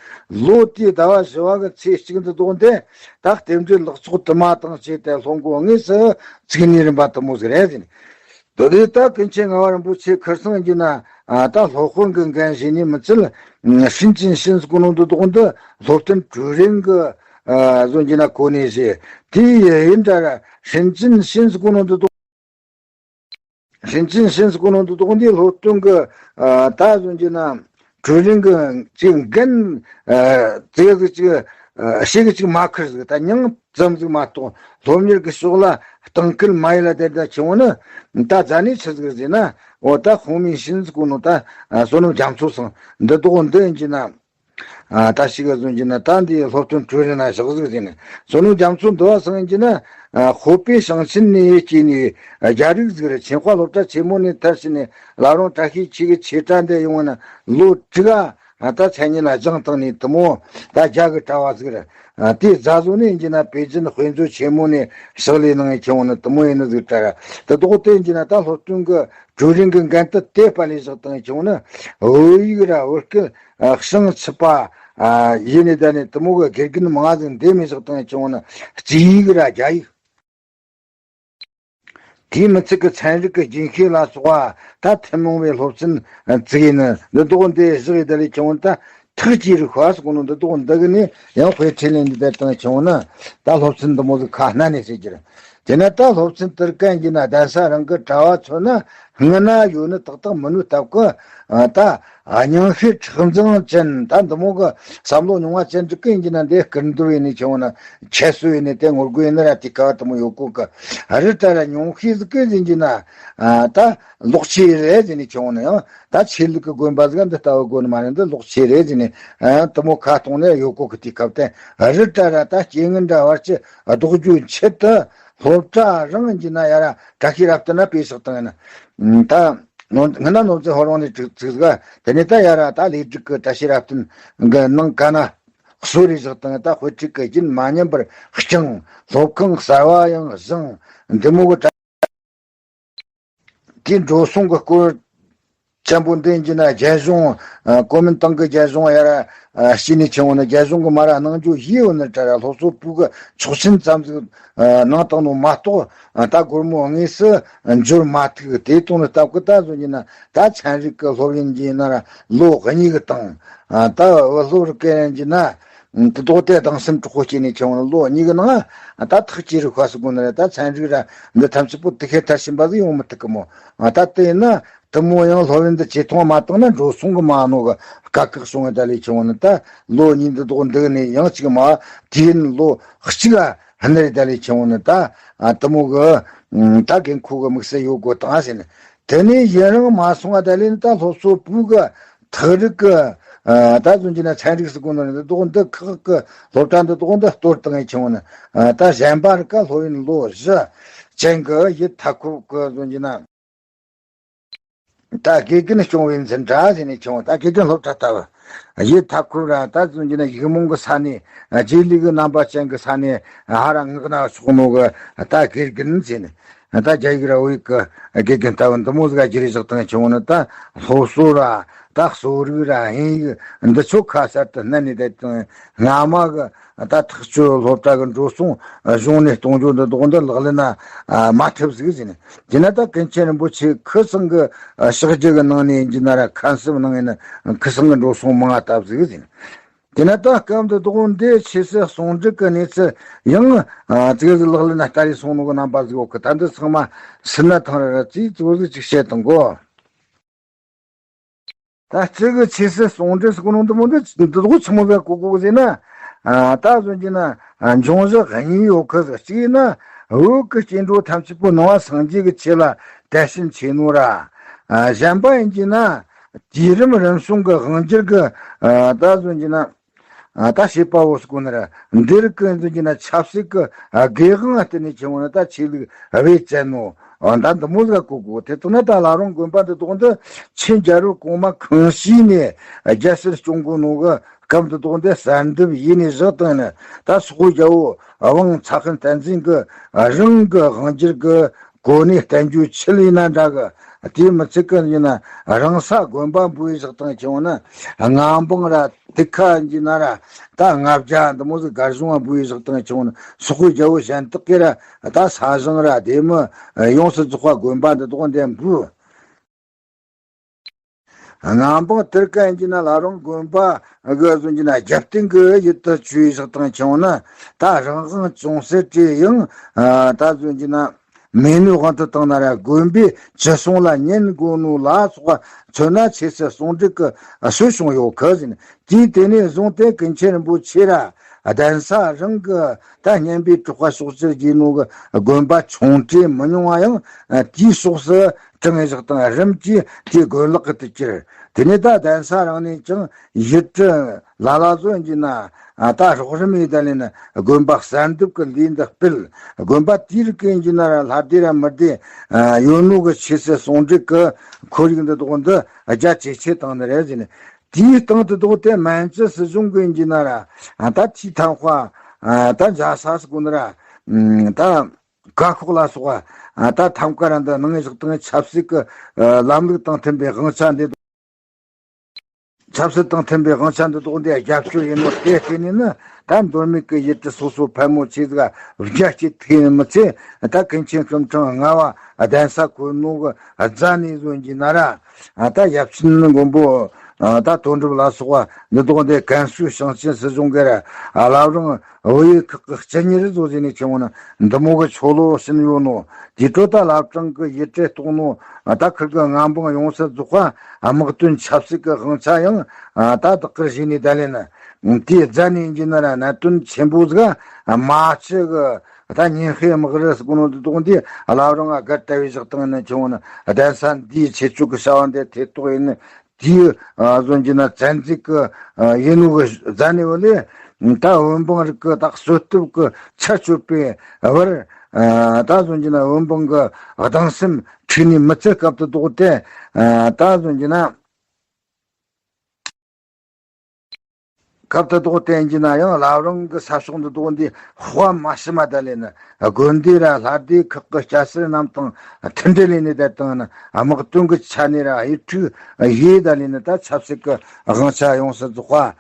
ལོ་དེའི་ཟླ་བ་བཞི་བ་གི་ཚེས་གཅིག་འདི་དོག་འདི་ད་རྟེན་འབྲེལ་ལག་ཚོགས་དུ་མ་དང་བཅས་ཏེ་སློབ་འགོ་དངོས་སུ་ཚུགས་ནི་རིམ་པ་དུ་མོ་ཟིག་རེད་ཟེར་ནས། དེ་དུས་ད་ཀུན་མཁྱེན་ངག་དབང་རིན་པོ་ཆེ་ཁིར་ཚང་གི་ན་ད་སློབ་དཔོན་གྱི་འགན་བཞེས་ནས་མི་ཚུལ་ཧྲིན་ཅིན་ཧྲིན་ཟེར་གོ་ནོ་འདི་དོག་འདི་སློབ་སྟོན་ཀྲུའུ་རིན་གྱི་བཟོ་རྒྱུ་ན་གོ་གནས་བཞེས། དེ་ཡིན་འདྲ་ར་ཧྲིན་ཅིན་ཧྲིན་ཟེར་གོ་ནོ་འདི་དོག་ཧྲིན་ཅིན་ཧྲིན་ཟེར་གོ་ནོ་འདི་དོག་འདི་སློབ་སྟོན་གྱི་ད་བཟོ་རྒྱུ་ན་ཀྲུའུ་རིན་གྱི་ཅིག་འགན་ཙིག་གི་ཅིག་ཤིག་གི་ཅིག་མ་ཁུར་ཟིག་ད་མྱང་ཙམ་ཟིག་མ་གཏོགས་སློབ་གཉེར་གྱི་ཕྱོགས་ལ་གཏིང་སྐུལ་མ་ཡིན་ལ་དེ་འདྲ་ཆེ་བོ་ནི་ད་རྫ་ནས་ཆི་ཟིག་ཟེར་ན་འོ་ད་ཧུང་མིན་ཤིན་ཟེར་གོ་ནོ་ད་བསོད་ནམས་རྒྱ་མཚོ་སང་འདི་དོག་འདི་ཡིན་གྱི་ན། ཨ་ད་ཞིག་ག་བཟུང་གྱི་ན་ད་འདི་སློབ་སྟོན་གྲོས་རེ་ན་ཞག་ཟིག་ཟིན་ནས་སོ་ནུ་རྒྱ་མཚོ་འདུ་བ་སང་གྱི་ན། ཨ་ཧོ་པེ་ཞང་ཆེན་ནས་སྐྱེས་ནས་རྒྱ་རིགས་ཟིག་རེད། ཆེན་ཧྭ་སློབ་གྲྭ་ཆེན་མོ་ནས་མཐར་ཕྱིན་ནས་ལ་རོང་བཀྲ་ཤིས་འཁྱིལ་གི་ཆེ་གྲྭ་འདི་ཡོང་བ་ན་ལོ་དྲུག་ཨ། ད་མཚན་སྙན་ལ་སྦྱངས་བཏང་ནས་དུ་མོ་ད་རྒྱ་གི་གྲྭ་བ་ཟིག་རེད། ཨ་དེ་རྫ་བཟོ་ནས་ཡིན་གྱི་ན་པེ་ཅིན་དཔེ་མཛོད་ཆེན་མོ་ནས་ཕྱག་ལས་གནང་ཡི་ཁྱེར་འོང་ནི་དུ་མོ་ཡིན་ནི་ཟིག་གྲྭ་ར་དེ་དོག་དེ་ཡིན་གྱི་ན་ད་སློབ་སྟོན་གི་གྲོས་རིམ་གི་འགན་དུ་དེ་སྤར་ལས་བཞག་བཏང་ཡི་ཁྱེར་འོང་ནི་བོད་ཡིག་ར་བོད་སྐད། ཨ་ཤིང་ཆུ་པ། ཨ་ཡིན་ནི་ད་ནི་དུ་མོ་གི་དགེ་རྒན་མང་ཟིག་འདེམས་མི་བཞག་བཏང་ཡི་ཁྱེར་འོང་ནི་རྩིས་ཡིག་ར་རྒྱ་ཡིག་དེའི་མི་ཚད་ཀྱི་ཚན་རིག་གི་རྒྱུན་ཤེས་ལ་སོགས་པ་ད་ཐུན་མོང་བའི་སློབ་ཚན་བཙུགས་ཡིན་ནི་འདི་དོག་འདི་བཞག་ཡི་ད་ལས་ཁྱེར་འོང་ད་ཐག་བཅད་རིག་པ་ཟེར་གོ་ནོ་འདི་དོག་འདི་གི་ནི་ཡང་དཔེ་ཁྲིད་ལེན་འདི་ད་བཏང་ཁྱེར་འོང་ན་ད་སློབ་ཚན་འདི་མོ་ཟིག་ཁ་སྣ་ནས་ཟེར་གྱི་རེད། དེ་ན་ད་སློབ་ཚན་དེར་གན་གྱི་ན་གདན་ས་རང་གི་གྲྭ་བ་ཚོ་ན་སྔ་ན་ཡོད་ནི་ཏག་ཏག་མི་ནུས་སྟབས་ཀྱི་ད་སྙིང་ཤེས་ཁྲག་འཛིང་ཅན་ད་འདི་མོ་གི་བསམ་བློ་ཉུང་བ་ཅན་ཅིག་གི་ཡིན་གྱི་ན་འདི་སྐུར་འདུར་ཡིན་ནི་ཁྱེར་འོང་ན་ཁྱད་གསོད་ཡིན་ནི་དེ་ངོ་རྒོལ་ཡིན་ནི་ར་དེ་ག་བ་དུ་མོ་ཡོད་གོ་གི་རི་ད་ར་ཉུང་ཤས་ཟིག་གི་ཡིན་གྱི་ན་ད་ལོག་ཆོས་རེད་ཟེར་ནི་ཁྱེར་འོང་ན་ཡང་ད་ཆོས་ལུགས་ཀྱི་དགོན་པ་ཟིག་འདི་ལྟ་བུ་དགོན་མ་རེད་འདི་ལོག་ཆོས་རེད་ཟེར་ནི་དུ་མོ་ཁ་གཏོང་ནི་ཡོད་གོ་གི་དེ་སྐབས་དེ་རི་ད་ར་ད་སྐྱེ་དངོས་འདྲ་བར་གྱི་ལྡོག་རྒྱུའི་ཆེད་དུ། སློབ་གྲྭ་རང་གི་ན་ཡ་ར་བཀྲ་ཤིས་རབ་བརྟན་ན་དཔེ་བཞག་བཏང་ཡིན། ད་ནོར་སྔ་ན་ནོར་རྫས་ཧོ་རོང་ནས་བཙུགས་བཙུགས་ཟིག་དེ་ནས་ད་ཡ་ར་ད་ལས་སྒྲིག་གི་བཀྲ་ཤིས་རབ་བརྟན་གི་ནང་ག་ན་གསོ་རེ་བཞག་བཏང་ད་དཔེ་ཁྲིད་གི་རྒྱུན་མ་ཉམས་པར་བསྐྱངས། སློབ་ཁང་གསར་བ་ཡང་བཞེངས། འདི་མོ་གི་གྲྭ་དེའི་འགྲོ་སོང་གི་སྐོར། ཅན་པོ་འདི་ཡིན་གྱི་ན་རྒྱལ་གཞུང་ཨ་གོ་མིན་ཏང་གི་རྒྱལ་གཞུང་ཡ་ར་ཨ་ཤི་ནི་ཆེན་མོ་ནི་རྒྱལ་གཞུང་གི་མ་ར་གནང་རྒྱུ་ཡིད་འོང་ནི་གྲ་ར་སློབ་གསོ་པུའུ་གི་ཆོག་མཆན་ཙམ་ཟིག་ཨ་གནང་བཏང་ནོ་མ་གཏོགས་ཨ་ད་སྒོར་མོ་དངོས་སུ་འབྱོར་མ་ཐུག་དེ་གཏོང་ནི་སྟབས་ཀི་ད་བཟོ་གྱི་ན་ད་ཚན་རིག་གི་སློབ་ཡོན་གྱི་ན་ར་ལོ་གཉིས་གི་དང་ཨ་ད་བུ་སློབ་རི་སྐད་ཡན་གྱི་ན་དེ་ཏོག་དེ་དང་སེམས་གྲོགས་པོ་སྐྱེས་ནི་ཆེན་མོ་ནི་ལོ་གཉིས་གི་ནང་ཨ་ད་ཐག་ཅི་རིག་ཧ་སི་གོ་ནི་ར་ད་ཚན་རིག་ར་འདི་ཐམས་ཅད་པོ་དུ་ཁེ་ཐར་ཕྱིན་པ་ཟིག་ཡོང་མི་ཐུབ་གི་མོ་ཨ་ད་དེ་ན། དུ་མོ་ཡང་སློབ་ཡོན་འདི་ཇེ་ཐང་མ་བཏང་ན་འགྲོ་སོང་གི་མ་ནོ་གི་དཀའ་ཁག་བྱུང་བའི་ད་ལས་ཆེ་བོ་ནི་ད་ལོ་གཉིས་འདི་དོག་འདི་ནས་ཡང་གཅིག་མ་དུས་ཡུན་ལོ་གཅིག་ཨ་ཧ་ནི་རེད་ད་ལས་ཆེ་བོ་ནི་ད་ཨ་དུ་མོ་གི་ད་རྒན་ཁོ་གི་དམིགས་བསལ་ཡོད་དགོས་དང་ཟེར་ནས་དེ་ནས་ཡུན་རིང་མ་སོང་བ་ད་ལས་ནི་ད་སློབ་གསོ་པུའུ་གི་ཐག་རིག་གི་ད་བཟོ་གྱི་ན་ཚན་རིག་སི་གོ་ནོ་རེད་འདི་དོག་འདི་ཁག་གི་སློབ་གྲྭ་འདི་དོག་འདི་གཏོར་བཏང་ཡས་ཆེ་བོ་ནི་ད་གཞན་པ་རིག་ག་སློབ་ཡོན་ལོ་བཞི་ཅན་གི་ཡིད་ཐ་ཁུབ་གི་བཟོ་གྱི་ན། ད་དགེ་རྒན་སྐྱོང་བའི་འཛིན་གྲྭ་ཟེར་ནས་བྱུང་། ད་དགེ་རྒན་སློབ་གྲྭ་ལྟ་བུ། ཡིད་ཐ་འཁོར་ར་ད་བཟུང་གྱི་ན་ཡིག་རྨོངས་ཀྱི་ས་ནས་རྗེས་ལུས་ཀྱི་རྣམ་པ་ཅན་གྱི་ས་ནས་ཧ་ར་ངག་ན་ཕྱོགས་ནོ་གི་ད་དགེ་རྒན་ཟེར་ནས་ད་རྒྱ་ཡིག་ར་བོད་ཡིག་གི་དགེ་རྒན་ལྟ་བུ་འདི་མོ་ཟིག་བསྒྱུར་བཞག་བཏང་བྱུང་ནི་ད་སློབ་གསོ་ར་ད་གསོ་རིག་ར་དབྱིན་ཡིག་འདི་ཚོ་ཁ་གསར་དུ་བསྣན་ནས་བསྡད་དང་སྔ་མ་གི་ད་ཐག་གཅོད་སློབ་གྲྭ་གི་འགྲོ་སོང་གཞུང་ནས་གཏོང་རྒྱུ་འདི་དོག་འདི་ལག་ལེན་ན་མ་ཐེབས་ཟིག་ཟེར་ནས། དེ་ན་ད་ཀུན་མཁྱེན་རིན་པོ་ཆེ་ཁུ་སང་གི་ཕྱག་རྒྱུ་གི་ནང་ནས་ཡིན་གྱི་ན་ར་ཁ་གསབ་གནང་ཡིན་ན་ཁུ་སང་གི་འགྲོ་སོང་མང་ང་བཏབ་ཟིག་ཟེར་ནས། དེ་ན་ད་སྐབས་འདི་དོག་འདི་ཆོས་སྲིད་ཟུང་འབྲེལ་གི་གནས་ཚུལ་ཡང་ཙིག་ཟིག་ལག་ལེན་ན་བསྟར་ཡི་སོང་ནོ་གི་རྣམ་པ་ཟིག་ཡོད་གི་ད་འདི་ཚང་མ་སུན་ན་ཐང་ར་ར་ཙིག་ཙིག་ཟིག་ཅིག་བཤད་དང་གོ། ད་གཅིག་གི་ཆོས་སྲིད་ཟུང་འབྲེལ་ཟེར་གོ་ནོ་འདི་མོ་འདི་འདི་དོག་ཆི་མོ་བས་གོ་གོ་ཟེར་ན། ད་བཟོ་གྱི་ན་འབྱུང་བཞི་གཉིས་ཡོད་ཁུ་ཟིག་གཅིག་ཡིན་ན་བོད་ཀྱི་སྐྱེ་འགྲོ་ཐམས་ཅད་པོ་ནང་པ་སངས་རྒྱས་ཀྱི་ཆོས་ལ་དད་ཞེན་ཆེ་ནོ་ར། གཞན་པ་ཡིན་གྱི་ན་དུས་རིམ་རིམ་བྱུང་གི་དབང་སྒྱུར་གྱི་ད་བཟོ་གྱི་ན། ད་བྱེད་པ་བོ་ཟེར་གོ་ནི་ར་འདིར་ཀུན་འཛིན་གྱི་ན་ཆབ་སྲིད་ཀྱི་དགེ་དབང་བསྟན་ནས་ཆེན་མོ་ནི་ད་ཆོས་ལུགས་བེད་བཙལ་ནོ་ད་འདི་མོ་ཟིག་གོ་དགོས། དེ་ཐོག་ན་ད་བླ་རུང་དགོན་པ་འདི་དོག་འདི་ཆིན་རྒྱལ་རབས་གོང་མ་ཁང་ཤིས་ནས་རྒྱལ་སྲིད་སྐྱོང་གོ་ནོ་གི་སྐབས་འདི་དོག་འདི་གསར་འདེབས་ཡིན་ནས་བཞག་བཏང་ནི་ད་སོག་པོ་རྒྱལ་པོ་དབང་ཚ་ཁན་བསྟན་འཛིན་གྱི་རང་གི་དབང་སྒྱུར་གྱི་གོ་གནས་བསྟན་རྒྱུ་ཆི་ལས་ན་འདྲ་གི་དེའི་མི་ཚད་ཀྱི་ཡིན་ན་རང་ས་དགོན་པ་འབུལ་བཞག་བཏང་ཆེན་མོ་ན་མངའ་འབངས་ར་དེ་ཁ་ཡིན་གྱི་ན་ར་ད་ལྔ་བརྒྱ་འདི་མོ་ཟིག་སྒར་གཞུང་བ་འབུལ་བཞག་བཏང་ཆེན་མོ་ན་སོག་པོའི་རྒྱལ་པོ་གཞན་དག་གིས་ར་ད་ས་ཞིང་ར་སྡེ་མི་ཡོངས་སུ་རྫོགས་པ་དགོན་པ་འདི་དག་འདི་འབུལ། མངའ་འབངས་དེར་ཀ་ཡིན་གྱི་ན་བླ་རུང་དགོན་པ་གི་བཟོ་གྱི་ན་རྒྱབ་རྟེན་གྱི་ཡུལ་དུ་བཅོས་བཞག་བཏང་ཆེན་མོ་ན་ད་རང་དབང་ཅུང་ཟད་བྲལ་ཡང་ད་བཟོ་གྱི་ན། མེད་ནོ་དབང་དུ་བཏང་ན་ར་དགོན་པའི་ཅི་གསུང་ལ་ཉན་དགོས་ནོ་ལ་སོགས་པ་མཚོན་ན་ཆོས་སྲིད་ཟུང་འབྲེལ་གྱི་སྲོལ་བྱུང་ཡོད་གི་ཟེར། དུས་དེ་ནས་བཟུང་སྟེ་ཀུན་མཁྱེན་རིན་པོ་ཆེ་ར་གདན་ས་རང་གི་ད་སྙན་པའི་གྲགས་པ་ཕྱོགས་སུ་རྒྱས་ནོ་གི་དགོན་པ་ཆུང་གྲས་མི་ཉུང་བ་ཡང་དེའི་ཕྱོགས་སུ་དྲངས་བཞག་དང་རིམ་གྱིས་དེའི་དགོན་ལག་གི་དུ་གྱུར། དེ་ནས་ད་གདན་ས་རང་ནས་ཀྱང་ཡུལ་གྲུ་ལ་ལ་བཟོ་ཡིན་གྱི་ན། ད་རོགས་རམ་ཡིན་ད་ལས་ན་དགོན་པ་གསར་འདེབས་ཀྱི་ལས་འདི་སྤེལ། དགོན་པ་དེའི་རིགས་ཀྱི་ཡིན་གྱི་ན་ར་ལྷ་སྡེ་ར་མི་སྡེ་ཡོད་ནོ་གི་ཆོས་སྲིད་ཟུང་འབྲེལ་གྱི་ཁོར་ཡུག་འདི་དག་འདི་རྒྱ་ཇེ་ཆེ་བཏང་ནི་རེད་ཟེར་ནས། དེའི་སྟེང་དུ་དག་དེ་སྨན་བཅོས་སྲིད་གཞུང་གི་ཡིན་གྱི་ན་ར། ད་ཐིའི་ཐང་ཧྭ། ད་འཇའ་ས་སུ་གོ་ནི་ར། ད་ཀ་ཁོག་ལ་སོགས་པ། ད་ཐང་ཀ་ར་འདི་ནང་བཞག་སྟེང་ཆབ་སྲིད་ཀྱི་ལམ་ལུགས་དང་མཐུན་པའི་དབང་ཆ་འདི། ཆབ་སྲིད་དང་མཐུན་པའི་དབང་ཆ་འདི་དག་འདི་རྒྱབ་སྐྱོར་ཡིན་ནོ་དེ་བརྟེན་ནས་ནི། ད་མདོ་སྨད་ཀྱི་ཡུལ་གྲུ་སོ་སོ་ཕལ་མོ་ཆེ་ཟིག་རྒྱ་སྐྱེད་ཐུག་ཡིན་མི་ཚེ། ད་ཀུན་མཁྱེན་སྐུ་ཕྲེང་ལྔ་པ་གདན་ས་བཀོད་ནོ་གི་རྫ་ནས་བཟོ་ཡིན་གྱི་ན་ར། ད་ཡབ་ཆེན་མགོན་པོ། ད་དོན་གྲུབ་ལ་སོགས་པ་འདི་དག་འདི་ཀན་སུའུ་ཞིང་ཆེན་སྲིད་གཞུང་གི་ར་བླ་བྲང་བོད་ཡིག་ཁག་གི་སྤྱི་གཉེར་བཟོ་ཟེར་ནས་ཆེན་མོ་ན་འདི་མོ་གི་ཆོ་ལོ་ཕྱིན་ཡོད་ནོ། དེ་འཕྲོ་ད་བླ་བྲང་གི་ཡུལ་གྲུ་གཏོགས་ནོ། ད་ཁུར་གི་མངའ་འབངས་ཡོངས་སུ་རྫོགས་པ་དམག་དོན་ཆབ་སྲིད་ཀྱི་དབང་ཆ་ཡང་ད་བདག་གིར་བཞེས་ནས་ད་ལས་ན། དེའི་རྫ་ནས་ཡིན་གྱི་ན་ར་གནད་དོན་ཆེན་པོ་ཟིག་མ་ཕྱི་གི་ད་ཉིན་ཤས་དམག་རུ་ཟེར་གོ་ནོ་འདི་དག་འདི་བླ་བྲང་ང་སྒར་ལྟ་བུའི་བཞག་སྟངས་ནི་ཆུང་ན། གདན་ས་འདིའི་ཆེ་ཆུང་གི་བྱ་བ་འདི་ཐེ་གཏོགས་ཡིན་ནི། དེའི་བཟོ་རྒྱུ་ན་བཙན་འཛུལ་གྱི་ཡིན་ནོ་གི་རྫ་ནས་བོ་ལས། ད་བོད་འབངས་རིགས་ཀྱི་ད་གསོད་གཏུབ་ཀྱི་ཚར་གཅོད་པའི་བར། ད་བཟོ་རྒྱུ་ན་བོད་འབངས་ཀྱི་གདུང་སེམས་འཁྲུགས་ནས་མི་ཚེ་སྐབས་དུ་ལྡོག་སྟེ། ད་བཟོ་རྒྱུ་ན་སྐབས་དུ་ལྡོག་སྟེ་ཡིན་གྱི་ན་ཡང་བླ་བྲང་གི་ས་ཕྱོགས་འདི་དག་འདི་དཔའ་མ་ཞི་མ་ད་ལས་ན། དགོན་སྡེ་ར་ལྷ་སྡེ་ཁག་གི་སྐྱ་སེར་རྣམས་དང་མཐུན་འབྲེལ་ལས་ནས་ད་དང་ན་དམག་དོན་གྱི་ཆ་ནས་ར་ཡིག་འཕྲུག་ཡེ་ད་ལས་ན། ད་ཆབ་སྲིད་ཀྱི་དབང་ཆ་ཡོངས་སུ་རྫོགས་པ་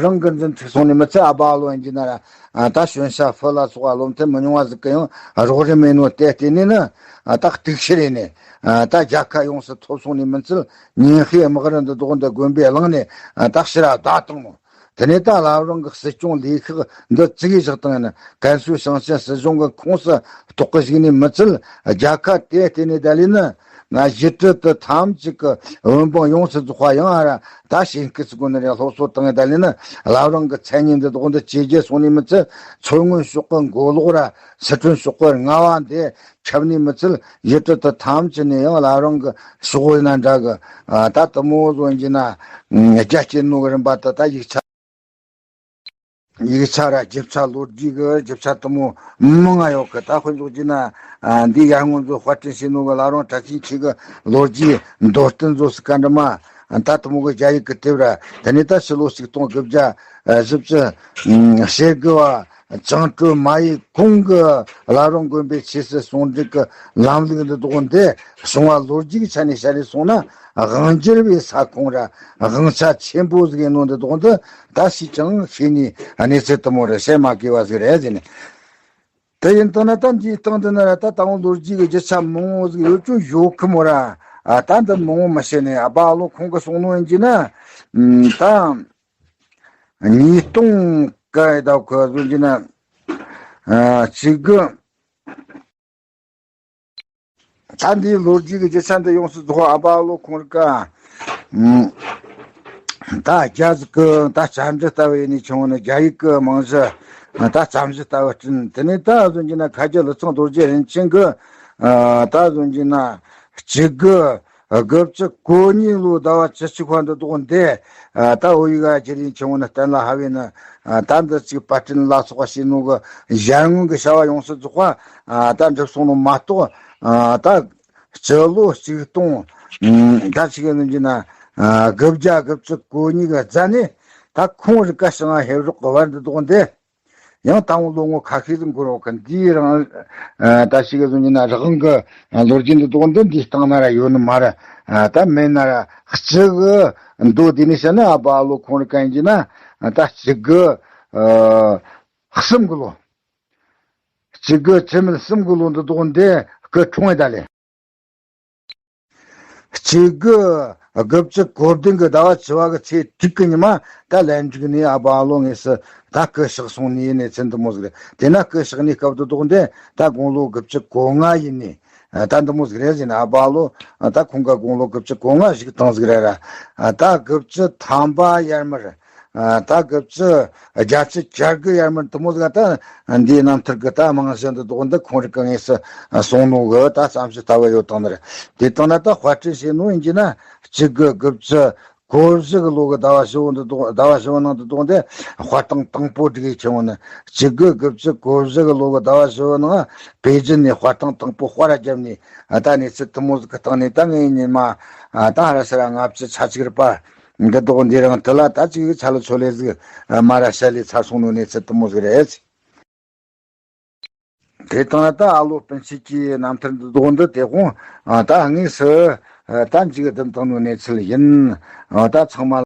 རང་གི་འཛིན་ཐུབ་སོང་ནས་མི་ཚད། ཨ་བ་ལོ་ཡིན་གྱི་ན་ར། ད་ཞོན་ཤ་ཕུ་ལ་སོགས་པ་བློ་མཐུན་མི་ཉུང་བ་ཟིག་གི་ཡང་རོགས་རམ་མེད་ནོ་དེ་བརྟེན་ནས་ནི། ད་གཏུག་བཤེར་ཡིན་ནས། ད་རྒྱལ་ཁ་ཡོངས་སུ་ཐོབ་སོང་ནས་མི་ཚད། ཉིན་ཤས་དམག་རུ་འདི་དག་འདི་དགོན་པའི་གླིང་ནས་ད་ཕྱིར་བདའ་བཏང་ནོ། དེ་ནས་ད་བླ་བྲང་གི་སྲིད་སྐྱོང་ལས་ཁག་འདི་བཙུགས་བཞག་བཏང་ཡིན་ན། ཀན་སུའུ་ཞིང་ཆེན་སྲིད་གཞུང་གི་ཁོངས་སུ་གཏོགས་ཀྱི་ཞིག་ནས་མི་ཚད། རྒྱལ་ཁ་དེ་བརྟེན་ནས་ད་ལས་ནི། ང་ཡུལ་གྲུ་དེ་ཐམས་ཅད་ཀྱི་བོད་འབངས་ཡོངས་སུ་རྫོགས་པ་ཡང་ཨ་ར་ད་ཞེན་སྐུལ་ཚུལ་སྒོ་ནས་རེ་སློབ་གསོ་བཏང་ཡིན། ད་ལས་ནི་བླ་བྲང་གི་མཚན་སྙན་འདི་དག་འདི་ཇེ་རྒྱས་སོང་ནས་མི་ཚད། མཚོ་སྔོན་ཕྱོགས་ཀྱི་མགོ་ལོག་ར་སི་ཁྲོན་ཕྱོགས་ཀྱི་རྔ་བ་འདི་ཁྱབ་ནས་མི་ཚད། ཡུལ་གྲུ་དེ་ཐམས་ཅད་ནས་ཡང་བླ་བྲང་གི་ཕྱོགས་ཡིན་ན་འདྲ་གི། ད་དེ་མོ་བཟོ་རྒྱུ་ན། རྒྱ་སྐྱེད་ནོ་གི་རིམ་པ་དེ་ད་ཡིག་ཆ། ཡིག་ཆ་ར་རྒྱུ་ཆ་ལོ་རྒྱུས་ཀྱི་རྒྱུ་ཆ་དེ་མོ་མང་ང་ཡོད་གི། ད་དཔེ་འཇོག་རྒྱུ་ན། འདི་ཡར་སྔོན་ཚོ་དཔར་སྐྲུན་བྱས་ནོ་གི་བླ་བྲང་བྲག་ཆེན་ཆོས་ཀྱི་ལོ་རྒྱུས་མདོར་བསྟན་བཟོ་སྲིད་ཀ་འདྲ་མ། ད་དེ་མོ་གི་རྒྱ་ཡིག་གི་དེབ་ར། དེ་ནས་ད་ཕྱི་ལོ་ཆིག་སྟོང་དགུ་བརྒྱ་བཞི་བཅུ་ཞེ་དགུ་བ། བྱང་སྤྲུལ་མ་ཡི་གུང་གི་བླ་བྲང་དགོན་པའི་ཆོས་སྲིད་ཟུང་འབྲེལ་གྱི་ལམ་ལུགས་འདི་དག་འདི་བྱུང་བ་ལོ་རྒྱུས་ཀྱི་ཆ་ནས་བཤད་རེ་སོང་ན། དབང་སྒྱུར་བའི་ས་ཁོངས་ར་དབང་ཆ་ཆེན་པོ་ཟིག་ཡིན་ནོ་འདི་དག་འདི་ད་སུས་ཀྱང་ཤེས་ནི་གནས་ཚུལ་དེ་མོ་རེད། བཤད་མ་དགོས་པ་ཟིག་རེད་ཟེར་ནས། དེ་ཡིན་དང་ན་ད་འདིའི་སྟེང་དུ་ན་ར་ད་དང་པོ་ལོ་རྒྱུས་ཀྱི་རྒྱུ་ཆ་མང་བོ་ཟིག་ཡོད་ཅུང་ཡོད་གི་མོ་ར། ད་འདི་མང་བོ་མི་བཤད་ནས། ཨ་བ་ལོ་ཁོང་གི་གསུང་ནོ་ཡིན་གྱི་ན། ད་ཉིས་སྟོང་ག་ཡི་ཟླ་གི་བཟོ་གྱི་ན། ཨ་གཅིག་གི། ད་འདིའི་ལོ་རྒྱུས་ཀྱི་རྒྱུ་ཆ་འདི་ཡོངས་སུ་རྫོགས་ཨ་བ་ལོ་ཁོང་རིག་ག། ད་རྒྱ་ཟིག་གི་ད་བཅར་འདྲི་ལྟ་བུ་ཡིན་ནི་ཆུང་ནི་རྒྱ་ཡིག་གི་རྨང་གཞི། ད་བརྩམས་གཞི་ལྟ་བུ་བསྐྲུན། དེ་ནས་ད་གཟོད་ཀྱི་ན་ཁ་རྒྱ་ལི་ཚང་རྡོ་རྗེ་རིན་ཆེན་གི། ད་གཟོད་ཀྱི་ན་གཅིག་དགུ་དགུ་བཅུ་གོ་གཉིས་ལོའི་ཟླ་བ་བཅུ་གཅིག་པ་འདི་དག་འདི། ད་བོད་ཡིག་ག་རྒྱུད་རིང་ཆུང་ནི་གཏན་ལ་ཕབ་བས་ནི། ད་འདི་གཅིག་པར་སྐྲུན་ལ་སོགས་པ་བྱས་ནོ་གི་གཞན་ངོས་ཀྱི་བྱ་བ་ཡོངས་སུ་རྫོགས་པ་ད་འགྲུབ་སོང་ནོ་མ་གཏོགས། ད་སྤྱི་ལོ་ཆིག་སྟོང་། ད་ཆིག་ཡིན་གྱི་ན། དགུ་བརྒྱ་དགུ་བཅུ་གོ་གཉིས་ཀྱི་རྫ་ནས་ད་ཁོང་རིག་ག་ཞིང་ང་ཧེ་རོག་གི་བར་འདི་དག་འདི། ཡང་དང་པོ་ལོ་ངོ་ཁ་ཤས་ཟིག་འགོར་བ་གི། འདིའི་རང་། ད་ཞིག་གི་གཟུགས་ཀྱི་ན་རི་དབང་གི་ལོ་རྒྱུས་འདི་དག་འདི་འདིའི་སྟེང་ན་ར་ཡོད་ནི་མ་རེད། ད་མེད་ན་ར་གཅིག་གི་མདོ་འདི་ནས་བཤད་ན་ཨ་བ་ལོ་ཁོང་རིག་ག་ཡིན་གྱི་ན། ད་གཅིག་གི་གསུམ་གི་ལོ། གཅིག་དགུ་བཅུ་མེད་གསུམ་གི་ལོ་འདི་དག་འདི་སྐུ་འཁྲུངས་ཡོད་ད་ལེ། གཅིག་དགུ་དགུ་བཅུ་གོ་བདུན་གི་ཟླ་བ་བཅུ་པ་གི་ཚེས་དྲུག་གི་ཉི་མ་ད་ལན་ཀྲིག་ནས་ཨ་བ་ལོ་དངོས་སུ་ད་སྐུ་གཤེགས་སོང་ནི་ཡིན་ནི་ཚུལ་འདི་མོ་ཟིག་རེད། དེ་ན་སྐུ་གཤེགས་ནི་སྐབས་དུ་དག་འདི་ད་དགུང་ལོ་དགུ་བཅུ་གོ་ལྔ་ཡིན་ནི་ད་འདི་མོ་ཟིག་རེད་ཟེར་ནས། ཨ་བ་ལོ་ད་ཁོང་ག་དགུང་ལོ་དགུ་བཅུ་གོ་ལྔ་བཞུགས་བཏང་ཟིག་རེད་ར། ད་དགུ་བཅུ་ཐམ་པ་ཡར་མར། ད་དགུ་བཅུ་བརྒྱད་ཅུ་གྱ་དགུ་ཡར་མར་དེ་མོ་ཟིག་ད་འདིའི་རྣམ་ཐར་གི་ད་རྨང་གཞི་འདི་དག་འདི་ཁོང་རང་གི་ངོས་སུ་གསུངས་ནོ་གི་ད་བརྩམས་ཞིབ་ལྟ་བུ་ཡོད་དང་ནི་རེད། དེ་དང་ན་ད་དཔར་སྐྲུན་བྱས་ནོ་ཡིན་གྱི་ན་གཅིག་དགུ་དགུ་བཅུ་གོ་བཞི་གི་ལོ་གི་ཟླ་བ་བཞི་བོ་འདི་དག་ཟླ་བ་བཞི་བོ་ནང་འདི་དག་འདི་དཔར་ཐེངས་དང་པོ་སྒྲིག་ཡས་ཁྱེར་འོང་ནི། གཅིག་དགུ་དགུ་བཅུ་གོ་བཞི་གི་ལོ་གི་ཟླ་བ་བཞི་བོ་ནང་པེ་ཅིན་ནས་དཔར་ཐེངས་དང་པོ་དཔར་བརྒྱབ་ནས་ད་གནས་ཚུལ་དེ་མོ་ཟིག་གི་སྟེང་ནས་ད་ངས་ཉི་མ་ད་ཧ་ར་ས་ར་ལྔ་བཅུ་ཚ་གཅིག་རེད་པ། འདི་དག་འདི་རང་དེ་ལ་ད་ཅིག་ཚ་ལོ་ཚོ་ལས་ཟིག་མ་ར་ཤ་ལས་ཚར་སོང་ནོ་གནས་ཚུལ་དེ་མོ་ཟིག་རེད། དེ་དང་ད་ཨ་ལོ་སྤུན་མཆེད་ཀྱི་རྣམ་ཐར་འདི་དག་འདི་དེ་དགོང་ད་དངོས་སུ་ད་མཇུག་བསྡུམ་བཏང་ནོ་གནས་ཚུལ་ཡིན། ད་ཚང་མ་